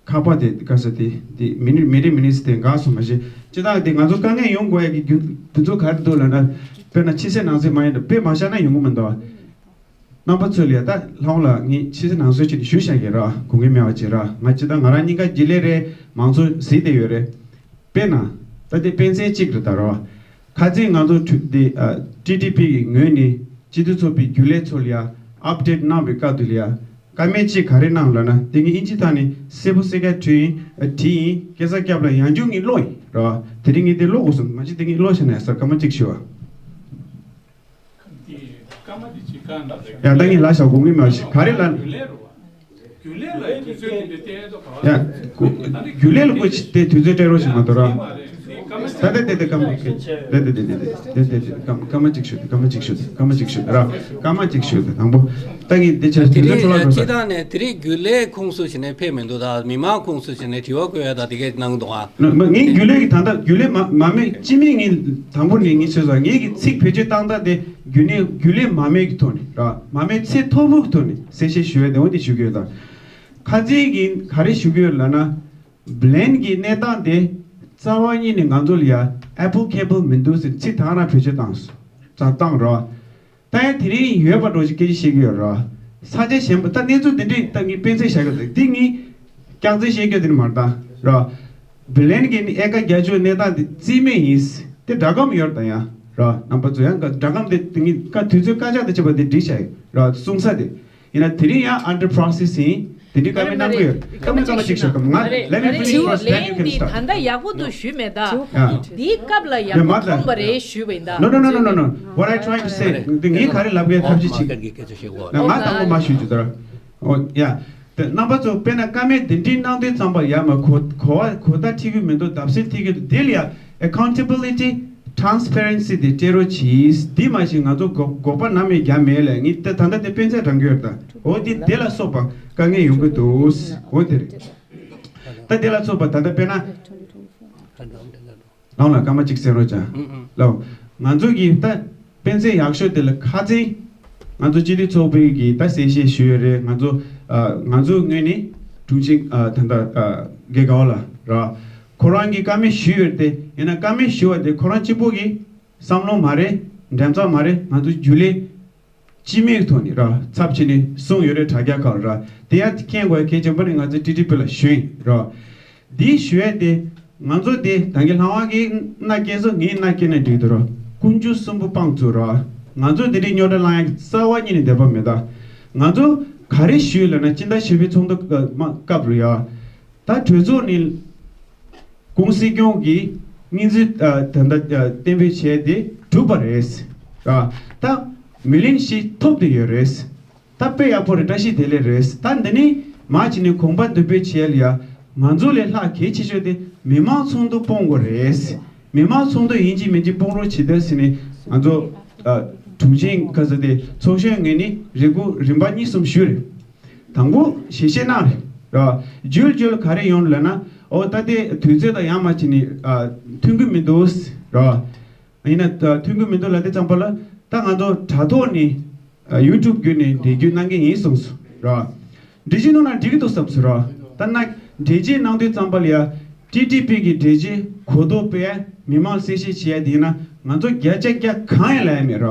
ཁ་པར་དེ་ག་ས་དེ་དེ་མི་ནི་མི་རེ་མི་ནི་སི་དེ་འགག་སོང་མ་གཞི་ཅི་ད་དེ་ང་ཚོ་དཀའ་ངལ་ཡོང་དགོས་ཡ་གི་རྒྱུ་དེ་ཚོ་ག་རེ་འདུག་ལབ་ན། དཔེར་ན་ཕྱི་གསལ་ནང་གསལ་མ་ཡིན་ན་དཔེ་མ་བཞག་ན་ཡོང་གི་མི་འདུག་རྣམ་པ་ཚོ་ལ་ཡ་ད་ལྷག་ལ་ངས་ཕྱི་གསལ་ནང་གསལ་ཅིག་ཞུ་བཞག་གི་ར་དགོངས་འགལ་མེད་པ་ཅིག་ར། ང་ཅི་ད་ང་རང་གཉིས་ཀ་རྒྱུན་ལས་རེད། མང་ཚོགས་གཟིགས་བསྡད་ཡོད་རེད། དཔེར་ན་ད་དེ་དཔེ་མཚོན་གཅིག་རེད་ད་ར། ཁ་རྩང་ང་ཚོ་ཁྲུ་དེ་ཨ་ཊི་ཌི་པི་གི་ངོས་ནས་སྤྱི་འཐུས་ཚོགས་པའི་རྒྱུན་ལས་ཚོ་ལ་ཡ་ཨབ་ཌེཊ་གནང་བའི་སྐབས་དུ་ལ་ཡ། བཀའ་མོལ་གཅིག་ག་རེ་གནང་ལབ་ན་དེ་ངས་ཨིན་ཇི་ཐོག་ནས་གསལ་པོ་གསལ་རྐྱང་བྲིས་ཡིན། ཨ་བྲིས་ཡིན། སྐལ་བཟང་སྐྱབས་ལ་ཡང་བསྐྱར་ངས་ཀློག་ཡིན་ར། དེ་རིང་ངས་དེ་ཀློག་དགོས་སོང་། མ་གཞི་དེ་ངས་ཀློག་བྱས་ན་ཡ་སར་སྐར་མ་གཅིག་ཞུ་བ། ཡ་ད་ངས་ལ་ཞག་དགོངས་ཀྱི་མ་ཞིག་ག་རེ་ལ། རྒྱུན་ལས་ལ་ཡི་དུས་ཚོད་དེ་འདྲ་བསྟན་ཡོད་དོ་ག་ཡ། རྒྱུན་ལས་ལ་ཀོ་ཅི་དེ་དུས་ཚོད་སྤྲད་རོགས་ཞིག་མ་གཏོགས་ར། ད་ད་དེ་དེ་སྐར་མ་དེ་དེ་དེ་དེ་དེ་དེ་སྐར་མ་གཅིག་ཞུ་དེ་སྐར་མ་གཅིག་ཞུ་དེ་སྐར་མ་གཅིག་ཞུ་དེ་ར། སྐར་མ་གཅིག་ཞུ་དེ་དང་པོ། ད་ངས་དེ་ཆ་དེ་དུས་ཚོད་རིང་འཕྲོ་བརླག་འགྲོ་སྤྱི་ས། བཏང་ནས་དེ་རིང་རྒྱུན་ལས་ཁོངས་སུ་བྱས་ནས་ཕེབས་མི་འདུག་ད་མི་མང་ཁོངས་སུ་བྱས་ནས་དྲི་བ་བཀོད་ཡ་ད་དེ་གས་གནང་འདུག་ཨ། ནོ་ནོ་ངས་རྒྱུན་ལས་ཀྱི་ད་ལྟ་རྒྱུན་ལས་མ་མ་མེད་སྤྱི་མི་ངས་དང་པོ་ནས་ངས་ཤེས་སོང་། ངས་ཀྱི་ཚིག་བེད་སྤྱོད་བཏང་སྟངས་དེ་རྒྱུན་ལས་རྒྱུན་ལས་མ་མེད་ཀྱི་ཐོག་ནས་ར་མ་མེད་ཚད་མཐོ་པོ་གི་ཐོག་ནས་གསལ་བཤད་ཞུ་ཡ་དེ་འོ་དེ་ཞུ་གི་ཡོད་ད། ཁ་རྩང་གིས་ག་རེ་ཞུ་གི་ཡོད་ལབ་ན། བྷི་ལན་གྱི་གནས་སྟངས་དེ་རྩ་བ་ཉིད་ནས་ང་ཚོ་ལ་ཡ་ཨེ་པི་ལི་ཀེ་བྷལ་མི་འདུག་ཟེར་ཚིག་ད་ག་རང་བེད་སྤྱོད་བཏང་སོང་། ཙང་བཏང་རོགས། ད་ཡང་དེ་རིང་ཡོད་པ་འགྲོ་ཞིག་སྐད་ཆ་བཤད་ཀྱི་ཡོད་རོགས། ས་ཆ་གཞན་པ་ད་གནས་ཚུལ་འདི་འདྲས་ད་ངས་སྤེན་ཚེ་བཞག་གི་འདུག་འདི་ངས་སྐྱག་རྫུན་བཤད་རྒྱུ་དེ་ནི་མ་རེད་ད་རོགས། བྷི་ལན་གྱི་ནི་ཨེ་ཀ་བརྒྱད་ཅུ་གནས་སྟངས་དེ་རྩིས་མེད་ཡིན། དེ་སྒྲ་སྒམ་ཡོད་རེད་ད་ཡང་རོགས། རྣམ་པ་ཚོ་ཡང་སྒྲ་སྒམ་དེ་དེ་ངས་ཀ་དུས་ཚོད་སྐར་ཆ་དང་བཅས་པ་དེ་བསྒྲིགས་བཞག་ཡོད་རོགས། གསུང་ས་དེ། ཡིན་ན་དེ་རིང་ཡང་under process ཡིན། དེ་འདྲའི་བཀའ་མོལ་གནང་གི་ཡོད། བཀའ་མོལ་སྐར་མ་གཅིག་ཞུ་གམ། ང་let me finish first, then you can start. ད་ལྟ་ཡག་པོ་འདུག་ཞུས་མེད་ད། ཡ། འདིའི་སྐབས་ལ་ཡག་པོ་མཐོང་བ་རེད་ཞུས་པ་ཡིན་ད། No, no, no, no, no, no. What I trying to say, དེ་ངས་ག་རེ་ལབ་དགོས་ཐབས་ཤེས་བྱེད་ཀྱི། ང་དང་པོ་མ་ཞུ་རྒྱུ་དར། ཨོ་ཡ། དེ་རྣམ་པ་ཚོ་དཔེར་ན་བཀའ་མོལ་འདི་འདྲའི་གནང་དུས་ཙམ་པ་ཡ་མ་གོ་གོ་བ་གོ་བརྡ་ཁྲིད་ཀྱི་མི་འདུག་བརྡབ་གསིག་ཐེབས་ཀྱི་འདུག་དེ་ལ་ཡ། Accountability, transparency དེ་སྤྲད་རོགས་གྱིས། འདི་མ་གཞི་ང་ཚོ་འགོག་འགོག་པ་ནམ་ཡང་རྒྱག་མེད་ལས། ངས་ད་ད་ལྟ་དེ་སྤེན་ཚེ་དྲང་གི་ཡོད་ད། འོ་འདི་དེ་ལ་སོགས་པ་དཀའ་ངལ་ཡོང་གི་འདུག་འོ་དེ་རེད། ད་དེ་ལ་སོགས་པ་ད་ལྟ་དཔེར་ན། ལའོ་ལ་སྐར་མ་གཅིག་གསན་རོགས་བྱ། ལའོ། ང་ཚོ་གི་ད་སྤེན་ཚེ་ཡག་ཤོས་དེ་ལ་ཁ་རྩང་། ང་ཚོ་སྤྱི་འཐུས་ཚོགས་པའི་གི་ད་གསལ་བཤད་ཞུས་ཡོད་རེད། ང་ཚོ་ཨ་ང་ཚོའི་ངོས་ནས་དྲུང་ཆེ་ཨ་ད་ལྟ་ཨ་དགེ་དགའ་བ་ལགས་ར། ཁོ་རང་གིས་བཀའ་མོལ་ཞུས་ཡོད་དེ། ཡིན་ན་བཀའ་མོལ་ཞུ་བ་དེ་ཁོ་རང་གཅིག་པོ་གི་བསམ་བློ་མ་རེད། འགྲེམས་ཚང་མ་རེད། ང་ཚོ་རྒྱུན་ལས་སྤྱི་མོས་ཐོག་ནས་ར་ཚབ་བྱས་ནས་གསུངས་ཡོད་རེད། དྲ་རྒྱ་ཁག་ར། དེ་ཡང་མཁྱེན་དགོས་གལ་ཆེན་པོ་ནི་ང་ཚོ་ཊི་ཊི་པི་ལ་ཞུས་ཡིན་ར། འདི་ཞུ་ཡས་དེ། ང་ཚོ་དེ་ད་གིན་ལྷ་དབང་གིས་མནའ་སྐྱེལ་སོང་། ངས་མནའ་སྐྱེལ་ན་འགྲིག་འདུག་ར། ཀུན་སྤྱོད་གསུམ་པོ་སྤངས་ཚུལ་ར། ང་ཚོ་དེ་འདྲའི་རྙོག་དྲ་བསླང་ཡག་རྩ་བ་ཉིད་ནས་འདོད་པ་མེད་ད། ང་ཚོ་ག་རེ་ཞུས་ལབ་ན་སྤྱི་ཟླ་བཞི་པའི་ཚོགས་འདུ་སྐབས་རུ་ཡ། ད་གྲོས་ཚོགས་ནི་ཀུང་སི་སྐྱོང་གིས་ སྙིང་རྗེ་ཨ་ད་ལྟ་ཨ་བསྟན་པའི་བྱས་དེ་གྲུབ་པ་རེད། ར། ད་མི་ལན་ཞིག་ཐོབ་དེ་ཡོད་རེད། ད་དཔེ་ཡག་པོ་རེད། བཀྲ་ཤིས་བདེ་ལེགས་རེད། ད་འདི་ནི་མ་ཅི་ནི་གོམ་པ་འདུས་པའི་བྱས་ལ་ཡ། ང་ཚོ་ལས་ལྷག་གལ་ཆེ་ཤོས་དེ་མི་མང་ཚོགས་འདུ་སྤོང་དགོས་རེད། མི་མང་ཚོགས་འདུ་ཡིན་གཅིག་མིན་གཅིག་སྤོང་རོགས་བྱེད་དེ་ཟེར་ནས་ང་ཚོ་ཨ་དྲུང་ཆེ་ག་ས་དེ་ཚོགས་གཞོན་ངོས་ནས་རེ་སྐུལ་རིམ་པ་གཉིས་གསུམ་ཞུས་རེད། དང་པོ་ཞལ་བཞེས་གནང་རེད། ར། བརྗོད་བརྗོད་ག་རེ་ཡོང་ལབ་ན། ཨོ་ད་ལྟའི་དུས་ཚོད་དང་ཡང་མ་ཅི་ནི་ཨ་མཐུན་གྱི་མི་འདུག་ར། ཡིན་ན་ད་མཐུན་གྱི་མི་འདུག་ལབ་དུས་ཙམ་པ་ལ་ད་ང་ཚོ་དྲ་ཐོག་ནས་ཨ་YouTube་བརྒྱུད་ནས་འབྲེལ་བརྒྱུད་གནང་གི་ཡིན་གསུངས་སོང་ར། འགྲེལ་བཤད་གནང་ན་འགྲིག་གི་འདུག་བསམ་སོང་ར། ད་ན་འགྲེལ་བཤད་གནང་དུས་ཙམ་པ་ལ་ཡ། ཊི་ཊི་པི་གི་འགྲེལ་བཤད་གོ་རྟོགས་སྤེལ་ཡ་མི་མང་གསལ་བཤད་བྱེད་ཡ་དེ་ཡིན་ན་ང་ཚོ་བརྒྱ་ཆ་བརྒྱ་གང་ཡང་ལབ་ཡ་མེད་ར།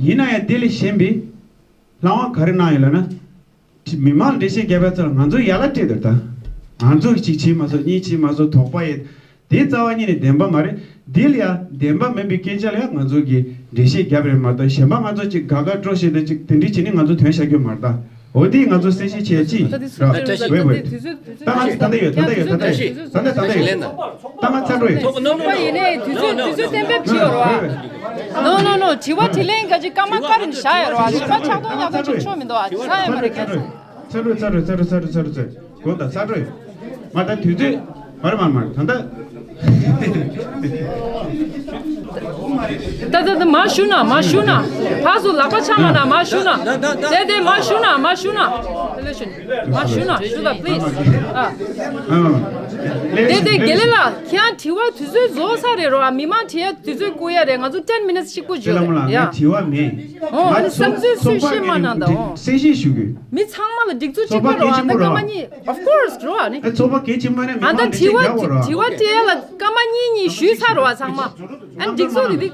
ཡིན་ན་ཡང་དེ་ལས་གཞན་པའི་ལྷ་དབང་ག་རེ་གནང་ཡོད་ལབ་ན། མི་མང་འགྲེལ་བཤད་བརྒྱབ་པའི་ཚེ་ལ་ང་ཚོ་ཡ་ལ་སྤྲད་འདུག་ད། ང་ཚོ་གཅིག་བྱེད་མ་སོང་གཉིས་བྱེད་མ་སོང་དོགས་པ་ཡོད། དེ་རྩ་བ་ཉིད་ནས་བདེན་པ་མ་རེད། འདི་ལ་ཡ་བདེན་པ་མིན་པའི་སྐད་ཆ་ལ་ཡ་ང་ཚོ་གིས་འགྲེལ་བཤད་བརྒྱབ་རེད་མ་གཏོགས་གཞན་པ་ང་ཚོ་གཅིག་དགའ་དགའ་སྤྲོ་བཞིན་དུ་གཅིག་དེ་འདྲ་བྱས་ནས་ང་ཚོ་དོན་བཞག་རྒྱུ་མ་རེད་ད། འོ་དེ་ང་ཚོ་གསལ་བཤད་བྱས་ཅི་ར། ཝེ་ཝེ། ད་ང་ད་ལྟ་ཡོད་ད་ལྟ་ཡོད་ད་ལྟ་ཡོད་ད་ལྟ་ད་ལྟ་ཡོད། ད་ང་ཚ་དྲོ་ཡོད། ཚོགས་པ་ཡིན་ནའི་དུས་ཚོད་དུས་ཚོད་གཏན་འབེབས་བྱས་ཡོད་རེད་བ། No, no, no. དྲི་བ་དྲིས་ལན་ག་ཅིག་སྐར་མ་སྐར་རིམ་བཞག་ཡོད་རེད་བ། གཞན་པ་ཕྱག་སྟོང་ཉག་ཚ་ཅིག་ཆོག་མི་འདུག་བ། ཆགས་ཡོད་མ་རེད་ཁ་སང་། ཚ་དྲོད་ཚ་དྲོད་ཚ་དྲོད་ཚ་དྲོད་ཚ་དྲོད་ཚ་དྲོད་ཚ་དྲོད། གོ་ད་ཚ་དྲོད། མ་ད་དུས་ཚོད། མ་རེད་མ་རེད་མ་རེད་ད་ད། ད་ད་ད་མ་ཞུ་ན་མ་ཞུ་ན། ཕར་ཚུར་ལག་པ་འཆང་མ་ན་མ་ཞུ་ན། དེ་དེ་མ་ཞུ་ན་མ་ཞུ་ན། དེ་ལས་ཞུ་ན་མ་ཞུ་ན་ཞུ་ད་please། ཨ། དེ་དེ་དགེ་ལེགས་ལགས་ཁྱེད་རང་དྲི་བ་དུས་ཚོད་རྫོགས་ས་རེད་རོ། མི་མང་དྲི་ཡ་དུས་ཚོད་བསྐུར་ཡ་རེད། ང་ཚོ་ten minutes་གཅིག་པུ་ཞུ་ཡ་རེད་ཡ། དྲི་བ་མེད། ཨོ་ཨ་ནི་བསམ་ཚུལ་སུས་བཤད་མ་གནང་ད་ཨོ། གསལ་བཤད་ཞུ་དགོས། མི་ཚང་མ་ལ་སྒྲིག་འཛུགས་གཅིག་པ་རོ། ཨ་ད་སྐར་མ་གཉིས། Of course་རོ་ཨ་ནི། ཚོགས་པ་གལ་ཆེན་པོ་ནི་མི་ཨ་ད་མང་དྲི་བ་དྲི་བ་སྤྲད་ཡ་ལ་སྐར་མ་གཉིས་གཉིས་ཞུས་ཚར་རོ་ཨ་ཚང་མ། ཨ་ནི་སྒྲིག་འཛུགས་དེ་དེ་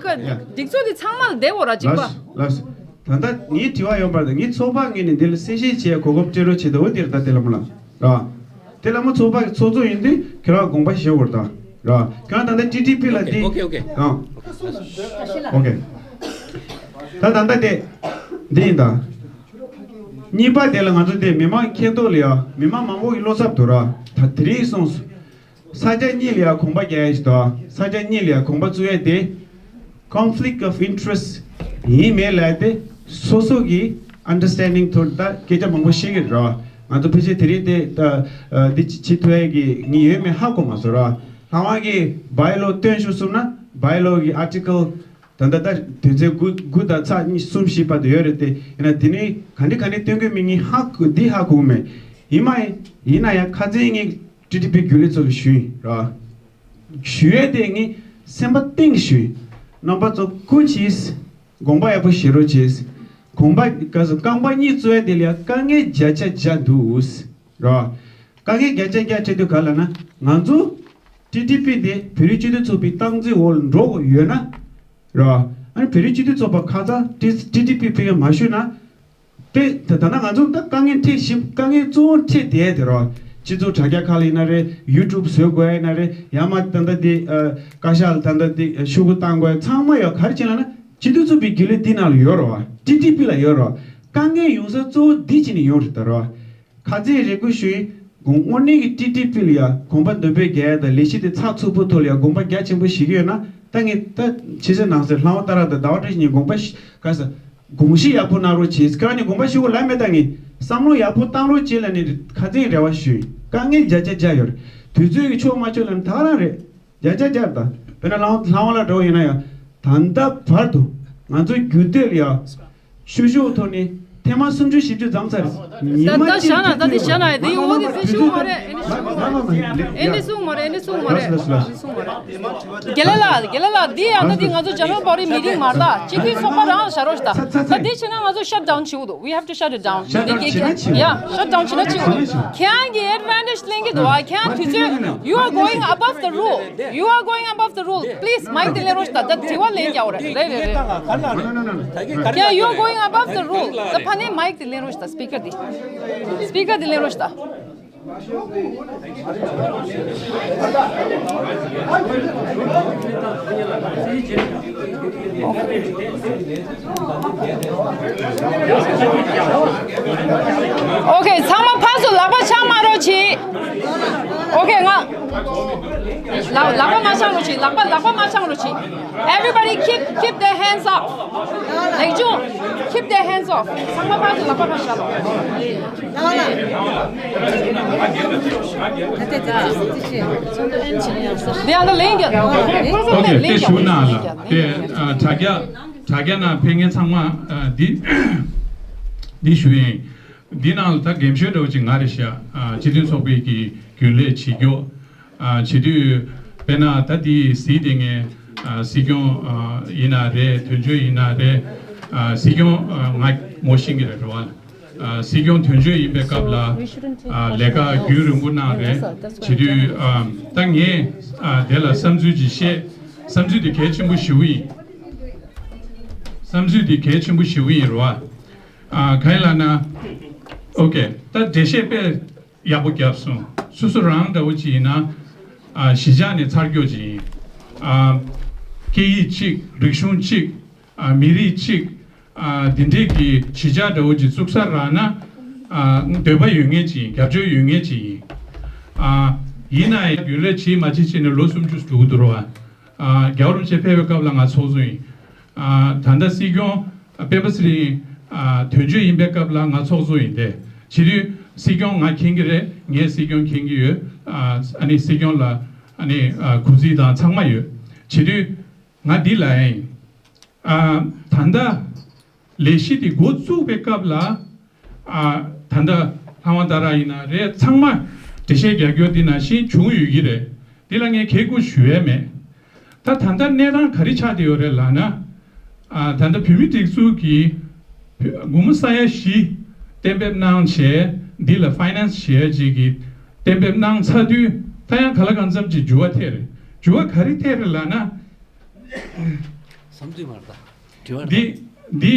སྒྲིག་འཛུགས་དེ་ཚང་མ་ལ་བདེ་བོ་ར་གཅིག་པ། ལགས་ལགས། ད་ལྟ་ངའི་དྲི་བ་ཡོང་པར་ད་ངའི་ཚོགས་པ་ངོས་ནས་འདི་ལ་གསལ་བཤད་བྱེད་གོ་སྐབས་སྤྲད་རོགས་བྱེད་ད་འོ་འདིར་ད་དེ་ལ་མོ་ལ་ར། དེ་ལ་མོ་ཚོགས་པ་གི་ཚོགས་གཙོ་ཡིན་དུས་ཁྱེད་རང་དགོངས་པ་བཞེས་དགོས་ད་ར། ཁྱེད་རང་ད་ལྟ་ཊི་ཊི་པི་ལ་འདི། ཨོ་ཁེ་ཨོ་ཁེ། ཨ། ཨོ་ཁེ། ད་ད་ལྟ་དེ་འདི་ཡིན་ད། གཉིས་པ་དེ་ལ་ང་ཚོ་དེ་མི་མང་ཁེ་ཐོག་ལ་ཡ་མི་མང་མང་པོ་གི་བློ་འཚབ་འདུག་ར། ད་དེ་རིང་སོང་། ས་ཆ་གཉིས་ལ་ཡ་གོམ་པ་རྒྱག་ཡ་ཞིག་འདུག་ས་ཆ་གཉིས་ལ་ཡ་གོམ་པ་བཙུགས་ཡ་དེ། conflict of interest་ཡིན་མེད་ལབ་དེ་སོ་སོ་གི་understanding་ཐོག་ད་སྐད་ཆ་མང་པོ་བཤད་ཀྱི་རེད། ང་ཚོ་ཕལ་ཆེར་དེ་རིང་དེ་ད་འདི་བྱེད་ཐུབ་ཡ་གི་ངས་ཡོད་མེད་ཧ་གོ་མ་སོང་ར། ལྷ་དབང་གི་bylaw་སྟོན་ཞུ་གསུངས་ན་bylaw་གི་article་ད་ལྟ་ད་དོན་ཚན་དགུ་དགུ་དང་ཚེག་གཉིས་གསུམ་བཞི་བར་དུ་ཡོད་རེད་དེ། ཡིན་ན་དེ་ནི་ག་འདྲ་ག་འདྲ་སྟོན་དགོས་མིན་ངས་ཧ་གོ་འདི་ཧ་གོ་གི་མེད། ཡིན་མ་ཡིན་ན་ཡང་ཁ་སང་ངས་ཊི་ཊི་པི་རྒྱུན་ལས་ཚོ་ལ་ཞུས་ཡིན་ར། ཞུ་ཡས་དེ་ངས་སེམས་པ་གཏིང་ཞུས། རྣམ་པ་ཚོ་སྐུ་མཁྱེན། དགོངས་པ་ཡག་པོ་བཞེས་རོགས་བྱས། གོམ་པ་ག་ས་རྐང་པ་གཉིས་བཙུགས་ཡས་དེ་ལ་ཡ་དཀའ་ངལ་བརྒྱ་ཆ་བརྒྱ་འདུག་ར། དཀའ་ངལ་བརྒྱ་ཆ་བརྒྱ་འཕྲད་དུས་ག་ལ་ན་ང་ཚོ་ཊི་ཊི་པི་དེ་བོད་རིགས་སྤྱི་མཐུན་ཚོགས་པའི་སྟངས་འཛིན་འོག་ལ་འགྲོ་དགོས་ཡོད་ན་ར། ཨ་ནི་བོད་རིགས་སྤྱི་མཐུན་ཚོགས་པ་ཁ་ཚ་ཊི་ཊི་པི་ཕེ་ག་མ་ཞུས་ན། དེ་ད་ད་ན་ང་ཚོ་ད་དཀའ་ངལ་འཕྲད་བཞིན་དཀའ་ངལ་གཙོ་བོ་འཕྲད་དེ་དེ་རོ། སྤྱི་ཚོགས་དྲ་རྒྱ་ཁག་ལ་ཡིན་ན་རེད། ཡུ་ཊུབ་བཟོ་དགོས་ཡིན་ན་རེད། ཡང་མ་ད་ལྟ་དེ་བཀའ་ཤག་ལ་ད་ལྟ་དེ་ཤོག་གུ་བཏང་དགོས་ཚང་མ་ཡོད། ག་རེ་བྱས་ལབ་ན་སྤྱི་མཐུན་ཚོགས་པའི་རྒྱུན་ལས་འདི་ནང་ལ་ཡོད་རོ། ཊི་ཊི་པི་ལ་ཡོད་རོ། དཀའ་ངལ་ཡོང་ས་གཙོ་བོ་འདི་བྱས་ནས་ཡོང་རེད་ད་རོ། ཁ་རྩང་རེ་སྐུལ་ཞུ་ཡིན། དགོངས་དངོས་གནས་ཀྱི་ཊི་ཊི་པི་ལ་ཡ་གོམ་པ་མདུན་སྤོས་རྒྱག་ཡ་དང་ལས་གཞི་དེ་ཚགས་ཚུད་པོ་ཐོག་ལ་ཡ་དགོངས་པ་རྒྱ་ཆེན་པོ་བཞེས་ཀྱི་ཡོད་ན་ད་ངས་ད་ཕྱི་ཚེས་ནང་གསེས་ལྷ་དབང་རྟ་ར་དང་ཟླ་བ་བཀྲ་ཤིས་གཉིས་དགོངས་པ་ག་ས་དགོངས་གཞི་ཡག་པོ་གནང་རོགས་བྱེད། ཁྱེད་རང་གཉིས་དགོངས་པ་ཞུ་དགོས་ལབ་མེད་ད། ངས་བསམ་བློ་ཡག་པོ་བཏང་རོགས་བྱེད་ལབ་ནས་ཁ་རྩང་རེ་བ་ཞུ་ཡིན། དཀའ་ངལ་བརྒྱ་ཆ་བརྒྱ་ཡོད་རེད། དུས་ཚོད་ཀྱི་ཆོག་མ་ཆོག་ལབ་ན་ད་ག་རང་རེད། བརྒྱ་ཆ་བརྒྱ་ད། དཔེར་ན་ལྷ་དབང་ལྷ་དབང་ལ་འགྲོ་ཡིན་ན་ཡང་ད་ལྟ་བར་དུ་ང་ཚོ་རྒྱུན་སྡོད་ལ་ཡ། ཤུ་ཤུ་ཐོག་ནས་ཐེངས་མ་སུམ་ཅུ་བཞི་བཅུ་བརྩམས་ཚར། ཉི་མ་ད་གཅིག་བཞག་ན་ད་དེ་བཞག་ན་དེ་ཡོང་དེ་དེ་ཤུ་མ་རེད། ཨེ་ནི་སུང་མ་རེད། ཨེ་ནི་སུང་མ་རེད། ཨེ་ནི་སུང་མ་རེད། ཨེ་ནི་སུང་མ་རེད། དགེ་ལེགས་ལགས། དགེ་ལེགས་ལགས། འདི་ཡང་ད་འདི་ང་ཚོ་ཇེ་ནེ་རལ་བོ་ཌི་མི་ཊིང་མ་རེད་ད། སྤྱི་འཐུས་ཚོགས་པ་རང་ལ་བཞག་རོགས་ཞུ་ད། ད་འདི་བྱས་ན་ང་ཚོ་ཤཊ་ཌའོན་བྱེད་དགོས་འདུག We have to shut it down. ཤཊ་ཌའོན་བྱེད་ན་བྱེད་དགོས། ཡ་ཤཊ་ཌའོན་བྱེད་ན་བྱེད་དགོས། ཁྱེད་རང་གི་ཨེཌ་ཝན་ཊེཇ་ལེན་གྱི་འདུག་ཨ། ཁྱེད་རང་དུས་ཚོད། You are going above the rule. You are going above the rule. Please, མའིཀ་དེ་ལེན་རོགས་ཞུ་ད། ད་དྲི་བ་ལེན་རྒྱག་རེད། རེད་རེད་རེད། ཁྱེད་རང་You are going above the rule. ད་ཕ་ནས་མའིཀ་དེ་ལེན་རོགས་ཞུ་ད། སྤི་ཀར་དེ། སྤི་ཀར་དེ་ལེན་རོགས་ཞུ་ད། ཨོ་ཁེ། ཚང་མ་ཕར་ཚུར་ལག་པ་འཆང་མ་རོགས་གྱིས། ཨོ་ཁེ། ང་ ལག་ལག་པ་མ་འཆང་རོགས་བྱེད། ལག་པ་ལག་པ་མ་འཆང་རོགས་བྱེད། Everybody keep keep their hands up. ལེགས་བྱུང་། Keep their hands off. ཚང་མ་ཕར་ཚུར་ལག་པ་ཕར་བཞག་ལོ། དེ་ཡང་ན་ལེན་རྒྱག །ཨོ་ཁེ། དེ་ཞུ་ན་ལ་དེ་ཨ་དྲ་རྒྱ་དྲ་རྒྱ་ནང་ཕེབས་མཁན་ཚང་མ་ཨ་འདི་འདི་ཞུ་ཡིན། འདི་ནང་ལ་ད་འགེམ་ཤོས་འདྲ་བོ་ཅིག་ང་རེད་ཤག །ཨ་སྤྱི་མཐུན་ཚོགས་པའི་གི་རྒྱུན་ལས་བྱེད་རྒྱུ། ཨ་བྱེད་དུས་དཔེར་ན་ད་འདི་གཟིགས་བསྡད་མཁན་ཨ་སྲིད་སྐྱོང་ཨ་ཡིན་ན་རེད། དོན་གཅོད་ཡིན་ན་རེད། ཨ་སྲིད་སྐྱོང་ཨ་ང་ངོ་ཤེས་ཀྱི་རེད་རེད་བ། ཨ་སྲིད་སྐྱོང་དོན་གཅོད་ཡིན་པའི་སྐབས་ལ་ཨ་ལས་ཀ་རྒྱུན་རིང་པོ་གནང་རེད། བྱེད་དུས་ཨ་ད་ངས་ཨ་དེ་ལ་བསམ་ཚུལ་ཅིག་བཤད། བསམ་ཚུལ་དེ་གལ་ཆེན་པོ་ཞེ་པོ་ཡིན། བསམ་ཚུལ་དེ་གལ་ཆེན་པོ་ཞེ་པོ་ཡིན་རེད་བ། ཨ་གང་ཡིན་ལབ་ན། ཨོ་ཁེ། ད་འགྲེལ་བཤད་དཔེ་ཡག་པོ་བརྒྱབ་སོང་། སོ་སོ་རང་འདྲ་བོ་ཅིག་ཡིན་ན། ཨ་གཞིས་ཆགས་ནས་ཚར་ཀྱོག་ཅིག་ཡིན། ཨ་སྐད་ཡིག་གཅིག་རིག་གཞུང་གཅིག་ཨ་མི་རིགས་གཅིག་ཨ་འདི་འདྲས་ཀྱི་གཞིས་ཆགས་འདྲ་བོ་ཅིག་བཙུགས་ས་རག་ན། ཨ་འདོད་པ་ཡོད་མཁན་ཅིག་ཡིན། རྒྱབ་སྐྱོར་ཡོད་མཁན་ཅིག་ཡིན། ཨ་ཡིན་ན་ཡང་རྒྱུན་ལས་བྱེད་མ་བྱེད་བྱས་ནས་ལོ་སུམ་ཅུ་འགྲོ་གི་འདུག་རེད་བ། ཨ་རྒྱལ་བ་རིན་པོ་ཆེ་ཕེབས་པའི་སྐབས་ལ་ང་ཚོགས་གཙོ་ཡིན། ཨ་ད་ལྟ་སྲིད་སྐྱོང་སྤེན་པ་ཚེ་རིང་ཨ་དོན་གཅོད་ཡིན་པའི་སྐབས་ལ་ང་ཚོགས་གཙོ་ཡིན་ཏེ། བྱེད་དུས་སྲིད་སྐྱོང་ང་མཁྱེན་གྱི་རེད། ངས་སྲིད་སྐྱོང་མཁྱེན་གྱི་ཡོད། ཨ་ནི་སྲིད་སྐྱོང་ལ་ཨ་ནི་ཨ་གུས་བརྩི་དང་ཚང་མ་ཡོད། བྱེད་དུས་ང་འདི་ལ་ཡིན། ཨ་ད་ལྟ་ལས་གཞི་འདི་འགོ་བཙུགས་པའི་སྐབས་ལ། ཨ་ད་ལྟ་ལྷ་དབང་རྟ་ར་ཡིན་ན་རེད། ཚང་མ་འགྲེལ་བཤད་རྒྱག་རྒྱུ་འདི་ནང་བཞིན་བྱུང་ཡོད་ཀྱི་རེད། འདི་ལ་ངས་ཁེ་ཁུར་ཞུ་ཡས་མེད། ད་ད་ལྟ་གནས་སྟངས་ག་རེ་ཆགས་བསྡད་ཡོད་རེད་ལབ་ན། ཨ་ད་ལྟ་བོད་མི་སྒྲིག་འཛུགས་ཀྱིས་བོད་སྒོར་མོ་ས་ཡ་བཞི་གཏན་འབེབས་གནང་བྱས། འདི་ལ་ཕའི་ནན་སི་བྱེད་ཡས་ཅིག་གི་གཏན་འབེབས་གནང་ཚར་དུས། ད་ཡང་ག་ལ་གང་འཚམ་ཅིག་འགྱུར་བ་ཐེབས་རེད། འགྱུར་བ་ག་རེ་ཐེབས་རེད་ལབ་ན། བསམ་ཚུལ་མ་རེད་ད། དྲི་བ་རེད་ད། འདི་འདི།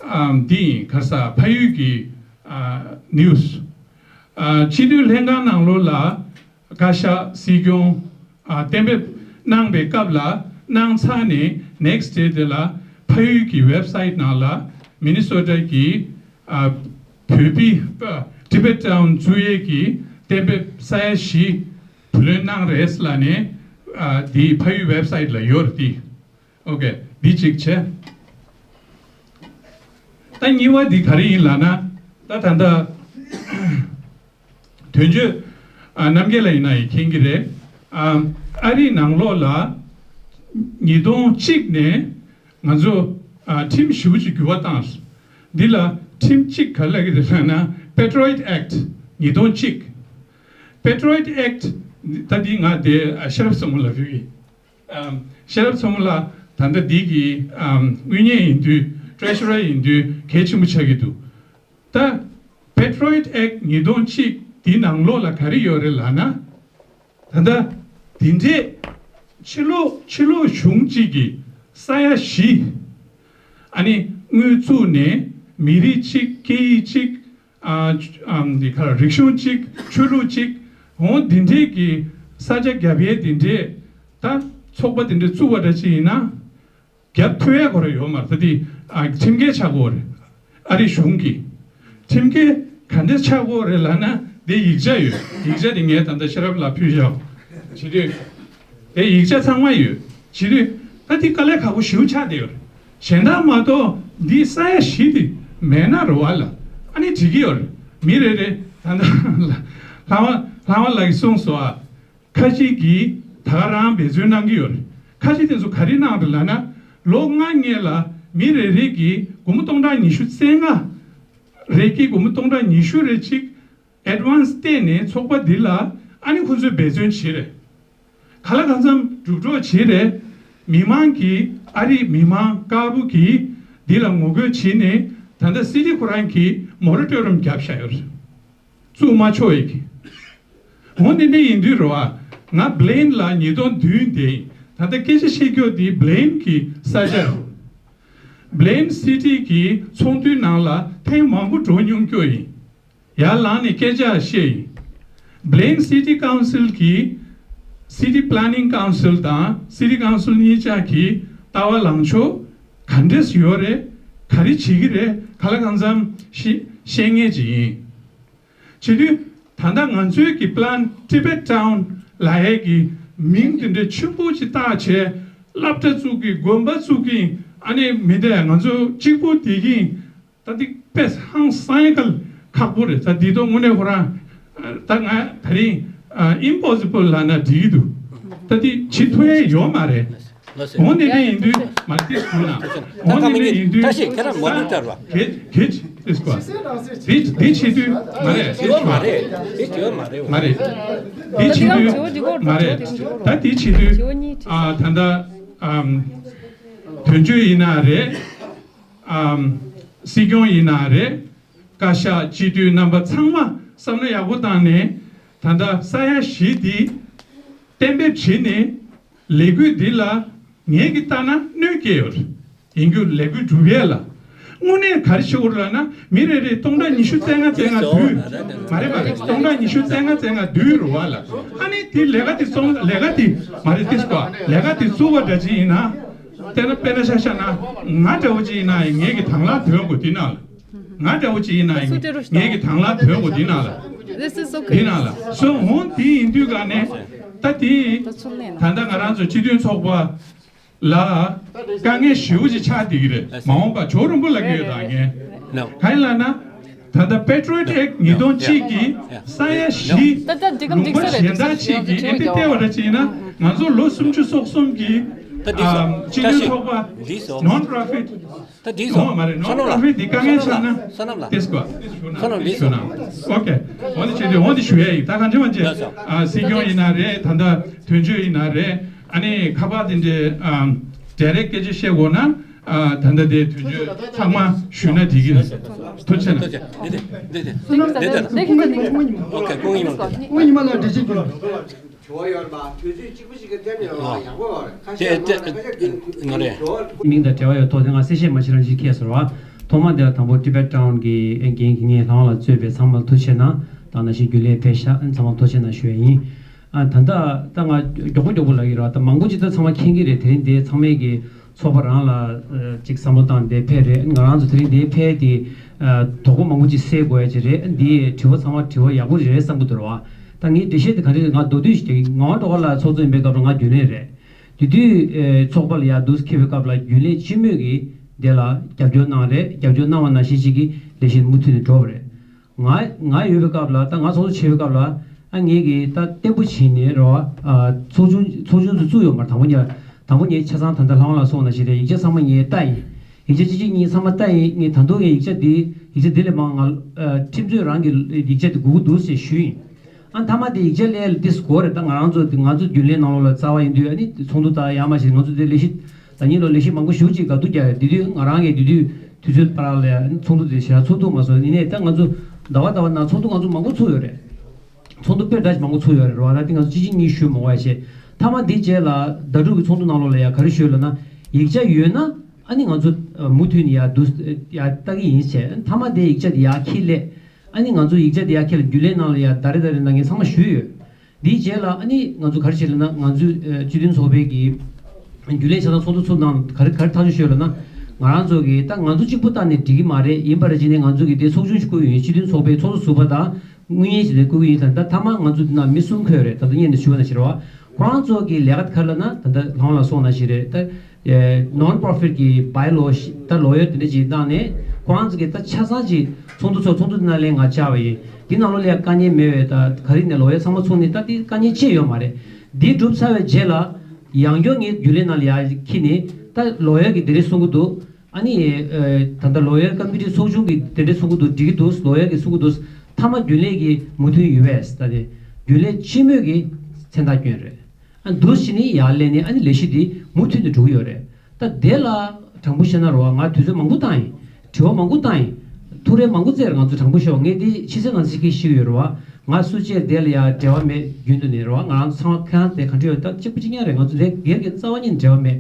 ཨམ་འདི་ཡིན། ག་རེ་ཟེར། ཕ་ཡུལ་གྱི་ཨ་ནིའུ་སི། ཨ་སྤྱི་འཐུས་ལྷན་ཁང་ནང་ལོགས་ལ་བཀའ་ཤག་སྲིད་སྐྱོང་ཨ་གཏན་འབེབས་གནང་པའི་སྐབས་ལ། གནང་ཚར་ནས་ནེག་སི་ཊེ་དེ་ལ་ཕ་ཡུལ་གྱི་ཝེབ་སའིཊ་ནང་ལ་མི་ནི་སོ་ཊ་གི་ཨ་བོད་པའི་ཨ་ཊི་བེཊ་ཊའུན་བཙུགས་ཡས་ཀྱི་གཏན་འབེབས་ས་ཡ་བཞི་བུ་ལོན་གནང་རེད་ལབ་ནས། ཨ་འདི་ཕ་ཡུལ་ཝེབ་སའིཊ་ལ་ཡོད་རེད། འདི། ཨོ་ཁེ། འདི་གཅིག་བྱས། ད་གཉིས་པ་འདི་ག་རེ་ཡིན་ལབ་ན། ད་ད་ལྟ་དོན་གཅོད་ཨ་རྣམ་རྒྱལ་ལགས་ཡིན་ན་ཡང་མཁྱེན་གྱི་རེད། ཨ་ཨ་རིའི་ནང་ལོགས་ལ་ཉིས་སྟོང་གཅིག་ནས་ང་ཚོ་ཨ་ཁྲིམས་ཞེ་པོ་ཅིག་འགྱུར་བ་བཏང་། འདི་ལ་ཁྲིམས་གཅིག་ག་རེ་ལབ་ཀྱི་རེད་ལབ་ན། Patriot Act ཉིས་སྟོང་གཅིག Patriot Act ད་འདི་ང་དེ་ཨ་ཤེས་རབ་བསམ་གླིང་ལ་ཕུལ་གྱི། ཨམ་ཤེས་རབ་བསམ་གླིང་ལགས་ད་ལྟ་འདི་གི་ཨམ་དངུལ་གཉེར་ཡིན་དུས། ཊེ་རེ་ཤུ་རར་ཡིན་དུས་གལ་ཆེན་པོ་ཆགས་ཀྱི་འདུག་ད་Patriot Act ཉིས་སྟོང་གཅིག་འདི་ནང་ལོགས་ལ་ག་རེ་ཡོད་རེད་ལབ་ན། ད་ལྟ་འདི་འདྲས་ཕྱི་ལོགས་ཕྱི་ལོགས་གཞུང་གཅིག་གིས་ས་ཡ་བཞི་ཨ་ནི་དངུལ་བཙུགས་ནས། མི་རིགས་གཅིག་སྐད་ཡིག་གཅིག་ཨ་ཨམ་འདི་ག་རེ། རིག་གཞུང་གཅིག་ཆོས་ལུགས་གཅིག་འོ་འདི་འདྲས་ཀྱི་ས་ཆ་རྒྱབ་ཡས་འདི་འདྲས། ད་ཚོགས་པ་འདི་འདྲས་བཙུགས་པ་འདྲ་ཅིག་ཡིན་ན། རྒྱབ་ཐུབ་ཡས་ཁོ་རང་ཡོད་མ་རེད། ད་འདི་ཨ་ཁྲིམས་འགལ་ཆགས་ཀྱི་ཡོད་རེད། ཨ་རི་གཞུང་གིས་ཁྲིམས་འགལ་ག་འདྲས་ཆགས་ཀྱི་ཡོད་རེད་ལབ་ན། འདི་ཡིག་ཆ་ཡོད། ཡིག་ཆ་འདི་ངས་ད་ལྟ་ཤེས་རབ་ལགས་ཕུལ་བཞག་བྱེད་དུས། དེ་ཡིག་ཆ་ཚང་མ་ཡོད། བྱེད་དུས་ད་འདི་དཀའ་ལས་ཁག་པོ་ཞེ་པོ་ཆགས་བསྡད་ཡོད་རེད། གཞན་དག་མ་གཏོགས་འདི་ས་ཡ་བཞི་འདི་མེད་ན་རེད་བ་ལ། ཨ་ནི་འགྲིག་གི་ཡོད་རེད། མི་རེ་རེ་ད་ལྟ་ལྷ་དབང་ལྷ་དབང་ལགས་ཀྱིས་གསུངས་སོང་ཨ། ཁ་ཅིག་གིས་ད་ག་རང་འབད་བརྩོན་གནང་གི་ཡོད་རེད། ཁ་ཅིག་དེ་ཚོ་ག་རེ་གནང་རེད་ལབ་ན། ལོ་ལྔ་སྔོན་ལ་མི་རེ་རེ་གིས་སྒོར་མོ་སྟོང་ཕྲག་ཉི་ཤུ་རྩ་ལྔ་རེ་གིས་སྒོར་མོ་སྟོང་ཕྲག་ཉི་ཤུ་རེ་གཅིག་ཨེཌ་ཝན་སི་བལྟས་ནས་ཚོགས་པ་འདི་ལ་ཨ་ནི་ཁོ་ཚོས་འབད་བརྩོན་བྱས་རེད། ག་ལ་གང་འཚམ་སྒྲུབ་གྲབས་བྱས་རེད། མི་མང་གིས་ཨ་རིའི་མི་མང་དཀར་པོ་གིས་འདི་ལ་ངོ་རྒོལ་བྱས་ནས། ད་ལྟ་སི་ཊི་ཁོ་རང་གིས་མོ་ར་ཊོ་རི་ཡམ་བརྒྱབ་བཞག་ཡོད་རེད། བཙུགས་མ་ཆོག་ཡས་ཀྱི། འོ་འདི་འདྲ་ཡིན་དུས་རེད་བ། ང་བྷི་ལེན་ལ་ཉིས་སྟོང་བདུན་དེ་ཡིན། ད་ལྟ་སྐད་ཆ་བཤད་རྒྱུ་དེ་བྷི་ལེན་གྱི་ས་ཆ་རེད། བྷི་ལེན་སི་ཊི་གི་ཚོགས་འདུའི་ནང་ལ་ཐེངས་མང་པོ་འགྲོ་མྱོང་རྒྱུ་ཡིན། ཡར་ལངས་ནས་སྐད་ཆ་བཤད་ཡིན། བྷི་ལེན་སི་ཊི་ཀའུན་སིལ་གྱིས་སི་ཊི་པི་ལེ་ནིང་ཀའུན་སིལ་དང་སི་ཊི་ཀའུན་སིལ་གཉིས་ཆ་གི་ལྟ་བ་ལངས་ཕྱོགས་ག་འདྲས་ཡོད་རེད། ག་རེ་བྱེད་ཀྱི་རེད། ག་ལ་གང་འཚམ་ཤེས་ཤེས་མཁན་ཅིག་ཡིན། བྱེད་དུས། ད་ལྟ་ང་ཚོའི་གི་པི་ལན་ཊི་བེཊ་ཊའུན་ལབ་ཡས་ཀྱི་མིང་དེ་འདྲ་ཆེན་པོ་ཅིག་བཏགས་བྱས། སློབ་གྲྭ་བཙུགས་ཀྱིན། དགོན་པ་བཙུགས་ཀྱིན། ཨ་ནི་མི་འདྲ་ང་ཚོ་གཅིག་པུ་བསྡད་ཀྱིན། ད་འདི་དཔེ་ཧང་སང་ཡ་གལ་ཁག་པོ་རེད། ད་འདི་དོན་དངོས་གནས་ཁོ་རང་ད་ང་དེ་རིང་ཨིམ་པོ་སི་བལ་ལབ་ན་འགྲིག་གི་འདུག་ད་འདི་བྱེད་ཐུབ་ཡ་ཡོད་མ་རེད། འོ་ནི་ནི་ཡིན་དུས་མ་རེད། ཏིས་དགོས་ན། འོ་ནི་ནི་ཡིན་དུས། ད་ཤི་ཁྱེད་རང་མ་འདུག་ལྟར་བ། གེ་གེ་ཅི་ཏིས་གོ། འདི་འདི་བྱེད་དུས་མ་རེད། ཡོད་མ་རེད། འདི་ཡོད་མ་རེད། མ་རེད། འདི་བྱེད་དུས་མ་རེད། ད་འདི་བྱེད་དུས་ཨ་ད་ལྟ་ཨམ་དོན་གཅོད་ཡིན་ན་རེད། ཨམ་སྲིད་སྐྱོང་ཡིན་ན་རེད། བཀའ་ཤག་སྤྱི་འཐུས་རྣམ་པ་ཚང་མ་བསམ་བློ་ཡག་པོ་བཏང་ནས། ད་ལྟ་ས་ཡ་བཞི་འདི་གཏན་འབེབས་བྱས་ནས་ལས་འགུལ་འདི་ལ་ངེད་ཀྱིས་ལྟ་ན་གནོད་སྐྱེལ་ཡོད་རེད། ཡིན་རྒྱུ་ལས་འགུལ་སྒྲུབ་ཡས་ལ་དངོས་གནས་ག་རེ་བྱེད་དགོས་རེད་ལབ་ན། མི་རེ་རེས་སྟོང་ཕྲག་ཉི་ཤུ་རྩ་ལྔ་རྩ་ལྔ་བསྡུས། མ་རེད་མ་རེད། སྟོང་ཕྲག་ཉི་ཤུ་རྩ་ལྔ་རྩ་ལྔ་བསྡུས་རེད་བ་ལ། ཨ་ནི་དེ་ལས་ཀ་དེ་བཙོང་། ལས་ཀ་དེ་མ་རེད། ཏིས་གོ། ལས་ཀ་དེ་བཙུགས་པ་འདྲ་ཅིག་ཡིན་ན། དེ་ན་དཔེར་ན་ཆ་བཞག་ན་ང་འདྲ་བོ་ཅིག་ཡིན་ན་ཡང་ངེད་ཀྱི་དང་བླངས་དོན་དགོས་དེ་ན་ལ། ང་འདྲ་བོ་ཅིག་ཡིན་ན་ཡང་ངེད་ཀྱི་དང་བླངས་དོན་དགོས་དེ་ན་ལ། This is okay. དེ་ན་ལ་སོ་འོང་དེ་ཡིན་དུས་ག་ནས་ད་དེ་ད་ལྟ་ང་རང་ཚོ་སྤྱི་མཐུན་ཚོགས་པ་ལ་དཀའ་ངལ་ཞེ་པོ་ཅིག་ཆགས་བསྡད་ཀྱི་རེད། མ་འོངས་པ་ཇོ་རིན་པོ་ལབ་ཀྱི་ཡོད་ད་ངས། གང་ཡིན་ལབ་ན། ད་ལྟ་Patriot Act ཉིས་སྟོང་གཅིག་གི་ས་ཡ་བཞི་ད་ལྟ་འགྲིག་གམ་འགྲིག་ས་རེད། ལུང་པ་གཞན་དག་ཅིག་གིས་ཨེ་འདི་ལྟ་བ་འདྲ་ཅིག་ཡིན་ན། ང་ཚོ་ལོ་སུམ་ཅུ་སོ་གསུམ་གྱི་ད་འགྲིག་སོང་། ཨམ་སྤྱི་མཐུན་ཚོགས་པ། འགྲིག་སོང་། Non-profit། ད་འགྲིག་སོང་། མ་རེད། Non-profit འདི་དཀའ་ངལ་ཆགས་ན། བསོད་ནམས་ལགས། ཏིས་གོ། བསོད་ནམས་ལགས། འགྲིག་སོང་། ཨོ་ཀེ། འོ་ནི་བྱེད་དུས་འོ་འདི་ཞུ་ཡ་ཡིན། ད་གང་ཅི་མ་ཅི། ལགས་སོ། ཨ་སྲིད་སྐྱོང་ཡིན་ན་རེད། ད་ལྟ་དོན་གཅོད་ཡིན་ན་རེད། ཨ་ནི་ཁ་པར་དེ་འདྲའི་ཨམ་direct སྐད་ཆ་བཤད་དགོས་ན། ཨ་ད་ལྟ་དེ་དོན་གཅོད་ཚང་མ་ཞུས་ན་འགྲིག་གི་རེད། ཐུགས་རྗེ་ཆེ་གནང་། འདི་དེ་འདི་དེ་འདི་དེ་འདི་དེ། ཨོ་ཀེ། སྐུ་ངོ་ཉི་མ། སྐུ་ངོ་ཉི་མ་ལགས་འགྲེལ་བཤད་ཞུ། དྲི་བ་ཡོད་པ། དུས་ཚོད་གཅིག་པུ་ཞིག་གི་ཐད་ནས་ཡོད་པ། ཡག་པོ་ཡོད་རེད། ཁ་ཤས་ཡོད་པ། ཁ་ཤས་ཀྱིས་ང་རེད། དྲི་བ། མིང་དང་འབྲེལ་བ་ཡོད་ཐོག་ནས་ང་གསལ་བཤད་མ་བྱེད་རང་བཞིན་ཁྱད་ཟེར་བ། ཐོག་མ་དེ་ལ་དང་པོ་Tibet Town གི་འགན་འཁྱེར་མཁན་ལྷ་དབང་ལགས་གཙོས་པའི་ཚང་མར་ཐུགས་རྗེ་ཆེ་གནང་། དང་ནང་བཞིན་རྒྱུན་ལས་ཕེབས་ཤག་ཚང་མར་ཐུགས་རྗེ་ཆེ་གནང་ཞུ་ཡ་ཡིན། ཨ་ད་ལྟ་ད་ང་མགྱོགས་པོ་མགྱོགས་པོ་ལབ་ཀྱི་རེད་བ། ད་མང་པོ་ཅིག་ད་ཚང་མ་མཁྱེན་གྱི་རེད། དེ་རིང་འདི་ཚང་མས་ཀྱི་ཚོགས་པ་རང་ལ་ཨ་ཅིག་བསམ་བློ་བཏང་སྟེ་ཕེབས་རེད། ང་རང་ཚོ་དེ་རིང་འདི་ཕེབས་ཏེ་ཨ་དོགས་པ་མང་པོ་ཅིག་སེལ་དགོས་ཡ་ཅིག་རེད། འདི་དྲི་བ་ཚང་མ་དྲི་བ་ཡག་པོ་རེད་བསམ་གྱི་འདུག་རེད་བ། ད་ངའི་འགྲེལ་བཤད་དེ་ག་རེ་རེད། ང་མདོར་བསྡུས་ཤིག་ང་དབང་སྒྲོལ་དཀར་ལགས་ཚོགས་གཙོ་ཡིན་པའི་སྐབས་ལ་ང་རྒྱུན་ལས་རེད། དེ་དུས་ཨེ་ཚོགས་པ་ལ་ཡར་འདུག་འཁེལ་བའི་སྐབས་ལ་རྒྱུན་ལས་སྤྱི་མོས་ཀྱིས་དེ་ལ་རྒྱབ་སྐྱོར་གནང་རེད། རྒྱབ་སྐྱོར་གནང་བ་ནང་བཞིན་ཞིག་གིས་ལས་གཞི་མུ་མཐུད་ནས་འགྲོ་བ་རེད། ང་ང་ཡོད་པའི་སྐབས་ལ། ད་ང་ཚོགས་གཙོ་བྱེད་པའི་སྐབས་ལ་ཨ་ངེད་ཀྱིས་ད་བརྟན་པོ་བྱས་ནས་རེད་བ། ཨ་ཚོགས་ཆུང་ཚོགས་ཆུང་ཚོ་བཙུགས་ཡོད་མ་རེད། དང་པོ་ངས་དང་པོ་ངས་ཆ་ཚང་ད་ལྟ་ལྷ་དབང་ལགས་གསུངས་ནང་བཞིན་རེད། ཡིག་ཆ་ཚང་མ་ངས་ལྟ་ཡིན། ཡིག་ཆ་གཅིག་གཅིག་གཉིས་ཚང་མ་ལྟ་ཡིན། ངས་ད་དུང་ངས་ཡིག་ཆ་འདི་ཡིག་ཆ་འདི་ལས་མང་ང་ཨ་ཁྲིམས་རྩོད་རང་གི་ཡིག་ཆ་འདི་དགོས་ཀྱི་འདུག་ཅེས་ཞུས་ཡིན། ཨ་མཐའ་མ་དེ་ཡིག་ཆ་ལས་ཏིས་གོ་རེད། ད་ང་རང་ཚོ་ང་ཚོ་རྒྱུན་ལས་ནང་ལོགས་ལ་རྩ་བ་ཡིན་དུས། ཨ་ནི་ཚོགས་འདུ་དང་ཡར་མར་བྱས། ང་ཚོ་དེ་ལས་གཞི་ད་ཉིན་ལོ་ལས་གཞི་མང་པོ་ཞེ་པོ་ཅིག་དགའ་སྡུག་རྒྱག་ཡ། དེ་དུས་ང་རང་གིས་དེ་དུས་དུས་ཚོད་བར་ལ་ཚོགས་འདུ་དེ་ཞེ་དྲག་ཚོགས་ཐུབ་མ་སོང་། ཡིན་ནའི་ད་ང་ཚོ་ཟླ་བ་ཟླ་བ་ནང་ཚོགས་འདུ་ང་ཚོ་མང་པོ་ཚུགས་ཡོད་རེད། ཚོགས་འདུ་དཔེ་འདྲ་ཞིག་མང་པོ་ཚུགས་ཡོད་རེད་རོ། ད་དེ་ང་ཚོ་གཅིག་གཅིག་གཉིས་ཞུས་མ་དགོས་ཡ་བྱས། མཐའ་མ་འདི་རྗེས་ལ་ཟླ་དྲུག་གི་ཚོགས་འདུ་ནང་ལོགས་ལ་ཡ་ག་རེ་ཞུས་ལབ་ན། ཡིག་ཆ་ཡོད་ན་ཨ་ནི་ང་ཚོ་མུ་མཐུད་ནས་ཡ་འདུག་ཡ་ལྟ་གི་ཡིན་བྱས། མཐའ་མ་དེ་ཡིག་ཆ་དེ་ཡར་འཁྱེར་སླེབས། ཨ་ནི་ང་ཚོ་ཡིག་ཆ་དེ་ཡར་འཁྱེར་ལ་རྒྱུན་ལས་ནང་ལ་ཡ་ཟླ་རེ་ཟླ་རེ་ནང་ངས་ཚང་མ་ཞུས་ཡོད། དེའི་རྗེས་ལ་ཨ་ནི་ང་ཚོ་ག་རེ་བྱས་ལབ་ན། ང་ཚོའི་ཨ་སྤྱི་མཐུན་ཚོགས་པའི་གི་རྒྱུན་ལས་ཆ་ཚང་ཚོགས་འདུ་ཚོགས་ནང་ག་རེ་ག་རེ་ཐག་གཅོད་ཞུས་ལབ་ན། ང་རང་ཚོ་གི་ད་ང་ཚོ་གཅིག་པུ་བཏང་ནས་འགྲིག་གི་མ་རེད། ཡིན་པ་རེད་བྱས་ནས་ང་ཚོ་གི་དེ་ཚོགས་ཆུང་ཞིག་བསྐོས་ཡོད། སྤྱི་མཐུན་ཚོགས་པའི་ཚོགས་གཙོ་ཟུར་པ་དང་དངུལ་གཉེར་ཞིག་ལ་བསྐོས་ཀྱི་ཡིན། ད་ད་མཐའ་མ་ང་ཚོ་འདི་ན་མི་གསུམ་འཁོད་རེད། ད་ལྟ་སྔོན་ནས་ཞུས་པ་ནང་བཞིན་རེད་བ། ཁོ་རང་ཚོ་གི་ལས་ཀ་ག་རེ་ལབ་ན། ད་ལྟ་ལྷ་དབང་ལགས་གསུངས་ནང་བཞིན་རེད། ད་ཨེ་non-profit གི་by law ཞིག་ད་ལོ་ཡར་དེ་འདྲ་ཅིག་བཏང་ནས། ཁོ་རང་ཚོ་གི་ད་ཆ་ཚང་ཅིག་ཚོགས་འདུ་ཚོགས། ཚོགས་འདུ་དེ་ནང་ལ་ང་བཅར་བ་ཡིན། དེ་ནང་ལོགས་ལ་ཡ་དཀའ་ངལ་མེད་པའི། ད་ག་རེ་ནས་ལོ་ཡར་ཚང་མ་ཚུགས་ནས། ད་དེ་དཀའ་ངལ་ཅི་ཡོད་མ་རེད། འདི་གྲུབ་ཚར་བའི་རྗེས་ལ་ཡང་བསྐྱར་ངས་རྒྱུན་ལས་ནང་ལ་ཡར་འཁྱེར་ནས། ད་ལོ་ཡར་གི་དེ་རིང་གསུང་གི་འདུག་ཨ་ནི་ཨེ་ད་ལྟ་ལོ་ཡར་ཀོ་མི་ཊི་ཚོགས་ཆུང་གིས་དེ་འདྲ་གསུང་གི་འདུག་འགྲིག་གི་འདུག་ལོ་ཡར་གིས་གསུང་གི་འདུག་མཐའ་མ་རྒྱུན་ལས་ཀྱིས་མུ་མཐུད་ཡོད་པས། ད་དེ་རྒྱུན་ལས་སྤྱི་མོས་ཀྱིས་མཚན་རྟགས་བསྐྱོན་རེད། ཨ་འདུག་སེ་ནི་ཡར་སླེབས་ནས་ཨ་ནི་ལས་གཞི་འདི་མུ་མཐུད་དུ་འགྲོ་གི་ཡོད་རེད། ད་དེ་ལ་དྲང་པོ་བཤད་ན་རེད་བ། ང་དུས་ཚོད་མང་པོ་བཏང་ཡིན། དྲི་བ་མང་པོ་བཏང་ཡིན། ཐུགས་རེ་མང་པོ་བསྩལ་རེད། ང་ཚོ་དྲང་པོ་ཤོད། ངས་འདི་ཕྱི་གསལ་ནང་གསལ་ཞིག་ཤེས་ཀྱི་ཡོད་རེད་བ། ང་སུ་གཅིག་དེ་ལ་ཡ་འབྲེལ་བ་མེད། རྒྱུན་དུ་ནས་རེད་བ། ང་རང་ཚོ་ཚང་མ་ཁ་ཡང་དེ་ག་འདྲ་ཡོད། ད་གཅིག་པུ་གཅིག་རྐྱང་རེད། ང་ཚོ་དེ་སྒེར་གྱི་རྩ་བ་ཉིད་ནས་འབྲེལ་བ་མེད།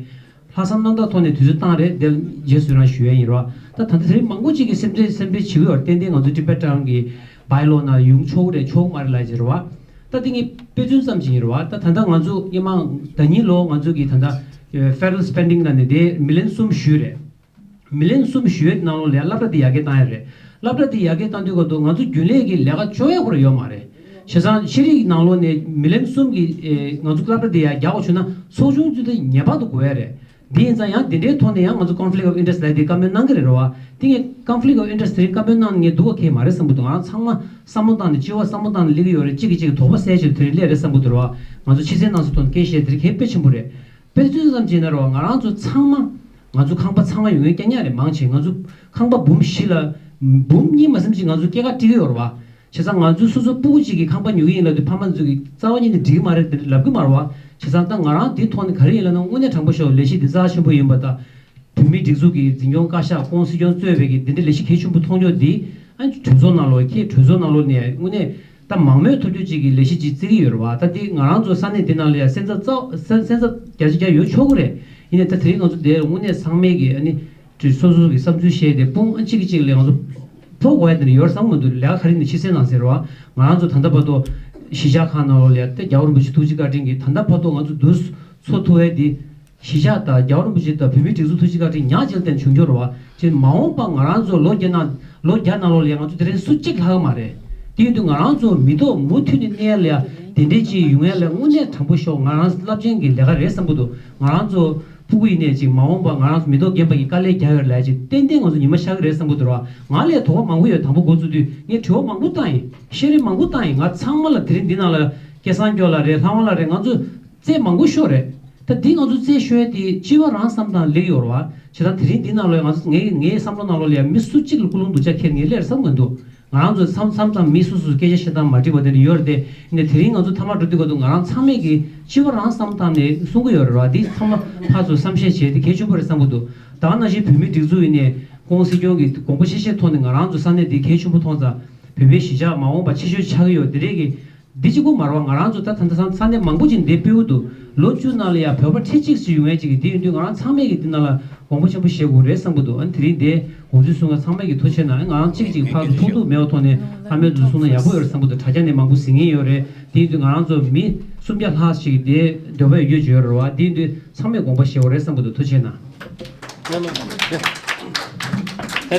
ལྷག་བསམ་རྣམ་དག་ཐོག་ནས་དུས་ཚོད་བཏང་རེད། དེ་རྗེས་སུ་རང་ཞུ་ཡ་ཡིན་རོགས། ད་ད་ལྟ་དེ་རིང་མང་པོ་ཅིག་གིས་སེམས་ཁྲལ་སེམས་ཁྲལ་བྱེད་ཀྱི་ཡོད་རེད། ཏན་ཏན་ང་ཚོ་Tibet Town གི་by law ནང་ཡོང་ཆོག་གི་རེད་ཆོག་གི་མ་རེད་ལབ་ཀྱི་རེད་བ། ད་དེ་ངས་དཔེ་མཚོན་ཙམ་ཅིག་ཡིན་རེད་བ། ད་ད་ལྟ་ང་ཚོ་སྔོན་མ་ཟླ་ཉིན་ལོ་ང་ཚོ་གི་ད་ལྟ་federal spending ནང་ནས་དེ་མི་ལན་གསུམ་ཞུས་རེད། མི་ལན་གསུམ་ཞུ་ཡས་ནང་ལོགས་ལ་སློབ་གྲྭ་དེ་ཡར་རྒྱས་བཏང་ཡ་རེད། སློབ་གྲྭ་དེ་ཡར་རྒྱས་བཏང་དུས་སྐབས་དུ་ང་ཚོ་རྒྱུན་ལས་ཀྱི་ལས་ཀ་ཆོག་ཡ་ཁོ་རང་ཡོད་མ་རེད། བྱས་ཙང་ཤེས་རིག་ནང་ལོགས་ནས་མི་ལེན་གསུམ་གྱི་ཨེ་ང་ཚོ་སློབ་གྲྭ་དེ་ཡར་རྒྱག་དགོས་བྱུང་ན་ཚོགས་ཆུང་ཚོ་དེ་ངེས་པར་དུ་དགོས་ཡ་རེད། དེ་ཡིན་ཙང་ཡང་དེ་འདྲའི་ཐོག་ནས་ཡང་ང་ཚོ་conflict of interest ལབ་དེ་བཀའ་མོལ་གནང་གི་རེད་རོ། དེ་ངས་conflict of interest དེ་རིང་བཀའ་མོལ་གནང་ནས་ངས་སྡུག་ག་ཁེལ་མ་རེད་བསམ་གི་འདུག་ང་རང་ཚང་མ་བསམ་བློ་བཏང་ནས་སྤྱི་བ་བསམ་བློ་བཏང་ནས་སླེབས་ཀྱི་ཡོད་རེད། གཅིག་གིས་གཅིག་གི་དོགས་པ་སེལ་ཆེད་དེ་རིང་སླེབས་རེད་བསམ་གི་འདུག་རོ། ང་ཚོ་ཕྱི་གསལ་ནང་གསལ་ཐོག་ནས་སྐད་བཤད་དེ་རིང་གལ་དཔེ་ཆེན་པོ་རེད། དཔེ་མཚོན་ཙམ་བྱས་ན་རོ། ང་རང་ཚོ་ཚང་མ་ང་ཚོ་ཁང་པ་ཚང་མ་ཡོད་མཁན་རྐྱང་རྐྱང་རེད། མང་ཆེ་ང་ཚོ་ཁང་པ་འབུམ་བཞི་ལ་འབུམ་གཉིས་མ་ཟིན་ཅིག་ང་ཚོ་སྐྱེད་ཀ་སྤྲད་ཀྱི་ཡོད་རེད་བ། བྱས་ཙང་ང་ཚོའི་སོ་སོ་སྤུ་གུ་གཅིག་གིས་ཁང་པ་ཉོ་གི་ཡིན་ལབ་དུས་ཕ་མ་ཚོས་ཀྱིས་རྩ་བ་ཉིད་ནས་འགྲིག་གི་མ་རེད་དེ་ལབ་ཀྱི་མ་རེད་བ། བྱས་ཙང་ད་ང་རང་འདིའི་ཐོག་ནས་ག་རེ་ཡིན་ལབ་ན། དངོས་གནས་དྲང་པོ་ཤོད། ལས་གཞི་འདི་རྩ་ཆེན་པོ་ཡིན་པ་དང་། བོད་མིའི་སྒྲིག་འཛུགས་ཀྱི་འཛིན་སྐྱོང་བཀའ་ཤག་ཁོང་སྲིད་སྐྱོང་གཙོས་པའི་གི་འདི་འདྲའི་ལས་གཞི་གལ་ཆེན་པོ་མཐོང་ཕྱོགས་འདི་ཨ་གྲོས་ཚོགས་ནང་ལོགས་ཁྱེད་གྲོས་ཚོགས་ནང་ལོགས་ནས་དངོས་གནས་ད་མང་མོས་ཐོབ་རྒྱུ་གཅིག་གི་ལས་གཞི་གཅིག་བརྩི་གི་ཡོད་རེད་བ། ད་འདི་ང་རང་ཚོ་ས་གནས་འདི་ནང་ལ་ཡང་སེམས་འཚབ་རྩ་སེམས་འཚབ་བརྒྱ་ཆ་བརྒྱ་ཡོད་ཆོག་གི་རེད། ཡིན་ནའི་ད་དེ་རིང་ང་ཚོ་འདིར་དངོས་གནས་ཚང་མས་ཀྱི་ཨ་ནི་སོ་སོ་གི་བསམ་ཚུལ་བཤད་དེ་དཔུང་ཨ་གཅིག་གིས་གཅིག་ལ་ང་ཚོ་ཕོག་དགོས་ཡ་དེ་འདྲ་ཡོད་བསམ་གི་མི་འདུག་ལས་ཀ་ག་རེ་ནས་ཕྱི་གསལ་ནང་གསལ་རེད་བ། ང་རང་ཚོ་ད་ལྟ་བར་དུ་གཞིས་ཆགས་ཁག་ནང་ལོགས་ལ་ཡ་ད་རྒྱལ་བ་རིན་པོ་ཆེ་ཐུགས་རྗེ་བཀའ་དྲིན་གྱིས་ད་ལྟ་བར་དུ་ང་ཚོ་འདུ་འཚོ་ཐུབ་ཡ་དེ། གཞིས་ཆགས་དང་རྒྱལ་བ་རིན་པོ་ཆེ་དང་བོད་མིའི་སྒྲིག་འཛུགས་ཐུགས་རྗེ་བཀའ་དྲིན་ཉག་གཅིག་ལ་བརྟེན་བྱུང་རྒྱུ་རེད་བ། ཅེས་མ་འོངས་པ་ང་རང་ཚོ་ལོ་བརྒྱ་ནང་ལོ་བརྒྱ་ནང་ལོགས་ལ་ཡང་ང་ཚོ་དེ་རིང་སུ་གཅིག་ལྷག་གི་མ་རེད། དེ་ཡིན་དུས་ང་རང་ཚོ་མི་ཐོག་མུ་མཐུད་ནས་གནས་ཡ་ལ་ཡ་དེ་འདྲའི་ཅིག་ཡོང་ཡ་ལ་དངོས་གནས་དྲང་པོ་ཤོག་ང་རང་རླབས་ཆེན་གྱི་ལས་ཀ་རེད་བསམ་གི་འདུག་ང་རང་ཚོ་ཕྲུ་གུ་ཡིན་ནའི་ཅིག་མ་འོངས་པ་ང་རང་ཚོ་མི་ཐོག་རྒན་པ་གི་དཀའ་ལས་རྒྱག་ཡ་ལ་ཡ་ཅིག་ཏན་ཏན་ང་ཚོ་ཉི་མ་ཤར་གི་རེད་བསམ་གི་འདུག་ར་བ། ང་ལ་ཡ་དོགས་པ་མང་པོ་ཡོད། དང་པོ་འགོ་བཙུགས་དུས་ངས་དྲི་བ་མང་པོ་བཏང་ཡིན། བཤད་རེས་མང་པོ་བཏང་ཡིན། ང་ཚང་མ་ལ་དེ་རིང་འདི་ནང་ལ་སྐལ་བཟང་སྐྱོ་ལགས་རེད། ལྷ་དབང་ལགས་རེད། ང་ཚོ་རྩེད་མང་པོ་ཤོར་རེད། ད་འདི་ང་ཚོ་རྩེད་ཤོར་ཡ་དེ་སྤྱི་བ་རང་བསམ་སྟངས་ལེགས་ཡོད་རེད་བ། བྱས་ཙང་དེ་རིང་འདི་ནང་ལ་ང་ཚོ་ངའི་ངའི་བསམ་བློ་ནང་ལོགས་ལ་ཡ་མི་སུ་གཅིག་ལ་ཀུན་སློང་སྡུག་ཅག་འཁྱེར་ངེས་ལེར་བསམ་གི་མི་འདུག་ང་རང་ཚོ་མཚམས་མཚམས་ཙམ་མི་སུ་སུ་སྐད་ཆ་བཤད་སྟངས་མ་འགྲིག་པ་དེ་འདྲ་ཡོད་རེད་དེ། ཡིན་ནའི་དེ་རིང་ང་ཚོ་མཐའ་མ་འགྲོ་དུས་སྐབས་དུ་ང་རང་ཚང་མས་ཀྱི་སྤྱི་བ་རང་བསམ་སྟངས་ནས་གསུང་གི་ཡོད་རེད་བ། འདི་ཚང་མ་ཕར་ཚུར་བསམ་ཤེས་བྱས་དེ་གལ་ཆེན་པོ་རེད་བསམ་གི་འདུག་ད་ག་ནང་བཞིན་བོད་མིའི་སྒྲིག་འཛུགས་ཡིན་ནའི་ཁོང་སྲིད་སྐྱོང་གི་དགོངས་པ་ཆེ་ཤོས་ཐོག་ནས་ང་རང་ཚོ་ས་གནས་འདི་གལ་ཆེན་པོ་མཐོང་ཙང་བོད་པའི་གཞིས་ཆགས་མ་འོངས་པ་ཆེ་ཤོས་ཆགས་ཀྱི་ཡོད། དེ་རེད་ཀྱི། འདི་གཅིག་པུ་མ་རེད་བ། ང་རང་ཚོ་ད་ད་ལྟ་ས་ས་གནས་མང་པོ་ཅིག་འདིར་སྤོས་ཀྱི་འདུག་ལོ་བཅུ་ནང་ལ་ཡང་བོད་པ་ཁྲི་གཅིག་ཙམ་ཡོང་ཡས་ཅིག་གིས་འདི་ཡིན་དུས་ང་རང་ཚང་མས་ཀྱིས་འདི་ནང་ལ་དགོངས་པ་ཆེན་པོ་བཞེས་དགོས་རེད་བསམ་གྱི་འདུག་ཨ་ནི་དེ་རིང་འདིར་དགོངས་ཚུལ་གསུང་མཁན་ཚང་མས་ཀྱིས་ཐུགས་རྗེ་ཆེ་གནང་། ང་རང་གཅིག་གཅིག་ཕར་ཚུར་ཕུགས་གཏུགས་མེད་པའི་ཐོག་ནས་ཨ་མའི་འདུག་གསུང་ན་ཡག་པོ་ཡོད་རེད་བསམ་གྱི་འདུག་དྲ་རྒྱ་ནས་མང་པོ་གཟིགས་མཁན་ཡོད་རེད། དེ་ཡིན་དུས་ང་རང་ཚོ་མི་སུམ་བརྒྱ་ལྷག་ཅིག་འདིར་འདོད་པ་ཡོད་རྒྱུ་ཡོད་རེད་བ། དེ་ཡིན་དུས་ཚང་མས་དགོངས་པ་བཞེས་དགོས་རེད་བསམ་གྱི་འདུག་ཐུགས་རྗེ་ཆེ་གནང་། དྲི་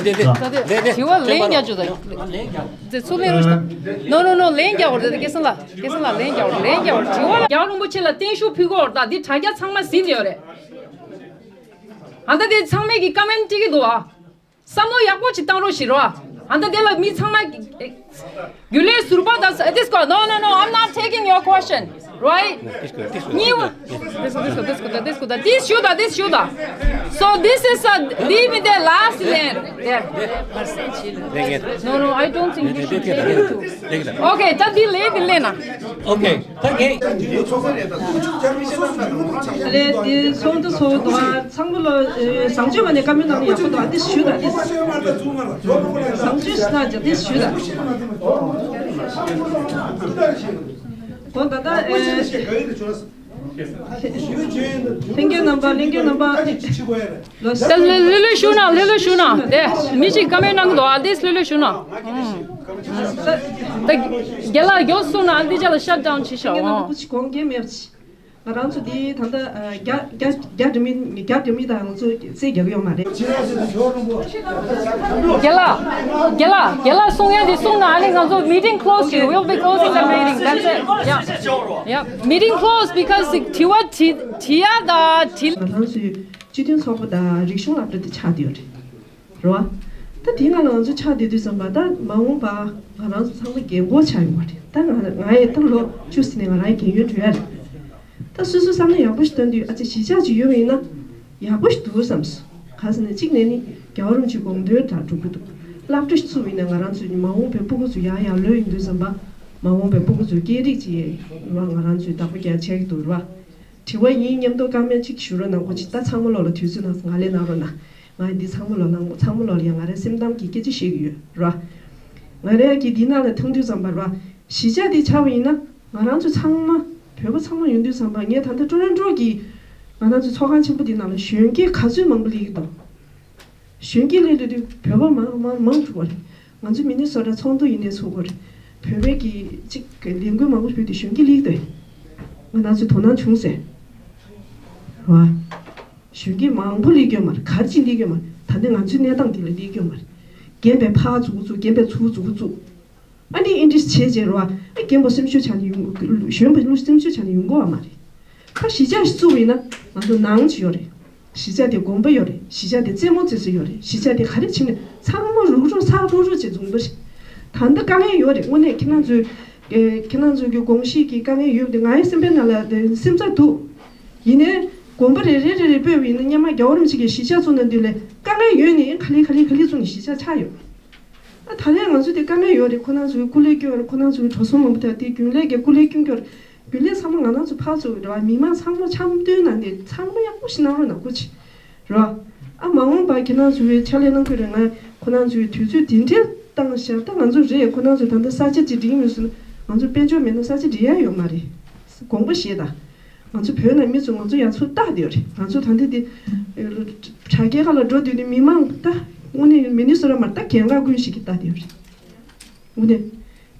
བ་ལན་རྒྱག་ཆོག་ད། ཚུར་ལེན་རོགས་ཞུ་དང་། No, no, no, ལན་རྒྱག་དགོས་རེད། སྐལ་བཟང་ལགས། སྐལ་བཟང་ལགས་ལན་རྒྱག་དགོས་རེད། ལན་རྒྱག་དགོས་རེད། དྲི་བ་ལ། རྒྱལ་བ་རིན་པོ་ཆེ་ལ་བརྟན་བཞུགས་ཕུལ་དགོས་རེད། ད་འདི་དྲ་རྒྱ་ཚང་མ་གཟིགས་ཡོད་རེད། ཨ་ད་དེ་ཚང་མས་ཀྱི་ཀ་མེན་བྲིས་ཀྱི་འདུག་ཨ། བསམ་བློ་ཡག་པོ་ཅིག་བཏང་རོགས་ཞུ་རོགས། ཨ་ད་དེ་ལ་མི་ཚང་མ་རྒྱུན་ལས་ཟུར་པ་དང་། This go. No, no, no, I'm not taking your question. Right? གཉིས་པ། This go, this go, this go, this go. So this is a, འདི་མི་དེ་last ལན། There. No, no, I don't think you should take it too. Okay, ད་འདི་ལན་འདི་ལན་ན། Okay. ད་ངས། རེད་དེ་ཚོགས་འདུ་ཚོགས་འདུག་ཨ། ཚང་མ་ལ་བཟང་སྤྱོད་པ་ནས་བཀའ་མོལ་གནང་ན་ཡག་པོ་འདུག་ཨ། འདི་ཞུ་དང་འདི། བཟང་སྤྱོད་ཞུ་དང་འདི་ཞུ་དང་། གོ་ད་ལྟ་ཨེ། ལྷན་རྒྱས་རྣམ་པ། ལྷན་རྒྱས་རྣམ་པ། ད་ལྷོད་ལྷོད་ཞུ་ན། ལྷོད་ལྷོད་ཞུ་ན། དེ་མི་གཅིག་བཀའ་མོལ་གནང་གི་འདུག་ཨ། དེ་ལྷོད་ལྷོད་ཞུ་ན། ད་རྒན་ལགས་མགྱོགས་གསུངས་ན་ཨ། འདི་ཅག་ལ་ཤཊ་ཌའོན་བྱེད་ཤོག་ཨང་། ལྷན་རྒྱས་རྣམ་པ་སྐུ་མཁྱེན་དགོངས་འགལ་མེད་པ་ཅིག་ང་རང་ཚོ་འདི་ད་ལྟ་རྒྱ་རྒྱ་རྒྱ་འབྲི་མི་རྒྱ་འབྲི་མི་དང་ང་ཚོ་རྩེད་རྒྱག་གི་ཡོད་མ་རེད། རྒན་ལགས། རྒན་ལགས། རྒན་ལགས། རྒན་ལགས་གསུང་ཡ་འདི་གསུངས་ན་ཨ་ནི་ང་ཚོ་meeting close. We'll be closing the meeting. That's it. Yeah. Yeah. Meeting close because དྲི་བ་དྲི་དྲི་ཡ་དང་དྲི། ང་རང་ཚོའི་སྤྱི་མཐུན་ཚོགས་པ་དང་རིག་གཞུང་སློབ་གྲྭ་དེ་ཆགས་བསྡད་ཡོད་རེད། རེད་བ། ད་དེ་སྔ་ལ་ང་ཚོ་ཆགས་བསྡད་དུས་ཙམ་པ་ད་མ་འོངས་པ་ང་རང་ཚོ་ཚང་མ་རྒན་གོག་ཆགས་ཡོང་བ་རེད། ད་ང་ང་ཡི་ད་ལོ་བཅུ་ཟིན་ནས་ང་རང་རྒན་ཡོལ་འགྲོ་ཡ་རེད། ད་སོ་སོའི་བསམ་བློ་ཡག་པོ་ཞིག་བཏོན་དུས་ཨ་ཙི་གཞིས་ཆགས་ཅིག་ཡོད་པ་ཡིན་ན་ཡག་པོ་ཞིག་འདུག་བསམ་སོང་། ག་ཟེར་ན་གཅིག་ནས་ནི་རྒྱལ་བ་རིན་པོ་ཆེའི་དགོངས་དོན་ལྟར་འགྲོ་གི་འདུག་སློབ་གྲྭ་ཞིག་བཙུགས་པ་ཡིན་ན་ང་རང་ཚོའི་མ་འོངས་པའི་སྤུ་གུ་ཚོ་ཡར་ཡར་ལོས་ཡོང་དུས་ཙམ་པ་མ་འོངས་པའི་སྤུ་གུ་ཚོའི་སྐད་རིགས་ཅིག་རེད་བ། ང་རང་ཚོའི་བདག་པོ་རྒྱག་ཆགས་ཀྱི་འདུག་རེད་བ། དྲི་བ་ཡིན་མཉམ་དུ་བཀའ་མོལ་གཅིག་ཞུ་རོགས་གནང་། གོ་ཅིག་ད་ཚང་མ་ལོག་ལ་དུས་ཚོད་ནང་ང་ལས་གནང་རོགས་གནང་། ང་འདི་ཚང་མ་ལོག་ལ་ཚང་མ་ལོག་ལ་ཡང་ང་རའི་སེམས་གཏམ་གྱི་སྐད་ཆ་བཤད་ཀྱི་ཡོད་ར། ང་རའི་གི་འདི་ནང་ལ་ཐོན་དུས་ཙམ་པ་ར། གཞིས་ཆགས་འདི་ཆགས་པ་ཡིན་ན་ང་རང་ཚོ་ཚང་མ་བོད་པ་ཚང་མ་ཡོང་དུས་ཙམ་པ་ངས་ད་ལྟ་ཊོ་རོན་ཊོ་གི་ང་རང་ཚོ་ཚོགས་ཁང་ཆེན་པོ་འདི་ནང་ལ་གཞོན་སྐྱེས་ག་ཚོད་མང་པོ་སླེབས་ཀྱི་འདུག་གཞོན་སྐྱེས་སླེབས་སླེབས་དུས་བོད་པ་མང་མང་མང་འགྲོ་གི་རེད། ང་ཚོ་མི་ནི་སོ་ཊ་ཚོགས་འདུ་ཡིན་ནའི་ཚོགས་དགོས་རེད། བོད་པའི་གི་གཅིག་གི་ལས་འགུལ་མང་པོ་ཞིག་སྤེལ་དུས་གཞོན་སྐྱེས་སླེབས་འདུག་ང་རང་ཚོས་དོ་སྣང་བྱུང་ཟེར། རེད་བ། གཞོན་སྐྱེས་མང་པོ་སླེབས་ཀྱི་ཡོད་མ་རེད། ག་རེ་བྱས་སླེབས་ཀྱི་ཡོད་མ་རེད། ད་ནི་ང་ཚོའི་གནས་སྟངས་འདི་ལ་སླེབས་ཀྱི་ཡོད་མ་རེད། རྒན་པས་ཕར་འཛུགས་འཛུགས། རྒན་པས་ཚུར་འཛུགས་འཛུགས། ཨ་ནི་ཨིན་ཌི་བྱས་བྱས་རེད་བ། རྒན་པོ་སེམས་ཤུགས་ཆག་ནས་ཡོང་། གཞོན་པ་ལུས་སེམས་ཤུགས་ཆག་ནས་ཡོང་གི་ཡོད་མ་རེད། ད་གཞིས་ཆགས་ཤིག་བཙུགས་པ་ཡིན་ན་ང་ཚོ་ནང་ཆེ་ཡོད་རེད། གཞིས་ཆགས་དེ་དགོན་པ་ཡོད་རེད། གཞིས་ཆགས་དེ་རྩེད་མོ་རྩེ་ས་ཡོད་རེད། གཞིས་ཆགས་དེ་ག་རེ་བྱས་ནས་ཚང་མ་རུག་རུག་ཚག་རུག་རུག་བྱས་བཟུང་པ་རེད། ད་ལྟ་དཀའ་ངལ་ཡོད་རེད། དངོས་གནས་ཁྱེད་རང་ཚོའི་ཨེ་ཁྱེད་རང་ཚོ་གི་དགོངས་གཞི་གི་དཀའ་ངལ་ཡོད་པ་དེ་ང་ཡི་སེམས་པའི་ནང་ལ་དེ་སེམས་འཚབ་འདུག་ཡིན་ནའི་དགོན་པ་རེ་རེ་རེ་རེ་སྤོས་པ་ཡིན་ན་སྔོན་མ་རྒྱལ་བ་རིན་པོ་ཆེ་གིས་གཞིས་ཆགས་བཙུགས་ན་དུས་ལས་དཀའ་ངལ་ཡོད་ནའི་ག་ལེ་ག་ལེ་ག་ལེ་བཙུགས་ནས་གཞིས་ཆགས་ཆགས་ཡོད། ཨ་ད་ལན་ང་ཚོ་དེ་དཀའ་ངལ་ཡོད་རེད། ཁོ་རང་ཚོའི་སྐུ་ལས་སྐྱོན་ཡོད་རེད། ཁོ་རང་ཚོའི་འགྲོ་སོང་མང་པོ་དེ་དེ་རྒྱུན་ལས་ཀྱི་སྐུ་ལས་སྐྱོན་གྱི་ཡོད་རེད། རྒྱུན་ལས་ཚང་མ་ང་རང་ཚོ་ཕར་ཚུར་རེད་བ། མི་མང་ཚང་མ་འཆམ་མཐུན་ནང་ནས་ཚང་མ་ཡག་པོ་ཞིག་གནང་རོགས་གནང་དགོས་ཅི་རེད་བ། ཨ་མ་འོངས་པ་ཁྱེད་རང་ཚོའི་ཕྱག་ལས་གནང་གི་རེད། ང་ཁོ་རང་ཚོའི་དུས་ཚོད་དེ་འདྲའི་བཏང་བཞག་ད་ང་ཚོ་རེད། ཁོ་རང་ཚོ་ད་ལྟ་ས་ཆ་ཅིག་འགྲིག་མི་སོང་ན་ང་ཚོ་དཔལ་འབྱོར་མེད་ན་ས་ཆ་འགྲིག་ཡ་ཡོད་མ་རེད། དགོངས་པ་བཞེས་དང་། ང་ཚོ་བོད་ནང་མི་ཚོ་ང་ཚོ་ཡ་ཚོ་ལྟ་བསྡད་ཡོད་རེད། ང་ཚོ་ད་ལྟ་དེ་དྲ་རྒྱའི་ཁ་ལ་འགྲོ་དུས་ནི་མི་མང་ད་དངོས་གནས་མི་ནི་སོ་ར་མར་ད་གྱེན་ལ་ཀུན་ཞིག་གིས་ལྟ་བསྡད་ཡོད་རེད། དངོས་གནས་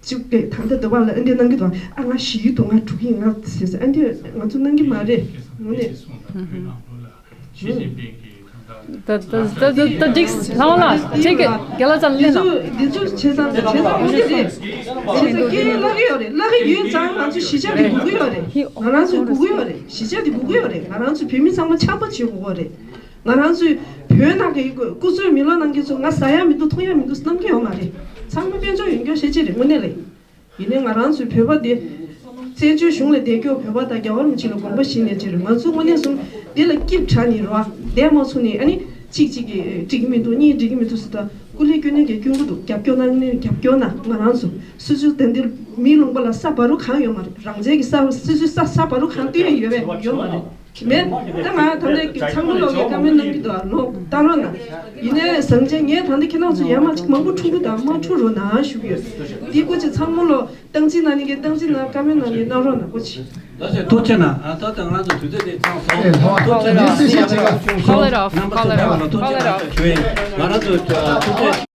གཅིག་གིས་ད་ལྟ་འདི་བ་ལ་ཨ་འདི་གནང་གི་འདུག་ཨ་ང་ཞི་གི་འདུག་ང་འགྲོ་གི་ཡིན་ང་ཟེར་ཟེར་ཨ་འདི་ང་ཚོ་གནང་གི་མ་རེད། དངོས་གནས། ད་ད་ད་ད་འགྲིག་ལྷ་དབང་ལགས། ཁྱེད་ཀྱིས་རྒན་ལགས་ཙམ་གླེང་དང་། འདི་ཚོ་འདི་ཚོ་བྱས་ཙང་བྱས་ཙང་དངོས་གནས་རེད། བྱས་ཙང་སྐད་ལབ་ཀྱི་ཡོད་རེད། ལབ་ཀྱི་ཡོད་ཙང་ང་ཚོ་གཞིས་ཆགས་འདི་དགོས་ཀྱི་ཡོད་རེད། ང་རང་ཚོ་དགོས་ཀྱི་ཡོད་རེད། གཞིས་ཆགས་འདི་དགོས་ཀྱི་ཡོད་རེད། ང་རང་ཚོ་བོད་མི་ཚང་མ་འཆམ་པོ་བྱེད་དགོས་ཀྱི་རེད། ང་རང་ཚོའི་བོད་ནང་གི་སྐུ་གསོན་མི་ལོ་ནང་གི་ཚོ་ང་ཟ་ཡ་མི་འདུག་འཐུང་ཡ་མི་འདུག་བསམ་གྱི་ཡོད་མ་རེད། ཚང་མ་དཔལ་འབྱོར་ཡོད་མཁན་ཤེས་ཀྱི་རེད། དངོས་གནས་ལ་ཡིན། ཡིན་ནའི་ང་རང་ཚོའི་བོད་པ་དེ་བཙན་བྱོལ་གཞུང་ལ་བསྡད་རྒྱུ་བོད་པ་དང་རྒྱལ་བ་རིན་པོ་ཆེ་ལ་དགོངས་པ་བཞེས་ནས་ཅི་རེད། ང་ཚོ་དངོས་གནས་སོང་འདི་ལ་སྐྱིད་དྲགས་ནས་རེད་བ། བསྡད་མ་ཚུགས་ནས་ཨ་ནི་གཅིག་གཅིག་གིས་འགྲིག་གི་མི་འདུག་གཉིས་འགྲིག་གི་མི་འདུག་ཟེར་ད་སྐུ་ལས་སྐྱོན་ནས་ཀྱང་སྐྱོན་གི་འདུག་རྒྱབ་སྐྱོར་གནང་ནས་རྒྱབ་སྐྱོར་གནང་། ང་རང་ཚོ་སོ་སོའི་དེ་འདིར་མིའི་ལུང་པ་ལ་ས་བ་རུ་གང་ཡོད་མ་རེད། རང་བཙན་གྱི་ས་སོ་སོའི་ས་ས་བ་རུ་གང་སྟོན་ཡ་ཡོད་པས་ཡོད་མ་རེད། མེད། ད་ང་ད་ལྟ་ཚང་མ་ལོག་གི་བཀའ་མོལ་གནང་གི་འདུག་ཨ་ལོག་བཏང་རོགས་གནང་། ཡིན་ནའི་བཟང་ཆེན་ངས་ད་ལྟ་ཁྱེད་རང་ཚོ་ཡར་མར་ཅིག་མང་པོ་འཁྲུག་གི་དང་མ་འཁྲུག་རོགས་གནང་ཞུ་གི་ཡོད། འདི་སྐུ་མཁྱེན་ཚང་མ་ལོག་སྟངས་འཛིན་གནང་ནི་གི་སྟངས་འཛིན་གནང་བཀའ་མོལ་གནང་ནི་གནང་རོགས་གནང་གོ་ཆེ། ཐུགས་རྗེ་གནང་། ཨ་ད་ལྟ་ང་རང་ཚོ་དུས་ཚོད་དེ་ཚང་སོང་། ཨེ་ལྷ་དབང་ཐུགས་རྗེ་གནང་། ལན་གསལ་བཤད་ཅིག་ལ་ཞུ། Call it off. རྣམ་པ་ཚོ་ཕེབས་པ་ལ་ཐུགས་རྗེ་གནང་ཞུ་ཡིན། ང་རང་ཚོ་ཐུགས་རྗེ།